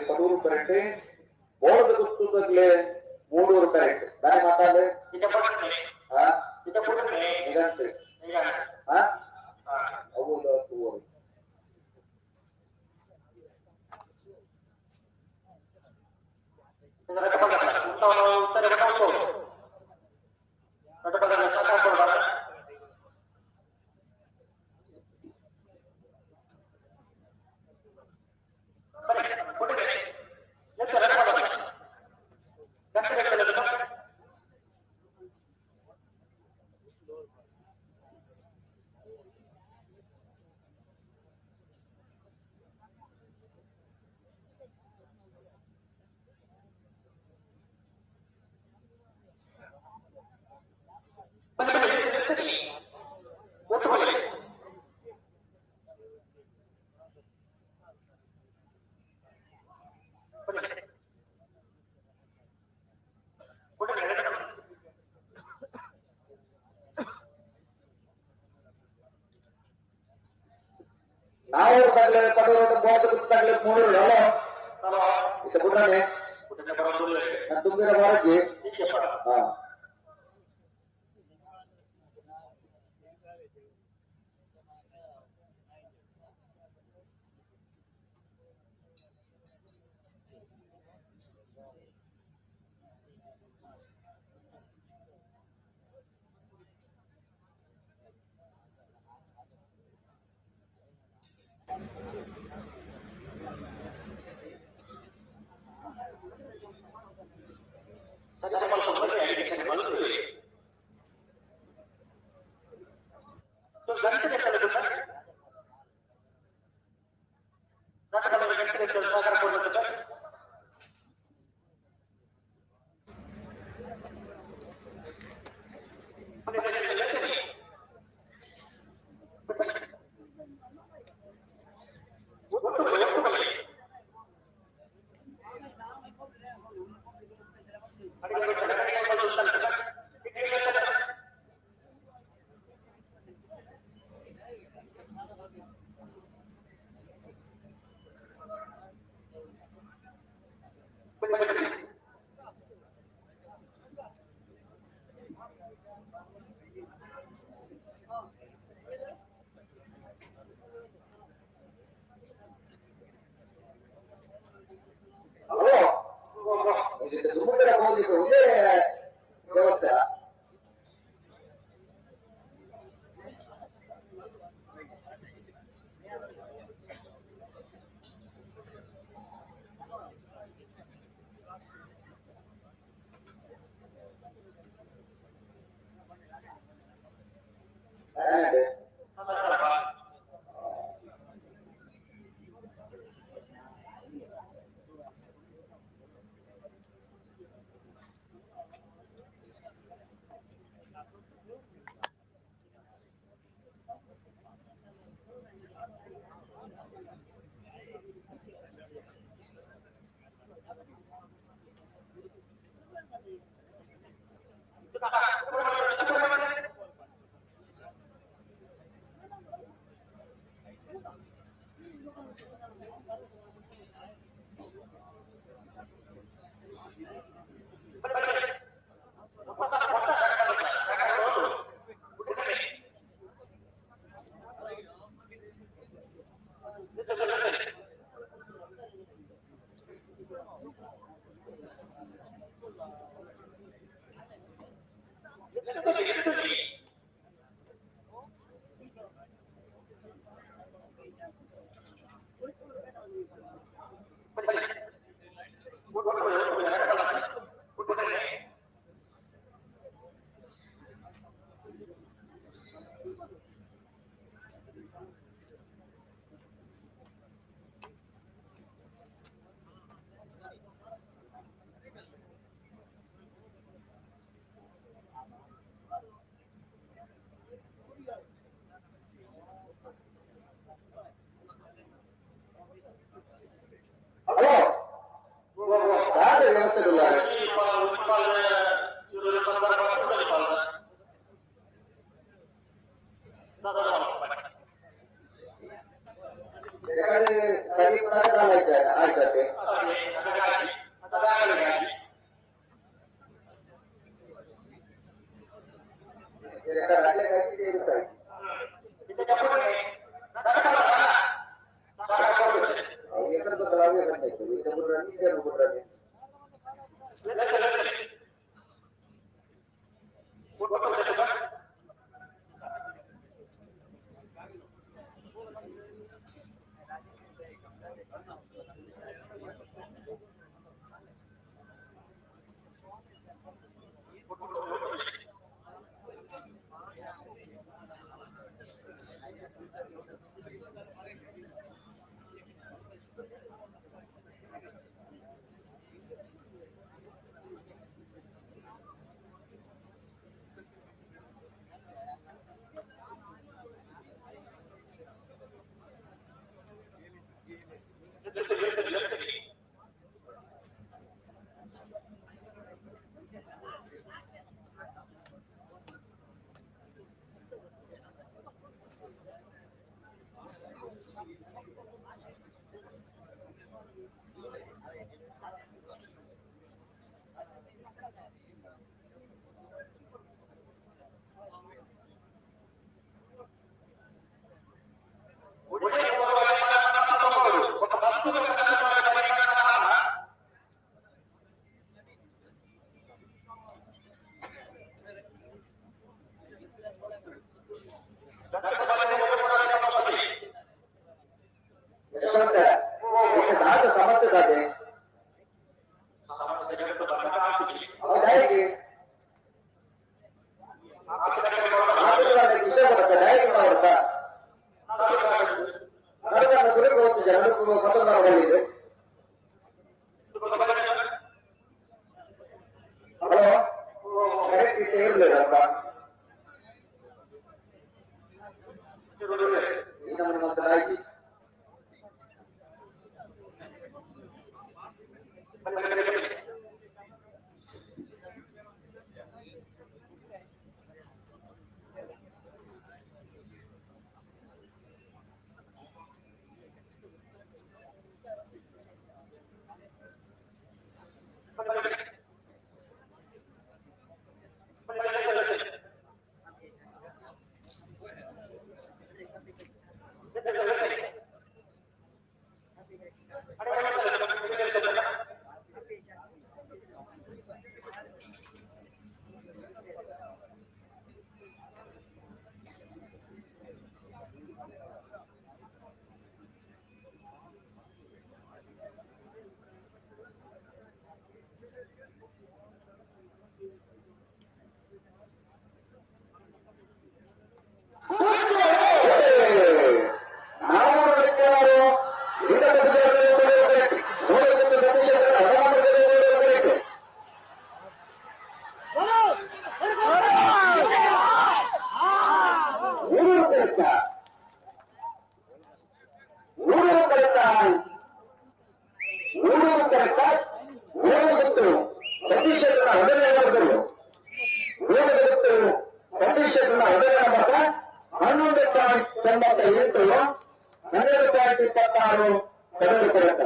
ಪದೂರು ಕರೆಂಟ್ ಬೋರ್ಡ್ ಗುರ್ತುಗಲೆ ಮೂಡೂರು ಕರೆಂಟ್ ದಾನಿ ಮಾತಾಡೆ ಹಾ ನಿಗಂಟೆ ಹಾ ಅವು ತೂವರು ನಾವು ತಗಲೆ ಪಡೂರು ಬೋರ್ಡ್ ತಗಲೆ ಮೂಡೂರು ಹಲೋ ಇತ್ತ ಪುಟ್ಟಾನೆ ನಾನು ತುಂಬಿರ ಬಾರಜ್ಜಿ ಹಾ ಹಲೋ, ಯಾರು ವ್ಯವಸ್ಥೆ ಇಲ್ಲ? ಯಾಕಂದ್ರೆ ಸರಿ ಆಯ್ತು ಆಯ್ತದೆ. ಯಾಕಂದ್ರೆ ಅಲ್ಲೇ ಕಚ್ಚಿದೆ ಇರ್ತಾರೆ. ಅವು ಎక్కడ ಅವೇ ಬಂದಾಯ್ತು. ಇದೇ ಬಿಡ್ರಲ್ಲಿ. ಯಶವಂತ, ದಾದ ಸಮಸ್ಯೆ ದಾದೆ? ಹೌದಾ? ಹೇಗೆ ವಿಷಯ ಬರುತ್ತೆ? ಡಯಟ್ ಬರುತ್ತಾ? ನಡುಕ ಗುರುಗೆ ಹೋಗ್ತಿದ್ದೆ, ನಡುಕು ಮತ್ತೊಂದು ಇದೆ. ಹಲೋ, ಕರೆಕ್ಟ್ ಇಟ್ಟೆ ಇರ್ಲಿಲ್ಲಪ್ಪ. ಈ ನಮ್ಮನೆ ಮತ್ತೆ ಆಯ್ತು. 7.98, 12.26 Kadur ಕರೆತ.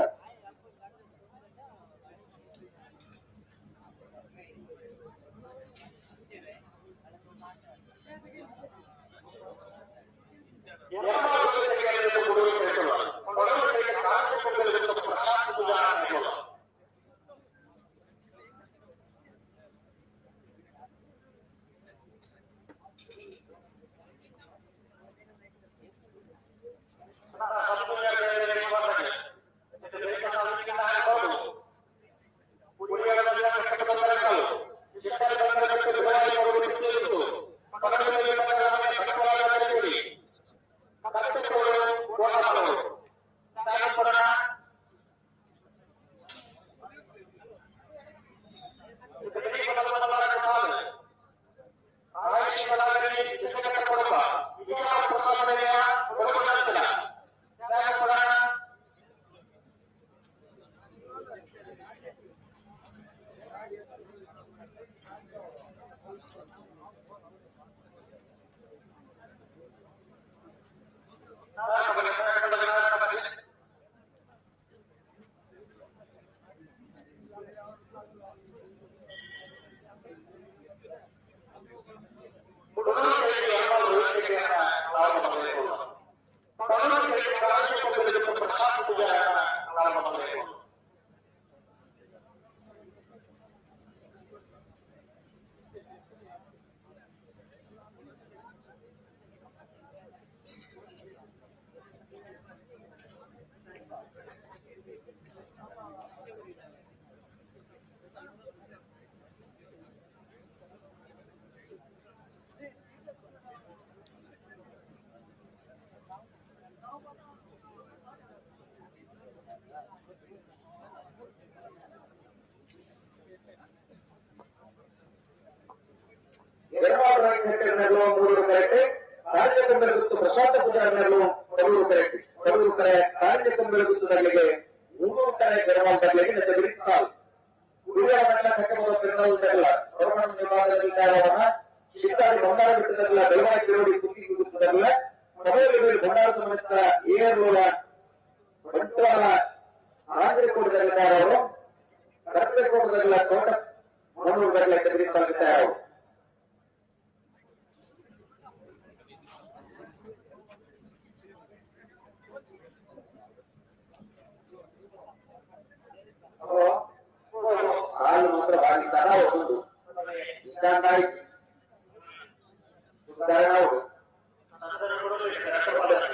ಪ್ರಶಾಂತ ಪೂಜಾರನಲ್ಲೂ ಕಡೂರು ಕರೆಕ್ಟ್ ಕಡೂರು ಕರೆ ಕಾಂಜ ಕಂಬೆಳಗುತ್ತು ತಗಲಿಗೆ ಮೂರು ಕರೆ ಗರವಾಲ್ ತಗಲಿಗೆ ಮತ್ತೆ ಬಿರಿಕ್ ಸಾಲ್ ಗುರುವಾರನ್ನ ತಕ್ಕಬಲ್ಲ ಪೆರ್ನಲ್ ತಗಲ ಹೊರಮಣ ವಿಭಾಗದಲ್ಲಿ ಕಾರವನ್ನ ಶಿಕಾರಿ ಬಂಗಾರ ಬಿಟ್ಟು ತಗಲ ಬೆಳವಾಯಿ ಪಿರೋಡಿ ಕುಕ್ಕಿ ಗುತ್ತು ತಗಲ ಕಬಲಿ ಬಂಗಾರ ಸಮೇತ ಏರ್ಲೋಲ ಬಂಟ್ವಾಳ ಆಂಜರಿಕೋಟ ತಗಲ ಕಾರವರು ಕರ್ಪೆಕೋಟ ತಗಲ ಕೋಟ ಮಣ್ಣೂರು ತಗಲ ಬಿರಿಕ್ ಸಾಲ್ ತಯಾರು. ಸಾಲು ಮಾತ್ರ ಬಾಗಿ ತರ ಹೋಗುದು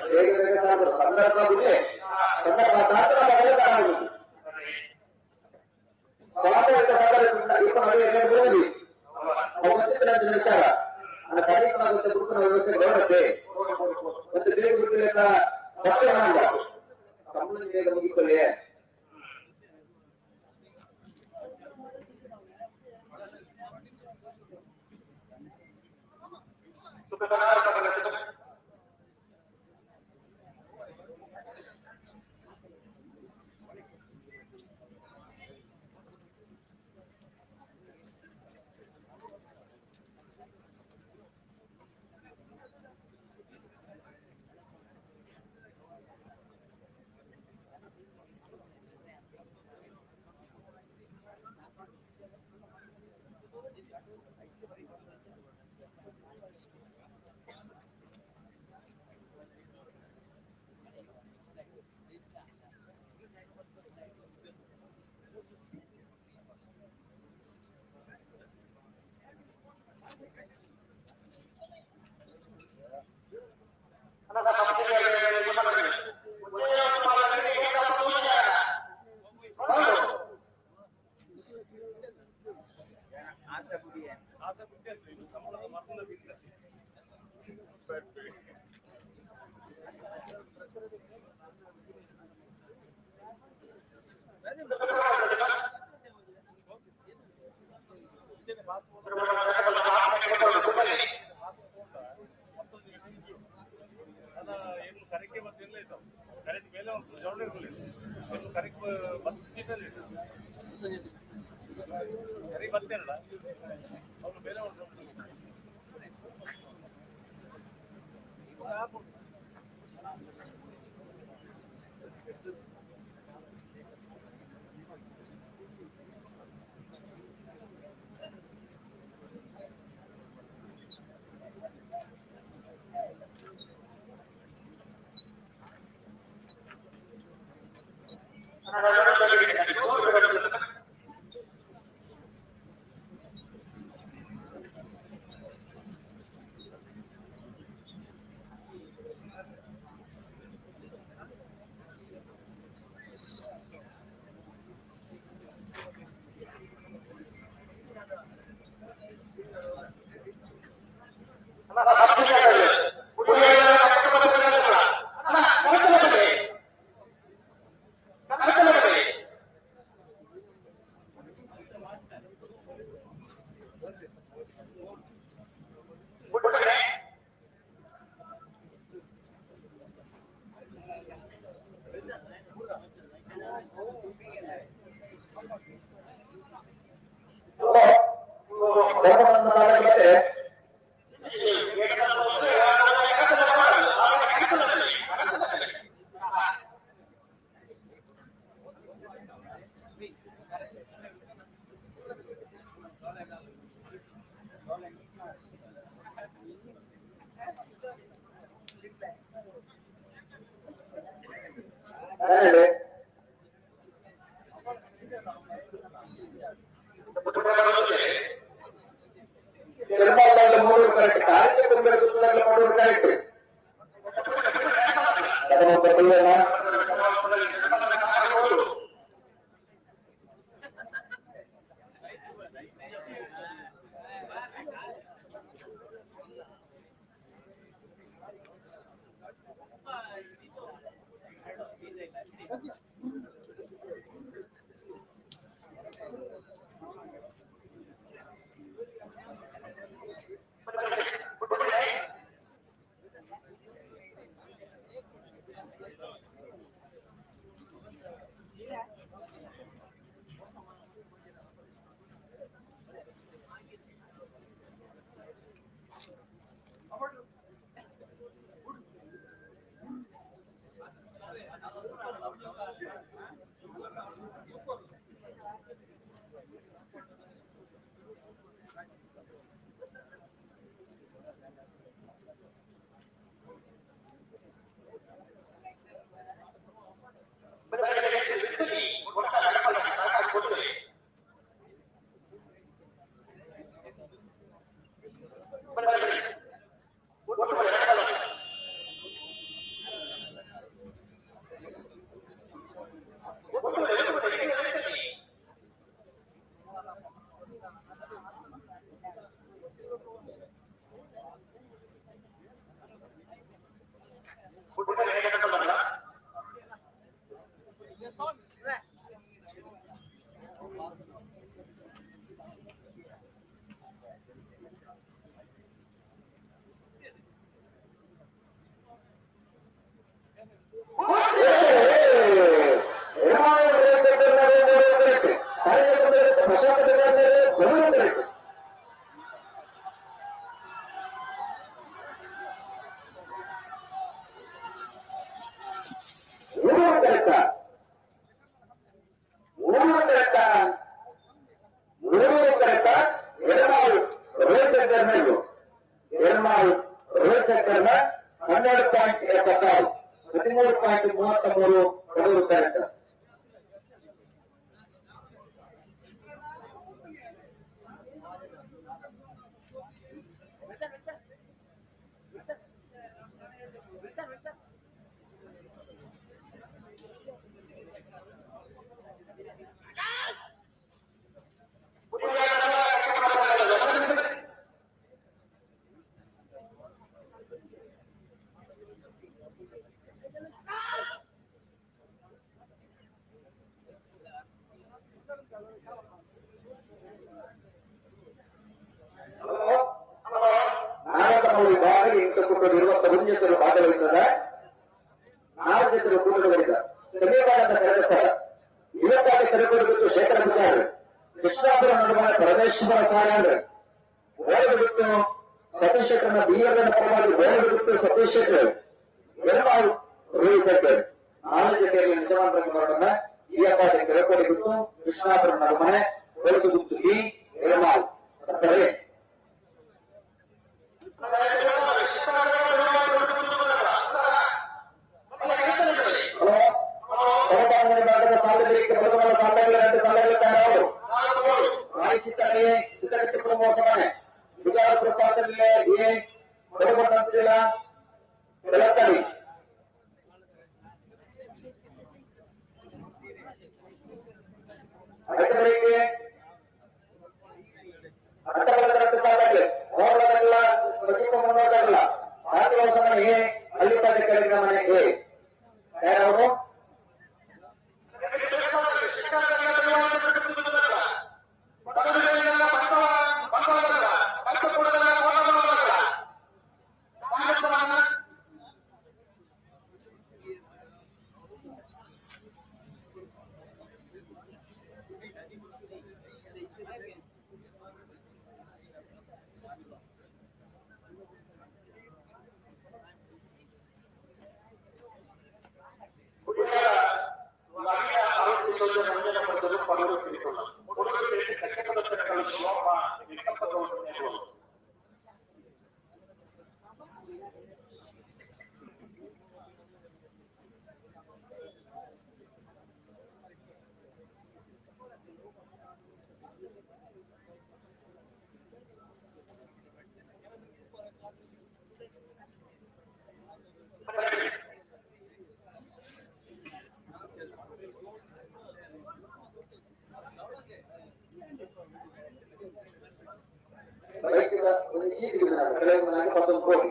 ಬೇಗ ಬೇಗ ಸಾಲು ಸಂದರ್ಭ ಬಿಟ್ಟೆ ಸಂದರ್ಭ ವ್ಯವಸ್ಥೆ ಗೌರವಕ್ಕೆ ಮತ್ತೆ ಬೇಗ ಬಿಟ್ಟುಲೆಕ್ಕ ಬೇಗ ಮುಗಿಕೊಳ್ಳಿ. ಮೂರು ಕರೆಕ್ಟ್ ಮೂರು ಕರೆಕ್ಟ್. 12.76, 13.33 Kadur correct. ಬಾರಿ ಎಂಟು ಕೂಟಗಳು 21 ಜೊತೆಗಳು ಭಾಗವಹಿಸದ 4 ಜೊತೆಗಳು ಕೂಟಗಳಿದ್ದ ಸಮೀಪದ ಕರೆದಪ್ಪರ ಇವತ್ತಾಗಿ ಕರೆಕೊಡುತ್ತಿತ್ತು ಶೇಖರ ಬಿದ್ದಾರೆ ಕೃಷ್ಣಾಪುರ ನಡುವಣ ಪರಮೇಶ್ವರ ಸಾಗಂಡ್ರೆ ಓಡಲು ಬಿಟ್ಟು ಸತೀಶ್ ಶೆಟ್ಟರ್ನ ಬಿ ಎಲ್ ಪರವಾಗಿ ಬೋಳಗುತ್ತು ಸತೀಶ್ ಶೆಟ್ಟರ್ ಎರ್ಮಾಲ್ ರೋಹಿತ್ ಶೆಟ್ಟರ್ ನಾಲ್ಕು ಜೊತೆಯಲ್ಲಿ ನಿಜವಾದ ಬರೋಣ. ಈ ಅಪ್ಪಾಜಿ ಕೆರಕೋಡಿ ಗುತ್ತು, ಕೃಷ್ಣಾಪುರ ನಡುಮನೆ, ಗುತ್ತು ಬಿ ಎರ್ಮಾಲ್ ಬರ್ತಾರೆ. ಹಲೋ, ಹೊರಬಾಂಗನ ಭಾಗದ ಸಾಲಗಳಿಗೆ ಬರುವಲ್ಲ ಸಾಲಗಳ ಎರಡು ಸಾಲಗಳ ತಯಾರು ರಾಯಿಸಿತ್ತಲೆಯೇ ಸಿದ್ಧಗಟ್ಟಿ ಮೋಸಮನೆ ವಿಚಾರ ಪ್ರಸಾದದಲ್ಲಿ ಎ ಬರುವಂತಿಲ್ಲ ಬೆಳಕಲಿ. ರೈತರಿಗೆ ಅಡ್ಡಬಲದ ಎರಡು ಸಾಲಗಳು ಹೋರಲ್ಲ, ಸಜೀವ ಮುನ್ನೋದಲ್ಲ. ಮನೆ ಎ, ಹಳ್ಳಿಪಾಡಿ ಕೆಳಗಿನ ಮನೆ ಎ ಯಾರವರು. ಬೈಕಿನ ಒಂದು ಈ ಕೆಳಗೆ ಮತ್ತೊಂದು ಕೋಟಿ.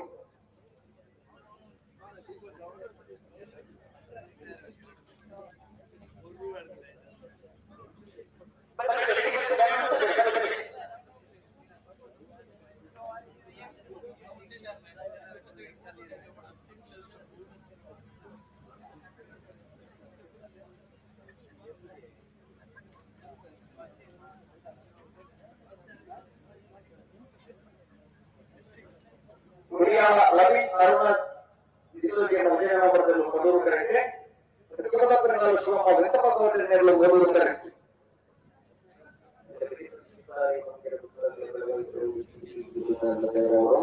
ಕುರಿಯಾಳ ಲವಿ ಅರುಣ ಡಿಸೋಜಿಯನ್ನು ವಿಜಯನಗರದಲ್ಲಿ ಕೊಡೂರು ಕರೆಕ್ಟ್. ಶಿವಮ್ಮ ವೆಂಕಟಪ್ಪ ಗೌಡರ ಓಡೂರು ಕರೆಕ್ಟ್. ಅವರು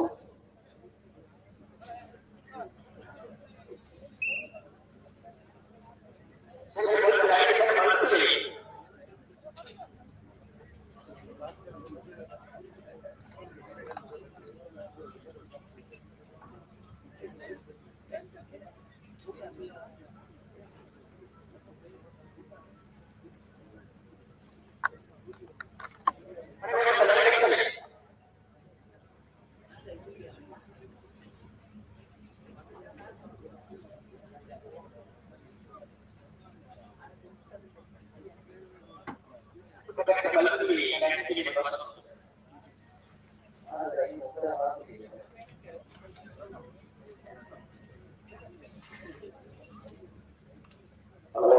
ಹಲೋ,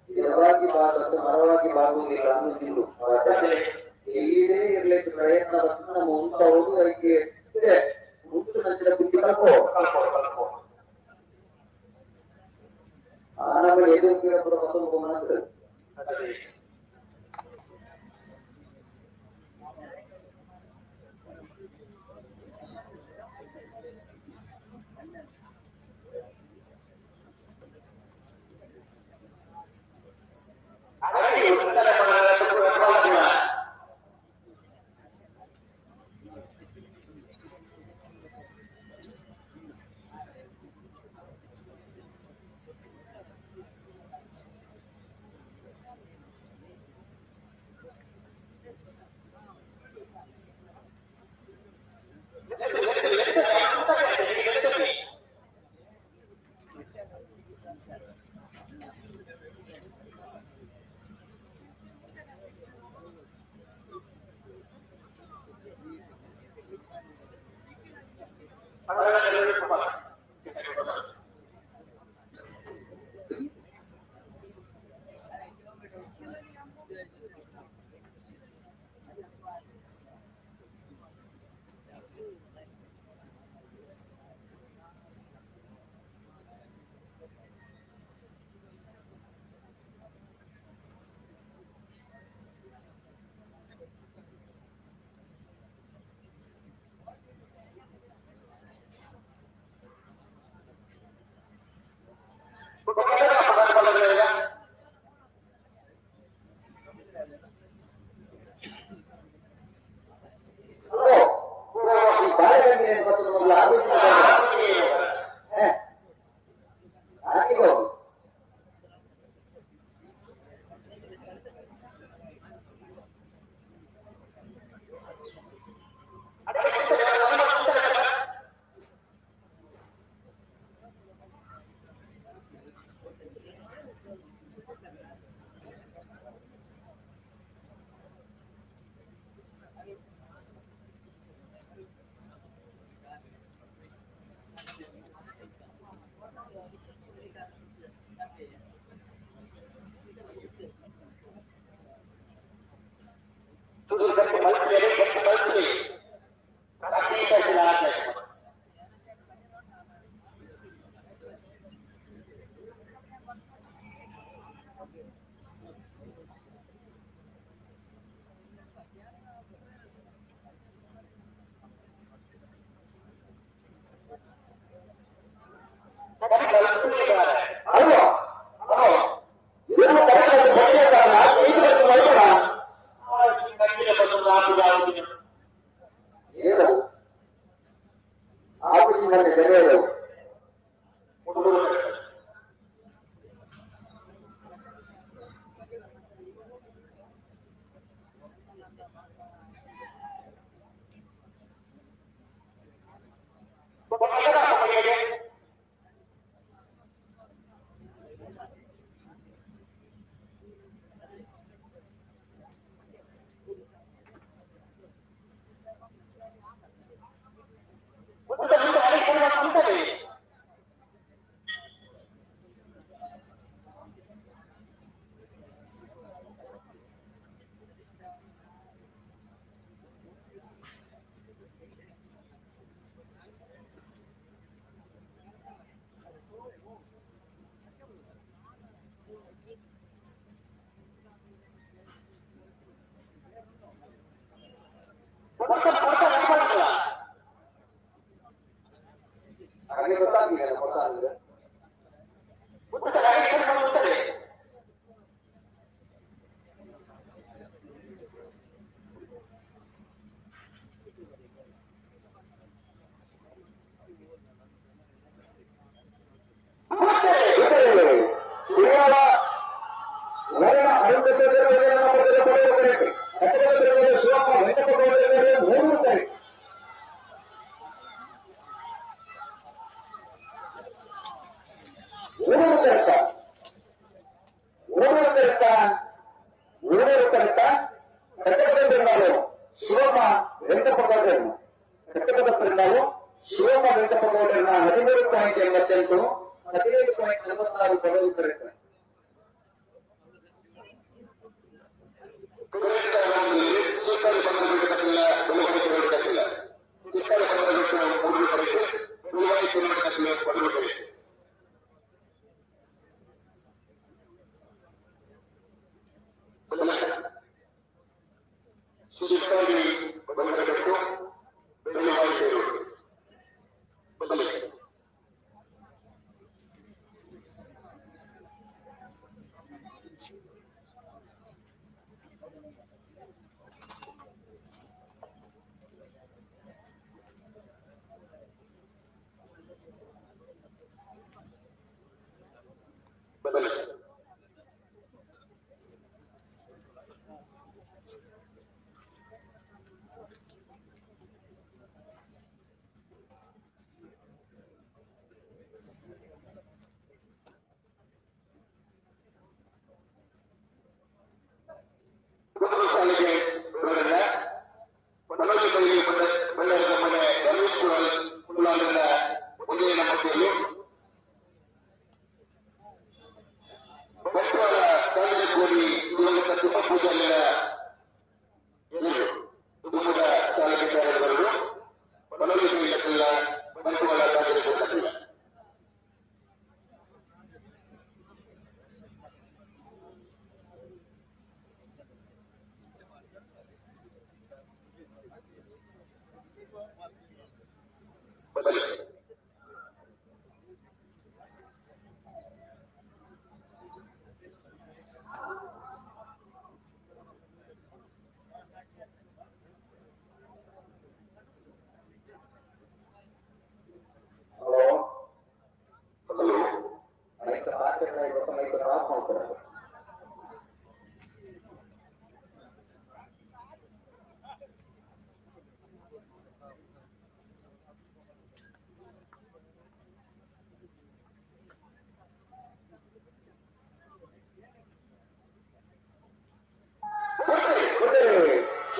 ಗಿಡವಾಗಿ ಬಾರದ್ದು ಮರವಾಗಿ ಬಾಗುವುದಿಲ್ಲ ಅನ್ನುವುದಿಲ್ಲ. ಎಲ್ಲಿಯೇ ಇರ್ಲಿಕ್ಕೆ ಪ್ರಯತ್ನ ಬಂದು ನಮ್ಮ ಉಂಟವರು ಅದಕ್ಕೆ ಉಂಟು ನಂಚಿನ ಬುದ್ಧಿ ಕಲ್ಕೋ ಆ ನಮ್ಮ ಎದುರು ಮತ್ತೊಂದು ಮನಸ್ಸು. ಆಯ್ತು ಸ್ಟಾಪ್ ಮಾಡ್ತಾರೆ.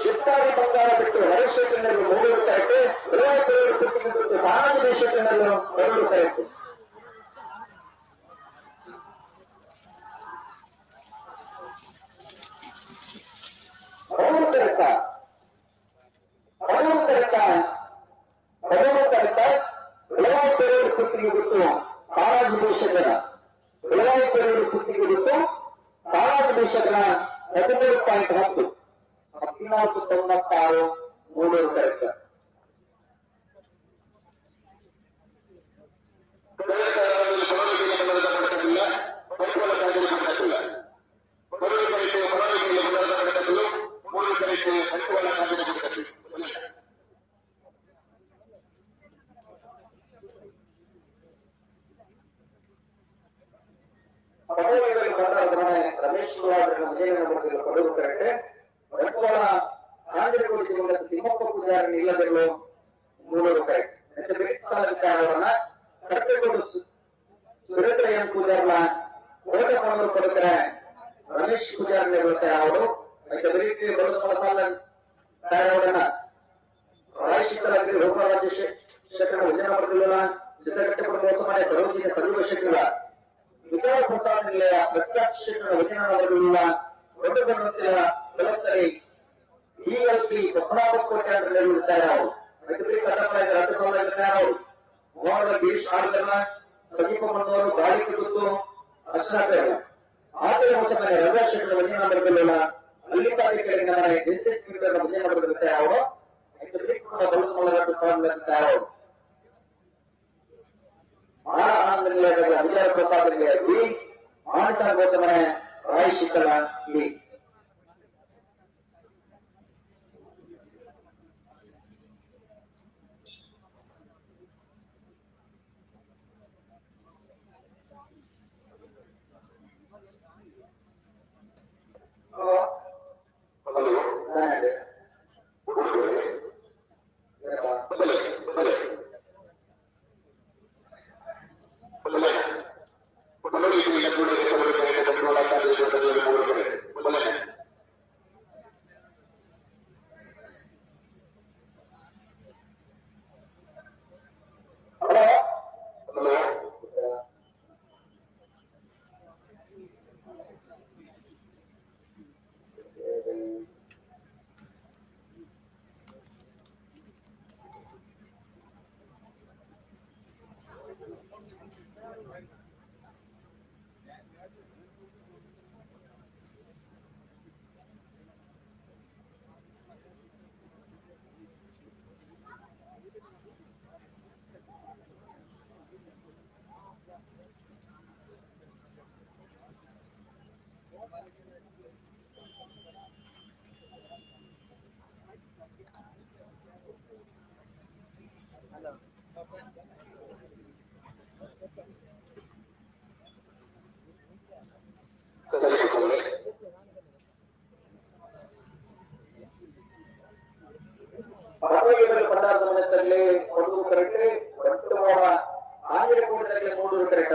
ಚಿತ್ತಾರಿ ಬಂಗಾರ ಬಿಟ್ಟು ಹರೀಶ್ ಶೆಟ್ಟಿನಲ್ಲಿ 3 ಕರೆಕ್ಟ್, ಬಿಟ್ಟು ಬಾಲಾಜಿ ಶೆಟ್ಟಿನಲ್ಲಿ 2 correct. 3 correct, 3 correct, 13 correct. Belagavi ಕುತ್ತಿಗೆ ಗೊತ್ತು ಬಾಲಾಜಿ ದೇಶಗಳ, ಬೆಳಗಾವಿ ಕುತ್ತಿಗೆ ಗೊತ್ತು ಬಾಲಾಜಿ ದೇಶಗಳ 13.10, 14.96, 3 ಕರೆಕ್ಟ್. ರಮೇಶ್ ಕೊಡಗು ಕರೆಕ್ಟ್. ಬಂಟ್ವಾಳ ಆಂಧ್ರಕೋಟಿ ತಿಮ್ಮಪ್ಪ ಪೂಜಾರಿ ಇಲ್ಲದಿರಲು 3 ಕರೆಕ್ಟ್. ಮತ್ತೆ ಬಿರಿಸಾಲವನ್ನ ಕಟ್ಟೆಗೋಡು ಸುರೇಂದ್ರ ಎಂ ಪೂಜಾರ್ಲ ಕೋಟೆ ಕೊಡೋರು ಕೊಡುತ್ತಾರೆ ರಮೇಶ್ ಪೂಜಾರಿ ಅವರು. ಮತ್ತೆ ಬೆರೀತಿ ಬರದ ಮಸಾಲ ತಯಾರವನ್ನ ರಾಯಶಿಖರಾಗಿ ರೋಗರಾಜ ಶೆಟ್ಟರ ವಿಜಯನಗರ ಬರ್ತಿಲ್ಲ ಸಿದ್ದಘಟ್ಟಪುರ ಮೋಸ ಸರೋಜಿನಿ ಸಜೀವ ಶೆಟ್ಟಿಲ್ಲ ವಿಜಯ ಪ್ರಸಾದ್ ನಿಲಯ ಪ್ರತ್ಯಕ್ಷ ಶೆಟ್ಟರ ವಿಜಯನಗರ ಬರಲಿಲ್ಲ ದೊಡ್ಡ ಬಣ್ಣತ್ತಿನ ಬಲತ್ತರಿ ಡಿಎಲ್ಪಿ ಪದ್ಮನಾಭ ಕೋಟೆ ತಯಾರು. ಮೈತ್ರಿ ಕಟ್ಟಡ 2 ಸಾವಿರ ತಯಾರು. ಮೋಹನ ಗಿರೀಶ್ ಆರ್ಗನ ಸಮೀಪ ಮಣ್ಣವರು ಬಾಳಿಕೆ ಗೊತ್ತು ಅರ್ಚನಾ ಆತನ ಹೊಸ ಮನೆ ರವಿರಾಜ್ ಶೆಟ್ಟರ ವಿಜಯನಗರ ಬರಲಿಲ್ಲ ಅಲ್ಲಿಪಾದಿ ಕೆಳಗಿನ ಮನೆ ವಿನ್ಸೆಂಟ್ ಮೀಟರ್ ವಿಜಯನಗರ ತಯಾರು. ಮೈತ್ರಿ ಬಲದ 2 ಸಾವಿರ ತಯಾರು. ಆನಂದ ನಿಲಯದ ವಿಜಯ ಪ್ರಸಾದ್ ನಿಲಯ ಬಿ, ಮಾನಸ ಗೋಸಮನೆ ರಾಯ್ ಶಿಖಲ ಬಿ. ಹಲೋ ಪಂಡಾರದಲ್ಲಿ 1 ಕರೆಕ್ಟ್, ಬಂಟ್ವಾಳ ಆಂಜನಕೋಟದಲ್ಲಿ 3 ಕರೆಕ್ಟ್.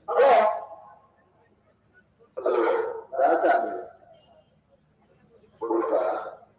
ಹಲೋ ರಾಜಾಂದ್ರೆ 12.99.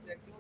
Thank you.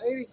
Irish.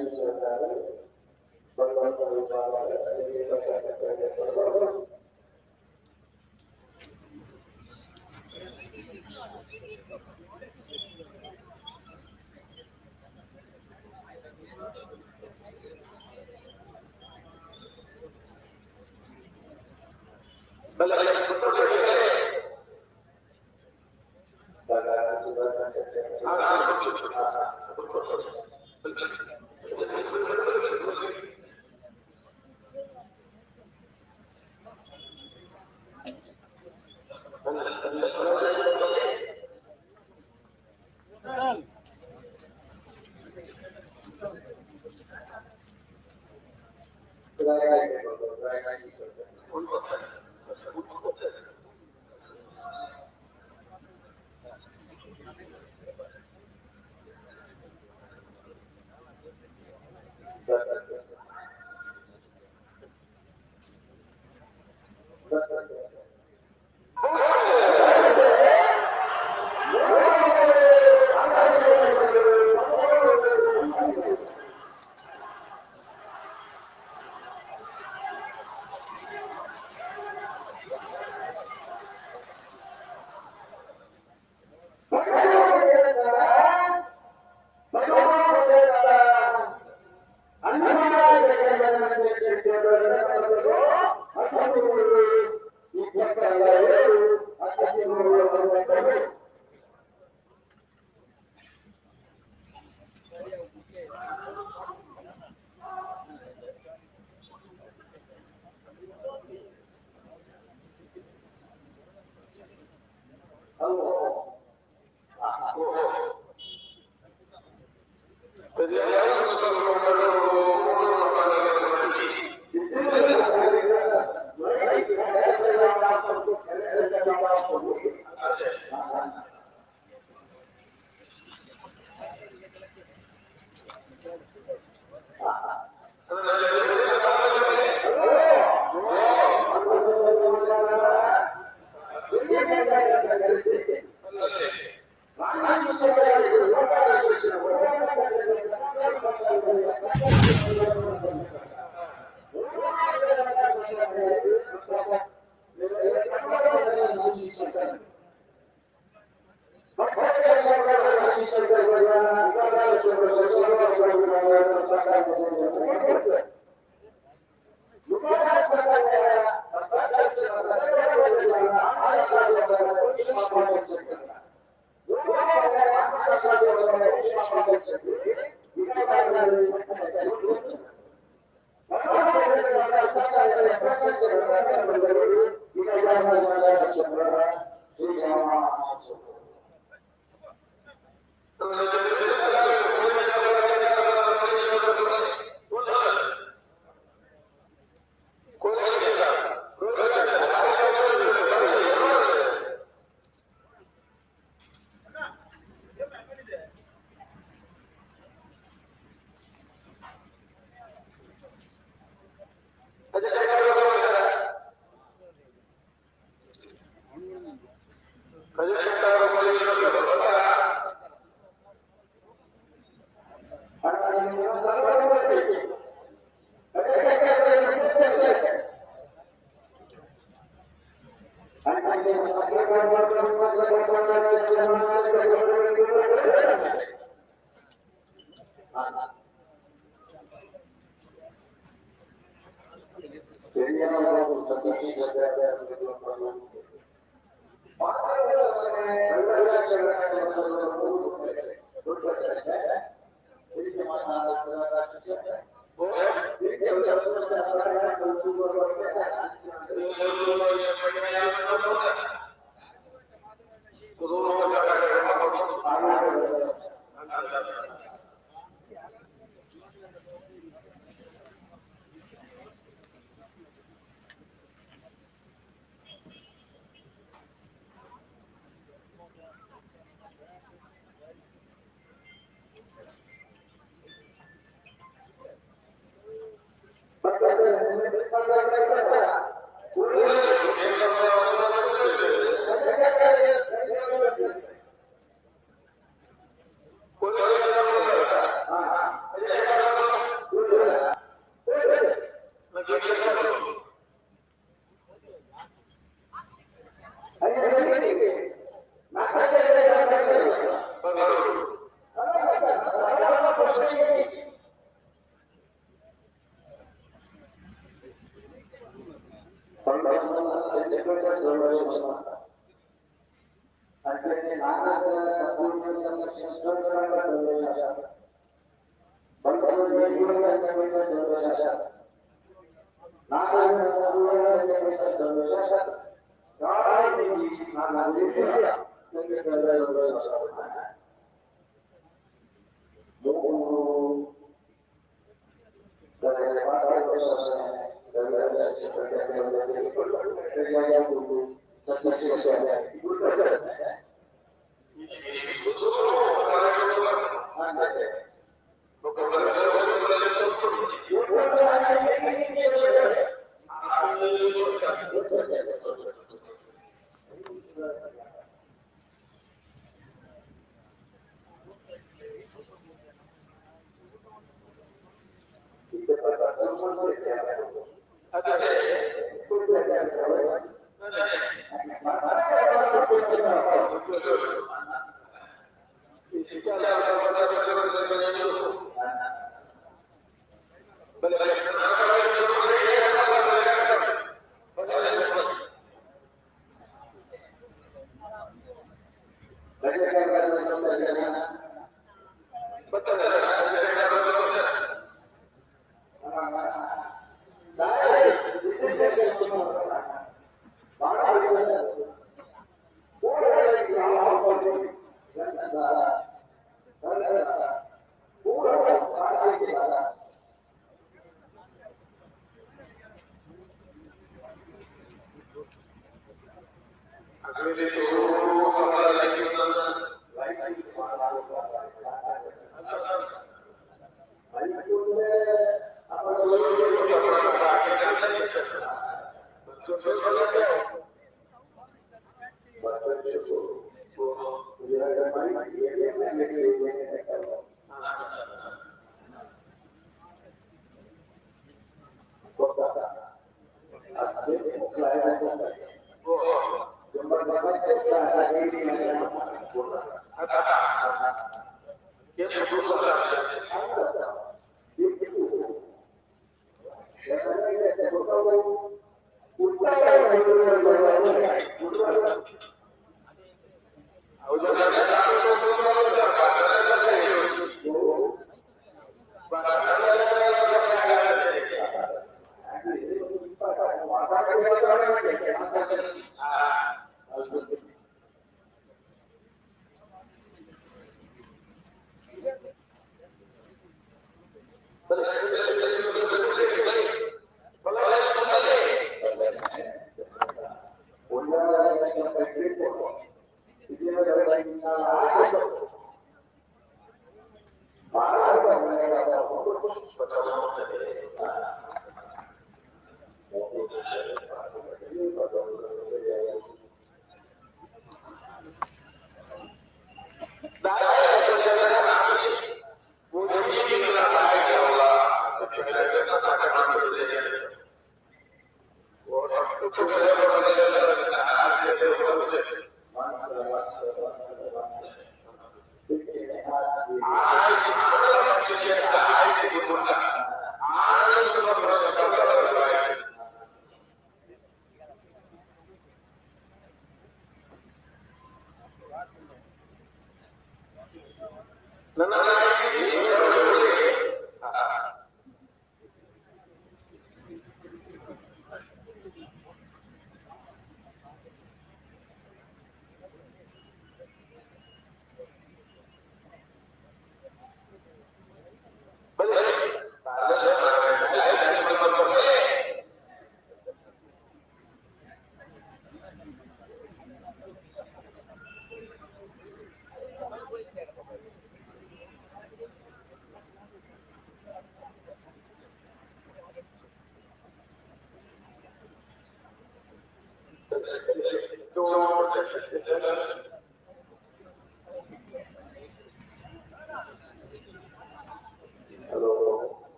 Thank you.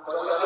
Hello.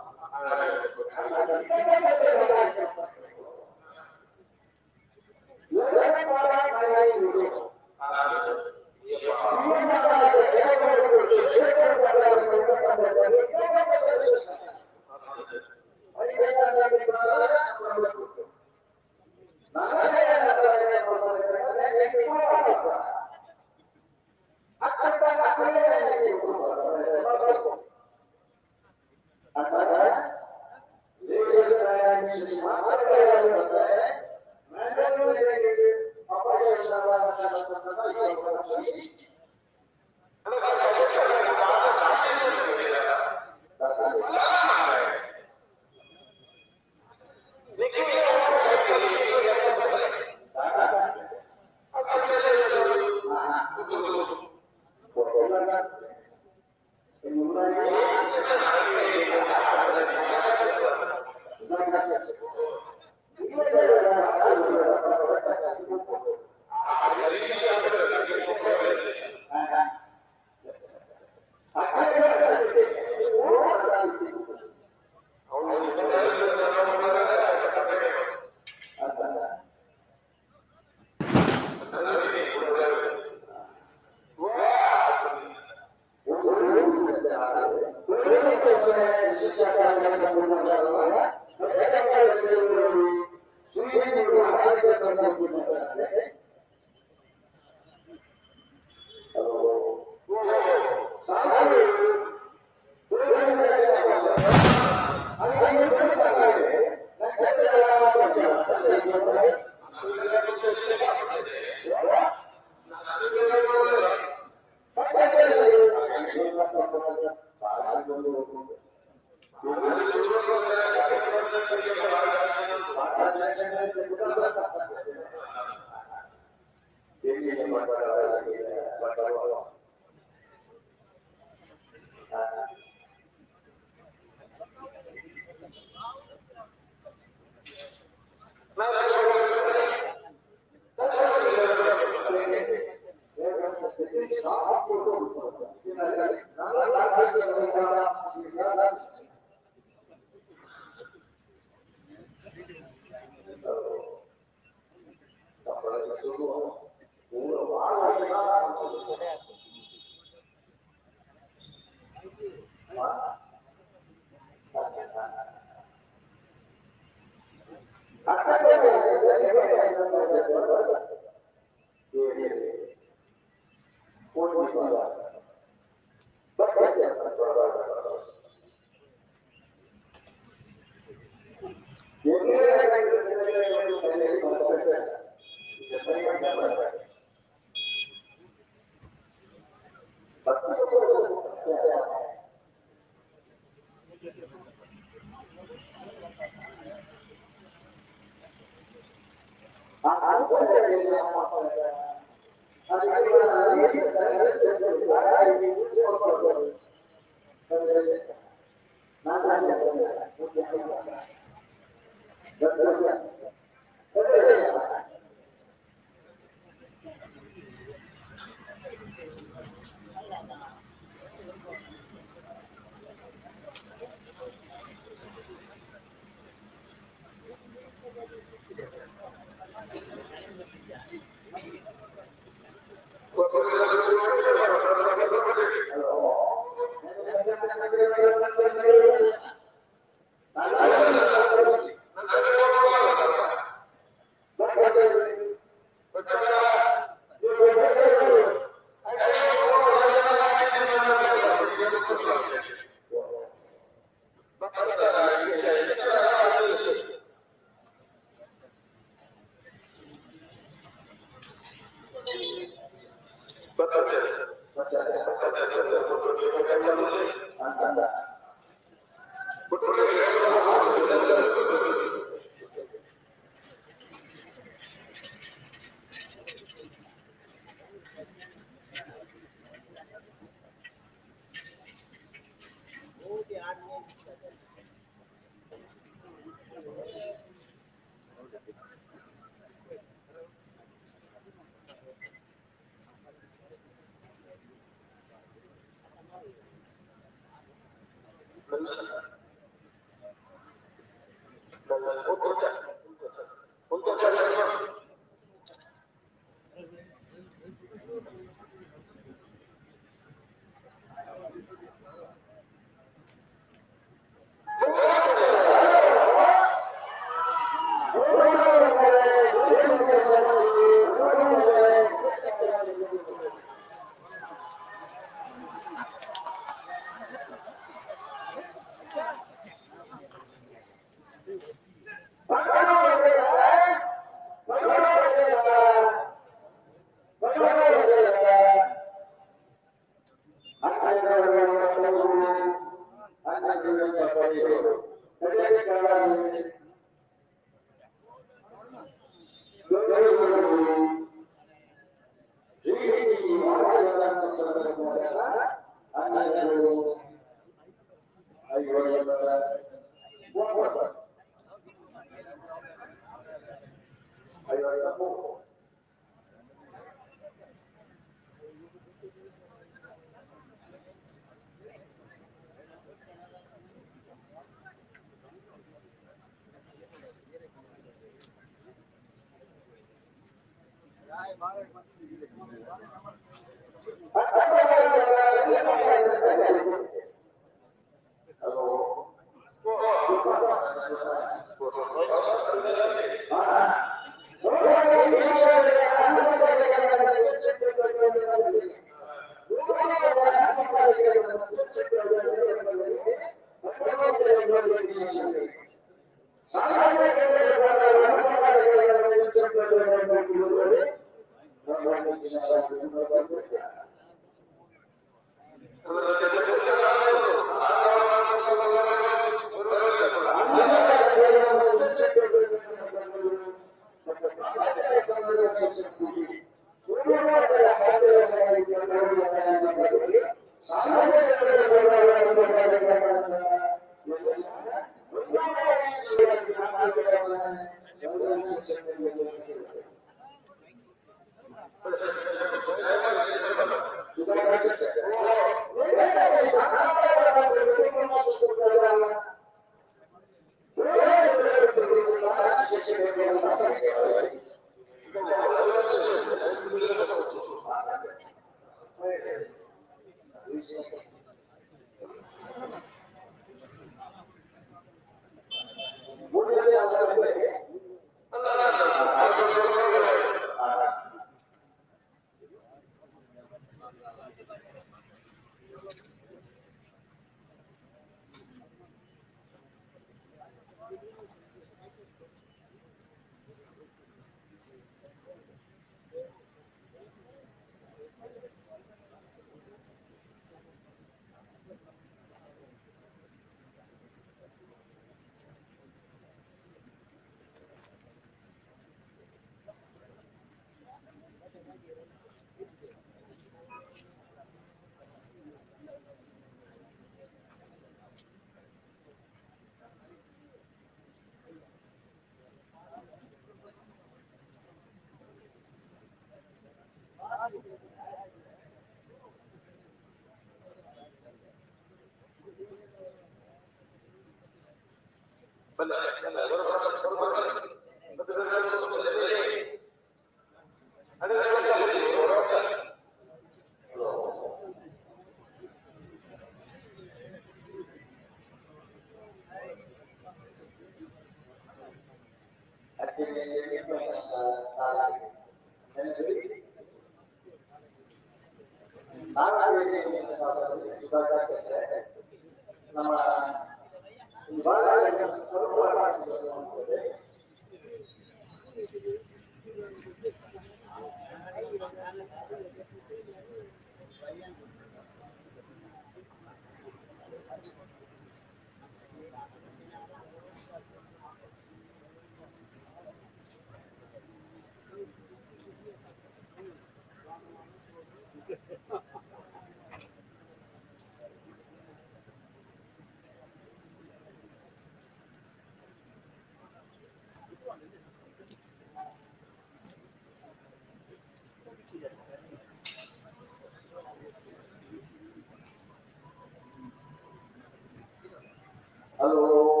Hello.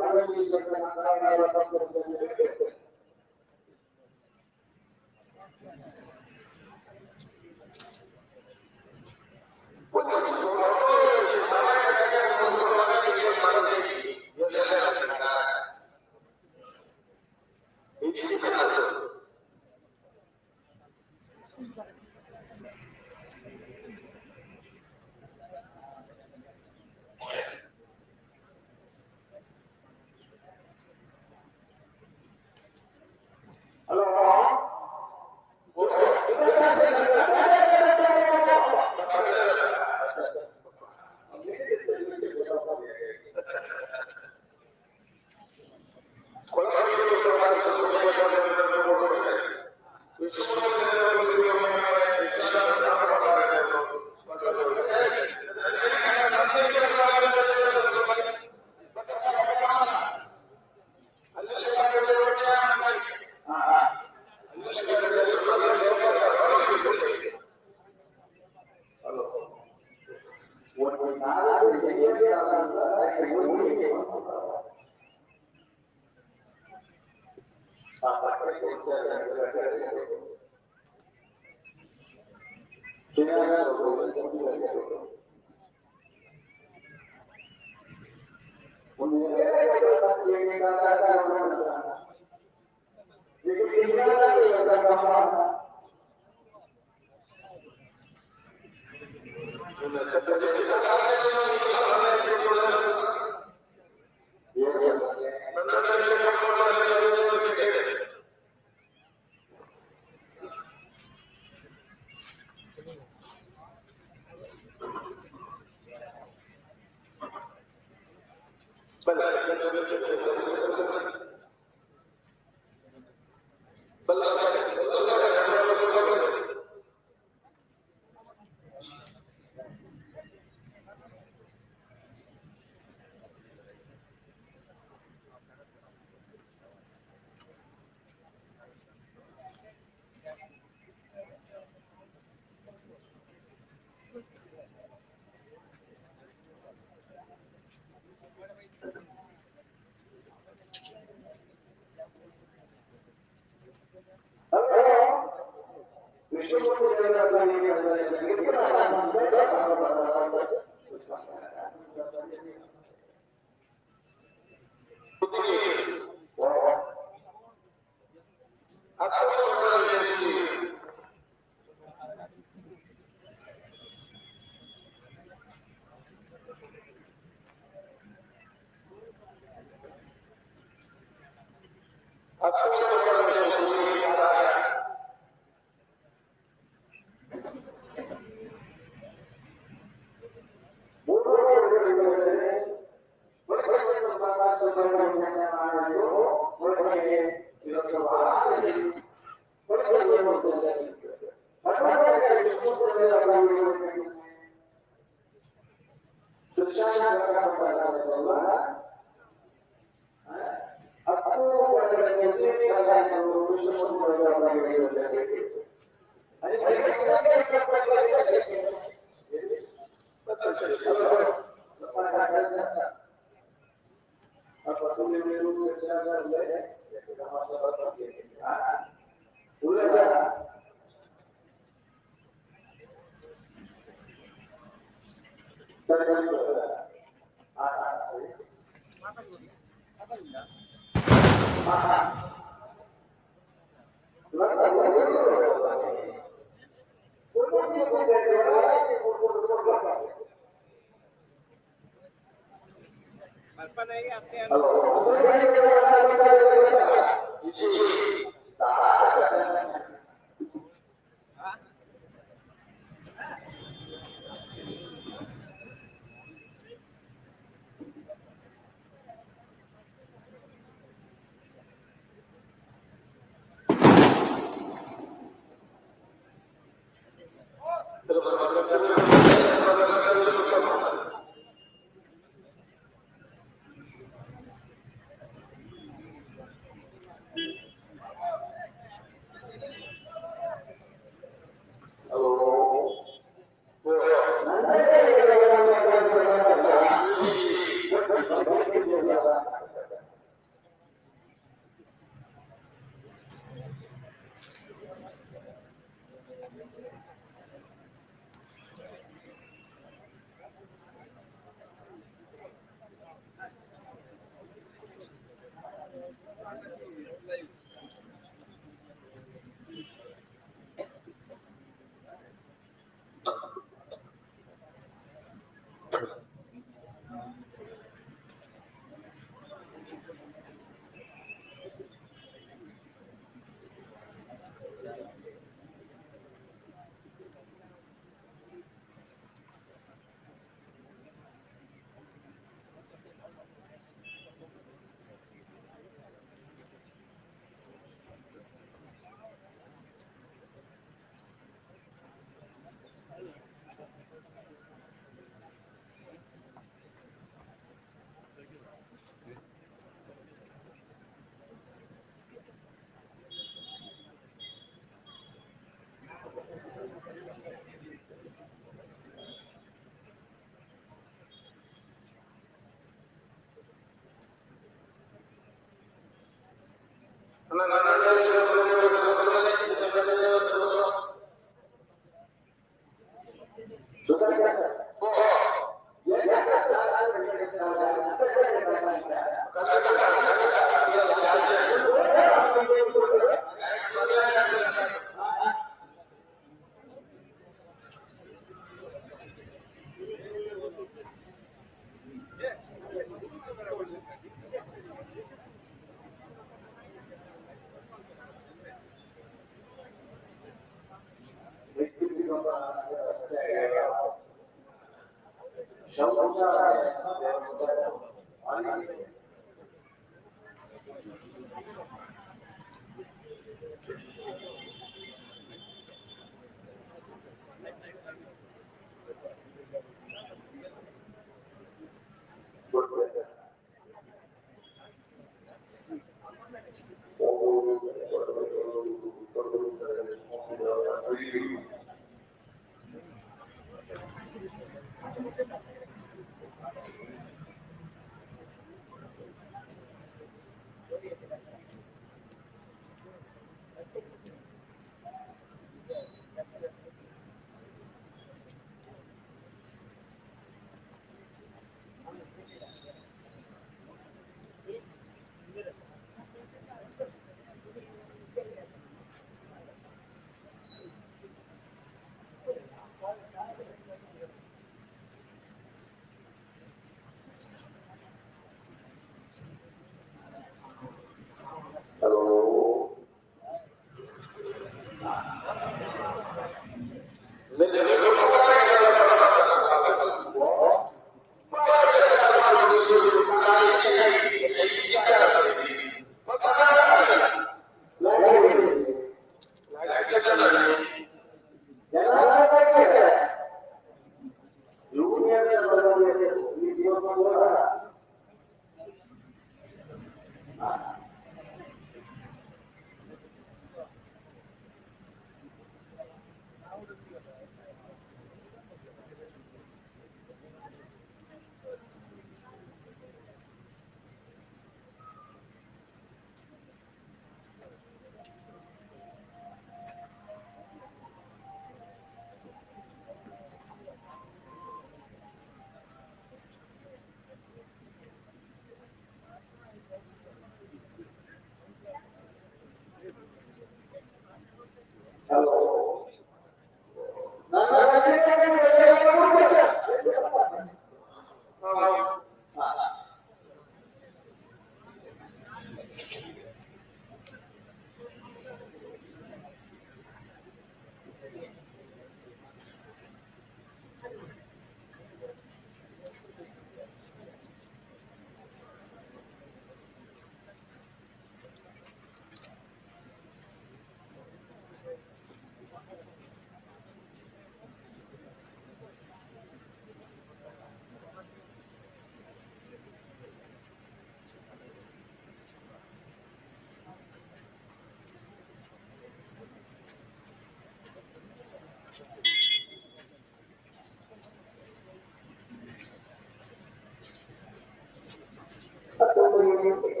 Thank you.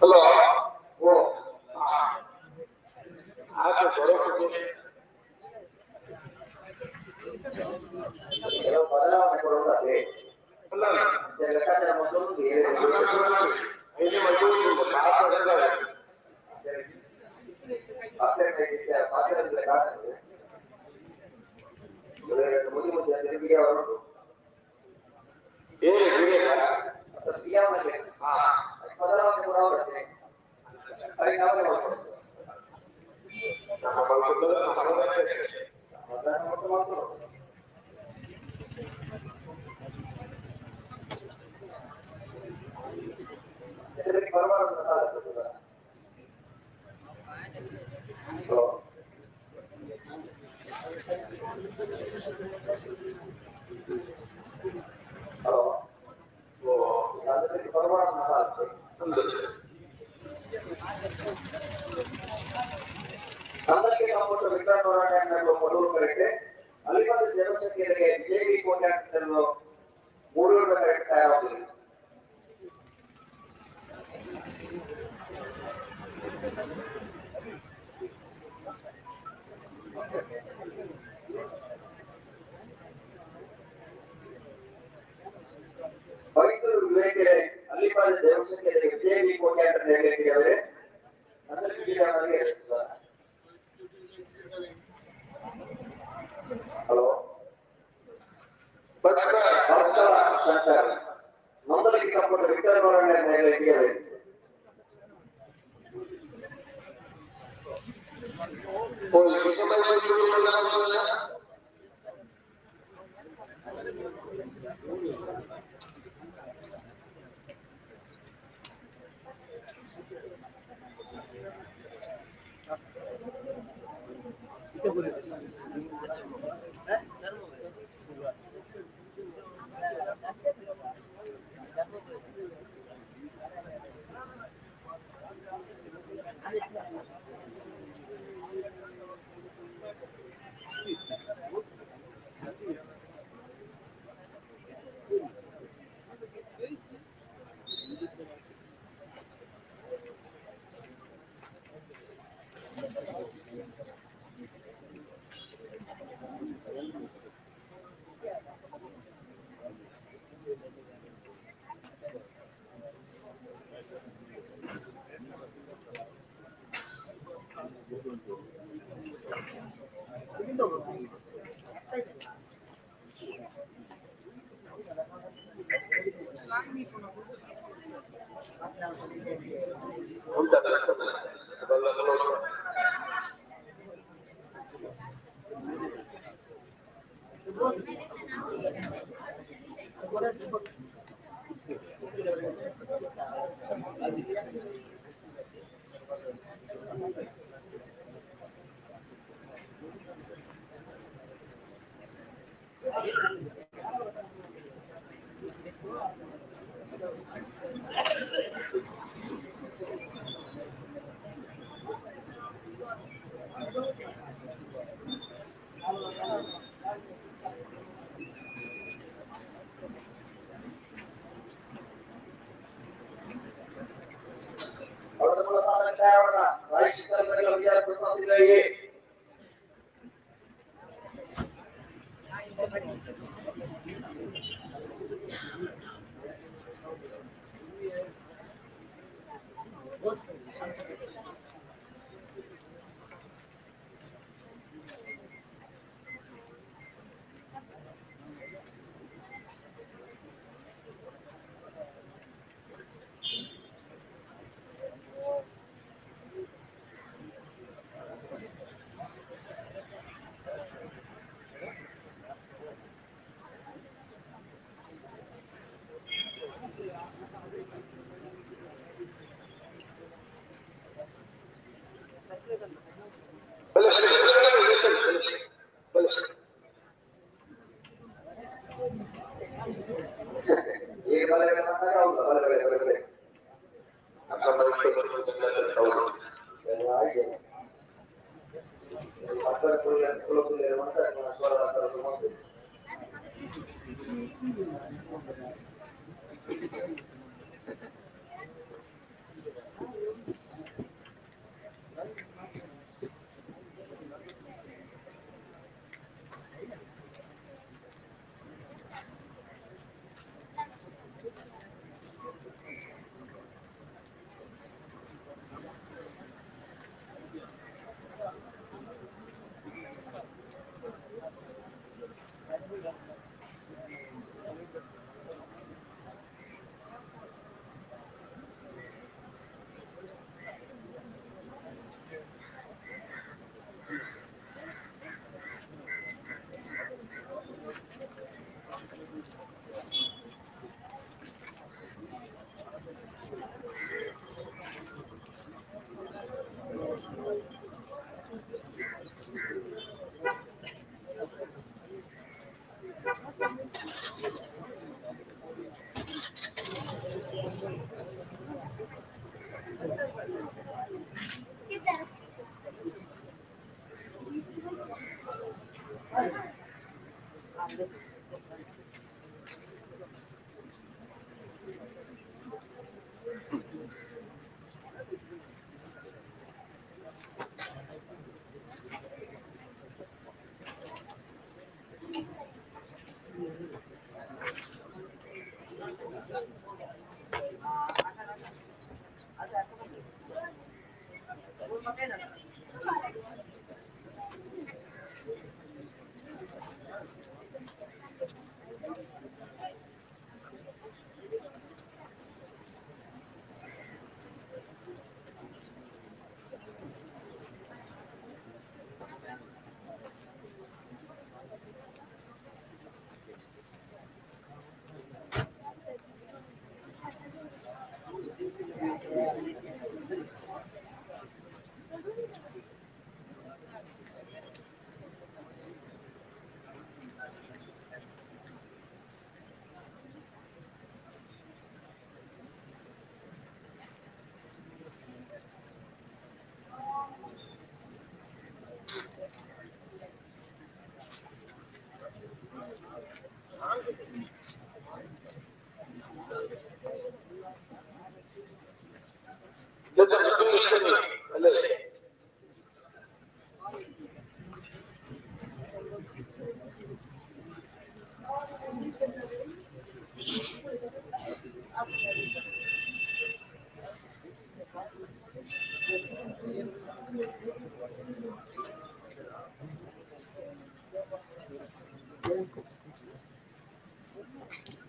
Hello ಕೆಲವು ಬದಲಾವಣೆಗಳು ಅದೇ ಲೆಕ್ಕಾಚಾರ ಮೊದಲು ಬದಲಾವಣೆ ಕೂಡ ಅವರೇ ಹಲೋ ಹಲೋ అందరికీ కంప్యూటర్ విక్రమ్ పోరాటాన్ని మొదలు పెడితే అలిపాద జనసంఖ్య బిజెపి కోటాలో 3 కరెక్ట్ తయారవుతుంది. ಪವಿತ್ರ ವಿವೇಕರೇ ಅಲ್ಲಿಪಾದ ದೇವಸ್ಥಾನಕ್ಕೆ ಬಿಜೆಪಿ ಕೋಟ್ಯಾಂತರ అందరికీ హలో భాస్కర శంకర్ నందలికి కంప్యూటర్ విక్రమ్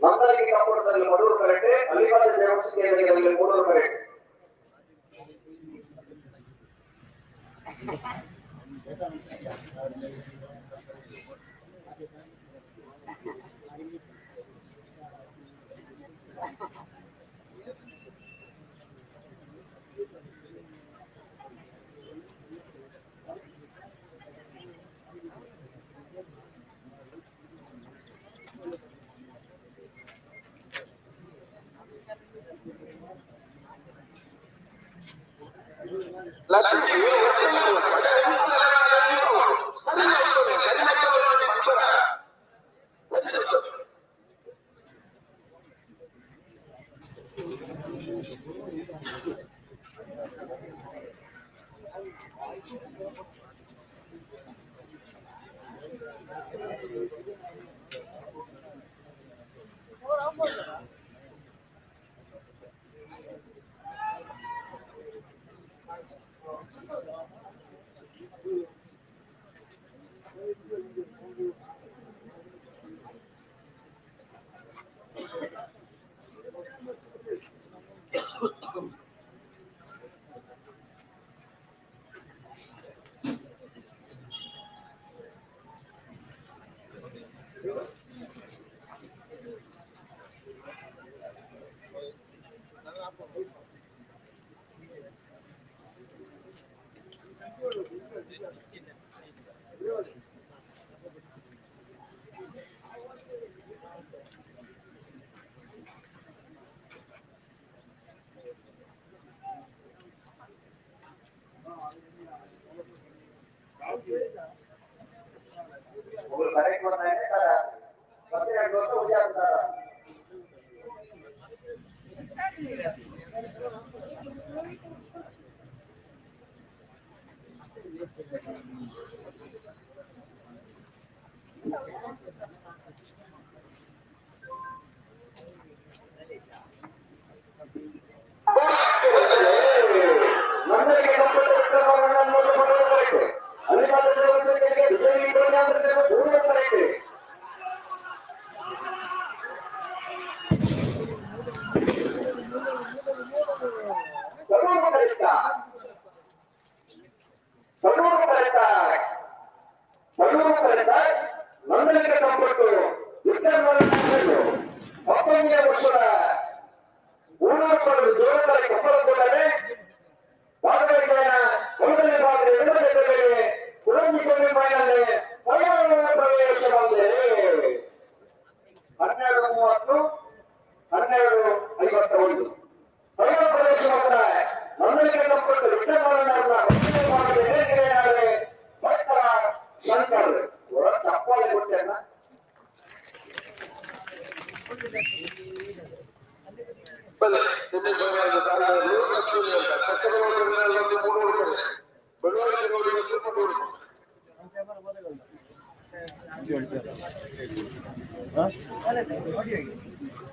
ನಂದನಿಗೆ ಕಾಪುರದಲ್ಲಿ ಮಡೂರು ಕರೆಕ್ಟ್ ಅಲಿಬಾಜ ದೇವಸ್ಥಾನ ಮೂರು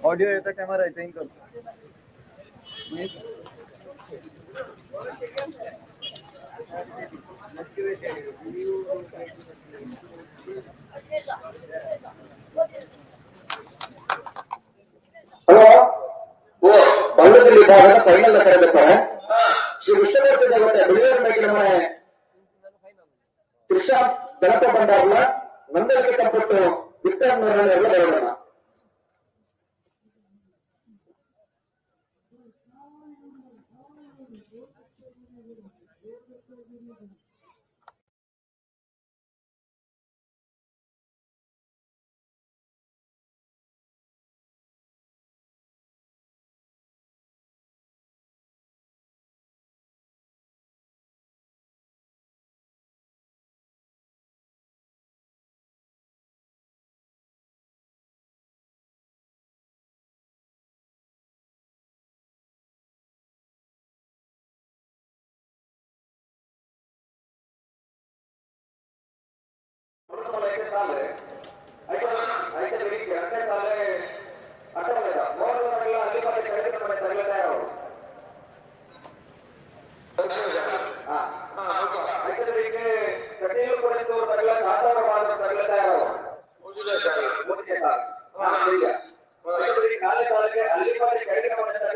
ऑडियो येता कॅमेरा येता इंग करतो. ಹಲೋ ಓ ಪಳ್ಳದಲ್ಲಿ ಭಾಗದ ಫೈನಲ್ ಕರೆದಿರ್ತಾರೆ. ಶ್ರೀ ವಿಶ್ವಮೂರ್ತಿ ದೇವತೆ ಬೆಳಗಾವಿ ಮೇಗಿನ ಮನೆ ತ್ರಿಷಾ ಬೆಳಕ ಬಂದಾಗಲ ನಂದಳಿಕೆ ಕಂಪಟ್ಟು ವಿಕ್ರಮ್ ಎಲ್ಲ ಬರೋಣ.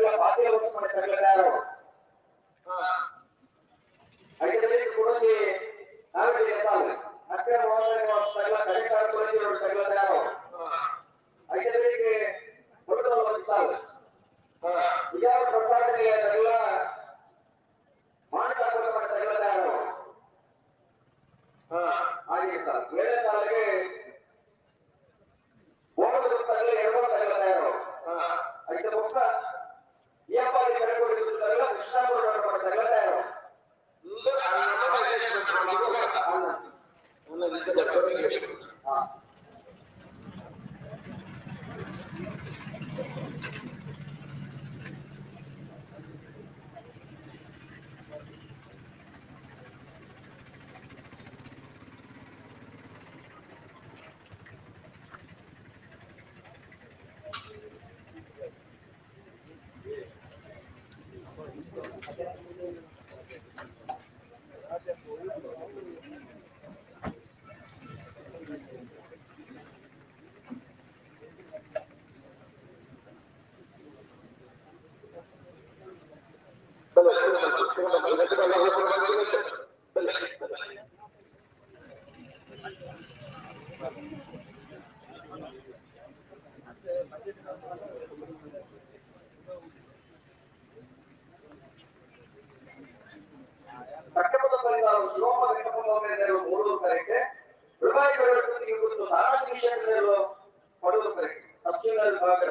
ತಗಲ ಬಾತಿಲ ವರ್ಷ ಮಾಡಿ ತಗಲ ತಯಾರು ಐದು ಬೇರೆ ಕೊಡೋದಿ ನಾಲ್ಕು ಸಾಲು ಅಕ್ಕರ ತಗಲ ಕಡೆಕಾರ ತಗಲ ತಯಾರು ಐದು ಬೇರೆ ಕೊಡೋದು ಒಂದು ಸಾಲು ವಿಜಯ ಪ್ರಸಾದ ತಗಲ ಮಾಣಿಕ ಮಾಡಿ ತಗಲ ತಯಾರು ಹಾಗೆ ಸರ್ ಏಳನೇ ಸಾಲಿಗೆ ಓಡೋದು ತಗಲ ಎರಡು ತಗಲ ತಯಾರು ಐದು ಪಕ್ಕ ವ್ಯಾಪಾರಿ ಕಡೆಕೊಡಿ ತಗಲ ಕೃಷ್ಣಾಪುರ ತಗಲ ತಯಾರು ಹಾ.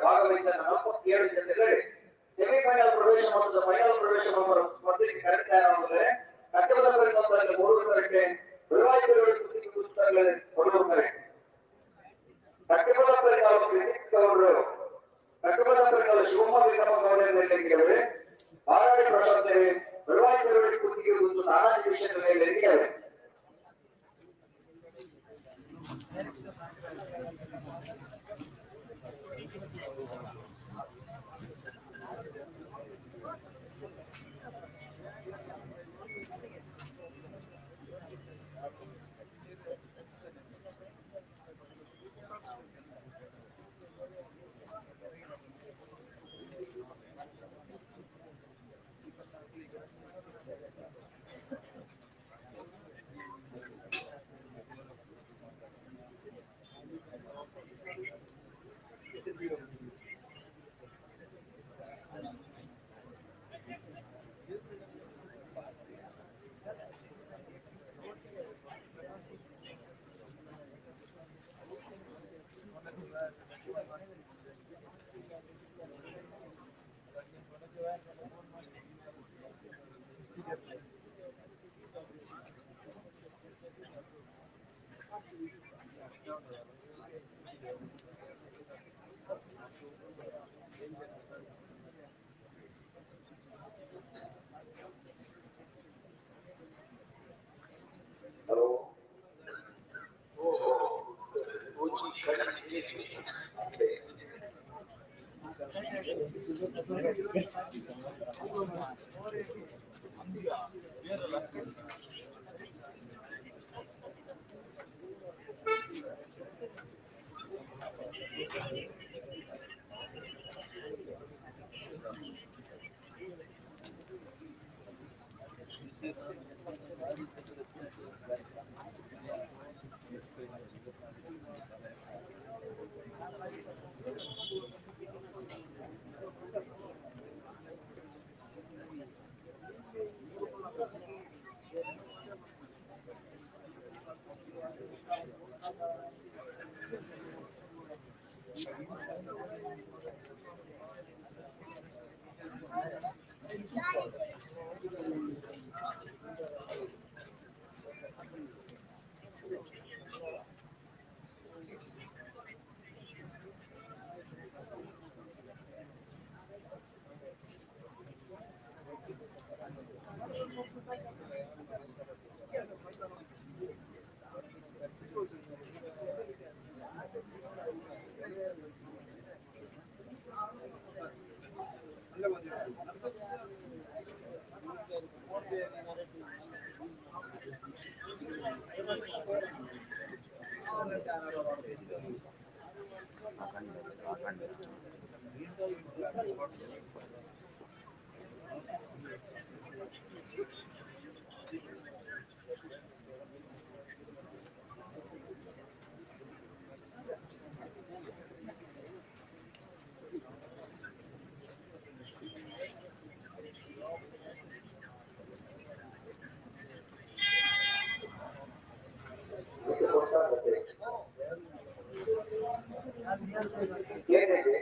ಭಾಗವಹಿಸಿದ 47 ಜೊತೆಗಳು ಸೆಮಿಫೈನಲ್ ಪ್ರವೇಶ ಮತ್ತು ಫೈನಲ್ ಪ್ರವೇಶ ಸ್ಪರ್ಧೆಗೆ ಕರೆತಯಾರಾದರೆ ಕಟ್ಟಬದ ಪರಿಣಾಮದಲ್ಲಿ 3 ಕರೆಕ್ಟ್ ಕಟ್ಟಬದ ಪರಿಣಾಮ ಅವರು ಕಟ್ಟಬದ ಪರಿಣಾಮ ಶಿವಮೊಗ್ಗ ವಿಕ್ರಮ ಬಾರಾಡಿ ಪ್ರಶಾಂತ್ ಬೆಳವಾಯಿ ಕುತ್ತಿಗೆ ಒಂದು ನಾರಾಜ ವಿಷಯದಲ್ಲಿ ಹಲೋ. ಏನಿದೆ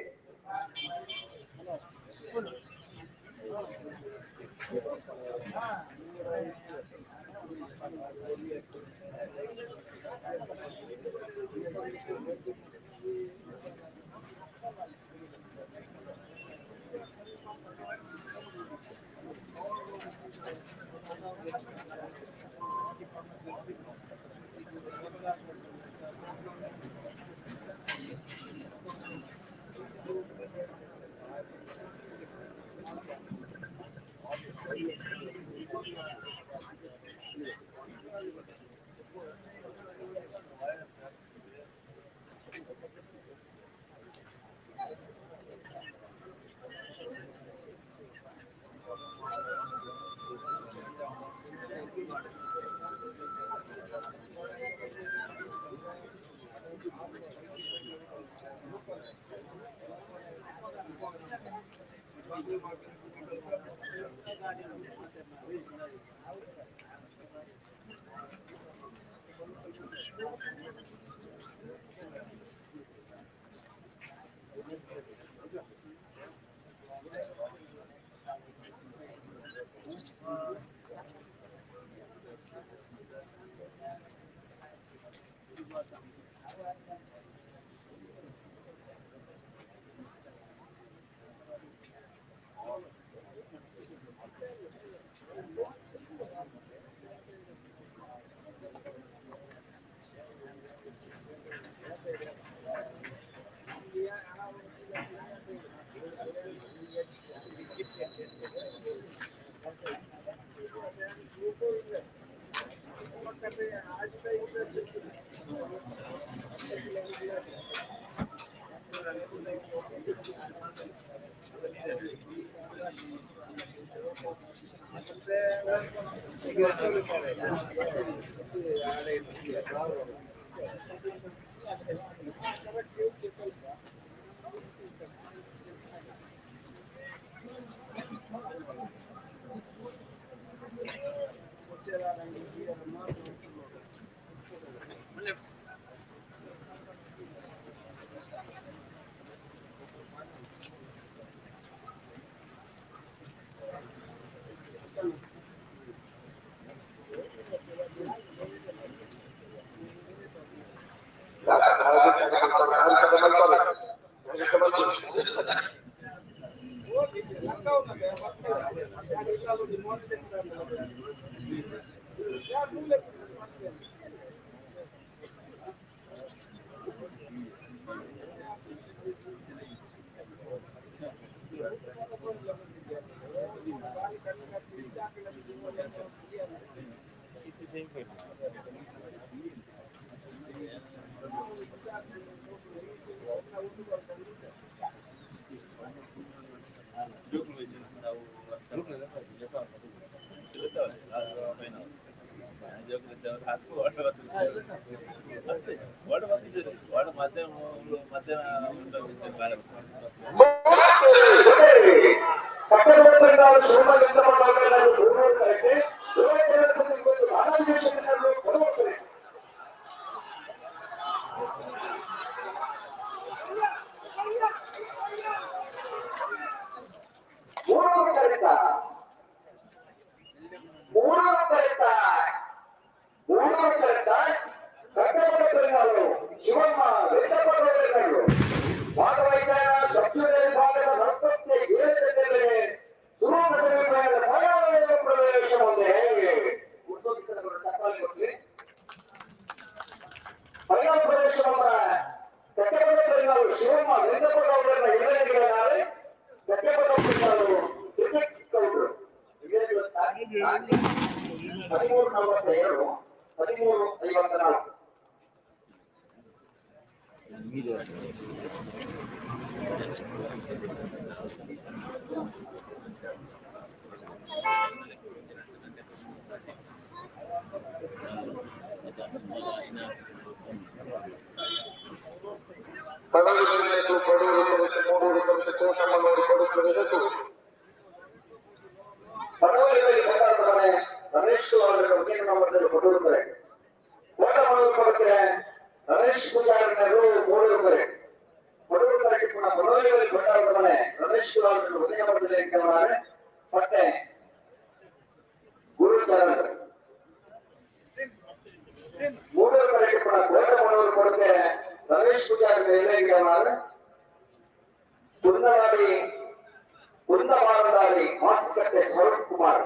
ಕೊಡೂರು ಕರೆಕ್ಟ್ ಕೊಡೋಲಿಗಳು ಭಂಡಾರದ ಮನೆ ರಮೇಶ್ ಕುಮಾರ್ ಉದಯ ಪಡೆದ ಪಟ್ಟೆ ಗುರುಚರಣ್ ಮೂಡೂರು ಕರೆಕ್ಟ್ ಕೋಟೆ ಮನೂರು ಕೊಡತೆ ರಮೇಶ್ ಪೂಜಾರಿ ಮೇಲೇಂಗಮಾರ್ ಕುಂದವಾಡಿ ಕುಂದವಾರದಾರಿ ಮಾಸ್ಕಟ್ಟೆ ಸ್ವರೂಪ್ ಕುಮಾರ್.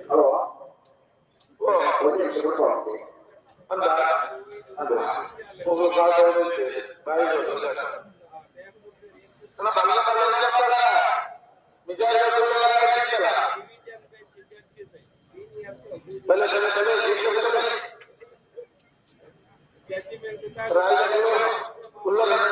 ಹಲೋ, ಒಂದು ನಿಮಿಷ ಕೊಡ್ಕೊಂಡು ಅಂದ ಅದು ಒಬ್ಬ ಬಾಯಿ ಬಲ್ಲ ಬಲ್ಲ ನಿಜ ಬಲ್ಲ ಬಲ್ಲ ಬಲ್ಲ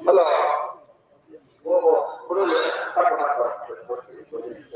ಹಲೋ, ಓಹೋ. ಕೊಡೋದು. ಪಕ್ಕ ಪಕ್ಕ ಕೊಡ್ತೀವಿ, ಒಂದು ನಿಮಿಷ.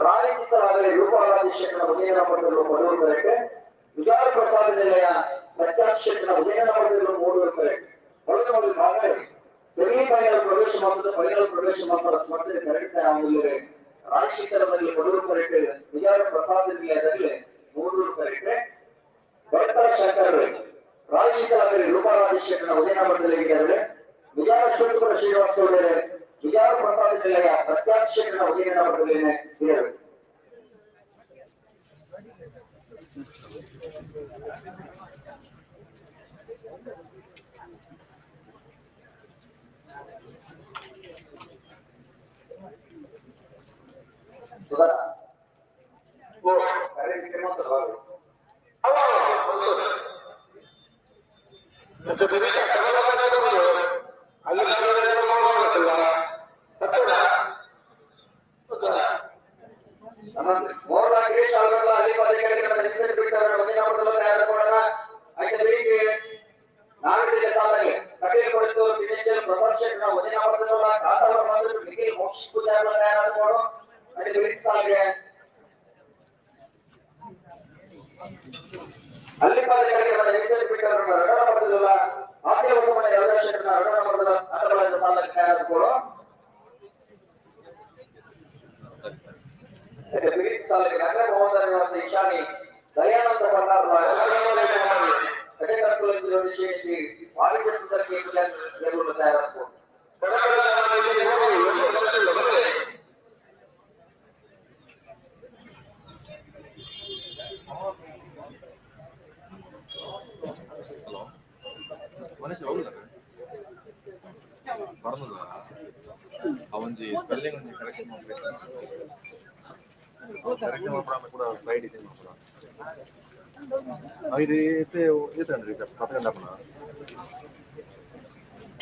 ರಾಯಚಿತ್ತರಾಗಲಿ ರೂಪರಾಜೇಶ್ವರನ ಉದಯನ ಪಡೆದರು ಕೊಡೂರು ಕರೆಕ್ಟ್ ವಿಚಾರ ಪ್ರಸಾದ ಜಿಲ್ಲೆಯ ಪ್ರತ್ಯಕ್ಷನ ಉದಯನ ಪಡೆದರು ಮೂಡೂರು ಕರೆಕ್ಟ್ ಮೊದಲ ಮೊದಲು ಭಾಗದಲ್ಲಿ ಸೆಮಿಫೈನಲ್ ಪ್ರವೇಶ ಮಾತ್ರ ಫೈನಲ್ ಪ್ರವೇಶ ಮಾತ್ರ ಸ್ಪರ್ಧೆ ಕರೆಕ್ಟ್ ಆಗುತ್ತದೆ. ರಾಯಚಿತ್ತರದಲ್ಲಿ ಕೊಡೂರು ಕರೆಕ್ಟ್ ವಿಚಾರ ಪ್ರಸಾದ ಜಿಲ್ಲೆಯಲ್ಲಿ ಮೂಡೂರು ಕರೆಕ್ಟ್ ಭಟ್ಕಳ ಶಂಕರ್ ರಾಯಚಿತ್ತರಾಗಲಿ ರೂಪರಾಜೇಶ್ವರನ ಉದಯನ ಪಡೆದಲಿದ್ದಾರೆ ವಿಚಾರ ಶಿವಕುಮಾರ ಶ್ರೀನಿವಾಸ ಗೌಡರೇ ವಿಚಾರ ಪ್ರಸಾದ ಜಿಲ್ಲೆಯ ಪ್ರತ್ಯಕ್ಷನ ಉದಯನ ಪಡೆದಲೇನೆ ಇರಬೇಕು.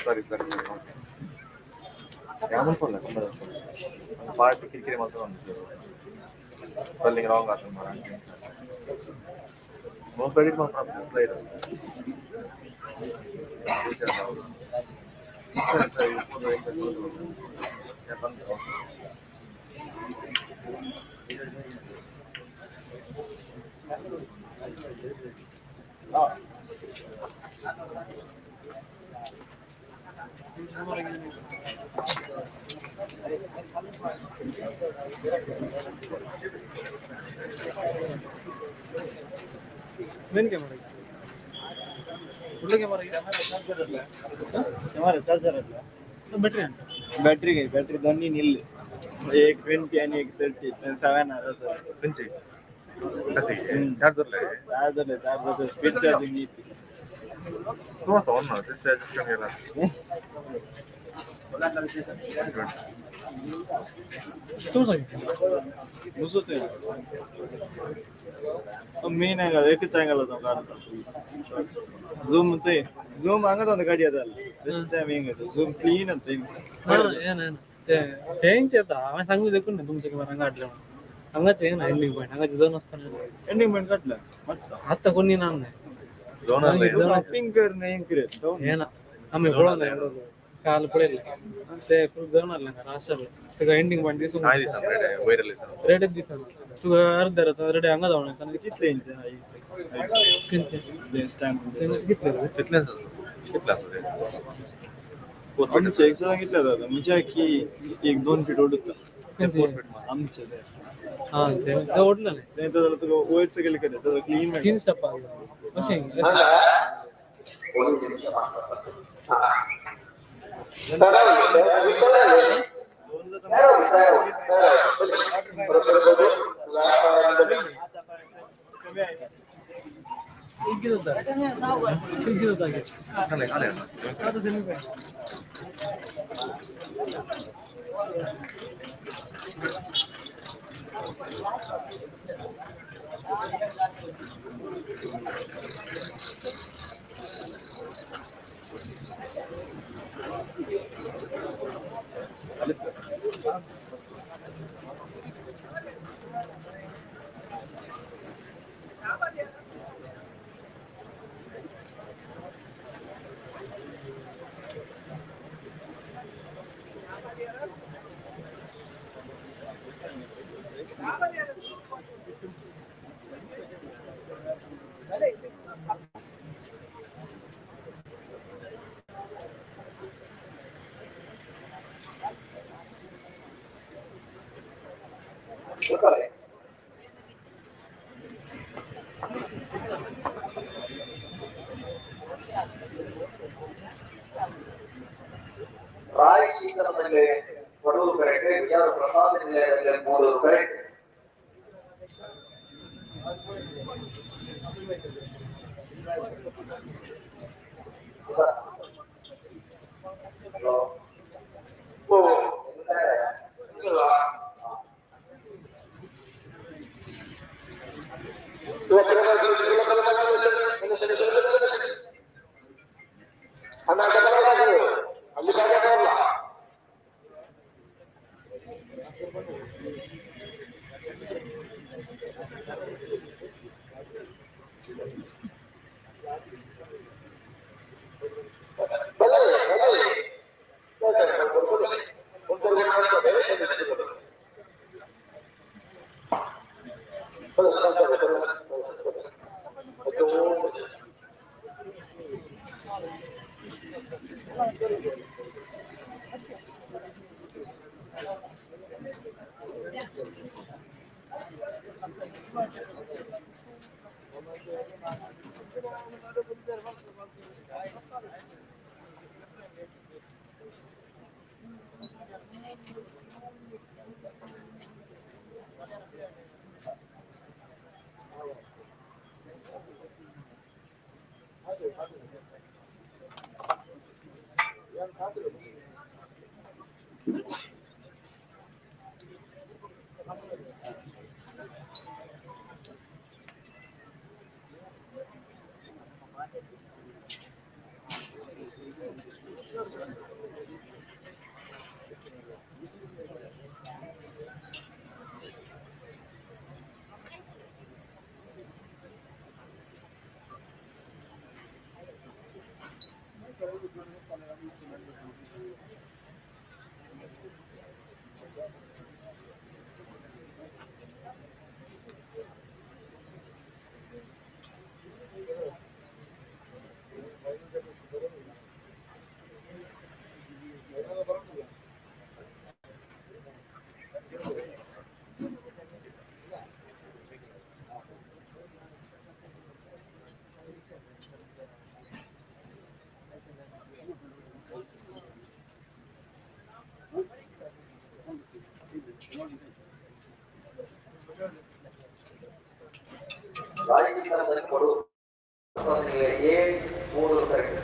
ಸರಿ ಸರಿ ಪಾರ್ಟ್ ಕಿರಿಕಿರಿ ಮಾತ್ರ ಸ್ಪೆಲ್ಲಿಂಗ್ ರಾಂಗ್ ಆತ ಮೋಸ್ಟ್ ಎಡಿಟ್ ಮಾತ್ರ ಫ್ಲೈಟ್ ಸರಿ ಸರಿ Main camera full camera camera charger ಅಲ್ಲ ಬ್ಯಾಟರಿ ಅಂತ ಬ್ಯಾಟ್ರಿ ಬ್ಯಾಟ್ರಿ ದೊನ್ನಿ ನಿಲ್ एक 20 आणि एक 30 7 R 20 charger charger charger speed charging ಇತ್ತು ತುಂಬಾ ಆನ್ ಮಾಡಿ ಚಾರ್ಜ್ ಕಮ್ಮಿ ಇಲ್ಲ ಮುಸುತ್ತೆ ಮೇನ್ ಆಗಲ್ಲ ಏಕತ್ತೆ ಆಗಲ್ಲ ಝೂಮ್ ಅಂತ ಝೂಮ್ ಹಂಗದ ಒಂದು ಗಾಡಿ ಅದಲ್ಲ ಬೆಸ್ಟ್ ಟೈಮ್ ಹೆಂಗದು ಝೂಮ್ ಕ್ಲೀನ್ ಅಂತ चेंज येता हांवें सांगू देखून न्ही तुमच्या कॅमेरा हांगा हाडलें म्हणून हांगाच येना एंडिंग पॉयंट हांगाच झोन आसतना ಎಂಡಿಂಗ್ ಪಾಯಿಂಟ್ ಕಟ್ಲ आतां कोणी ना न्ही ಪಿಂಕ್ ಹೆಂಗ್ ಏನ ಆಮಿ ಪಳೋಲ್ಲ ಕಾಲು ಪಡೆಯಲ್ಲ ते फुल झोन आसलें राष्ट्र तुका एंडिंग पॉयंट दिसूंक रेडीच दिसना तुका अर्द रेडी हांगा जावं कितले इंच कितले कितले कितले आमचे एक सुद्धा कितले जाता म्हणजे की एक 2 फीट ओडता आमचे हां ते ओडलं नाही ते तर तुका वयर सकयल केले तर क्लीन तीन स्टेप अशें ರಾಯ್ ಶೀತಲದಲ್ಲಿ ಕೊಡೂರು ಕರೆಕ್ಟ್, ವಿಜಯ ಪ್ರಸಾದ್ ನಿಲಯದಲ್ಲಿ ಮೂಡೂರು ಕರೆಕ್ಟ್. ರಾಯ್ ಕೊಡೂರು ಎ ಮೂಡೂರು ಕರೆಕ್ಟ್.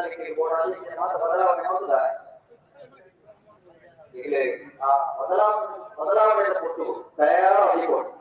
ಕಡೆಗೆ ಮಾತ್ರ ಬದಲಾವಣೆ ಹೌದಾ ಇಲ್ಲಿ ಆ ಬದಲಾವಣೆ ಕೊಟ್ಟು ತಯಾರಾಗಿ ಕೊಟ್ಟು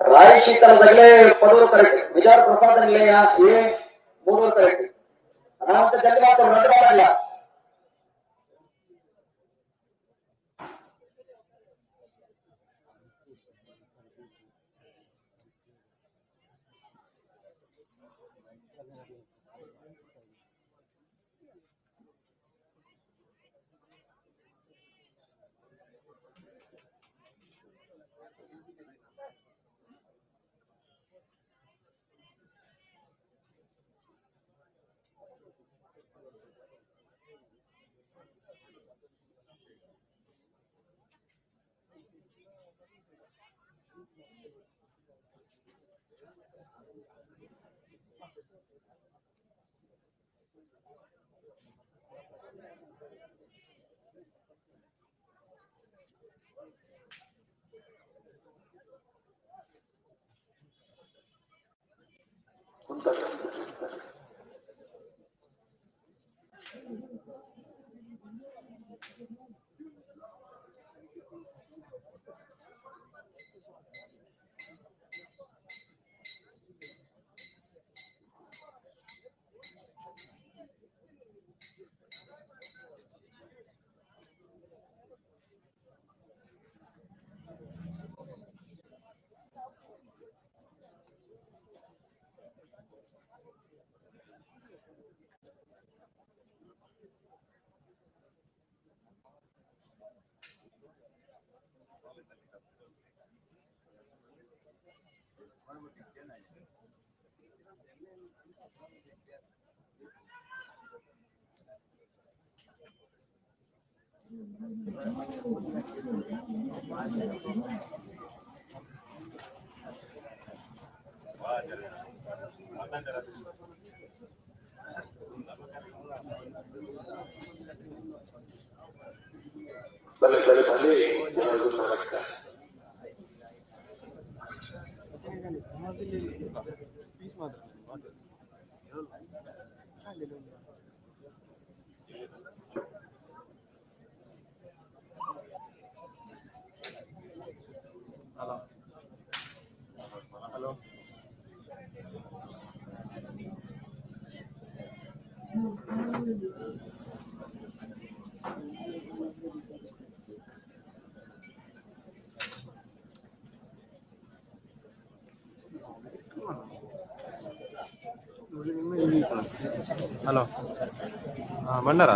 ರಾಯಶೀತಲ ದಗಲೆ ಪದೂರು ಕರೆಕ್ಟ್ ವಿಜಯ ಪ್ರಸಾದ ನಿಲಯ ಎ ಮೂರೂರು ಕರೆಕ್ಟ್ ಅನಾಹುತ ಜಲ್ದಿ ಮಾಡ್ತಾರೆ ರದ್ದು ಮಾಡಲ್ಲ. ಬಲೆ ಬಲೆ ಬಲೆ ಹಲೋ ಹಲೋ ಮಂಡಾರ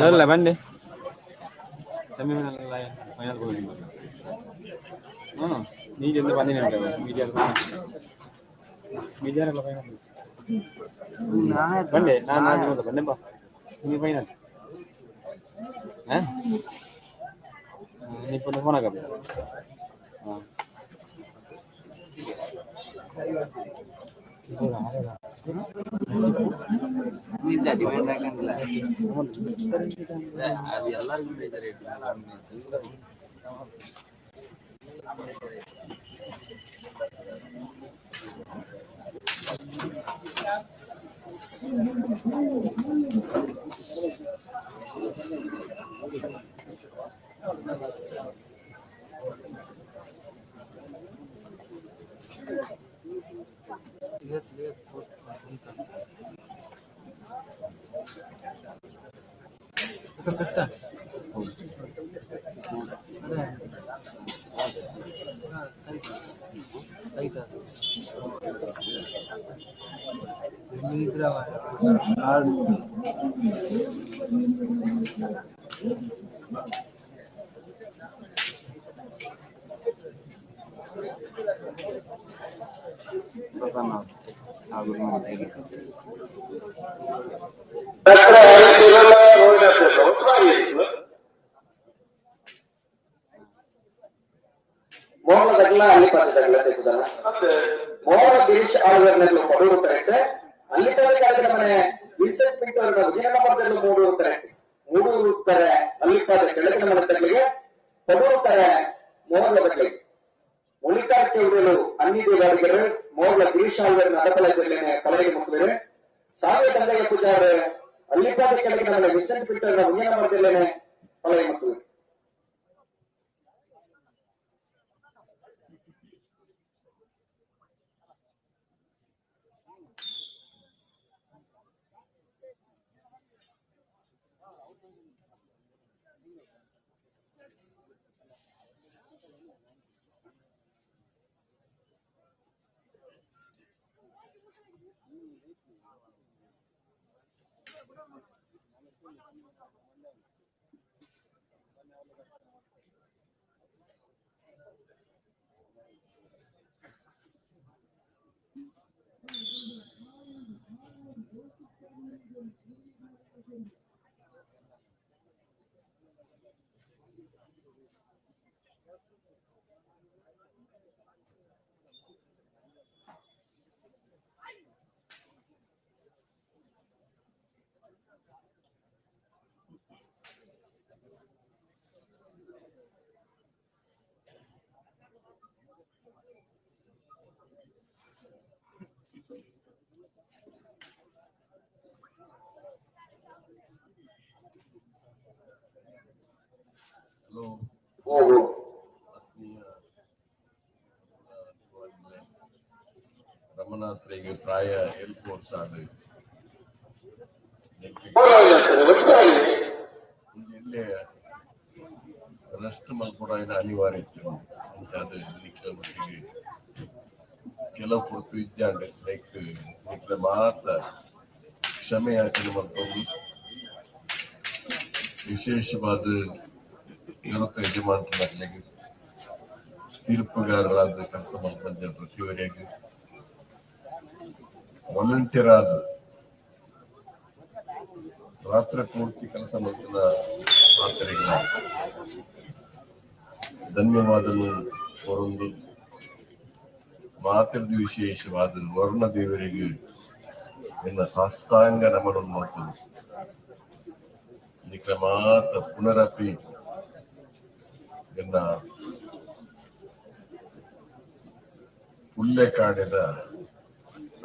ಅಲ್ಲ ಬನ್ನಿ. ಸೆಮಿಫೈನಲ್ ಫೈನಲ್ ಹೋಗಿ ಹಾಂ ನೀಜೆಂದು ಬಂದಿನಿ ಮೀಡಿಯಾ ಮೀಡಿಯಾರೆಲ್ಲ ಫೈನಲ್ ಬಂಡೆ ನಾನು ನಾನು ಬಂಡೆ ಬಾ ನೀ ಫೈನಲ್ ಹಾಂ ನೀ ಫೋನ್ ಆಗಬೇಕು ಹಾಂ ಅದು ಎಲ್ಲರಿಗೂ ಬೇಜಾರು. ಮೋಹನದಗ್ಲ ಅಲ್ಲಿ ಪದದಗ್ಲ ತೆಗೆದಲ್ಲ ಮೋಹನ ಗಿರೀಶ್ ಆಳ್ವರ್ನಲ್ಲೂ ಪಡೂರು ಕರೆಕ್ಟ್ ಅಲ್ಲಿ ಪದ ಕಾರ್ಯಕ್ರಮನೆ ವಿಸೆಂಟ್ ಪಿಂಟರ್ ಉದಿನ ಪದದಲ್ಲಿ ಮೂಡೂರು ಕರೆಕ್ಟ್ ಮೂಡೂರು ಕರೆ ಅಲ್ಲಿ ಪದ ಕೆಳಗಿನ ಮನೆ ತಗ್ಲಿಗೆ ಪಡೂರು ಕರೆ ಮೋಹನ ಬಗ್ಲಿಗೆ ಮುಳಿಕಾರ್ಕೆ ಉಡಲು ಅನ್ನಿ ದೇವಾಡಿಗರು ಮೋಹನ ಗಿರೀಶ್ ಆಳ್ವರ್ನ ಅಡಪಲ ಜಿಲ್ಲೆನೆ ಪಲಗೆ ಮುಕ್ಕುವರು ಸಾವೆ ತಂದೆಯ ಪೂಜಾರ ಅಲ್ಲಿಪಾದ ಕೆಳಗಿನ ಮನೆ ವಿಸೆಂಟ್ ಪಿಂಟರ್ ಉದಿನ ಮರದಲ್ಲೇನೆ ಪಲಗೆ ಮುಕ್ಕುವರು. ಹಲೋ, ಆತ್ಮೀಯ ರಮನಾಥರಿಗೆ ಪ್ರಾಯ ಎಲ್ಪು ವರ್ಷ ಆದ ಎಲ್ಲೇ ರೆಸ್ಟ್ ಮಲ್ಪಡಾಯಿನ ಅನಿವಾರ್ಯ ಇತ್ತು. ಅಂಚಾದ ನಿಕ್ಲ ಮಟ್ಟಿಗೆ ಕೆಲವು ಪೊರ್ತು ಇಜ್ಜಾಂಡ್ ಲೈಕ್ ನಿಕ್ಲ ಮಾತ್ರ ಕ್ಷಮೆ ಯಾಚನೆ ಮಲ್ಪೊಂದು ವಿಶೇಷವಾದ ಯುವಕ ಯಜಮಾನರಿಗೆ ತೀರ್ಪುಗಾರರಾದ ಕೆಲಸ ಮಲ್ಪಂಜ ಪ್ರತಿಯವರೆಗೆ ವಾಲಂಟಿಯರ್ ಆದ ರಾತ್ರಿ ಪೂರ್ತಿ ಕೆಲಸ ಮಲ್ತಿನ ಮಾತರಿಗೆ ಧನ್ಯವಾದನು ಕೊರೊಂದು ಮಾತೃದ ವಿಶೇಷವಾದ ವರ್ಣ ದೇವರಿಗೆ ಎನ್ನ ಸಾಷ್ಟಾಂಗ ನಮನ ಮಾಡ್ತದೆ. ನಿಕ್ಲ ಮಾತ ಪುನರಪಿ ಎನ್ನ ಪುಲ್ಲೆಕಾಡಿದ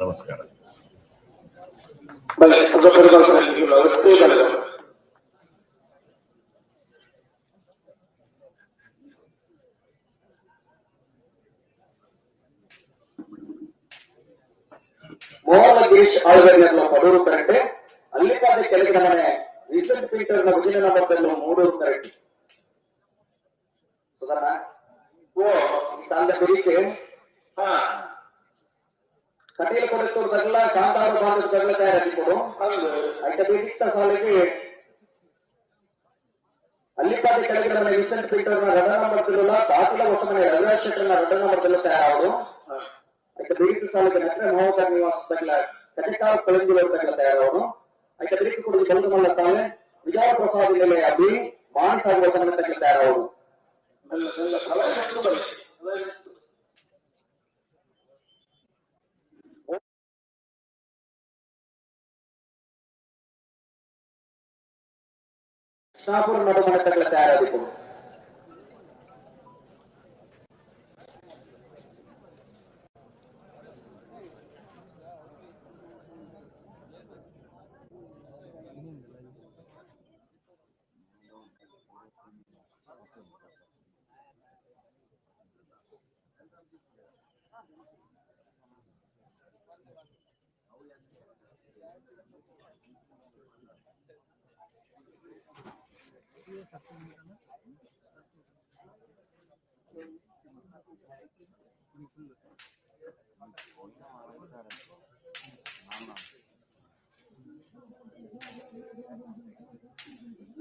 ನಮಸ್ಕಾರ. ಮೋಹನ ಗಿರೀಶ್ ಆಳ್ವರ್ನಲ್ಲ ಪಡೂರು ಕರೆಕ್ಟ್ ಅಲ್ಲಿಪಾದ ಕೆಳಗಿನ ಮನೆ ವಿಸೆಂಟ್ ಪೀಟರ್ ನ ಉದಿನ ನಂಬರ್ದಲ್ಲೂ ಮೂಡೂರು ಕರೆಕ್ಟ್. ಸುಧರ್ಣ ಓ ಈ ಸಾಲದ ಬೆರಿಕೆ ಕಟೀಲ್ ಕೊಡುತ್ತಲ್ಲ ಕಾಂತಾರ ಬಾಂಧವ ತಗಲ ತಯಾರಾಗಿ ಕೊಡು. ಐತ ಬೇಕಿತ್ತ ಸಾಲಿಗೆ ಅಲ್ಲಿಪಾದಿ ಕೆಳಗಿನ ಮನೆ ವಿನ್ಸೆಂಟ್ ಪೀಟರ್ನ ರಡ ನಂಬರ್ ತಿಲ್ಲುಲ್ಲ ಬಾತಿಲ ಹೊಸಮನೆ ರವಿರಾಜ್ ಶೆಟ್ಟರ್ನ ರಡ ನಂಬರ್ ತಿಲ್ಲ ತಯಾರಾವಡು. ಐತ ಬೇರಿತ ಸಾಲುಗೆ ನಟ್ರೆ ಮಹೋಕರ್ ನಿವಾಸ ತಗಲ ಕಜಕಾಲ ಕೊಳಂಗಿಲ ತಗಲ ತಯಾರಾವಡು. ಐತ ಬೇರಿತ ಕುಡಿದು ಬಲದ ಮಲ್ಲ ಸಾಲೆ ವಿಜಯ ಪ್ರಸಾದ್ ನಿಲಯ ಬಿ ಮಾನಸಾಗು ಹೊಸಮನೆ ತಗಲ ತಯಾರಾವಡು. ಕೃಷ್ಣಾಪುರ ನಡುಮನೆ ತಗಲ ತಯಾರಾದಿತ್ತು.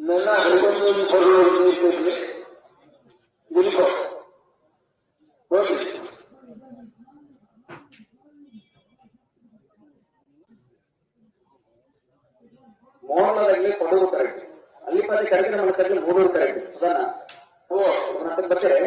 ನನ್ನ ಹರಿಗೊಂದು ಕೊಡುವ ಗುರುಕೋ ಹೋಗಿ. ಮೋಹನದಾಗಲಿ ಕೊಡೂರು ಕರೆಕ್ಟ್, ಅಲ್ಲಿಪಾದಿ ಕಡಗಿನ ಮನೆ ತಗಲಿ ಮೂಡೂರು ಕರೆಕ್ಟ್. ಸುಧಾನ ಓ ಬರ್ತಾರೆ.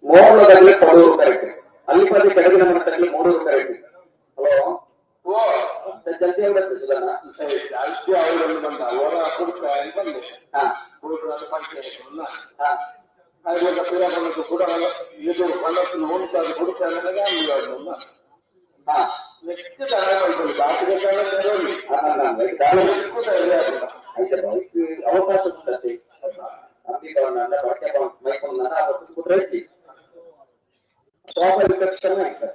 ಮೋಹನದಾಗಲಿ ಪಡೂರು ಕರೆಕ್ಟ್, ಅಲ್ಲಿಪಾದಿ ಕೆಳಗಿನ ಮನೆ ತಗಲಿ ಮೂಡೂರು ಕರೆಕ್ಟ್. ಹಲೋ ಓ ಜಲ್ದಿ ಆಗ್ಬಿಡುತ್ತೆ ಸುಧಾನ. ಜಲ್ದಿ ಅವರನ್ನು ಬಂದ ಅವರ ಕೊಡ್ತಾ ಬಂದೆ. ಹಾ ಹಾ ಹಾಗೆ ಪಿರ ಬಂದದ್ದು ಕೂಡ ಇದು ಹೊಲಸಿನ ಉಂಟಾದ ಕೊಡ್ತಾ ನನಗೆ ಅಲ್ಲಿ ಹಾ ನೆಕ್ಸ್ಟ್ ದಾರ ಮಾಡ್ಕೊಳ್ಳಿ ಬಾಕಿದ ಕಾಲ ನೆರಳಿ ಆಯ್ತು, ಅವಕಾಶ ಉಂಟಂತೆ. ಅಂಬಿಕವನ್ನ ಬಟ್ಟೆ ಮೈಕೊಂಡ ಕುದುರೆ ಪ್ರಾಪರ್ ಇನ್ಫೆಕ್ಷನ್ ಆಯ್ತು.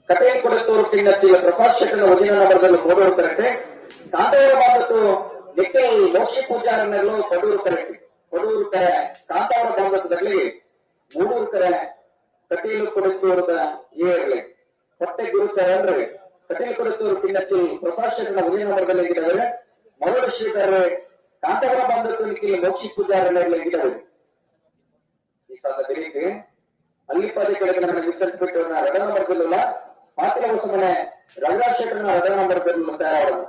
ಕಟೇಲ್ ಕೊಡತ್ತೂರು ಕಿನ್ನಚ್ಚಿಲ ಪ್ರಸಾದ್ ಶೆಟ್ಟನ ವಜಿನ ನಂಬರ್ದಲ್ಲಿ ಮೂಡೂರು ಕರೆಕ್ಟ್. ಕಾಂತಾವರ ಬಾಂಧತ್ತು ನಿಖಿಲ್ ಮೋಕ್ಷಿ ಪೂಜಾರನ್ನೆಲ್ಲೋ ಪಡೂರು ಕರೆಕ್ಟ್. ಪಡೂರು ಕರೆ ಕಾಂತಾವರ ಬಾಂಧತ್ವದಲ್ಲಿ ಮೂಡೂರು ಕರೆ ಕಟೀಲು ಕೊಡತ್ತೂರದ ಏರ್ಲೆ ಹೊಟ್ಟೆ ಗುರುಚರನ್ರಿ ಕಟೀಲ್ ಕೊಡತ್ತೂರು ಕಿನ್ನಚ್ಚಿಲ್ ಪ್ರಸಾದ್ ಶೆಟ್ಟನ ವಜಿನ ನಂಬರ್ದಲ್ಲಿ ಗಿಡವರೆ ಮರುಳ ಶ್ರೀಧರ್ ಕಾಂತಾವರ ಬಾಂಧತ್ತು ನಿಖಿಲ್ ಮೋಕ್ಷಿ ಪೂಜಾರನ್ನೆಲ್ಲ ಗಿಡವರು. ಈ ಸಾಲ ಬೆಳಿಗ್ಗೆ ಅಲ್ಲಿಪಾದಿ ಕೆಳಗೆ ನಮ್ಮ ಬಿಟ್ಟು ರಡ ನಂಬರ್ ಬಿಲ್ಲಲ್ಲ ಮಾತಿನ ಹೊಸ ಮನೆ ರಘುರಾಜ್ ಶೆಟ್ಟರ್ನ ರಡ ನಂಬರ್ ಬಿಲ್ಲ ತಯಾರಾಗೋದು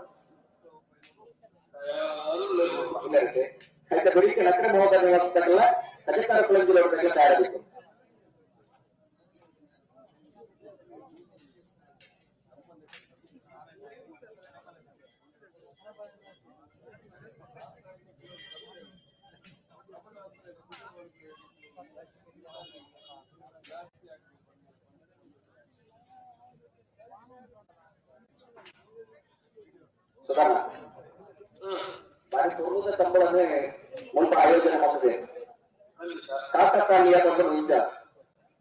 అయితే ಬೆಳಿಗ್ಗೆ ನಕರ ಮಹೋದಯ ನಿವಾಸದಾಗಲ್ಲ ಅಧಿಕಾರ ಕುಳಂಜಿಲ ತಯಾರಾಗಿತ್ತು. ಸುಧಾರಣ ಬಾರಿ ಪೂರ್ವದ ಕಂಬಳನೆ ಮುಲ್ಪ ಆಯೋಜನೆ ಮಾಡ್ತದೆ. ಕಾಕತಾಳೀಯ ಬಂದು ನಿಜ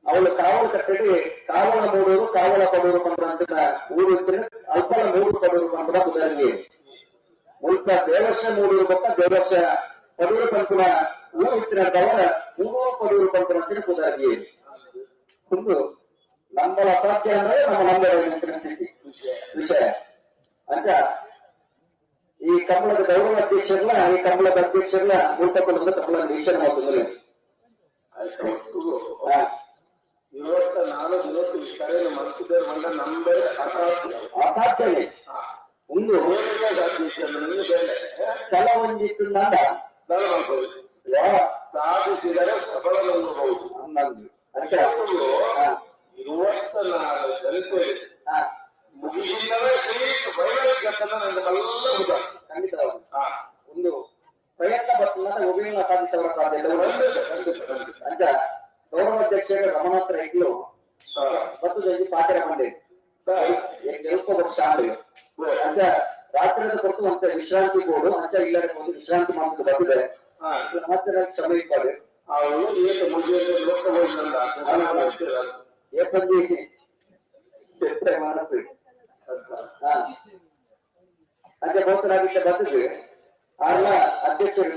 ಅವಳು ಕಾವಲು ಕಟ್ಟಡಿ ಕಾವಲ ಮೂಡೂರು ಕಾವಲ ಪಡೂರು ಪಂದ್ರ ಊರು ಇತ್ತಿನ ಅಲ್ಪಲ ಮೂಡು ಪಡೂರು ಪಂದ್ರ ಬುದರಿಗೆ ಮುಲ್ಪ ದೇವರ್ಷ ಮೂಡೂರು ಬೊಕ್ಕ ದೇವರ್ಷ ಪಡೂರು ಪಂಪುನ ಊರು ಇತ್ತಿನ ತವರ ಮೂಡೂರು ಪಡೂರು ಪಂಪುನ ಬುದರಿಗೆ ಕುಂದು ನಮ್ಮಲ ಅಸಾಧ್ಯ ಅಂದ್ರೆ ನಮ್ಮ ನಂಬರ ಸ್ಥಿತಿ ವಿಷಯ ಅಂತ. ಈ ಕಂಬಳದ ಗೌರವ ಅಧ್ಯಕ್ಷರ್ಲ ಈ ಕಂಬಳದ ಅಧ್ಯಕ್ಷರ್ಲ ಮುಲ್ಪಕೊಂಡ ಕಂಬಳ ವೀಕ್ಷಣೆ ಮಾಡ್ತಂದ್ರೆ ಅಸಾಧ್ಯವೇ ಒಂದು ಛಲ ಒಂಜಿತ್ತು ಸಾಧಿಸಿದರೆ ಸಫಲಗೊಳ್ಳಬಹುದು. 24 ಗಂಟೆ ಮುಗಿದಿಲ್ಲವೇ ಖಂಡಿತ ಒಂದು ಪ್ರಯತ್ನ ಬರ್ತದ ಒಬ್ಬ ಸಾಧಿಸವರ ಸಾಧ್ಯತೆ ಅಂತ ಗೌರವಾಧ್ಯಕ್ಷರ ರಮಣಾಥ್ ರೈಗಳು ಮತ್ತು ಪಾತ್ರ ಬಂದೆ ಎಲ್ಪ ವರ್ಷ ಆಂಡ್ ಅಂತ ರಾತ್ರಿದ ಕೊಟ್ಟು ಅಂತ ವಿಶ್ರಾಂತಿ ಕೊಡು ಅಂತ ಇಲ್ಲದ ಒಂದು ವಿಶ್ರಾಂತಿ ಮಾಡೋದು ಬಂದಿದೆ. ಮತ್ತೆ ಸಮಯ ಇಪ್ಪಾಡು ಏಪಂದಿ ಮನಸ್ಸು ಅಂಚೆ ಬಹುತರಾಗಿದ್ದ ಬಂದಿದ್ದು ಆರ್ಲ ಅಧ್ಯಕ್ಷರು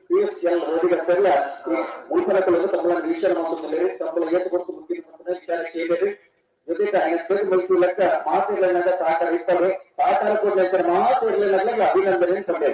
ಪಿಯೂಷ್ ಎಲ್ ರೋಡಿಗರ್ ಸರ್ಲ ಈ ಮುಲ್ಪನಕುಲು ತಮ್ಮಲ ವೀಕ್ಷಣೆ ಮಾಡ್ತಾರೆ ತಮ್ಮಲ ಏತು ಕೊಟ್ಟು ಮುಖ್ಯ ವಿಚಾರ ಕೇಳಿರಿ ಜೊತೆಗೆ ಐದು ಮೈಸೂರು ಲೆಕ್ಕ ಮಾತುಗಳನ್ನಾಗ ಸಹಕಾರ ಇಪ್ಪದು ಸಹಕಾರ ಕೊಡ್ಲೇಶ್ವರ ಮಾತುಗಳನ್ನಾಗ ಅಭಿನಂದನೆ ಸಭೆ.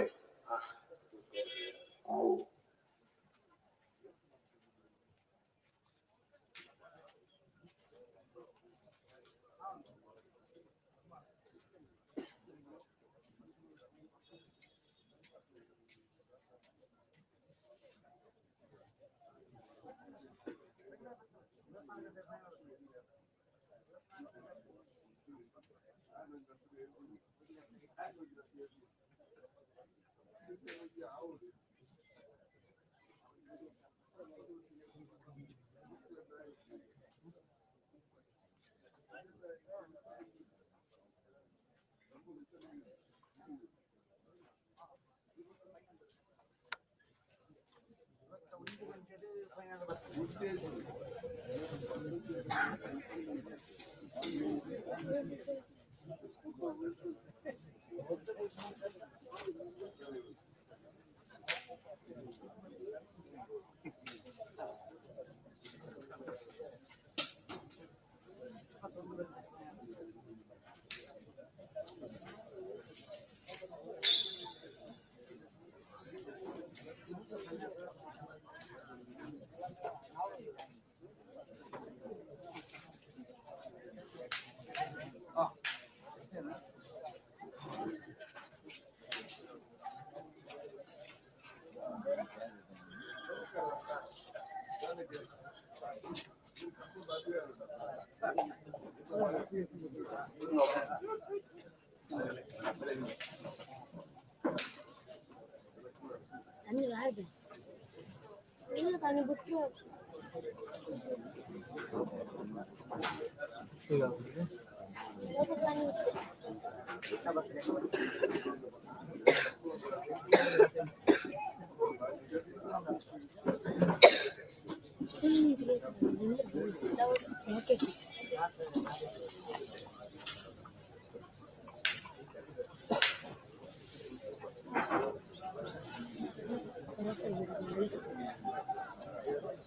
Okay.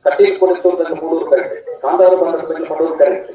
ಕಟೀಲ್ ಕೊಡುತ್ತೂರು ಮೂಡೂರು ಕರೆಕ್ಟ್, ಕಾಂತಾರ ಬಂದರ ಮಡೂರು ಕರೆಕ್ಟ್.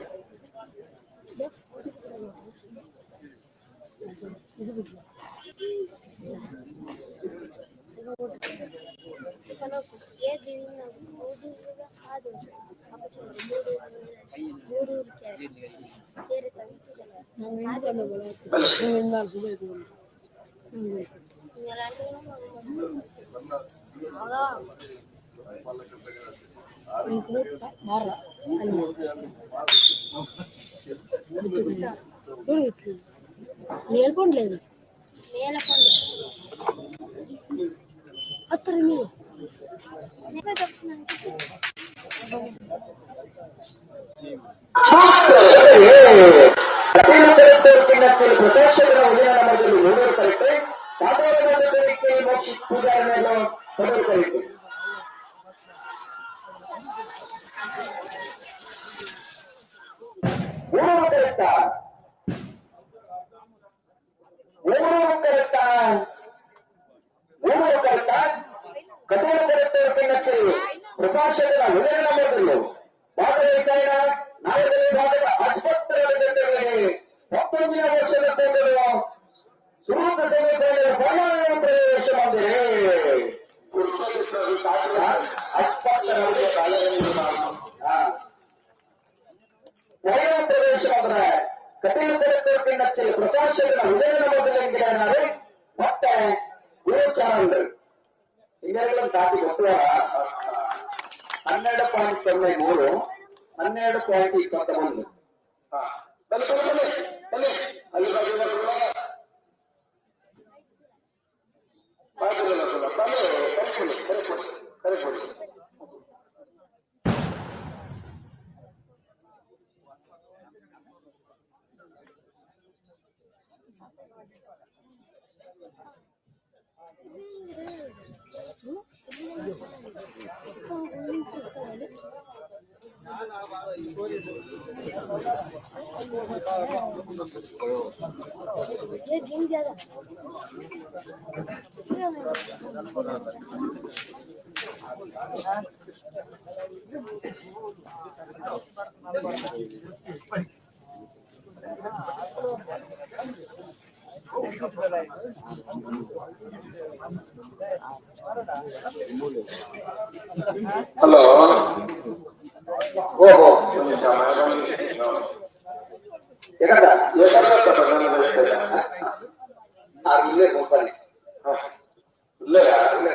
ಮೇಲ್ಪೊಂಡ್లేదు ಹತ್ತರ ಮೇಲೆ. ಪ್ರಶಾಸಕರ ಉದಯನಗರದಲ್ಲಿ ಮೂವರು ಕರೆಕ್ಟ್, ಕಾಂತಾರ ಮೋಕ್ಷ ಪೂಜಾರಿಯನ್ನು ಮೊದಲು ಕರೆಕ್ಟ್. ಮೂರು ಕರೆಕ್ಟಾ? ಮೂರು ಕರೆಕ್ಟಾ? ಮೂರು ಕರೆಕ್ಟಾ? ಕಟೀಲು ಕರೆಕ್ಟ್. ಪ್ರಶಾಸಕರ ಉದಯನಗರದಲ್ಲಿ ಭಾಗವಹಿಸಾಯಣ ನಾಲ್ಕನೇ ಭಾಗದ ಆಸ್ಪತ್ರೆ ಜೊತೆಗೆ 19ನೇ ವರ್ಷದ ಕೂಡಲೂ ಸುರೂಪ ಸಮಿತಿಯಲ್ಲಿ ಫೈನಲ್ ಪ್ರವೇಶ ಮಾಡಿದೆ. ಫೈನಲ್ ಪ್ರವೇಶ ಮಾಡಿದ್ರೆ ಕಟೀಲು ಕರೆಕ್ಟ್ ಪ್ರಶಾಸಕರ ಉದಯನಗರದಲ್ಲಿ ಮತ್ತೆ ಗುರುಚಾರಂದ್ರು ಹಿಂದೆರಡು ಕಾಪಿ ಕೊಟ್ಟುವ 12.03, 12.21. ಹಲೋ, ಓಹೋ, ಇಲ್ಲೇ ಹೋಗ್ತಾನೆ. ಇಲ್ಲೇ ಇಲ್ಲೇ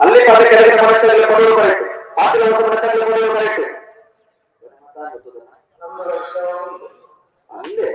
ಅಲ್ಲಿ ಕೆಳಗಿನ ಮನಸ್ಸಲ್ಲಿ ಕೊಡುವುದು ಕರೆಕ್ಟ್, ಮಾತಿನ ಹೊಸ ಮನಸ್ಸಲ್ಲಿ ಕೊಡುವುದು ಕರೆಕ್ಟ್. ಅಲ್ಲೇ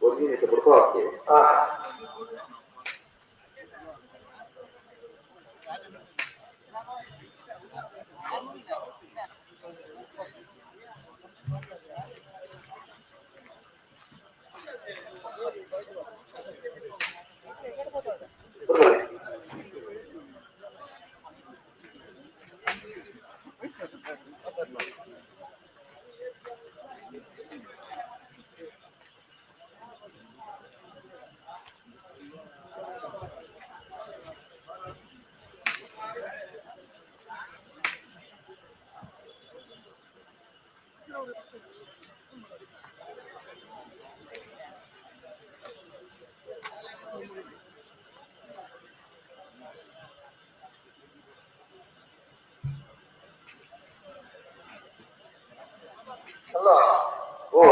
ಒಂದು ನಿಮಿಷ ಬುಡ್ಕೋಕೆ. ಅಲ್ಲ ಓ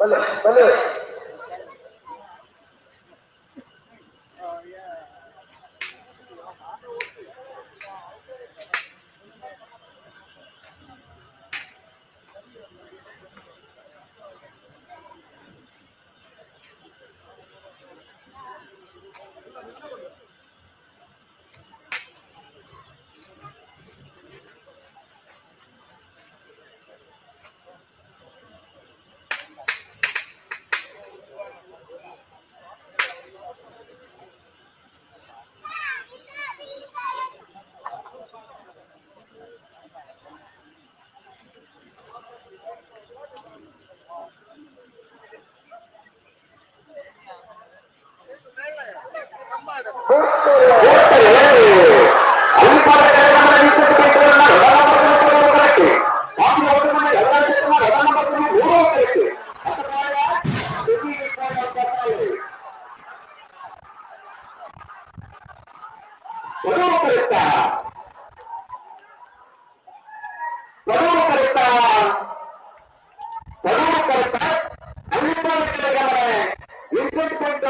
ಬಲೆ ಬಲೆ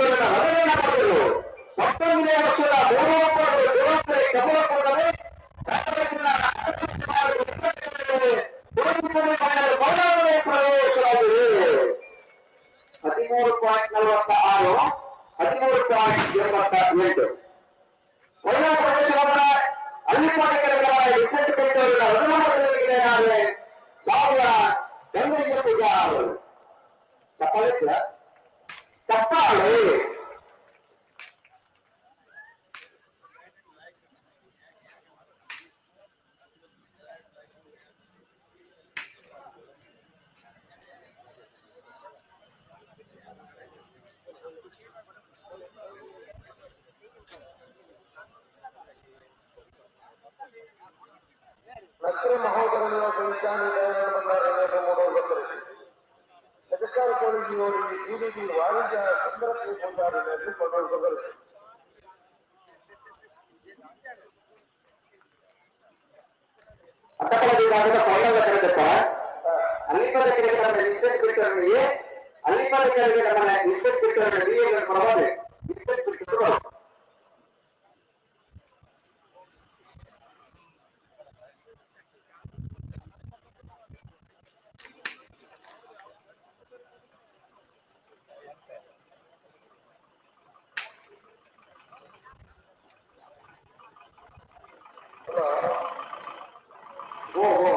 ಬಿಟ್ಟವರನ್ನ ರವೀಂದ್ರ ಪಡೆದರು. 19ನೇ ವರ್ಷದ 3 ಕಮಲಪುರದಲ್ಲಿ ಪ್ರವೇಶವಾಗಿದೆ. 13.46, 13.88. ಒಳ್ಳೆಯ ಪ್ರವೇಶವನ್ನ ಅಲ್ಲಿಪಾಡಿಕರ ವಿಸರ್ಜನೆ ಬಿಟ್ಟವರನ್ನ ಸಾವಿರ ಗಂಗರಿಗೆ ಪೂಜಾರರು ಚಪ್ಪಾಳೆ ಚಪ್ಪಾಳೆ. ನಕ್ರೆ ಮಹೋದರ ನಿವಾಸ ವಿಚಾರಣೆ ಬಂದ ಮೂಡೋರು ಬರ್ತಾರೆ. ಅಧಿಕಾರ ಕಾಲೇಜಿನವರಿಗೆ ಶ್ರೀದೇವಿ ವಾಣಿಜ್ಯ ಸುಂದರ ಪೂಜಾರಿನಲ್ಲಿ ಕೊಂಡೋರು ಬರ್ತಾರೆ. ಅಟ್ಟಕಲ ವಿಭಾಗದ ಕೊಳ್ಳದ ಕರೆದಪ್ಪ ಅಲ್ಲಿಪದ ಕೆರೆಗೆ ನಮ್ಮ ಇನ್ಸೆಕ್ಟ್ ಬಿಟ್ಟವರಿಗೆ, ಅಲ್ಲಿಪದ ಕೆರೆಗೆ ನಮ್ಮ ಇನ್ಸೆಕ್ಟ್ ಬಿಟ್ಟವರ ಡಿ ಎಲ್ ಪರವಾಗಿ ಇನ್ಸೆಕ್ಟ್ ಬಿಟ್ಟರು. ಓ ಓ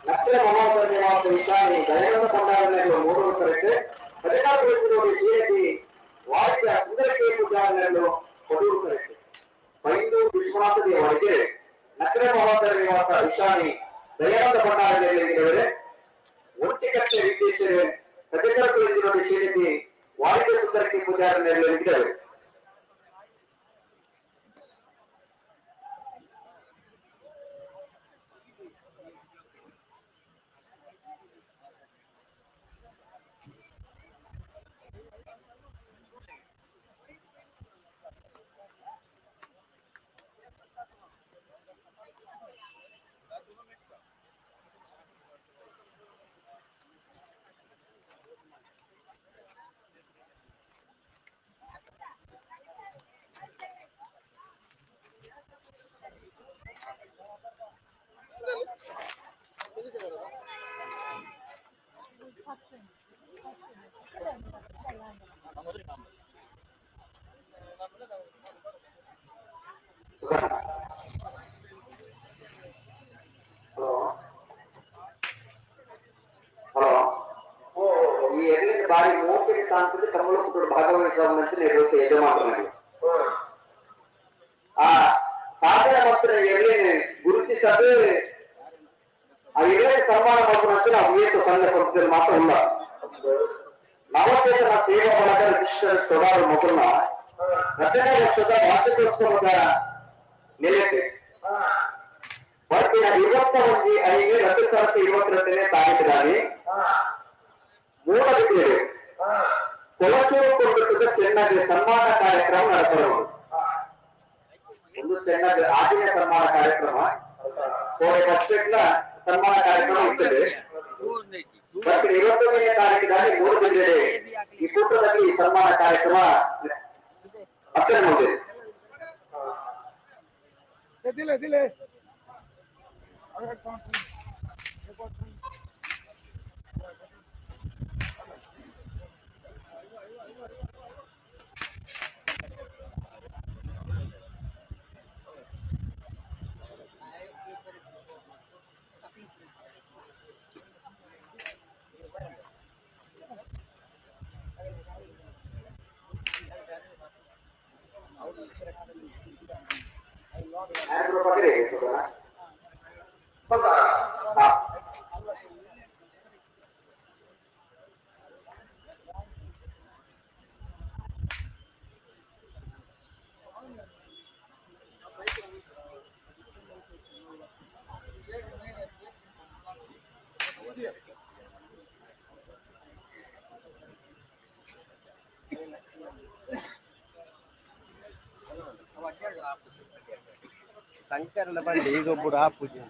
ನಕ್ರೆ ಮಹೋದರ ನಿವಾಸ ವಿಚಾರಣೆ ದಯಾನಂದ ಭಂಡಾರನೆಗಳು 3 ಕರೆಕ್ಟ್. 14 ವರ್ಷದ ಜಿಎಟಿ ವಾಣಿಜ್ಯ ಸುಂದರ ಕೆ ಪೂಜಾರನೆಗಳು ಕೊಡೂರು ಕರೆಕ್ಟ್. ಬೈಂದೂರು ವಿಶ್ವನಾಥ ದೇವರಿಗೆ ನಕ್ರೆ ಮಹೋದರ ನಿವಾಸ ವಿಚಾರಣೆ ದಯಾನಂದ ಭಂಡಾರನೆಗಳಿಗೆ ಒಂಟಿಕಟ್ಟೆ ವಿಶೇಷ ಕಜಕರ ಕಾಲೇಜಿನ ಶ್ರೀಮತಿ ವಾಣಿಜ್ಯ ಸುಂದರಕ್ಕೆ ಪೂಜಾರನೆಗಳಿದ್ದಾರೆ. ಹಲೋ ಹಲೋ, ಈ ಎರಡನೇ ಬಾರಿ ಮೋಪಿನ ಕಾಣ್ತದೆ ಕಮಲ ಪುಟ್ಟರು ಭಾಗವಹಿಸುವ ಇರುತ್ತೆ ಯಜಮಾನರಲ್ಲಿ. ಆ ಸಾಧನೆ ಮಾತ್ರ ಎರಡನೇ ಗುರುತಿಸದೆ ಆ ಎರಡನೇ ಸನ್ಮಾನ ಮಾಡ್ಕೊಂಡಂತೆ ನಾವು ಏತು ಸಂಘ ಸಂಸ್ಥೆಯಲ್ಲಿ ಮಾತ್ರ ಇಲ್ಲ. ನವಚೇತನ ಸೇವಾ ಬಳಗ ರಿಜಿಸ್ಟರ್ ತೊಡಾರು ಮೊದಲ 2ನೇ ವರ್ಷದ ವಾರ್ಷಿಕೋತ್ಸವದ ನೆಲೆಗೆ ಬರ್ತಿನ 21-5-2022ನೇ ತಾರೀಕಿನಲ್ಲಿ ಮೂಡಬಿದಿರೆ ಕೊಳಚೂರು ಕೊಂಡದ ಚೆನ್ನಾಗಿ ಸನ್ಮಾನ ಕಾರ್ಯಕ್ರಮ ನಡೆಸಬಹುದು. ಒಂದು ಚೆನ್ನಾಗಿ ಆಗಿನ ಸನ್ಮಾನ ಕಾರ್ಯಕ್ರಮ ಕೋಡೆ ಬಸ್ಸೆಟ್ನ ಸನ್ಮಾನ ಕಾರ್ಯಕ್ರಮ ಇರ್ತದೆ. ಬರ್ತಿನ 21ನೇ ತಾರೀಕಿನಲ್ಲಿ ಮೂಡಬಿದಿರೆ ಈ ಕೂಟದಲ್ಲಿ ಸನ್ಮಾನ ಕಾರ್ಯಕ್ರಮ ಅಟ್ಟಣಗೊಂಡಿದೆ. ದಿಲೆ ದಿಲೆ ಹಾ. ಶಂಕರನ ಬಂಡಿ ಈಗ ಒಬ್ಬರು ಆಪುಜಿ.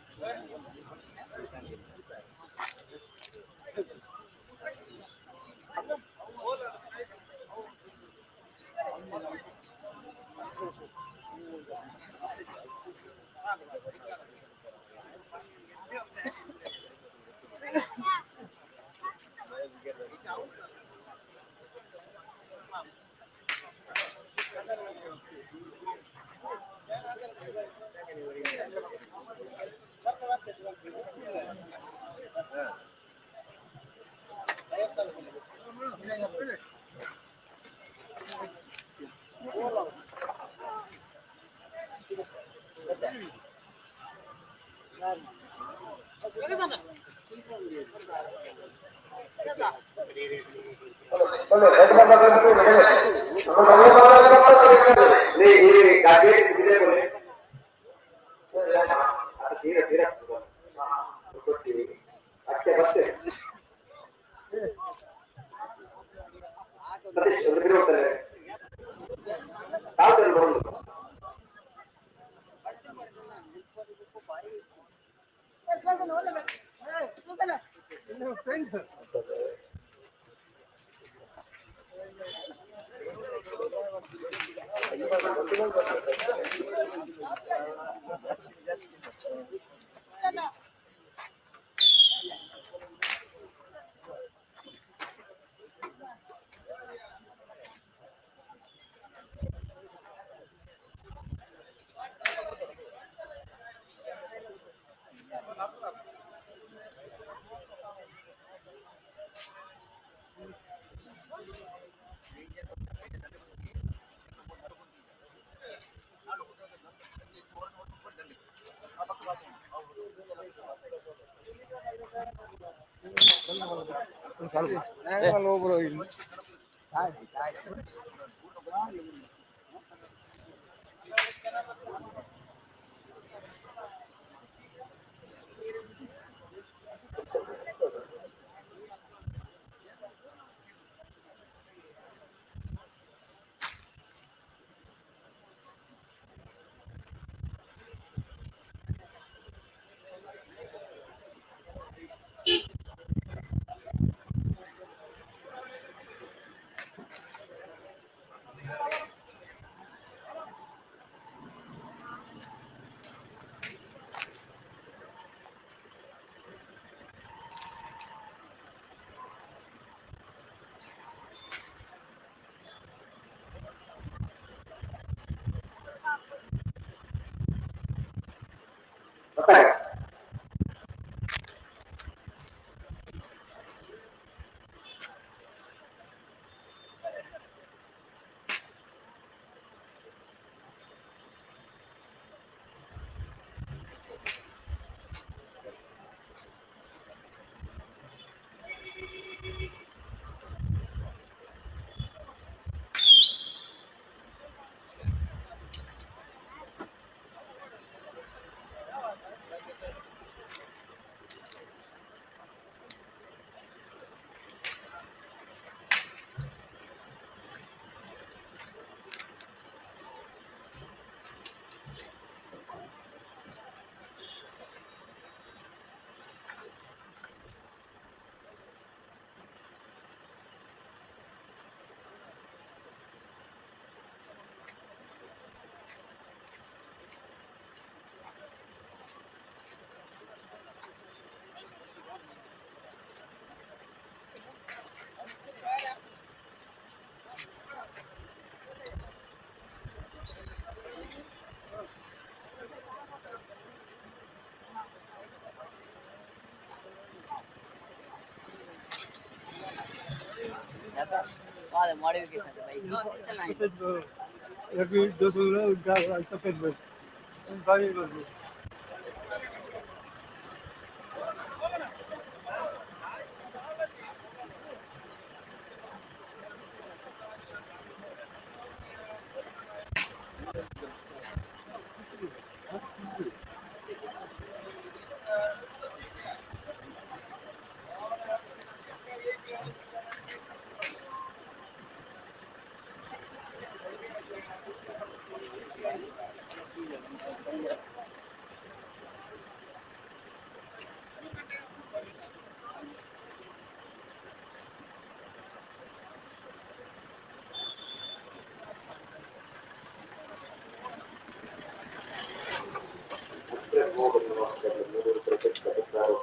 ನಿವಾಸದಲ್ಲಿ 3 ಕ್ರಿಕೆಟ್ ಕಟ್ಟಿದ್ದಾರೆ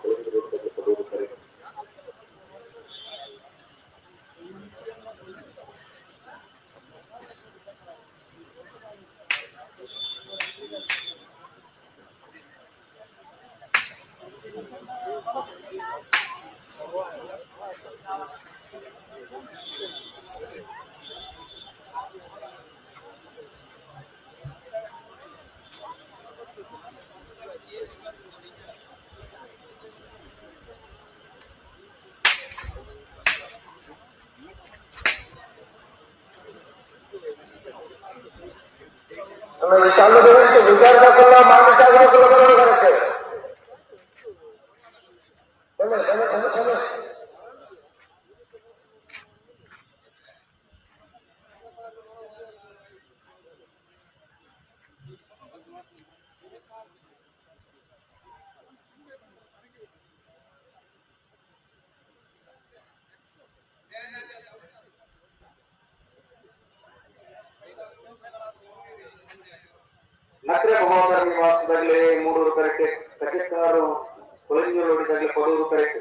ಕೊಡೂರು ಕರೆ. ನಗರ ಮಹೋದರ ನಿವಾಸದಲ್ಲಿ 3 ಕರೆಕ್ಟ್, ಕಜಕ್ಕಾರು ಕೊಳಂಜೋಡಿದಲ್ಲಿ ಕೊಡೂರು ಕರೆಕ್ಟ್.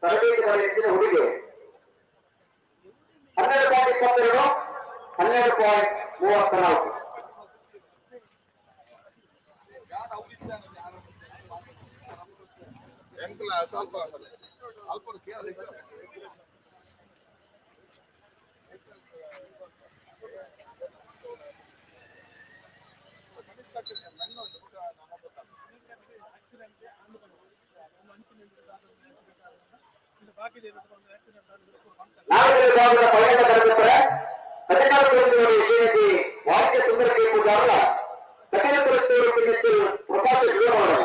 ತರಬೇತಿ ಪಡೆಯುತ್ತಿದ್ದ ಹುಡುಗಿ 12.22, 12.34. ನಾಲ್ಕನೇ ಭಾಗದ ಪಯಣ ಕರೆದುತ್ತಾರೆ 14 ಶ್ರೀಮತಿ ವಾಕ್ಯ ಸುಂದರಕ್ಕೆ ಪೂಜಾರರ ಕಠಿಣ ಪರಿಸ್ಥಿತಿ ಪ್ರಕಾಶ ಜೀವನವರ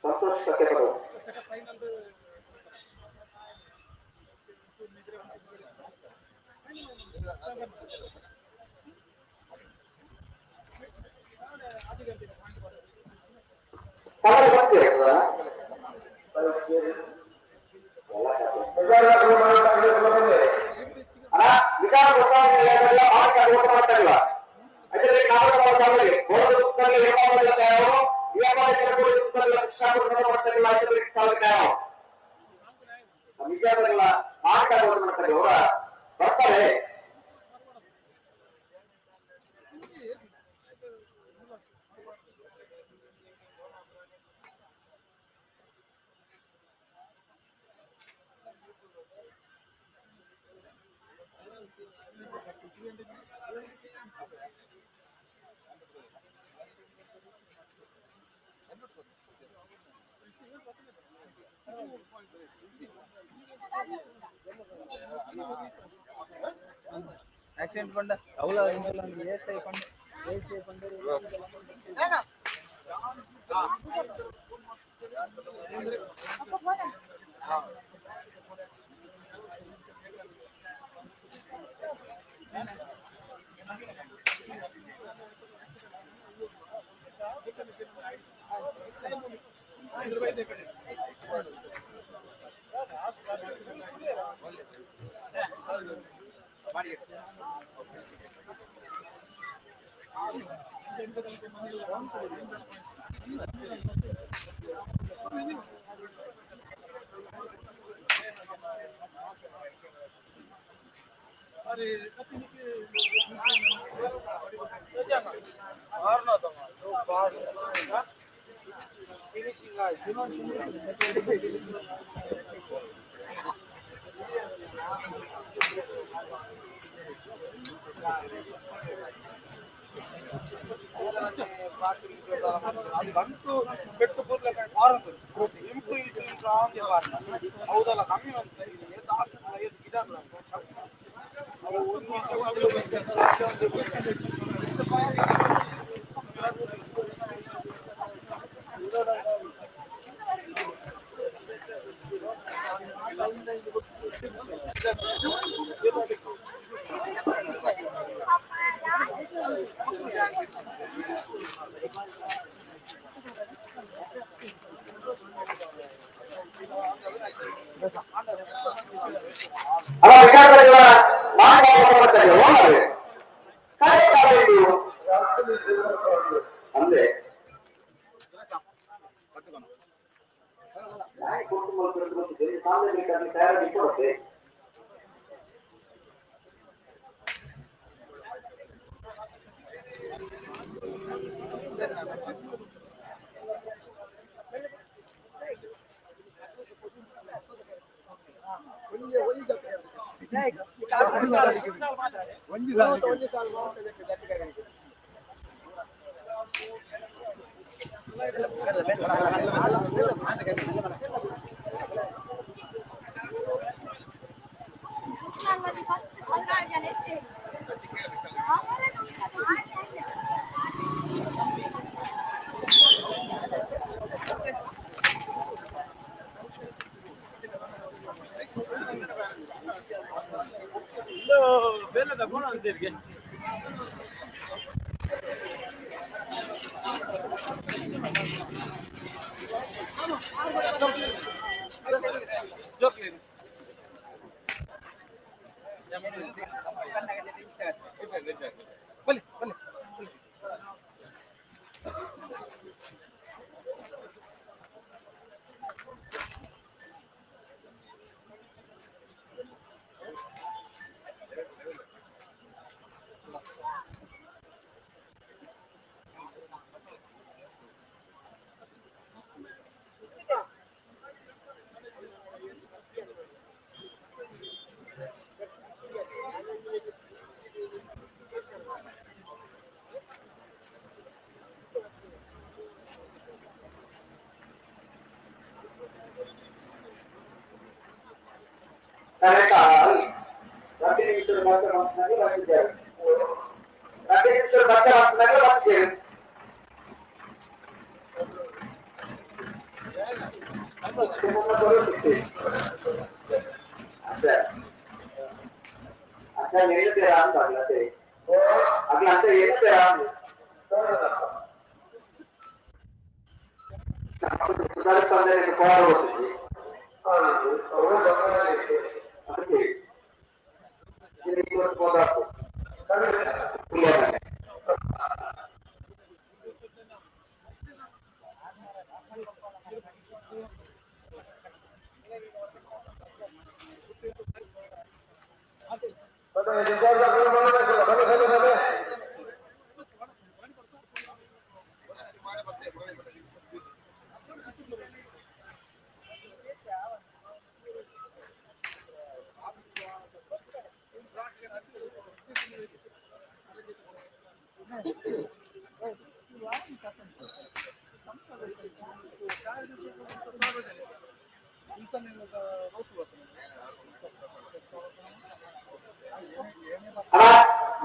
ಸಂತೋಷ ಸತ್ಯಪರು ಬರ್ತಾರೆ. ಆಕ್ಸಿಡೆಂಟ್ ಪಂಡ ಅವಲ ಏಸೈ ಪಂಡ.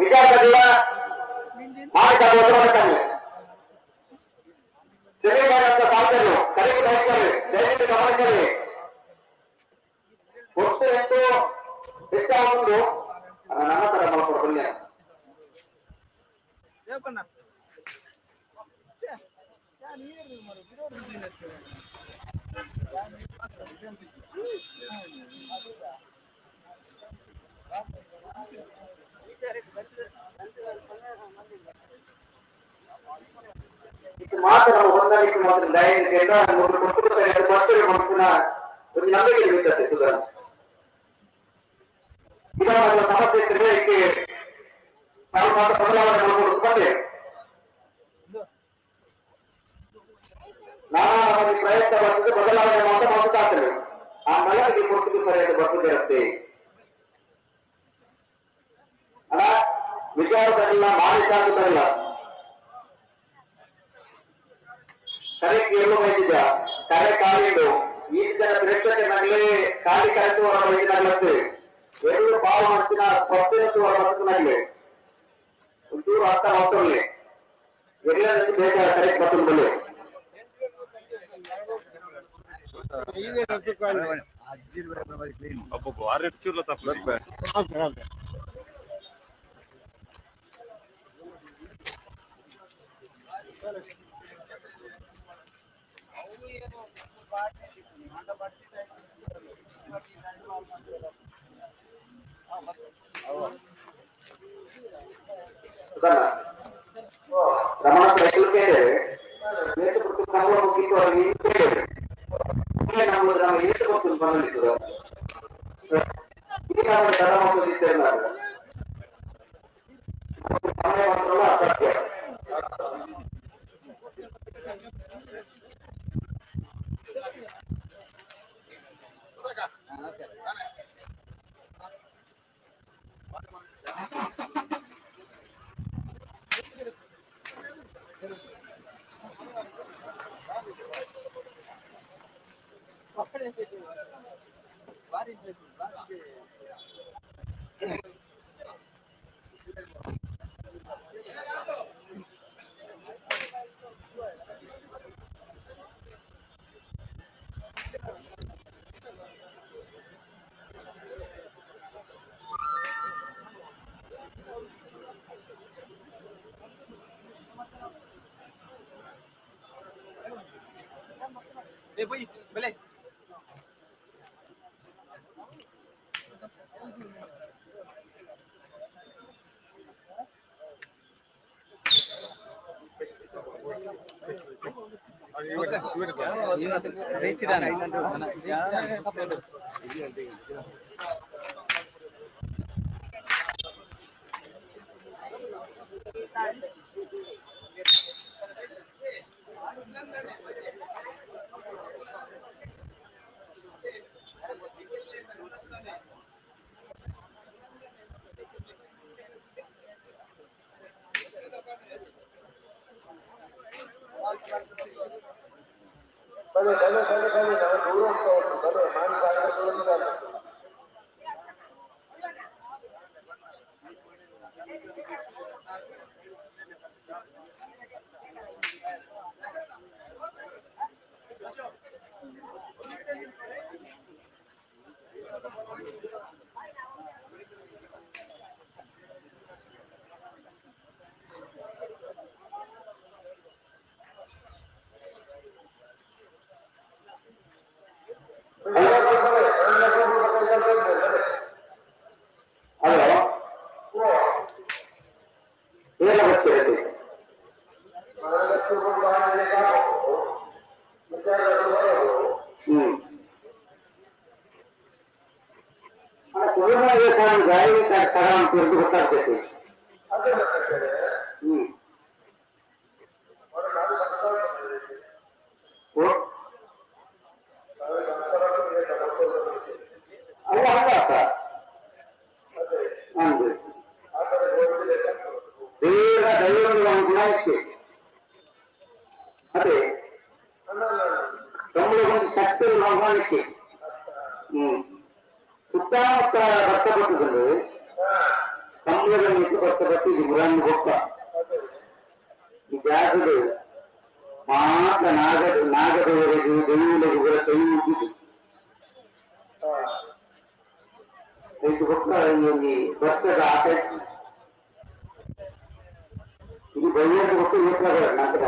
ವಿಚಾರದಿಂದ ಮಾಡಿ ಮಾತ್ರ ನಾವು ಹೊಂದಾಣಿಕೆ ಮಾತ್ರ ಒಂದು ನಂಬಿಕೆ ಇರ್ತದೆ ಸುಧಾರ. ಇದರ ಸಮಸ್ಯೆ ಇದ್ರೆ ನಾವು ಮಾತ್ರ ಬದಲಾವಣೆ ಮಾಡ್ಕೊಂಡು ಬಂದೆ ನಾನು ಪ್ರಯತ್ನ ಬರ್ತದೆ ಬದಲಾವಣೆ ಮಾತ್ರ ಮಸದಾಗ್ತದೆ. ಆ ಮಲಗಿಗೆ ಕೊಡ್ತಿದ್ದು ಸರಿಯಾದ ಬರ್ತದೆ ಅಷ್ಟೇ. ಅಲ್ಲ ವಿಚಾರದಲ್ಲ ಮಾಲಿಸಾಗುತ್ತಲ್ಲ ಕರೆಕ್ಟ್ ಎಲ್ಲೋ ಬೈದಿದ್ದ ಕರೆ ಕಾಲಿಡು ಈ ಜನ ಪ್ರೇಕ್ಷಕನಲ್ಲಿ ಖಾಲಿ ಕರೆಕ್ಟ್ ಬೈದಿನಾಗ್ಲತ್ತೆ ಎರಡು ಪಾವು ಮಾಡ್ತಿನ ಸ್ವಪ್ನ ಮನಸ್ಸಿನಲ್ಲಿ ಒಂಚೂರು ಅರ್ಥ ಮಾಡ್ಕೊಳ್ಳಿ ಎಲ್ಲರಲ್ಲಿ ಬೇಕಾದ ಕರೆಕ್ಟ್ ಬರ್ತದೆ. ರಮಣ ನಾವು ಏತು ಕೊಡ್ತೀನಿ ಬಂದಿತ್ತು ಈಗ ನಾವು ಧರ್ಮ ಸಮಯ ಮಾತ್ರ ಅಸಾಧ್ಯ. ಬಲೆ ಬಲೆ ಬಲೆ ಬಲೆ ನಾವು ದೂರ ಹೋಗ್ತಾ ಬಲೆ ಮಾನಿ. ಹಲೋ, ಏನ ಬರ್ತೀರಿ? ಗಾಡಿ ತರ ಅಂತ ಗೊತ್ತಾಗ್ತೈತಿ. ಅಲ್ಲ ಅಲ್ಲ ಸರ್, ಅಂದು ಬೇಗ ದೈವದ ಗುಣ ಇತ್ತು. ಅದೇ ಒಂದು ಶಕ್ತಿ ಭಗವಾನಕ್ಕೆ. ಸುತ್ತಮುತ್ತ ಭಕ್ತ ಬರ್ತದೆ, ಕಂಬಳದ ಭಕ್ತ ಬರ್ತಿದ್ವಿ ಮುರಾನ್ ಗೊತ್ತ. ಜಾಗದ ಮಾತ್ರ ನಾಗ ನಾಗದೇವರಿಗೆ ದೇವಿಗಳಿಗೆ ಕೂಡ ಕೈ ಮುಗಿದು ಐದು ಬೊಕ್ಕ ಈ ವರ್ಷದ ಆಟ ಇದು ಬೈಯಂತ ಬೊಕ್ಕ ಯೋಚನೆ ನಂತರ.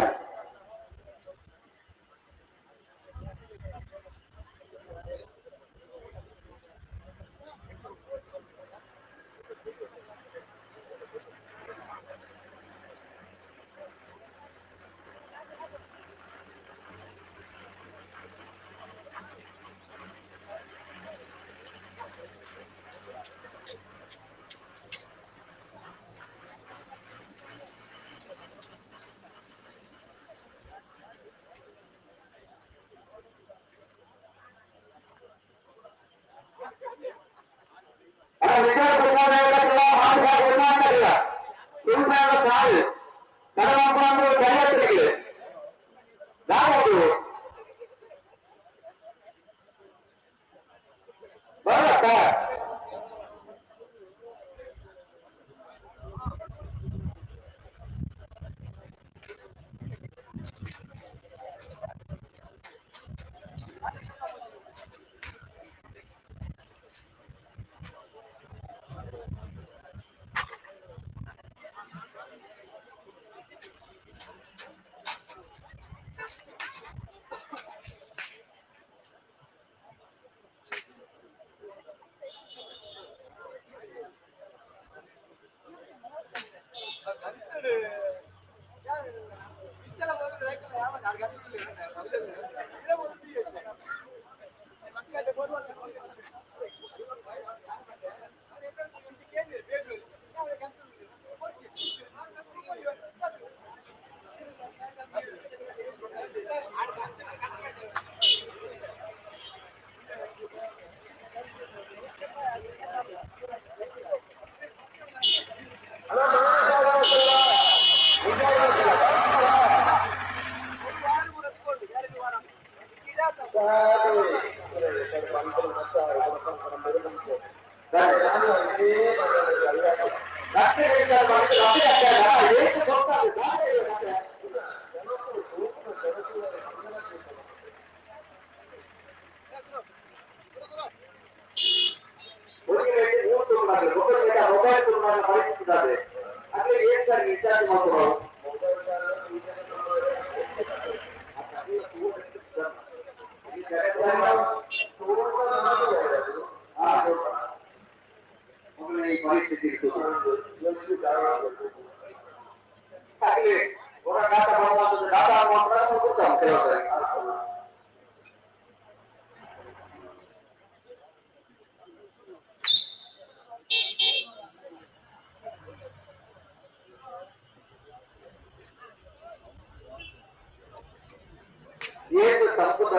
ಏನು ಸಂಪುಟ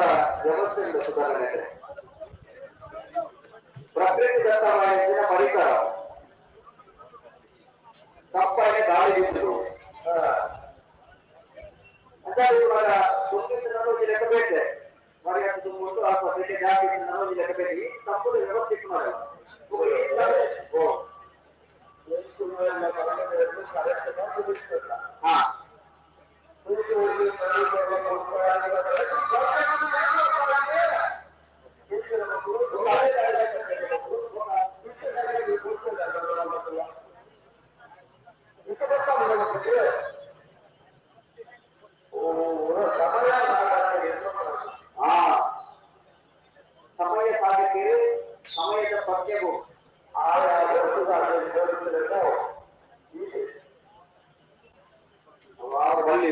ವ್ಯವಸ್ಥೆಯಿಂದ ಸುಧಾರಣೆ ಇದೆ. ಪ್ರಕೃತಿ ದತ್ತವಾದ ಪರಿಸರ ತಪ್ಪಾಗಿ ಗಾಳಿ ಬಿದ್ದರು ಅಂತ ಇವಾಗ ತುಂಬಿದ್ದು ಲೆಕ್ಕ ಬೇಟೆ మరి తుంಬುಂಟು ಅಥವಾ ಸೆಕೆ ಜಾಸ್ತಿ ನಮಗೆ ಲೆಕ್ಕ ಬೇಟೆ ಈ ಸಂಪುಟ ವ್ಯವಸ್ಥೆ ಮಾಡಲ್ಲ. ಓ ಹಾ ಸಮಯ ಸಾಧಕ್ಕೆ ಸಮಯದ ಪ್ರಜ್ಞೆಗೂ ಬಳ್ಳಿ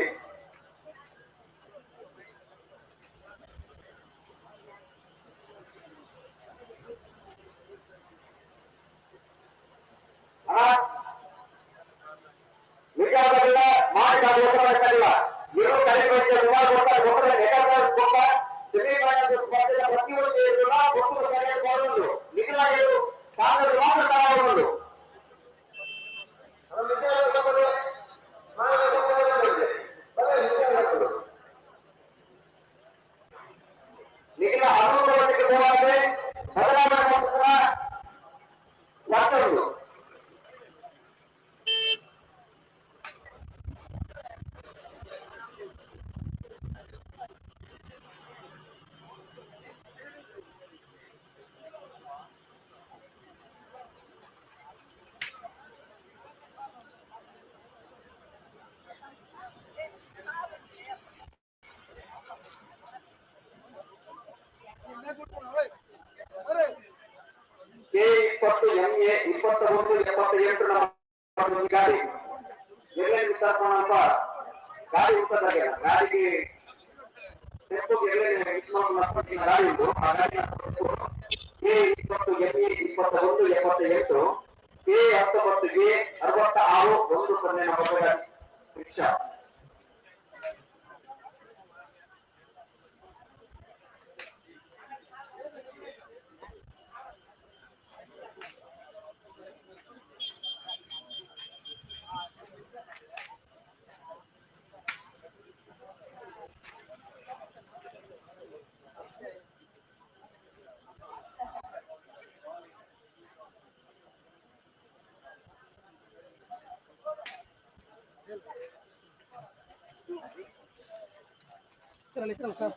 ನಿಖಿಲ ಹನ್ನೊಂದು ವರ್ಷಕ್ಕೆ ಹೋರಾಟೆ ಬದಲಾವಣೆ ಸಾಕಷ್ಟು ಗಾಡಿ ಉಂಟದಾಗ ಗಾಡಿಗೆ ಗಾಡಿ ಉಂಟು. ಆ ಗಾಡಿ ಎ 20 ಎಂ ಎ 21 78, ಎ 19 ಎ 66 1 0 ನಂಬರ್ ಗಾಡಿ ರಿಕ್ಷಾ. ಸರ್.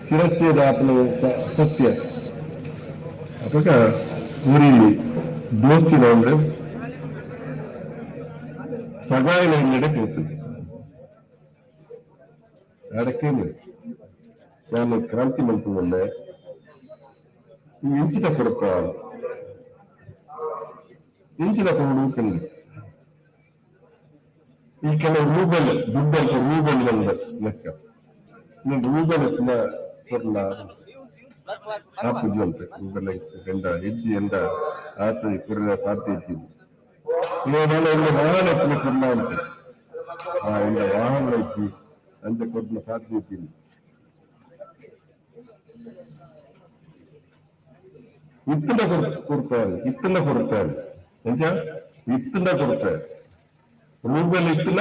ಶಿರಚ್ಛೇದ ಆಪನ ಸತ್ಯ. ಅಪಗ ಊರಿ ದೋಸ್ತಿನ ಅಂದ್ರೆ ಸಗಾಯನ ಹಿನ್ನೆಡೆ ಕೂತದೆ. ಅದಕ್ಕೇನು ನಾನು ಕ್ರಾಂತಿ ಮಂತ್ರವನ್ನೇ ಇಂಚಿನ ಕೊರತ ಇಂಚಿನ ಕೊಡು ಕಂಡು ಈ ಕೆಲವು ರೂಬಲ್ ದುಡ್ಡಂತ ರೂಬಲ್ ಬಂದ ಲೆಕ್ಕ ರೂಬಲ್ ಕೊರ್ಲ ಆಪುಜಿ ಅಂತೆ ರೂಬಲ್ ಎಂದ ಹೆಜ್ಜೆ ಎಂದ ಆತ ಕೊರ್ರ ಸಾಧ್ಯ ಇದ್ದೀನಿ. ವಾಹನ ಕೊರ್ಲ ಅಂತೆ ಆ ಎಂದ ವಾಹನ ಇಜ್ಜಿ ಅಂತ ಕೊರ್ನ ಸಾಧ್ಯ ಇದ್ದೀನಿ. ಇತ್ತಂಡ ಕೊಡ್ತಾರೆ, ಇತ್ತಂಡ ಕೊಡ್ತಾರೆ, ಎಂಚ ಇತ್ತಂಡ ಕೊಡ್ತಾರೆ, ರೂಬಲ್ ಇತ್ತಲ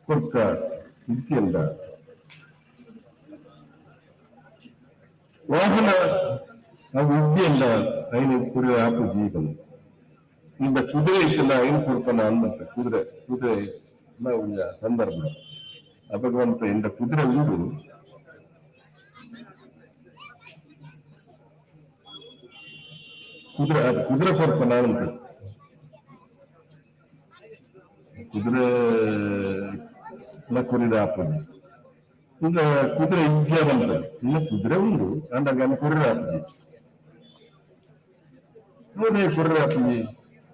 ಕೊಡ್ತಾರೆ ಇತ್ತಿಂದ ವಾಹನ ಅವು ಇಜ್ಜಿಯಲ್ಲ ಐನು ಕುರಿ ಆಪು ಜೀವನ ಇಂದ ಕುದುರೆ ಇತ್ತಲ್ಲ ಐನು ಕೊಡ್ತಾನ ಅನ್ನಂತ ಕುದುರೆ ಕುದುರೆ ಸಂದರ್ಭ ಭಗವಂತ ಇಂದ ಕುದುರೆ ಉಂಡು ಕುದುರೆ ಕುದುರೆ ಕೊಡ್ತಾನ ಅಂತ ಕುದುರೆ ಕುರಿದ ಆಪುಜಿ ಈಗ ಕುದುರೆ ಇಜ್ಜೆ ಬಂತ ಇಲ್ಲ ಕುದುರೆ ಉಂಡು ಅಂದಾಗ ಕುರ್ರೆ ಆಪುಜಿ ನೋಡಿ ಕುರ್ರೆ ಆಪುಜಿ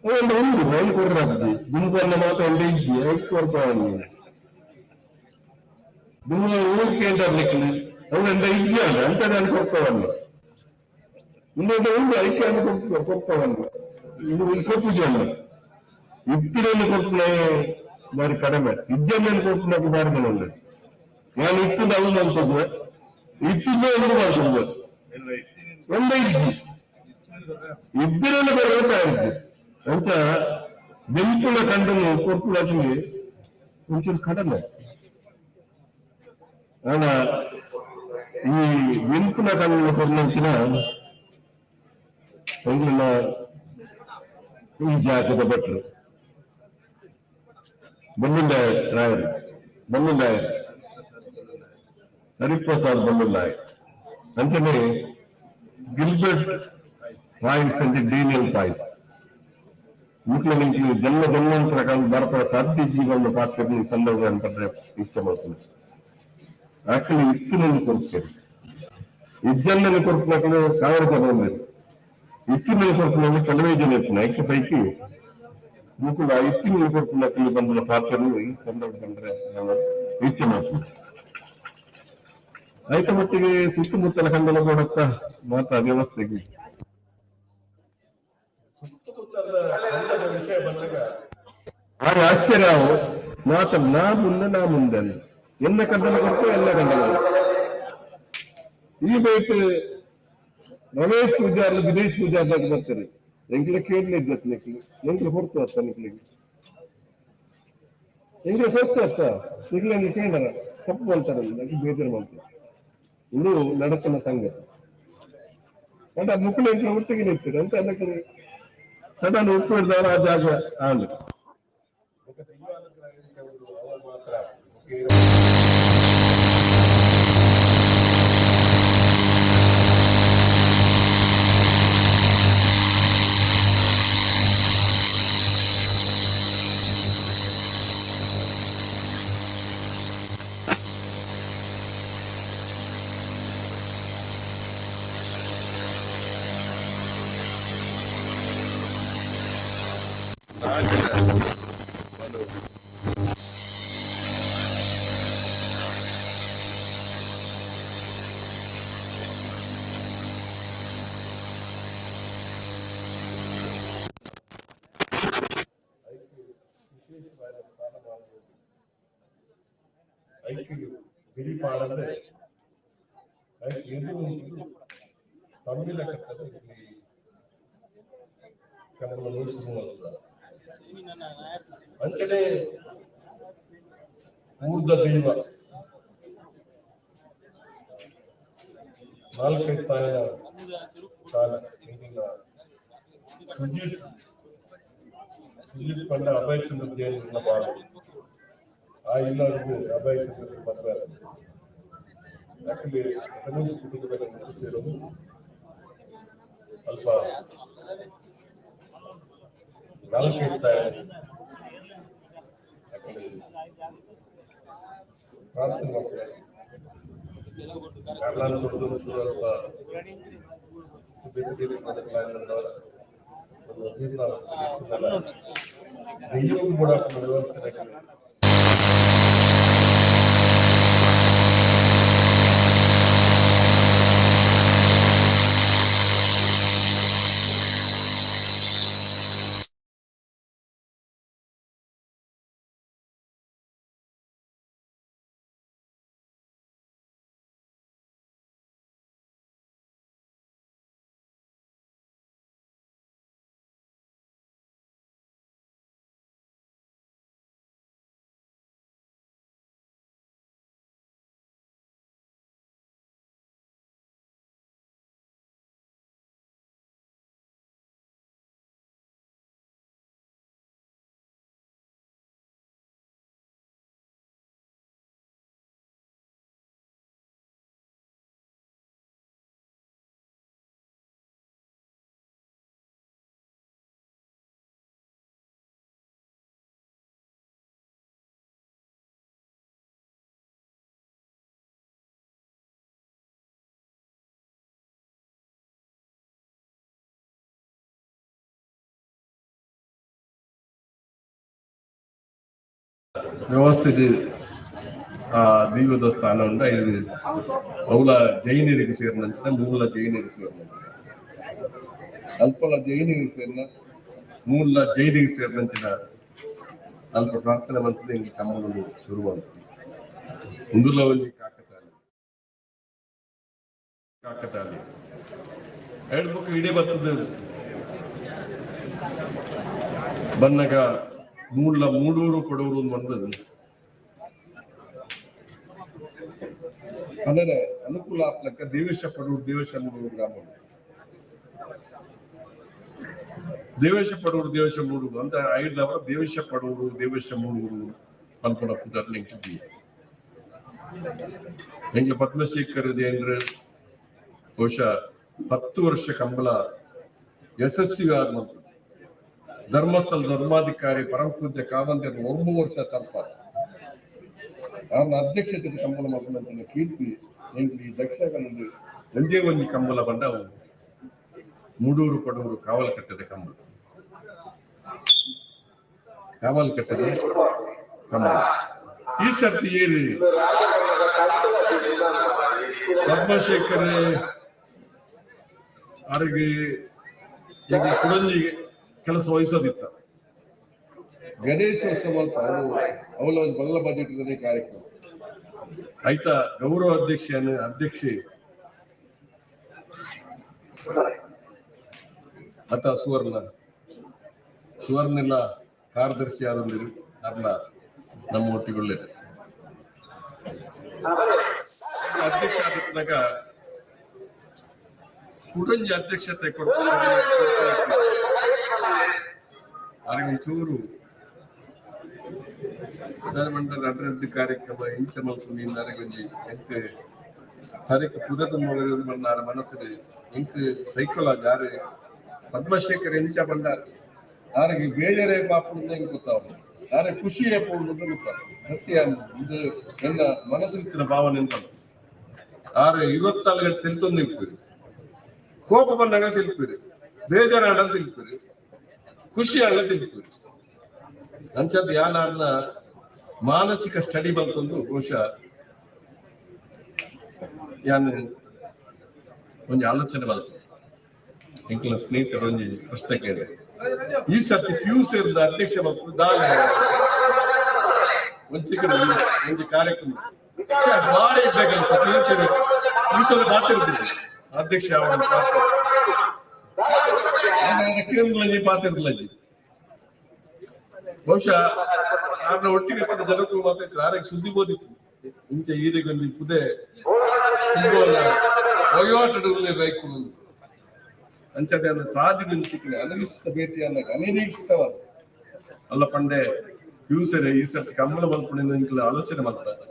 ಒಂದು ಉಂಡು ಐದು ಕುರ್ರೆ ಆಪುಜಿ ದುಂಬನ್ನ ಮಾತ್ರ ಒಂದೇ ಇಜ್ಜಿ ಐದು ಕೊಡ್ತಾನೆ ದುಂಬ ಊರಿಗೆ ಎಂತ ಅವ್ರು ಎಂತ ಇಜ್ಜಿ ಅಲ್ಲ ಅಂತ ನಾನು ಕೊಡ್ತಾವಲ್ಲ ಇನ್ನೊಂದು ಉಂಡು ಐಕೆ ಅನ್ನು ಕೊಡ್ತಾವಲ್ಲ ಇದು ಕೊಪ್ಪುಜಿ ಅಲ್ಲ ಇತ್ತಿನಲ್ಲಿ ಕೊಡ್ತಲೇ ಬಾರಿ ಕಡಿಮೆ ಇಜ್ಜನ್ನು ಕೊಡ್ತಲೇ ಬಾರಿ ಮನೆ ನಾನು ಇತ್ತಿಂದ ಅವನು ಮಾಡ್ತದೆ ಇತ್ತಿದ್ದ ಎದುರು ಮಾಡ್ತದೆ ಒಂದೇ ಇಜ್ಜಿ ಇಬ್ಬರಲ್ಲಿ ಬರಬೇಕಾಗಿತ್ತು ಅಂತ ಬೆಂಕುಳ ಕಂಡನು ಕೊಡ್ತಲಾಗಿ ಒಂಚೂರು ಕಡಿಮೆ. ಆನ ಈ ಬೆಂಕುಲ ಕಣ್ಣು ಕೊಡ್ಲಂಚಿನ ಒಂದಿನ ಈ ಜಾಗದ ಭಟ್ರು ಬನ್ನುಂಡಾಯ ರಾಯರು ಬನ್ನುಂಡಾಯ ಹರಿಪ್ರಸಾದ್ ಬನ್ನುಂಡಾಯ ಅಂಚನೆ ಗಿಲ್ಬರ್ಟ್ ಪಾಯ್ಸ್ ಅಂತ ಡೇನಿಯಲ್ ಪಾಯ್ಸ್ ಮುಖ್ಯಮಂತ್ರಿ ಜನ್ಮ ಜನ್ಮಾಂತರ ಕಾಲ ಭಾರತದ ಸಾಧ್ಯ ಜೀವನ ಪಾತ್ರ ಸಂದರ್ಭ ಅಂತಂದ್ರೆ ಇಷ್ಟ ಮಾಡ್ತೀನಿ. ಆಕ್ಚುಲಿ ಇತ್ತಿನಲ್ಲಿ ಕೊಡ್ತೇನೆ ಇಜ್ಜನ್ನಲ್ಲಿ ಕೊಡ್ತನಕಲು ಸಾವಿರ ಜನ ಬಂದಿದೆ ಇತ್ತಿನಲ್ಲಿ ಕೊಡ್ತನಲ್ಲಿ ಕೆಲವೇ ಜನ ಇರ್ತೀನಿ ಐಕೆ ಪೈಕಿ ಮುಕುಲ ಇತ್ತಿನಲ್ಲಿ ಕೊಡ್ತನಕಲು ಬಂದ ಪಾತ್ರನು ಈ ಸಂದರ್ಭ ಬಂದ್ರೆ ನಾನು ಇಚ್ಛೆ ಮಾಡ್ತೀನಿ. ಆಯ್ತ ಮಟ್ಟಿಗೆ ಸುತ್ತಮುತ್ತಲ ಕಂಡಲ ಕೊಡತ್ತ ಮಾತ್ರ ವ್ಯವಸ್ಥೆಗೆ ಆಗ ಆಶ್ಚರ್ಯ ಮಾತ ನಾ ಮುಂದೆ ನಾ ಮುಂದೆ ಎಲ್ಲ ಕಂಡಲ ಕೊಟ್ಟು ಎಲ್ಲ ಕಂಡಲ ಈ ಬೈಟ್ ರಮೇಶ್ ಪೂಜಾರ್ಲು ದಿನೇಶ್ ಪೂಜಾರ್ದಾಗ ಬರ್ತಾರೆ ಎಂಕ್ಲೆ ಕೇಳಲೇ ಇದ್ದತ್ ನಿಕ್ಲಿ ಎಂಕ್ಲೆ ಹೊರ್ತು ಅತ್ತ ನಿಕ್ಲಿಗೆ ಎಂಕ್ಲೆ ಹೊರ್ತು ಅತ್ತ ನಿಕ್ಲೆ ಕೇಳಾರ ತಪ್ಪು ಮಾಡ್ತಾರೆ ಬೇಜಾರು ಮಾಡ್ತಾರೆ. ಇದು ನಡತನ ಸಂಗತಿ అంటే ಮುಕ್ಕಳು ಎಂಕ್ಲೆ ಒಟ್ಟಿಗೆ ನಿಂತಿರು ಅಂತ ಅದಕ್ಕೆ ಸಡನ್ ಉಪ್ಪು ಹಿಡ್ದವರ ಆ ಜಾಗ ಆಂಡ್ ಬಿರಿಪಾಡಂದ್ರೆ ಎದುರು ತಮಿಳ ಕಟ್ಟದ ಇಲ್ಲಿ ಕನ್ನಡ ಶುರು ಅಂಚನೆ ಊರ್ದ ದೈವ ನಾಲ್ಕೈದು ತಾಯಿನ ಕಾಲ ಇಂದಿನ ಸುಜಿತ್ ಸುಜಿತ್ ಪಂಡ ಅಭಯ ಚಂದ್ರ ಜೈನ ಬಾಳ ಆ ಇಲ್ಲರಿಗೂ ಅಭಯ ಚಂದ್ರ ಮದುವೆ. ಯಾಕಂದ್ರೆ ತಮಿಳು ಕುಟುಂಬದ ಸೇರೋದು ಅಲ್ಪ ನಾಲ್ಕೈದು ಯಾಕಂದ್ರೆ ಪ್ರಾರ್ಥನೆ ಮಾಡ್ತಾರೆ. ಕಾರಣಾಂತರದ್ದು ಸ್ವಲ್ಪ ಬೇರೆ ಬೇರೆ ಪದಗಳಾಗಿರೋದವರ ಒಂದು ಜೀರ್ಣಾವಸ್ಥೆ ಇರ್ತದಲ್ಲ, ದೈವಕ್ಕೂ ಕೂಡ ವ್ಯವಸ್ಥೆ. ವ್ಯವಸ್ಥೆ ಆ ದೈವದ ಸ್ಥಾನ ಉಂಡ. ಇದು ಅವಲ ಜೈನರಿಗೆ ಸೇರಿದಂತೆ, ಮೂಲ ಜೈನರಿಗೆ ಸೇರಿದಂತೆ, ಅಲ್ಪಲ ಜೈನರಿಗೆ ಸೇರಿನ ಮೂಲ ಜೈನಿಗೆ ಸೇರಿದಂಚಿನ ಅಲ್ಪ ಪ್ರಾರ್ಥನೆ ಮಂತ್ರಿ ಹಿಂಗೆ ಕಮ್ಮಲು ಶುರುವಾಗ್ತದೆ. ಒಂದುಲ ಒಂಜಿ ಕಾಕತಾಳಿ ಕಾಕತಾಳಿ ಎರಡು ಬುಕ್ ಇಡೀ ಬರ್ತದೆ. ಬನ್ನಗ ಮೂಲ ಮೂಡೂರು ಕೊಡೂರು ಬಂದದ್ದು ಅಂದರೆ ಅನುಕೂಲ ಆಗ್ಲಕ್ಕ ದೇವೇಶ ಪಡೂರು, ದೇವೇಶ ಮೂಡೂರು ಗ್ರಾಮ, ದೇವೇಶ ಪಡೂರು, ದೇವೇಶ ಮೂಡೂರು ಅಂತ ಐದವರ ದೇವೇಶ ಪಡೂರು, ದೇವೇಶ ಮೂಡೂರು ಪಲ್ಪಡ ಪುದರ್ ನಿಂಕಿದ್ದೀವಿ. ಎಂಗ್ಲ ಪದ್ಮಶೇಖರ್ ಜೈನ್ರು ಬಹುಶಃ 10 ವರ್ಷ ಕಂಬಳ ಯಶಸ್ವಿ ಆದ ಧರ್ಮಸ್ಥಳ ಧರ್ಮಾಧಿಕಾರಿ ಪರಮ ಪೂಜ್ಯ ಕಾವಂದರು 9 ವರ್ಷ ತಲ್ಪ ಅವನ ಅಧ್ಯಕ್ಷತೆ ಕಂಬಳ ಮಕ್ಕಳಂತ ಕೀರ್ತಿ ಎಂಗ್ಲಿ ಈ ದಕ್ಷಗನಲ್ಲಿ ಒಂದೇ ಒಂದು ಕಂಬಳ ಬಂದ ಅವು ಮೂಡೂರು ಕೊಡೂರು ಕಾವಲು ಕಟ್ಟದ ಕಂಬಳ, ಕಾವಲು ಕಟ್ಟದ ಕಂಬಳ. ಈ ಸರ್ತಿ ಏರಿ ಪದ್ಮಶೇಖರ್ ಅವರಿಗೆ ಈಗ ಕುಡಂಜಿ ಕೆಲಸ ವಹಿಸೋದಿತ್ತ ಗಣೇಶೋತ್ಸವ ಅವಳ ಬಲ್ಲ ಬಜೆಟ್ ಕಾರ್ಯಕ್ರಮ ಆಯ್ತಾ. ಗೌರವ ಅಧ್ಯಕ್ಷ ಅಧ್ಯಕ್ಷೆ ಅತ ಸುವರ್ಣ ಸುವರ್ಣಿಲ್ಲ ಕಾರ್ಯದರ್ಶಿ ಯಾರೊಂದಿರು ಅರ್ಲ ನಮ್ಮ ಒಟ್ಟಿಗೊಳ್ಳೆ ಅಧ್ಯಕ್ಷ ಆದಾಗ ಕುಡಂಜಿ ಅಧ್ಯಕ್ಷತೆ ಕೊಡ್ತಾರೆ. ಒಂಚೂರು ಪ್ರಧಾನಮಂಡಲ ಅಭಿವೃದ್ಧಿ ಕಾರ್ಯಕ್ರಮ ಇಂಚ ಮಲ್ಪುನಿ ಒಂಜಿ ಎಂಕ್ ತಾರೀಕು ಪುದತ ಮನ್ನಾರ ಮನಸ್ಸಿದೆ. ಎಂಕ್ ಸೈಕಲ್ ಯಾರು ಪದ್ಮಶೇಖರ್ ಎಂಚ ಬಂಡ ಯಾರಿಗೆ ಬೇಜಾರೇ ಪಾಪುಂದ ಎಂಕ್ ಗೊತ್ತಾವ, ಯಾರೇ ಖುಷಿಯೇ ಪೋಂಡು ಅಂತ ಗೊತ್ತಾವ. ಸತ್ಯ ಇದು ನನ್ನ ಮನಸ್ಸಿನ ಭಾವನೆ ಅಂತ. ಆರು 24 ಗಂಟೆ ತಿಳ್ತೊಂದು ನಿಲ್ಪಿರಿ, ಕೋಪ ಬಂದಾಗ ತಿಳ್ಪಿರಿ, ಬೇಜಾರಾಡ ತಿಳ್ಪಿರಿ, ಖುಷಿ ಆಗ ತಿಳ್ಪಿರಿ. ಅಂಚದ್ದು ಯಾನಾರ್ನ ಮಾನಸಿಕ ಸ್ಟಡಿ ಬಂತಂದು ಬಹುಶಃ ಯಾನು ಒಂಜಿ ಆಲೋಚನೆ ಬಂತು. ಎಂಕಲ ಸ್ನೇಹಿತರು ಒಂಜಿ ಪ್ರಶ್ನೆ ಕೇಳಿ, ಈ ಸರ್ತಿ ಪಿ ಯು ಸೇರಿದ ಅಧ್ಯಕ್ಷ ಬಂತು ದಾನ ಒಂಜಿ ಕಡೆ ಒಂಜಿ ಕಾರ್ಯಕ್ರಮ ಭಾರಿ ಇದ್ದ ಕೆಲಸ ಪಿ ಯು ಸೇರಿ ಈ ಸಲ ಪಾತಿರ್ತಿದ್ದೆ ಅಧ್ಯಕ್ಷ ಅವನ ಪಾತಿರ್ತಿಲ್ಲ. ಬಹುಶಃ ಆರ್ನ ಒಟ್ಟಿಗೆ ಜನಕ್ಕೂ ಮಾತಾಡ್ತಾರೆ, ಆರಿಗೆ ಸುದ್ದಿ ಬೋದಿತ್ತು ಇಂಚೆ ಈರೆಗೊಂಜಿ ಪುದೆ ವಹಿವಾಟು ರೈಕುಲು ಅಂಚತೆ ಸಾಧಿ ನಿಂತಿಕ್ಕಿನ ಅನಿರೀಕ್ಷಿತ ಭೇಟಿಯನ್ನ ಅನಿರೀಕ್ಷಿತವಾದ ಅಲ್ಲ ಪಂಡೆ ಯೂಸರೆ ಈ ಸರ್ತಿ ಕಂಬಳ ಮಲ್ಪುಣಿಂದ ಇಂಕ್ಲ ಆಲೋಚನೆ ಮಾಡ್ತಾರೆ.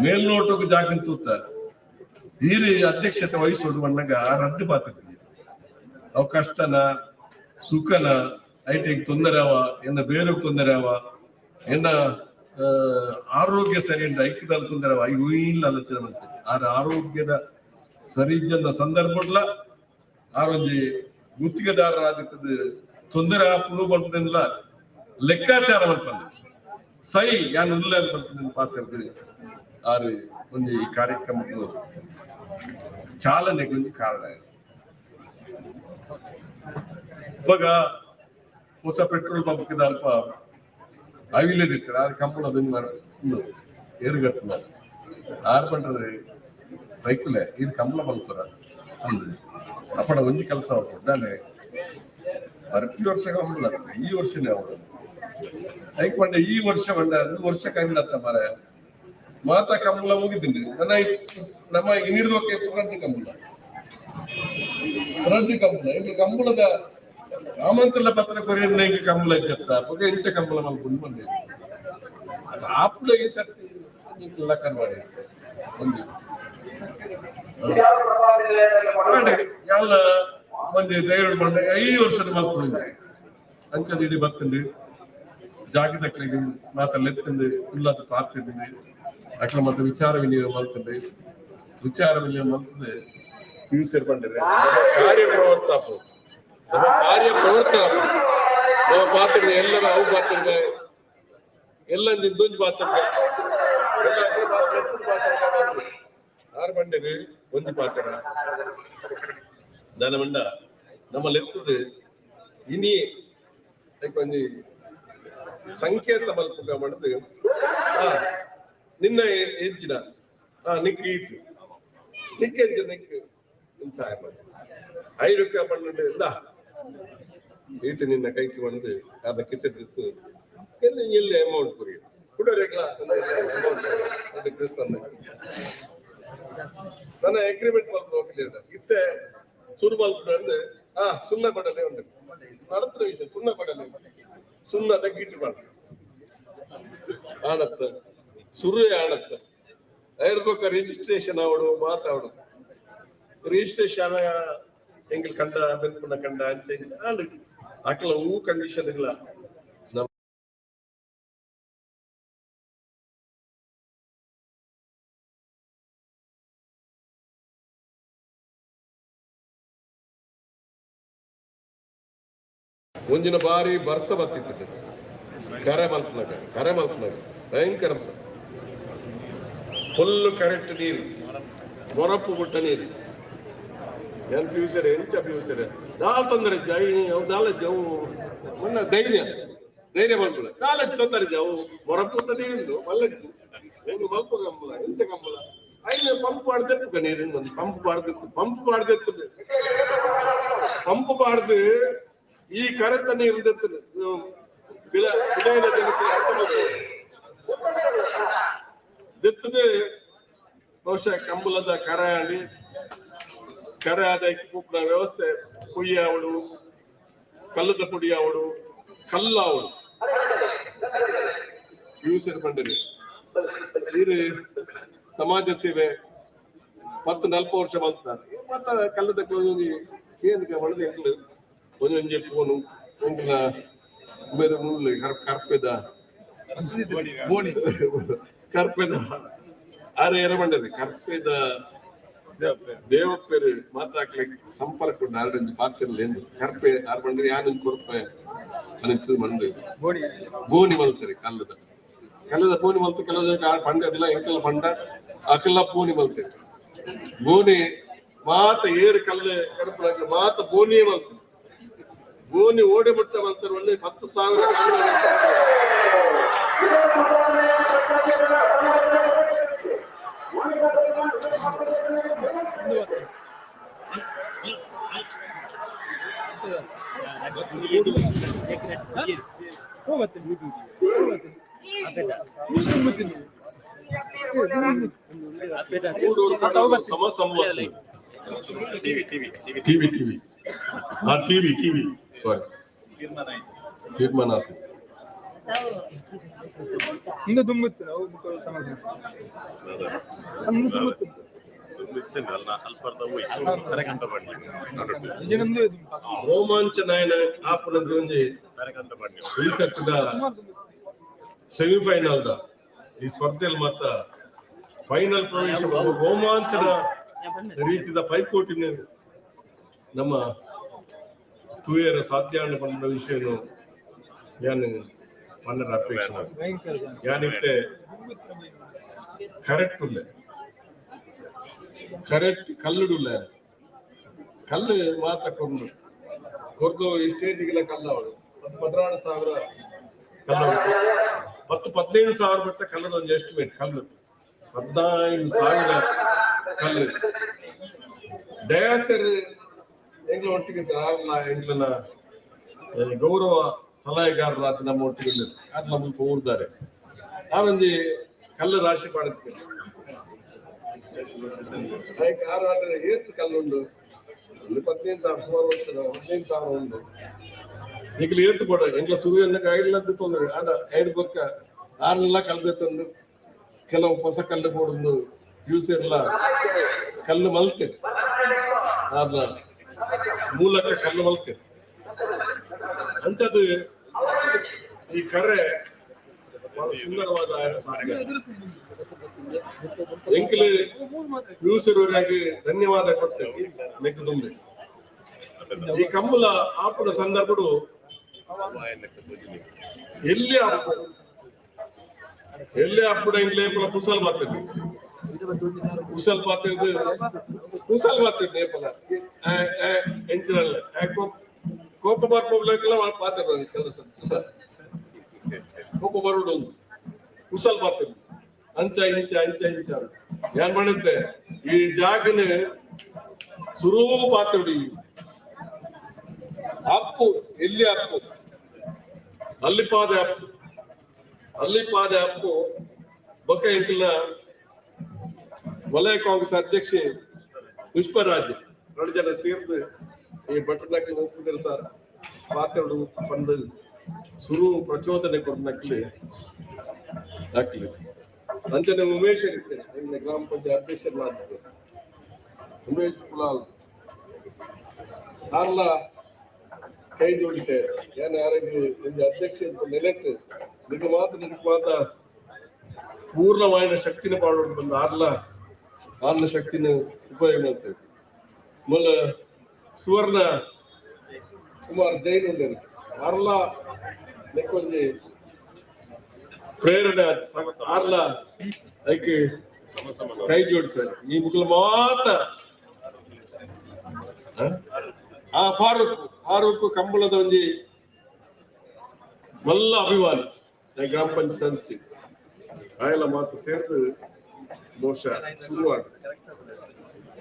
ಮೇಲ್ನೋಟಕ್ಕೆ ಜಾಗನ್ ತೂತ ಈ ಅಧ್ಯಕ್ಷತೆ ವಹಿಸೋದು ಮಣ್ಣಗ ರದ್ದು ಪಾತ್ರ ಅವು ಕಷ್ಟನ ಸುಖನ ಐಟಿಗೆ ತೊಂದರೆ ಅವ ಎನ್ನ ಬೇರೆ ತೊಂದರೆ ಅವ ಎನ್ನ ಆರೋಗ್ಯ ಸರಿ ಉಂಟು ಐಕ್ಯದಲ್ಲಿ ತೊಂದರೆ ಅವ ಇವು ಇಲ್ಲ ಆಲೋಚನೆ ಮಾಡ್ತೇನೆ. ಆದ್ರೆ ಆರೋಗ್ಯದ ಸರಿ ಇಜ್ಜಂದ ಸಂದರ್ಭಡ್ಲ ಆರೊಂಜಿ ಗುತ್ತಿಗೆದಾರರಾದಿತ್ತದ ತೊಂದರೆ ಆಪುನು ಪನ್ಪುನೆಲ್ಲ ಲೆಕ್ಕಾಚಾರ ಮಲ್ಪಂದೆ ಸೈ ಯಾನ್ ಉಲ್ಲ ಪನ್ಪುನ ಪಾತ್ರ ಆರು ಒಂಜಿ ಈ ಕಾರ್ಯಕ್ರಮಕ್ಕೆ ಚಾಲನೆಗೆ ಒಂಜಿ ಕಾರಣ. ಇವಾಗ ಹೊಸ ಪೆಟ್ರೋಲ್ ಪಂಪ್ ಅಲ್ಪ ಅವಿಲ್ಲದಿತ್ತಾರೆ ಆರು ಕಂಪನ ಏರುಗಟ್ಟುನ ಆರು ಪಂಡ್ರೆ ಬೈಕುಲೆ ಇದು ಕಂಬಳ ಮಲ್ಪುರ ಅಂದ್ರೆ ಅಪ್ಪಡ ಒಂಜಿ ಕೆಲಸ ಕೊಡ್ದಾನೆ ಬರ್ತಿ ವರ್ಷ ಕಂಬಳ ಈ ವರ್ಷನೇ ಅವರು ಐಕ್ ಪಂಡ ಈ ವರ್ಷ ಪಂಡ ವರ್ಷ ಕಂಡತ್ತ ಮರ ಮಾತಾ ಕಂಬಳ ಹೋಗಿದ್ದೀನಿ ನನ್ನ ನಮ್ಮ ಇನ್ನಿರ್ದೋಕೆ ರಡ್ಡು ಕಂಬಳ ರಡ್ಡು ಕಂಬಳ ಇಂದು ಕಂಬಳದ ಆಮಂತ್ರಣ ಪತ್ರ ಕೊರಿಯನ್ನ ಇಂಕ ಕಂಬಳ ಇತ್ತ ಪೊಗ ಇಂಚ ಕಂಬಳ ಮಲ್ಪುಂಡು ಬಂದೆ ಅದು ಆಪ್ಲ ಈ ಸರ್ತಿ ಲಕ್ಕನ್ ಮಾಡಿ ಒಂದು ಎಲ್ಲ ಮಂದಿ ಧೈರ್ಯ ಮಂಡ ಈ ವರ್ಷದ ಮಲ್ಪುಂಡು ಅಂಚದ ಇಡೀ ಬರ್ತಂಡು ಜಾಗದಕ್ಲಿಗೆ ಮಾತಲ್ಲಿ ಉಳ್ಳಾದ ಪಾರ್ತಿದ್ದೀನಿ ಅಕ್ಲ ಮತ್ತೆ ವಿಚಾರ ವಿನಿಮಯ ಮಲ್ತಂಡು ವಿಚಾರ ವಿನಿಮಯ ಮಲ್ತದೆ ಯೂಸರ್ ಬಂದಿದೆ ಕಾರ್ಯ ಪ್ರವರ್ತ ನಮ್ಮ ಕಾರ್ಯ ಪ್ರವರ್ತ ನಮ್ಮ ಪಾತ್ರ ಎಲ್ಲರ ಅವು ಪಾತ್ರ ಎಲ್ಲ ದೊಂಜಿ ಪಾತ್ರ ಆರು ಬಂಡೆಗೆ ಒಂಜಿ ಪಾತ್ರ ದಾನ ಮಂಡ ನಮ್ಮ ಲೆತ್ತದ ಇನಿ ಒಂಜಿ ಸಂಕೇತ ಮಲ್ಪುಗ ಮಾಡುದು ನಿನ್ನ ಹೆಚ್ಚಿನ ನಿಕ್ ಈತು ನಿಕ್ ಎಂಚ ನಿಕ್ ಸಹಾಯ ಮಾಡಿ 5 ಪನ್ನೊಂದು ಇಂದ ಈತ ನಿನ್ನ ಕೈಗೆ ಬಂದು ಅದ ಕಿಸೆದಿತ್ತು ಎಲ್ಲಿ ಎಲ್ಲಿ ಅಮೌಂಟ್ ಕೊರಿ ಕುಡೋರೆಗ್ಲ ಅಮೌಂಟ್ ಅದು ಕ್ರಿಸ್ತನ್ ನನ್ನ ಅಗ್ರಿಮೆಂಟ್ ಮಲ್ಪು ಹೋಗ್ಲಿಲ್ಲ ಇತ್ತೆ ಸುರು ಮಲ್ಪು ಅಂದ್ರೆ ಸುಣ್ಣ ಕೊಡಲೇ ಉಂಟು ನಡತ್ರ ವಿಷಯ ಸುಣ್ಣ ಕೊಡಲೇ ಸುಣ್ಣ ತಗ್ಗಿಟ್ಟು ಮಾಡ ಆಣತ್ತ ಸುರುವೆ ಆಣತ್ತ ಹೇಳ್ಬೇಕ ರಿಜಿಸ್ಟ್ರೇಷನ್ ಅವಡು ಮಾತಾಡು ರಿಜಿಸ್ಟ್ರೇಷನ್ ಎಂಗಲ್ ಕಂಡ ಬೆನ್ಪುನ ಕಂಡ ಅಂಚೆ ಆಂಡ್ ಅಕಲ ಹೂ ಕಂಡೀಷನ್ ಇಲ್ಲ. ಒಂದಿನ ಬಾರಿ ಬರ್ಸ ಬತ್ತಿತ್ತು ಕರೆ ಮಲ್ಪನಾಗ ಕರೆ ಮಲ್ಪನಾಗ ಭಯಂಕರ ಬರ್ಸ ಫುಲ್ ಕರೆಕ್ಟ್ ನೀರು ಮೊರಪ್ಪು ಬಿಟ್ಟ ನೀರು ಏನ್ ಪ್ಯೂಸರ್ ಎಂಚ ಪ್ಯೂಸರ್ ದಾಲ್ ತೊಂದರೆ ದಾಲ ಜವು ಮೊನ್ನ ಧೈರ್ಯ ಧೈರ್ಯ ಮಲ್ಪುಲ ದಾಲ ತೊಂದರೆ ಜವು ಮೊರಪ್ಪು ಬಿಟ್ಟ ನೀರುಂಡು ಮಲ್ಲದ್ದು ಒಂದು ಮಲ್ಪ ಕಂಬಲ ಎಂಚ ಕಂಬಲ ಐನ ಪಂಪ್ ಮಾಡ್ದೆತ್ತು ನೀರಿಂದ ಪಂಪ್ ಮಾಡ್ದಿತ್ತು ಪಂಪ್ ಮಾಡ್ದೆತ್ತು ಪಂಪ್ ಮಾಡ್ದು ಈ ಕರೆತ ನೀರು ದೆತ್ತದೆ ಬಹುಶಃ ಕಂಬಳದ ಕರೆ ಆಡಿ ಕರೆ ಆದಾಯಕ್ಕೆ ಕೂಪಿನ ವ್ಯವಸ್ಥೆ ಕುಯ್ಯಾವಳು ಕಲ್ಲದ ಪುಡಿಯಾವಳು ಕಲ್ಲಾವಳು ಯೂಸರ್ ಬಂಡರಿ ನೀರು ಸಮಾಜ ಸೇವೆ 10-40 ವರ್ಷ ಬಂತಾರೆ ಮತ್ತ ಕಲ್ಲದ ಕೇಂದ್ರ ಒಳಗೆ ಒಂದೊಂಜಿ ಫೋನು ಒಂದಿನ ಬೇರೆ ಮುಳ್ಳು ಕರ್ಪೆದ ಕರ್ಪೆದ ಆರೆ ಎರ ಬಂಡರಿ ಕರ್ಪೆದ ದೇವಪ್ಪೇರು ಮಾತಾಕ್ಲಿಕ್ಕೆ ಸಂಪರ್ಕ ಉಂಟು ಆರೊಂಜಿ ಪಾತಿರ್ಲ ಎಂದು ಕರ್ಪೆ ಆರು ಬಂಡರಿ ಯಾನೊಂದು ಕೊರ್ಪೆ ಅನಿಸ್ತದೆ ಮಂಡು ಗೋಣಿ ಮಲ್ತಾರೆ ಕಲ್ಲದ ಕಲ್ಲದ ಪೋನಿ ಮಲ್ತು ಕೆಲವು ಜನಕ್ಕೆ ಆರು ಪಂಡ ಅದಿಲ್ಲ ಎಂಕಲ್ಲ ಪಂಡ ಅಕಲ್ಲ ಪೋನಿ ಮಲ್ತಾರೆ ಗೋಣಿ ಮಾತ ಏರು ಕಲ್ಲು ಕರ್ಪುನಾಕ ಮಾತ ಗೋಣಿಯೇ ಮಲ್ತಾರೆ ಗೋಣಿ ಓಡಿ ಬಿಟ್ಟ ಮಲ್ತಾರೆ ಒಳ್ಳೆ 10,000 TV TV TV TV ಸಾರಿ ತೀರ್ಮಾನ ಆಯ್ತು. ಇನ್ನು ತುಂಬುತ್ತೆ ನಾವು ಸಮಾಧಾನ. ರೋಮಾಂಚ ನಾಯನ ಆಪುನಂತ ಒಂಜಿ ಈ ಸೆಟ್ದ ಸೆಮಿಫೈನಲ್ the ಈ ಸ್ಪರ್ಧೆಯಲ್ಲಿ ಮಾತ್ರ ಫೈನಲ್ ಪ್ರವೇಶ ರೋಮಾಂಚನ ರೀತಿದ ಪೈಪೋಟಿನ ನಮ್ಮ ತೂಯರ ಸಾಧ್ಯ ಪಂಡ ವಿಷಯನು ಯಾನು ಪನ್ನರ ಅಪೇಕ್ಷೆ ಯಾನಿತ್ತೆ ಕರೆಕ್ಟ್ ಉಲ್ಲೆ ಕರೆಕ್ಟ್ ಕಲ್ಲುಡುಲ್ಲ ಕಲ್ಲು ಮಾತ ಕೊಂಡು ಕೊರ್ದು ಈ ಸ್ಟೇಜಿಗೆಲ್ಲ ಕಲ್ಲ ಅವಳು 10-12 ಸಾವಿರ ಕಲ್ಲು, 10-15 ಸಾವಿರ ಮಟ್ಟ ಕಲ್ಲದ ಒಂದು ಎಸ್ಟಿಮೇಟ್. ಕಲ್ಲು 15,000 ಕಲ್ಲು. ಡಯಾಸರ್ ಎಂಗ್ಲ ಒಟ್ಟಿಗೆ ಸರ್, ಎಂಗ್ಲನ ಗೌರವ ಸಲಹೆಗಾರರಾದ ನಮ್ಮ ಒಟ್ಟಿಗೆ ಅದು ನಮ್ಮನ್ನು ಊರ್ದಾರೆ. ನಾನೊಂದು ಕಲ್ಲು ರಾಶಿ ಮಾಡುತ್ತೇನೆ. ಆರು ಏತು ಕಲ್ಲುಂಡು? ಒಂದು 15,000 ಸುಮಾರು ವರ್ಷದ 15,000 ಉಂಡು. ಈಗಲೂ ಏತು ಕೊಡ ಎಂಗ್ಲ ಸುರುವನ್ನ ಇಲ್ಲದ್ದು ತೊಂದರೆ. ಆಡ ಐದು ಬೊಕ್ಕ ಆರ್ನೆಲ್ಲ ಕಲ್ದೆ ತಂದು ಕೆಲವು ಹೊಸ ಕಲ್ಲು ಕೊಡೊಂದು ಯೂಸ್ ಎಲ್ಲ ಕಲ್ಲು ಮಲ್ತೇನೆ, ಆರ್ನ ಮೂಲಕ ಕಲ್ಲು ಮಲ್ತೇನೆ. ಅಂಚದು ಈ ಕರೆ ಬಹಳ ಸುಂದರವಾದ ಸಾಧ್ಯ. ಎಂಕಲು ಯೂಸರುವರಾಗಿ ಧನ್ಯವಾದ ಕೊಡ್ತೇವೆ ಮೆಕ್ಕುದುಂಬೆ. ಈ ಕಂಬಳ ಆಪುನ ಸಂದರ್ಭಡು ಎಲ್ಲಿ ಅಪ್ಪು ಎಲ್ಲಿ ಅಪ್ಪುಡ ಇಂಗ್ಲೇ ಕುಸಲ್ ಬಾತದೆ, ಕುಸಲ್ ಪಾತ್ರೆ, ಕುಸಲ್ ಬಾತದೆ ನೇಪಲ ಎಂಚಿನಲ್ಲ ಕೋಪ ಬರ್ಪೋಗ್ಲಿಕ್ಕೆಲ್ಲ ಪಾತ್ರೆ ಕೆಲಸ ಕುಸಲ್ ಕೋಪ ಬರುಡು ಕುಸಲ್ ಪಾತ್ರೆ ಅಂಚ ಇಂಚ ಅಂಚ ಇಂಚ. ಏನ್ ಮಾಡುತ್ತೆ ಈ ಜಾಗನ ಸುರೂ ಪಾತ್ರೆ ಅಪ್ಪು ಎಲ್ಲಿ ಅಪ್ಪು ಅಲ್ಲಿಪಾದೆ ಅಪ್ಪು ಅಲ್ಲಿಪಾದೆ ಅಪ್ಪು. ಬೊಕ್ಕ ಇಂಕಿನ ವಲಯ ಕಾಂಗ್ರೆಸ್ ಅಧ್ಯಕ್ಷೆ ಪುಷ್ಪರಾಜ್ ಎರಡು ಜನ ಸೇರ್ದು ಈ ಬಟನಕ್ಲಿ ಒಪ್ಪುದಿಲ್ಲ ಸರ್ ಪಾತ್ರೆ ಬಂದು ಸುರು ಪ್ರಚೋದನೆ ಕೊಡ್ನಕ್ಲಿ ಹಾಕ್ಲಿ. ಅಂಚನೆ ಉಮೇಶ್ ಇರ್ತೇನೆ, ನಿಮ್ಮ ಗ್ರಾಮ ಪಂಚಾಯತ್ ಅಧ್ಯಕ್ಷರಾಗಿದ್ದೆ ಉಮೇಶ್ ಕುಲಾಲ್ ಆರ್ಲ ಕೈ ಜೋಡಿಸೆ ಏನ್ ಯಾರಿಗೆ ಒಂಜಿ ಅಧ್ಯಕ್ಷ ಅಂತ ನೆಲೆಟ್ ನಿಗ್ ಮಾತ್ರ ನಿಗ್ ಮಾತ ಪೂರ್ಣವಾಯಿನ ಶಕ್ತಿನ ಪಾಡೋದು ಬಂದು ಆರ್ಲ ಆರ್ಲ ಶಕ್ತಿನ ಉಪಯೋಗ ಮಾಡ್ತೇವೆ. ಮೊಲ ಸುವರ್ಣ ಕುಮಾರ್ ಜೈನ್ ಉಂಡೇನು ಆರ್ಲ ನೆಕ್ಕೊಂಜಿ ಪ್ರೇರಣೆ ಆರ್ಲ ಐಕ್ ಕೈ ಜೋಡಿಸಾರೆ. ಈ ಮುಖಲ ಮಾತ ಆ ಫಾರೂಕ್ ಫಾರೂಕ್ ಕಂಬಳದ ಒಂಜಿ ಮಲ್ಲ ಅಭಿಮಾನಿ, ಗ್ರಾಮ ಪಂಚಾಯತ್ ಸದಸ್ಯ ಆಯಲ ಮಾತು ಸೇರ್ದು ಬಹುಶಃ ಶುರುವಾಗ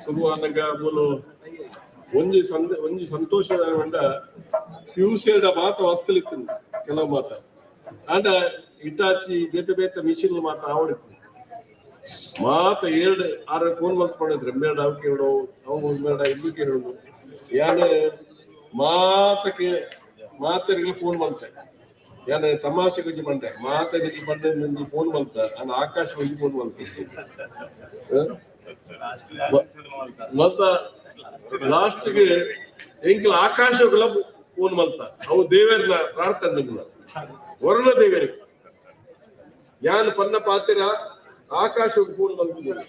ಶುರುವಾದಾಗ ಮೂಲು ಒಂಜಿ ಸಂದ ಒಂಜಿ ಸಂತೋಷ ಪಂಡ ಪ್ಯೂಸೇಡ ಮಾತ ವಸ್ತುಲಿತ್ತು ಕೆಲವು ಮಾತ. ಆಂಡ ಇಟಾಚಿ ಬೇತೆ ಬೇತೆ ಮಿಷಿನ್ ಮಾತ ಆವಡಿತ್ತು ಮಾತ ಏಳು ಆರು ಫೋನ್ ಮಲ್ತ್ಕೊಂಡಿದ್ರೆ ಮೇಡ ಅವು ಕೇಳು ಅವು ಮೇಡ ಇಲ್ಲೂ ಕೇಳು. ಯಾನ್ ಮಾತಕ್ಕೆ ಮಾತರಿಗೆ ಫೋನ್ ಮಲ್ತೆ. ಯಾನ್ ತಮಾಷೆ ಕೊಂಚ ಬಂಡೆ ಮಾತರಿಗೆ ಬಂದೆ ನಿಂಗೆ ಫೋನ್ ಮಲ್ತ ನಾನು ಆಕಾಶ ಒಂಜಿ ಫೋನ್ ಮಲ್ತೆ ಮಲ್ತ. ಲಾಸ್ಟ್ಗೆ ಎಂಕ್ಲ ಆಕಾಶಗಳ ಫೋನ್ ಮಲ್ತ. ಅವು ದೇವರ್ನ ಪ್ರಾರ್ಥನೆ ವರುಣ ದೇವರಿಗೆ ಯಾನ್ ಪನ್ನ ಪಾತಿರ ಆಕಾಶಕ್ಕೆ ಫೋನ್ ಮಲ್ತಿದ್ದಾರೆ.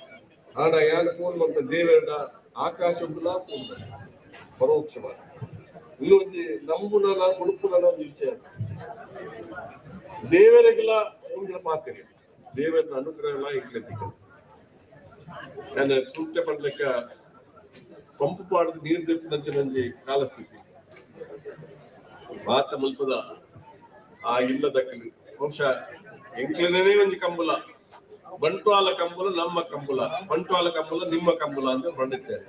ಆಡ ಯಾನ್ ಫೋನ್ ಮಲ್ತ ದೇವರ್ನ ಆಕಾಶಗುಲ ಫೋನ್ ಪರೋಕ್ಷವಾಗಿ. ಇನ್ನೊಂದು ನಂಬುನಲ ಮುಡುಪುನಲ ಒಂದು ವಿಷಯ ದೇವರಿಗೆಲ್ಲ ಎಂಕ್ಲ ಪಾತಿರಿ ದೇವರ ಅನುಗ್ರಹ ಎಂಕ್ಲೆ ತಿಕ್ಕ. ನಾನು ಸೂಕ್ತ ಪಡ್ಲಿಕ್ಕ ಪಂಪ್ ಪಾಡದ ನೀರು ದಪ್ಪಿನಂಚೆ ಕಾಲಸ್ಥಿತಿ ಮಾತ ಮುಲ್ಪದ ಆ ಇಲ್ಲದಕ್ಕಲು ಬಹುಶಃ ಎಂಕ್ಲನೇ ಒಂಜಿ ಕಂಬುಲ ಬಂಟ್ವಾಲ ಕಂಬುಲ ನಮ್ಮ ಕಂಬುಲ ಬಂಟ್ವಾಲ ಕಂಬುಲ ನಿಮ್ಮ ಕಂಬುಲ ಅಂತ ಬಂದಿದ್ದಾರೆ.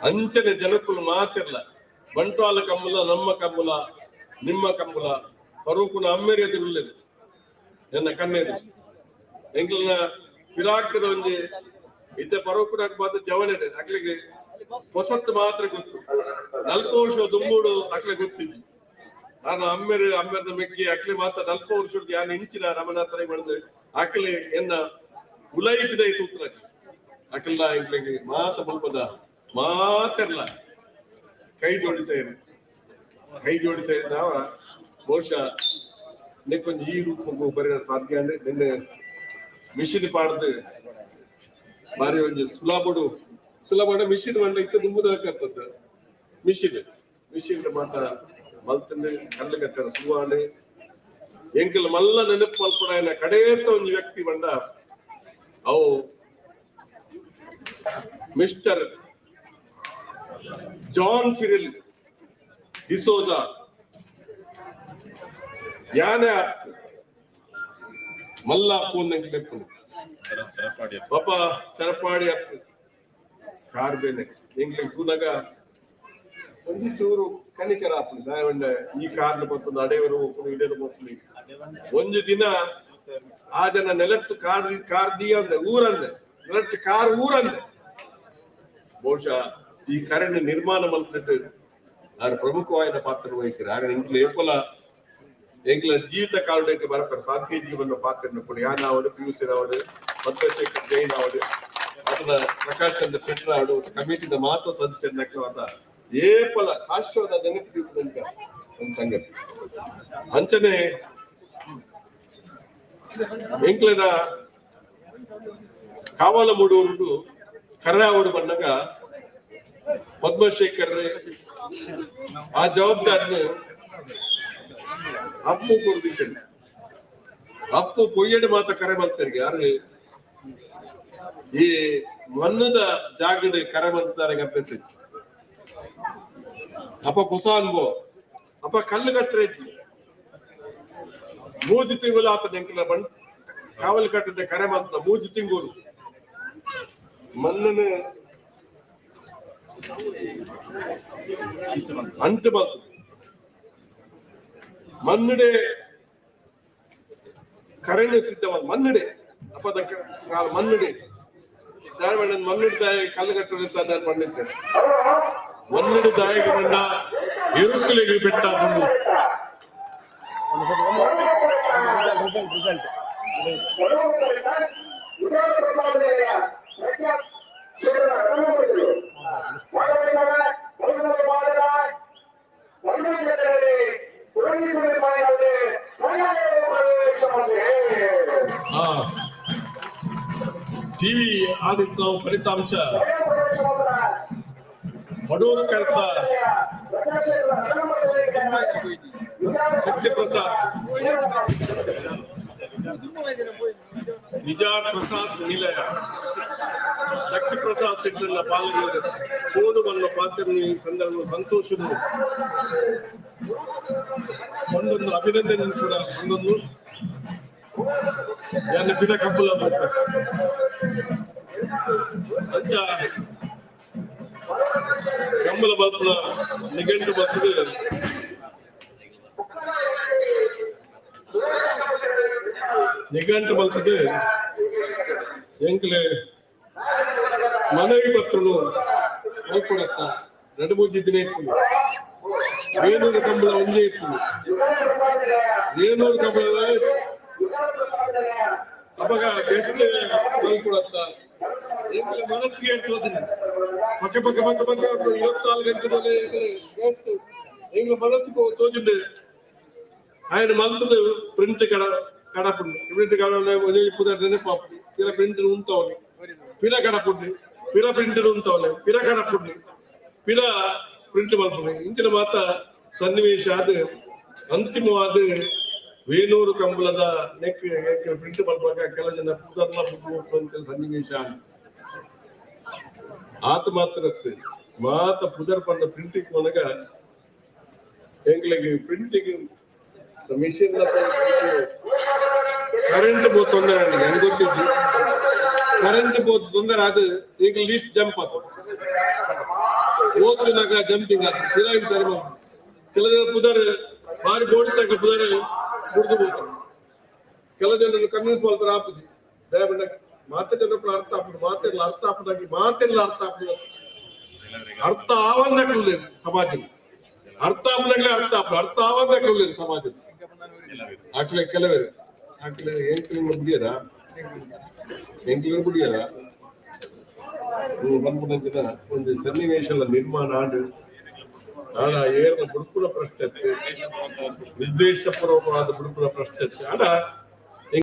ಅಂಚನೆ ಜನಕ್ಕುಲು ಮಾತಿರ್ಲ ಬಂಟ್ವಾಲ ಕಂಬುಲ ನಮ್ಮ ಕಂಬುಲ ನಿಮ್ಮ ಕಂಬುಲ ಫರೂಕುನ ಅಮ್ಮೇರಿ ಎದುರುಳ್ಳದು ನನ್ನ ಕಣ್ಣೆದುರು ಎಂಕ್ಲನ ಪಿರಾಕದ ಒಂಜಿ ಇತ್ತೆ ಪರೋಕುನ ಮಾತ್ರ ಜವನೆ ಅಕ್ಲಿಗೆ ಹೊಸತ್ತು ಮಾತ್ರ ಗೊತ್ತು. 40 ವರ್ಷ ದುಂಬುಡು ಅಕ್ಲೆ ಗೊತ್ತಿದ್ದಿ. ನಾನು ಅಮ್ಮೆರು ಅಮ್ಮೆರ್ನ ಮೆಗ್ಗಿ ಅಕ್ಲೆ ಮಾತ್ರ 40 ವರ್ಷದ ಯಾನ್ ಇಂಚಿನ ರಮನಾಥರ ಬಡ್ದು ಅಕ್ಲೆ ಎನ್ನ ಉಲೈಪಿದ ತೂತ್ರ. ಅಕಲ್ನ ಎಂಕ್ಲೆಗ್ ಮಾತ ಮುಲ್ಪದ ಮಾತೆರ್ಲ ಕೈ ಜೋಡಿಸೇರು ಕೈ ಜೋಡಿಸೇರಿದಾವ ಬಹುಶಃ ನೆಕ್ಕೊಂಜಿ ಈ ರೂಪಕ್ಕೂ ಬರೆಯ ಸಾಧ್ಯ ಅಂದ್ರೆ ನಿನ್ನೆ ಮಿಷಿನ್ ಪಾಡ್ದು ಬಾರಿ ಒಂಜಿ ಸುಲಭಡು ಸುಲಭ ಮಿಷಿನ್ ಬಂಡ ಇತ್ತ ದುಂಬುದಕ್ಕತ್ತದ ಮಿಷಿನ್ ಮಿಷಿನ್ ಮಾತ ಮಲ್ತಂದು ಕಲ್ಲು ಕಟ್ಟರ ಸುವಾಣೆ ಎಂಕಲ್ ಮಲ್ಲ ನೆನಪು ಮಲ್ಪುಡಾಯನ ಕಡೇತ ಒಂಜಿ ವ್ಯಕ್ತಿ ಬಂಡ ಅವು ಮಿಸ್ಟರ್ ಜಾನ್ ಸಿರಿಲ್ ಡಿಸೋಜಾ ಯಾನೆ ಮಲ್ಲ ಅಪ್ಪು ಅಂದ್ ಪಾಪ ಸರಪಾಡಿ ಅಪ್ಪು ಕಾರ್ ಬೇನೆ ಎಂಕ್ಲೆಗ್ ತೂನಗ ಒಂಜಿ ಚೂರು ಕನಿಕರ ಆಪುಂಡು ದಾಯವಂಡ ಈ ಕಾರ್ನ ಪತ್ತೊಂದು ಅಡೆಯವರು ಹೋಗ್ಕೊಂಡು ಇಡೆರು ಹೋಗ್ಕೊಂಡು ಒಂಜಿ ದಿನ ಆ ಜನ ನೆಲಟ್ಟು ಕಾರ್ ಕಾರ್ ದೀಯಂದೆ ಊರಂದೆ ನೆಲಟ್ಟು ಕಾರ್ ಊರಂದೆ ಬಹುಶಃ ಈ ಕರೆಂಟ್ ನಿರ್ಮಾಣ ಮಲ್ಪಿಟ್ಟು ಆರು ಪ್ರಮುಖವಾದ ಪಾತ್ರ ವಹಿಸಿರು ಆಗ ಎಂಕ್ಲ ಏಪಲ ಎಂಕ್ಲ ಜೀವಿತ ಕಾಲಕ್ಕೆ ಬರಪರ ಸಾಧ್ಯ ಜೀವನ ಪಾತ್ರ ಕೊಡಿ ಯಾನ್ ಆವಡು P U C ಆವಡು Padmashekhar Jain ಆವಡು ಅದನ್ನ ಪ್ರಕಾಶ್ ಚಂದ್ರ ಶೆಟ್ಟರ್ ಆವಡು ಕಮಿಟಿದ ಮಾತ್ರ ಸದಸ್ಯರ ಏಪಲ ಶಾಶ್ವತ ನೆನಪು ಒಂದು ಸಂಗತಿ. ಅಂಚನೆ ಎಂಕ್ಲೆನ ಕಾವಲ ಮೂಡೂರು ಕರ್ರಾವಡು ಬಂದಾಗ ಪದ್ಮಶೇಖರ್ ಆ ಜವಾಬ್ದಾರಿನ ಅಪ್ಪು ಕೊರ್ದಿತ್ತಂಡೆ. ಅಪ್ಪು ಪೊಯ್ಯಡೆ ಮಾತ ಕರೆ ಮಾಡ್ತಾರೆ ಯಾರು ಈ ಮಣ್ಣದ ಜಾಗದ ಕರೆ ಮಾಡ್ತಾರೆ ಅಭ್ಯಾಸ. ಅಪ್ಪ ಹೊಸ ಅನುಭವ ಅಪ್ಪ ಕಲ್ಲು ಕಟ್ಟರೆ ಮೂಜು ತಿಂಗಳು ಆತ ಎಂಕಲ ಬಣ್ ಕಾವಲು ಕಟ್ಟದೆ ಕರೆ ಮಾಡ್ತ ಮೂಜು ತಿಂಗಳು ಮಣ್ಣನ ಅಂಟು ಬಂತು ಮಣ್ಣಡೆ ಕರೆನ ಸಿದ್ಧವಾದ ಮಣ್ಣಡೆ ಅಪ್ಪದ ಮಣ್ಣಡೆ ಮಣ್ಣು ದಾಯ ಕಲ್ಲು ಕಟ್ಟಡ ಮಣ್ಣಿದ್ದೇನೆ ಮಣ್ಣು ದಾಯಕ ಬಂಡ ಎರುಕುಲಿಗೆ ಬೆಟ್ಟ ಬಂದು ಟಿವಿ ಆದಿತ್ತು ನಾವು ಫಲಿತಾಂಶ ಬಡವರು ಕರೆತ ಶಕ್ತಿಪ್ರಸಾದ್ ನಿಜ ಪ್ರಸಾದ್ ನಿಲಯ ಶಕ್ತಿಪ್ರಸಾದ್ ಸೆಟ್ಲ ಪಾಲ್ಗೊಳ್ಳುವರು ಕೋಡು ಬಣ್ಣ ಪಾತ್ರ ಸಂದರ್ಭ ಸಂತೋಷದ ಒಂದೊಂದು ಅಭಿನಂದನೆ ಕೂಡ ಒಂದೊಂದು ಯಾನ ಬಿಡ ಕಬ್ಬುಲ ಅಂಚ ಕಂಬಳ ಬಲ್ಪುನ ನಿಘಂಟು ಬರ್ತದೆ. ನಿಘಂಟು ಬಲ್ತದೆ ಎಂಕ್ಲೆ ಮನವಿ ಪತ್ರನು ಮಲ್ಪಡತ್ತ ನಡುಬೂಜಿ ದಿನ ಇಪ್ಪುಂಡು ವೇಣೂರು ಕಂಬಳ ಒಂಜೇ ಇಪ್ಪುಂಡು ವೇಣೂರು ಕಂಬಳ ಅಪಗ ಗೆಸ್ಟ್ ಮಲ್ಪಡತ್ತ ಎಂಕ್ಲೆ ಮನಸ್ಸಿಗೆ ಇರ್ತದೆ ಪಕ್ಕ ಪಕ್ಕ ಪಕ್ಕ ಪಕ್ಕ 24 ಗಂಟೆದಲ್ಲಿ ಗೆಸ್ಟ್ ಎಂಕ್ಲೆ ಮನಸ್ಸಿಗೆ ತೋಜುಂಡು ఆయన మంత్రులు ప్రింట్ కడ కడపుండి ప్రింట్ కడ పుదర్ నెనపాపుడి పిర ప్రింట్ ఉంతావుని పిర కడపుండి పిర ప్రింట్ ఉంతావుని పిర కడపుండి పిర ಪ್ರಿಂಟ್ ಮಲ್ಪುಂಡು ಇಂಚಿನ ಮಾತ ಸನ್ನಿವೇಶ ಅದು ಅಂತಿಮವಾದ ವೇಣೂರು ಕಂಬಳದ ನೆಕ್ ಪ್ರಿಂಟ್ ಮಲ್ಪಾಗ ಕೆಲ ಜನ ಪುದರ್ಲ ಪುಟ್ಟು ಸನ್ನಿವೇಶ ಆತ ಮಾತ್ರ ಮಾತ ಪುದರ್ ಪಂಡ ಪ್ರಿಂಟಿಂಗ್ ಕೊನಗ ಎಂಕ್ಲೆಗ್ ಪ್ರಿಂಟಿಂಗ್ ಮಿಷಿನ್ ಕರೆಂಟ್ ಬೋದು ತೊಂದರೆ ಹೆಂಗ್ ಗೊತ್ತಿದ್ದು ಕರೆಂಟ್ ಬೋದು ತೊಂದರೆ ಅದು ಈಗ ಲಿಸ್ಟ್ ಜಂಪ್ ಆತು ಓದ್ತಿನಾಗ ಜಂಪಿಂಗ್ ಆತು ಫಿರಾಯಿನ್ ಸರಿ ಕೆಲ ಜನ ಪುದರ್ ಬಾರಿ ಬೋಡಿ ತಕ್ಕ ಪುದರ್ ಬುಡ್ದು ಬೋತು ಕೆಲ ಜನ ಕನ್ವಿನ್ಸ್ ಮಾಡ್ತಾರೆ ಆಪುಜಿ ದಯವಿಟ್ಟು ಮಾತೆ ಜನಪ್ಪು ಅರ್ಥ ಆಪುಂಡು ಮಾತೆಲ್ಲ ಅರ್ಥ ಆಪುದಾಗಿ ಮಾತೆಲ್ಲ ಅರ್ಥ ಆಪುಂಡು ಅರ್ಥ ಆವಂದಕ್ಕಲ್ಲ ಸಮಾಜ ಅರ್ಥ ಆಪುದಾಗಲೇ ಅರ್ಥ ಆಪುಂಡು ಅರ್ಥ ಆವಂದಕ್ಕಲ್ಲ ಸಮಾಜ ಆಕ್ಲೆ ಕೆಲವರು ಆಕ್ಲೆ ಎಂಕ್ಲಿಂಗ್ ಬಿಡಿಯರ ಎಂಕ್ಲಿಂಗ್ ಬಿಡಿಯರ ಪನ್ಪುನಂಚಿನ ಒಂಜಿ ಸನ್ನಿವೇಶದ ನಿರ್ಮಾಣ ಆಂಡ್. ಆಂಡ ಏರ್ನ ಬುಡುಪುನ ಪ್ರಶ್ನೆ, ವಿದ್ವೇಷಪೂರ್ವಕವಾದ ಬುಡುಪುನ ಪ್ರಶ್ನೆ. ಆಂಡ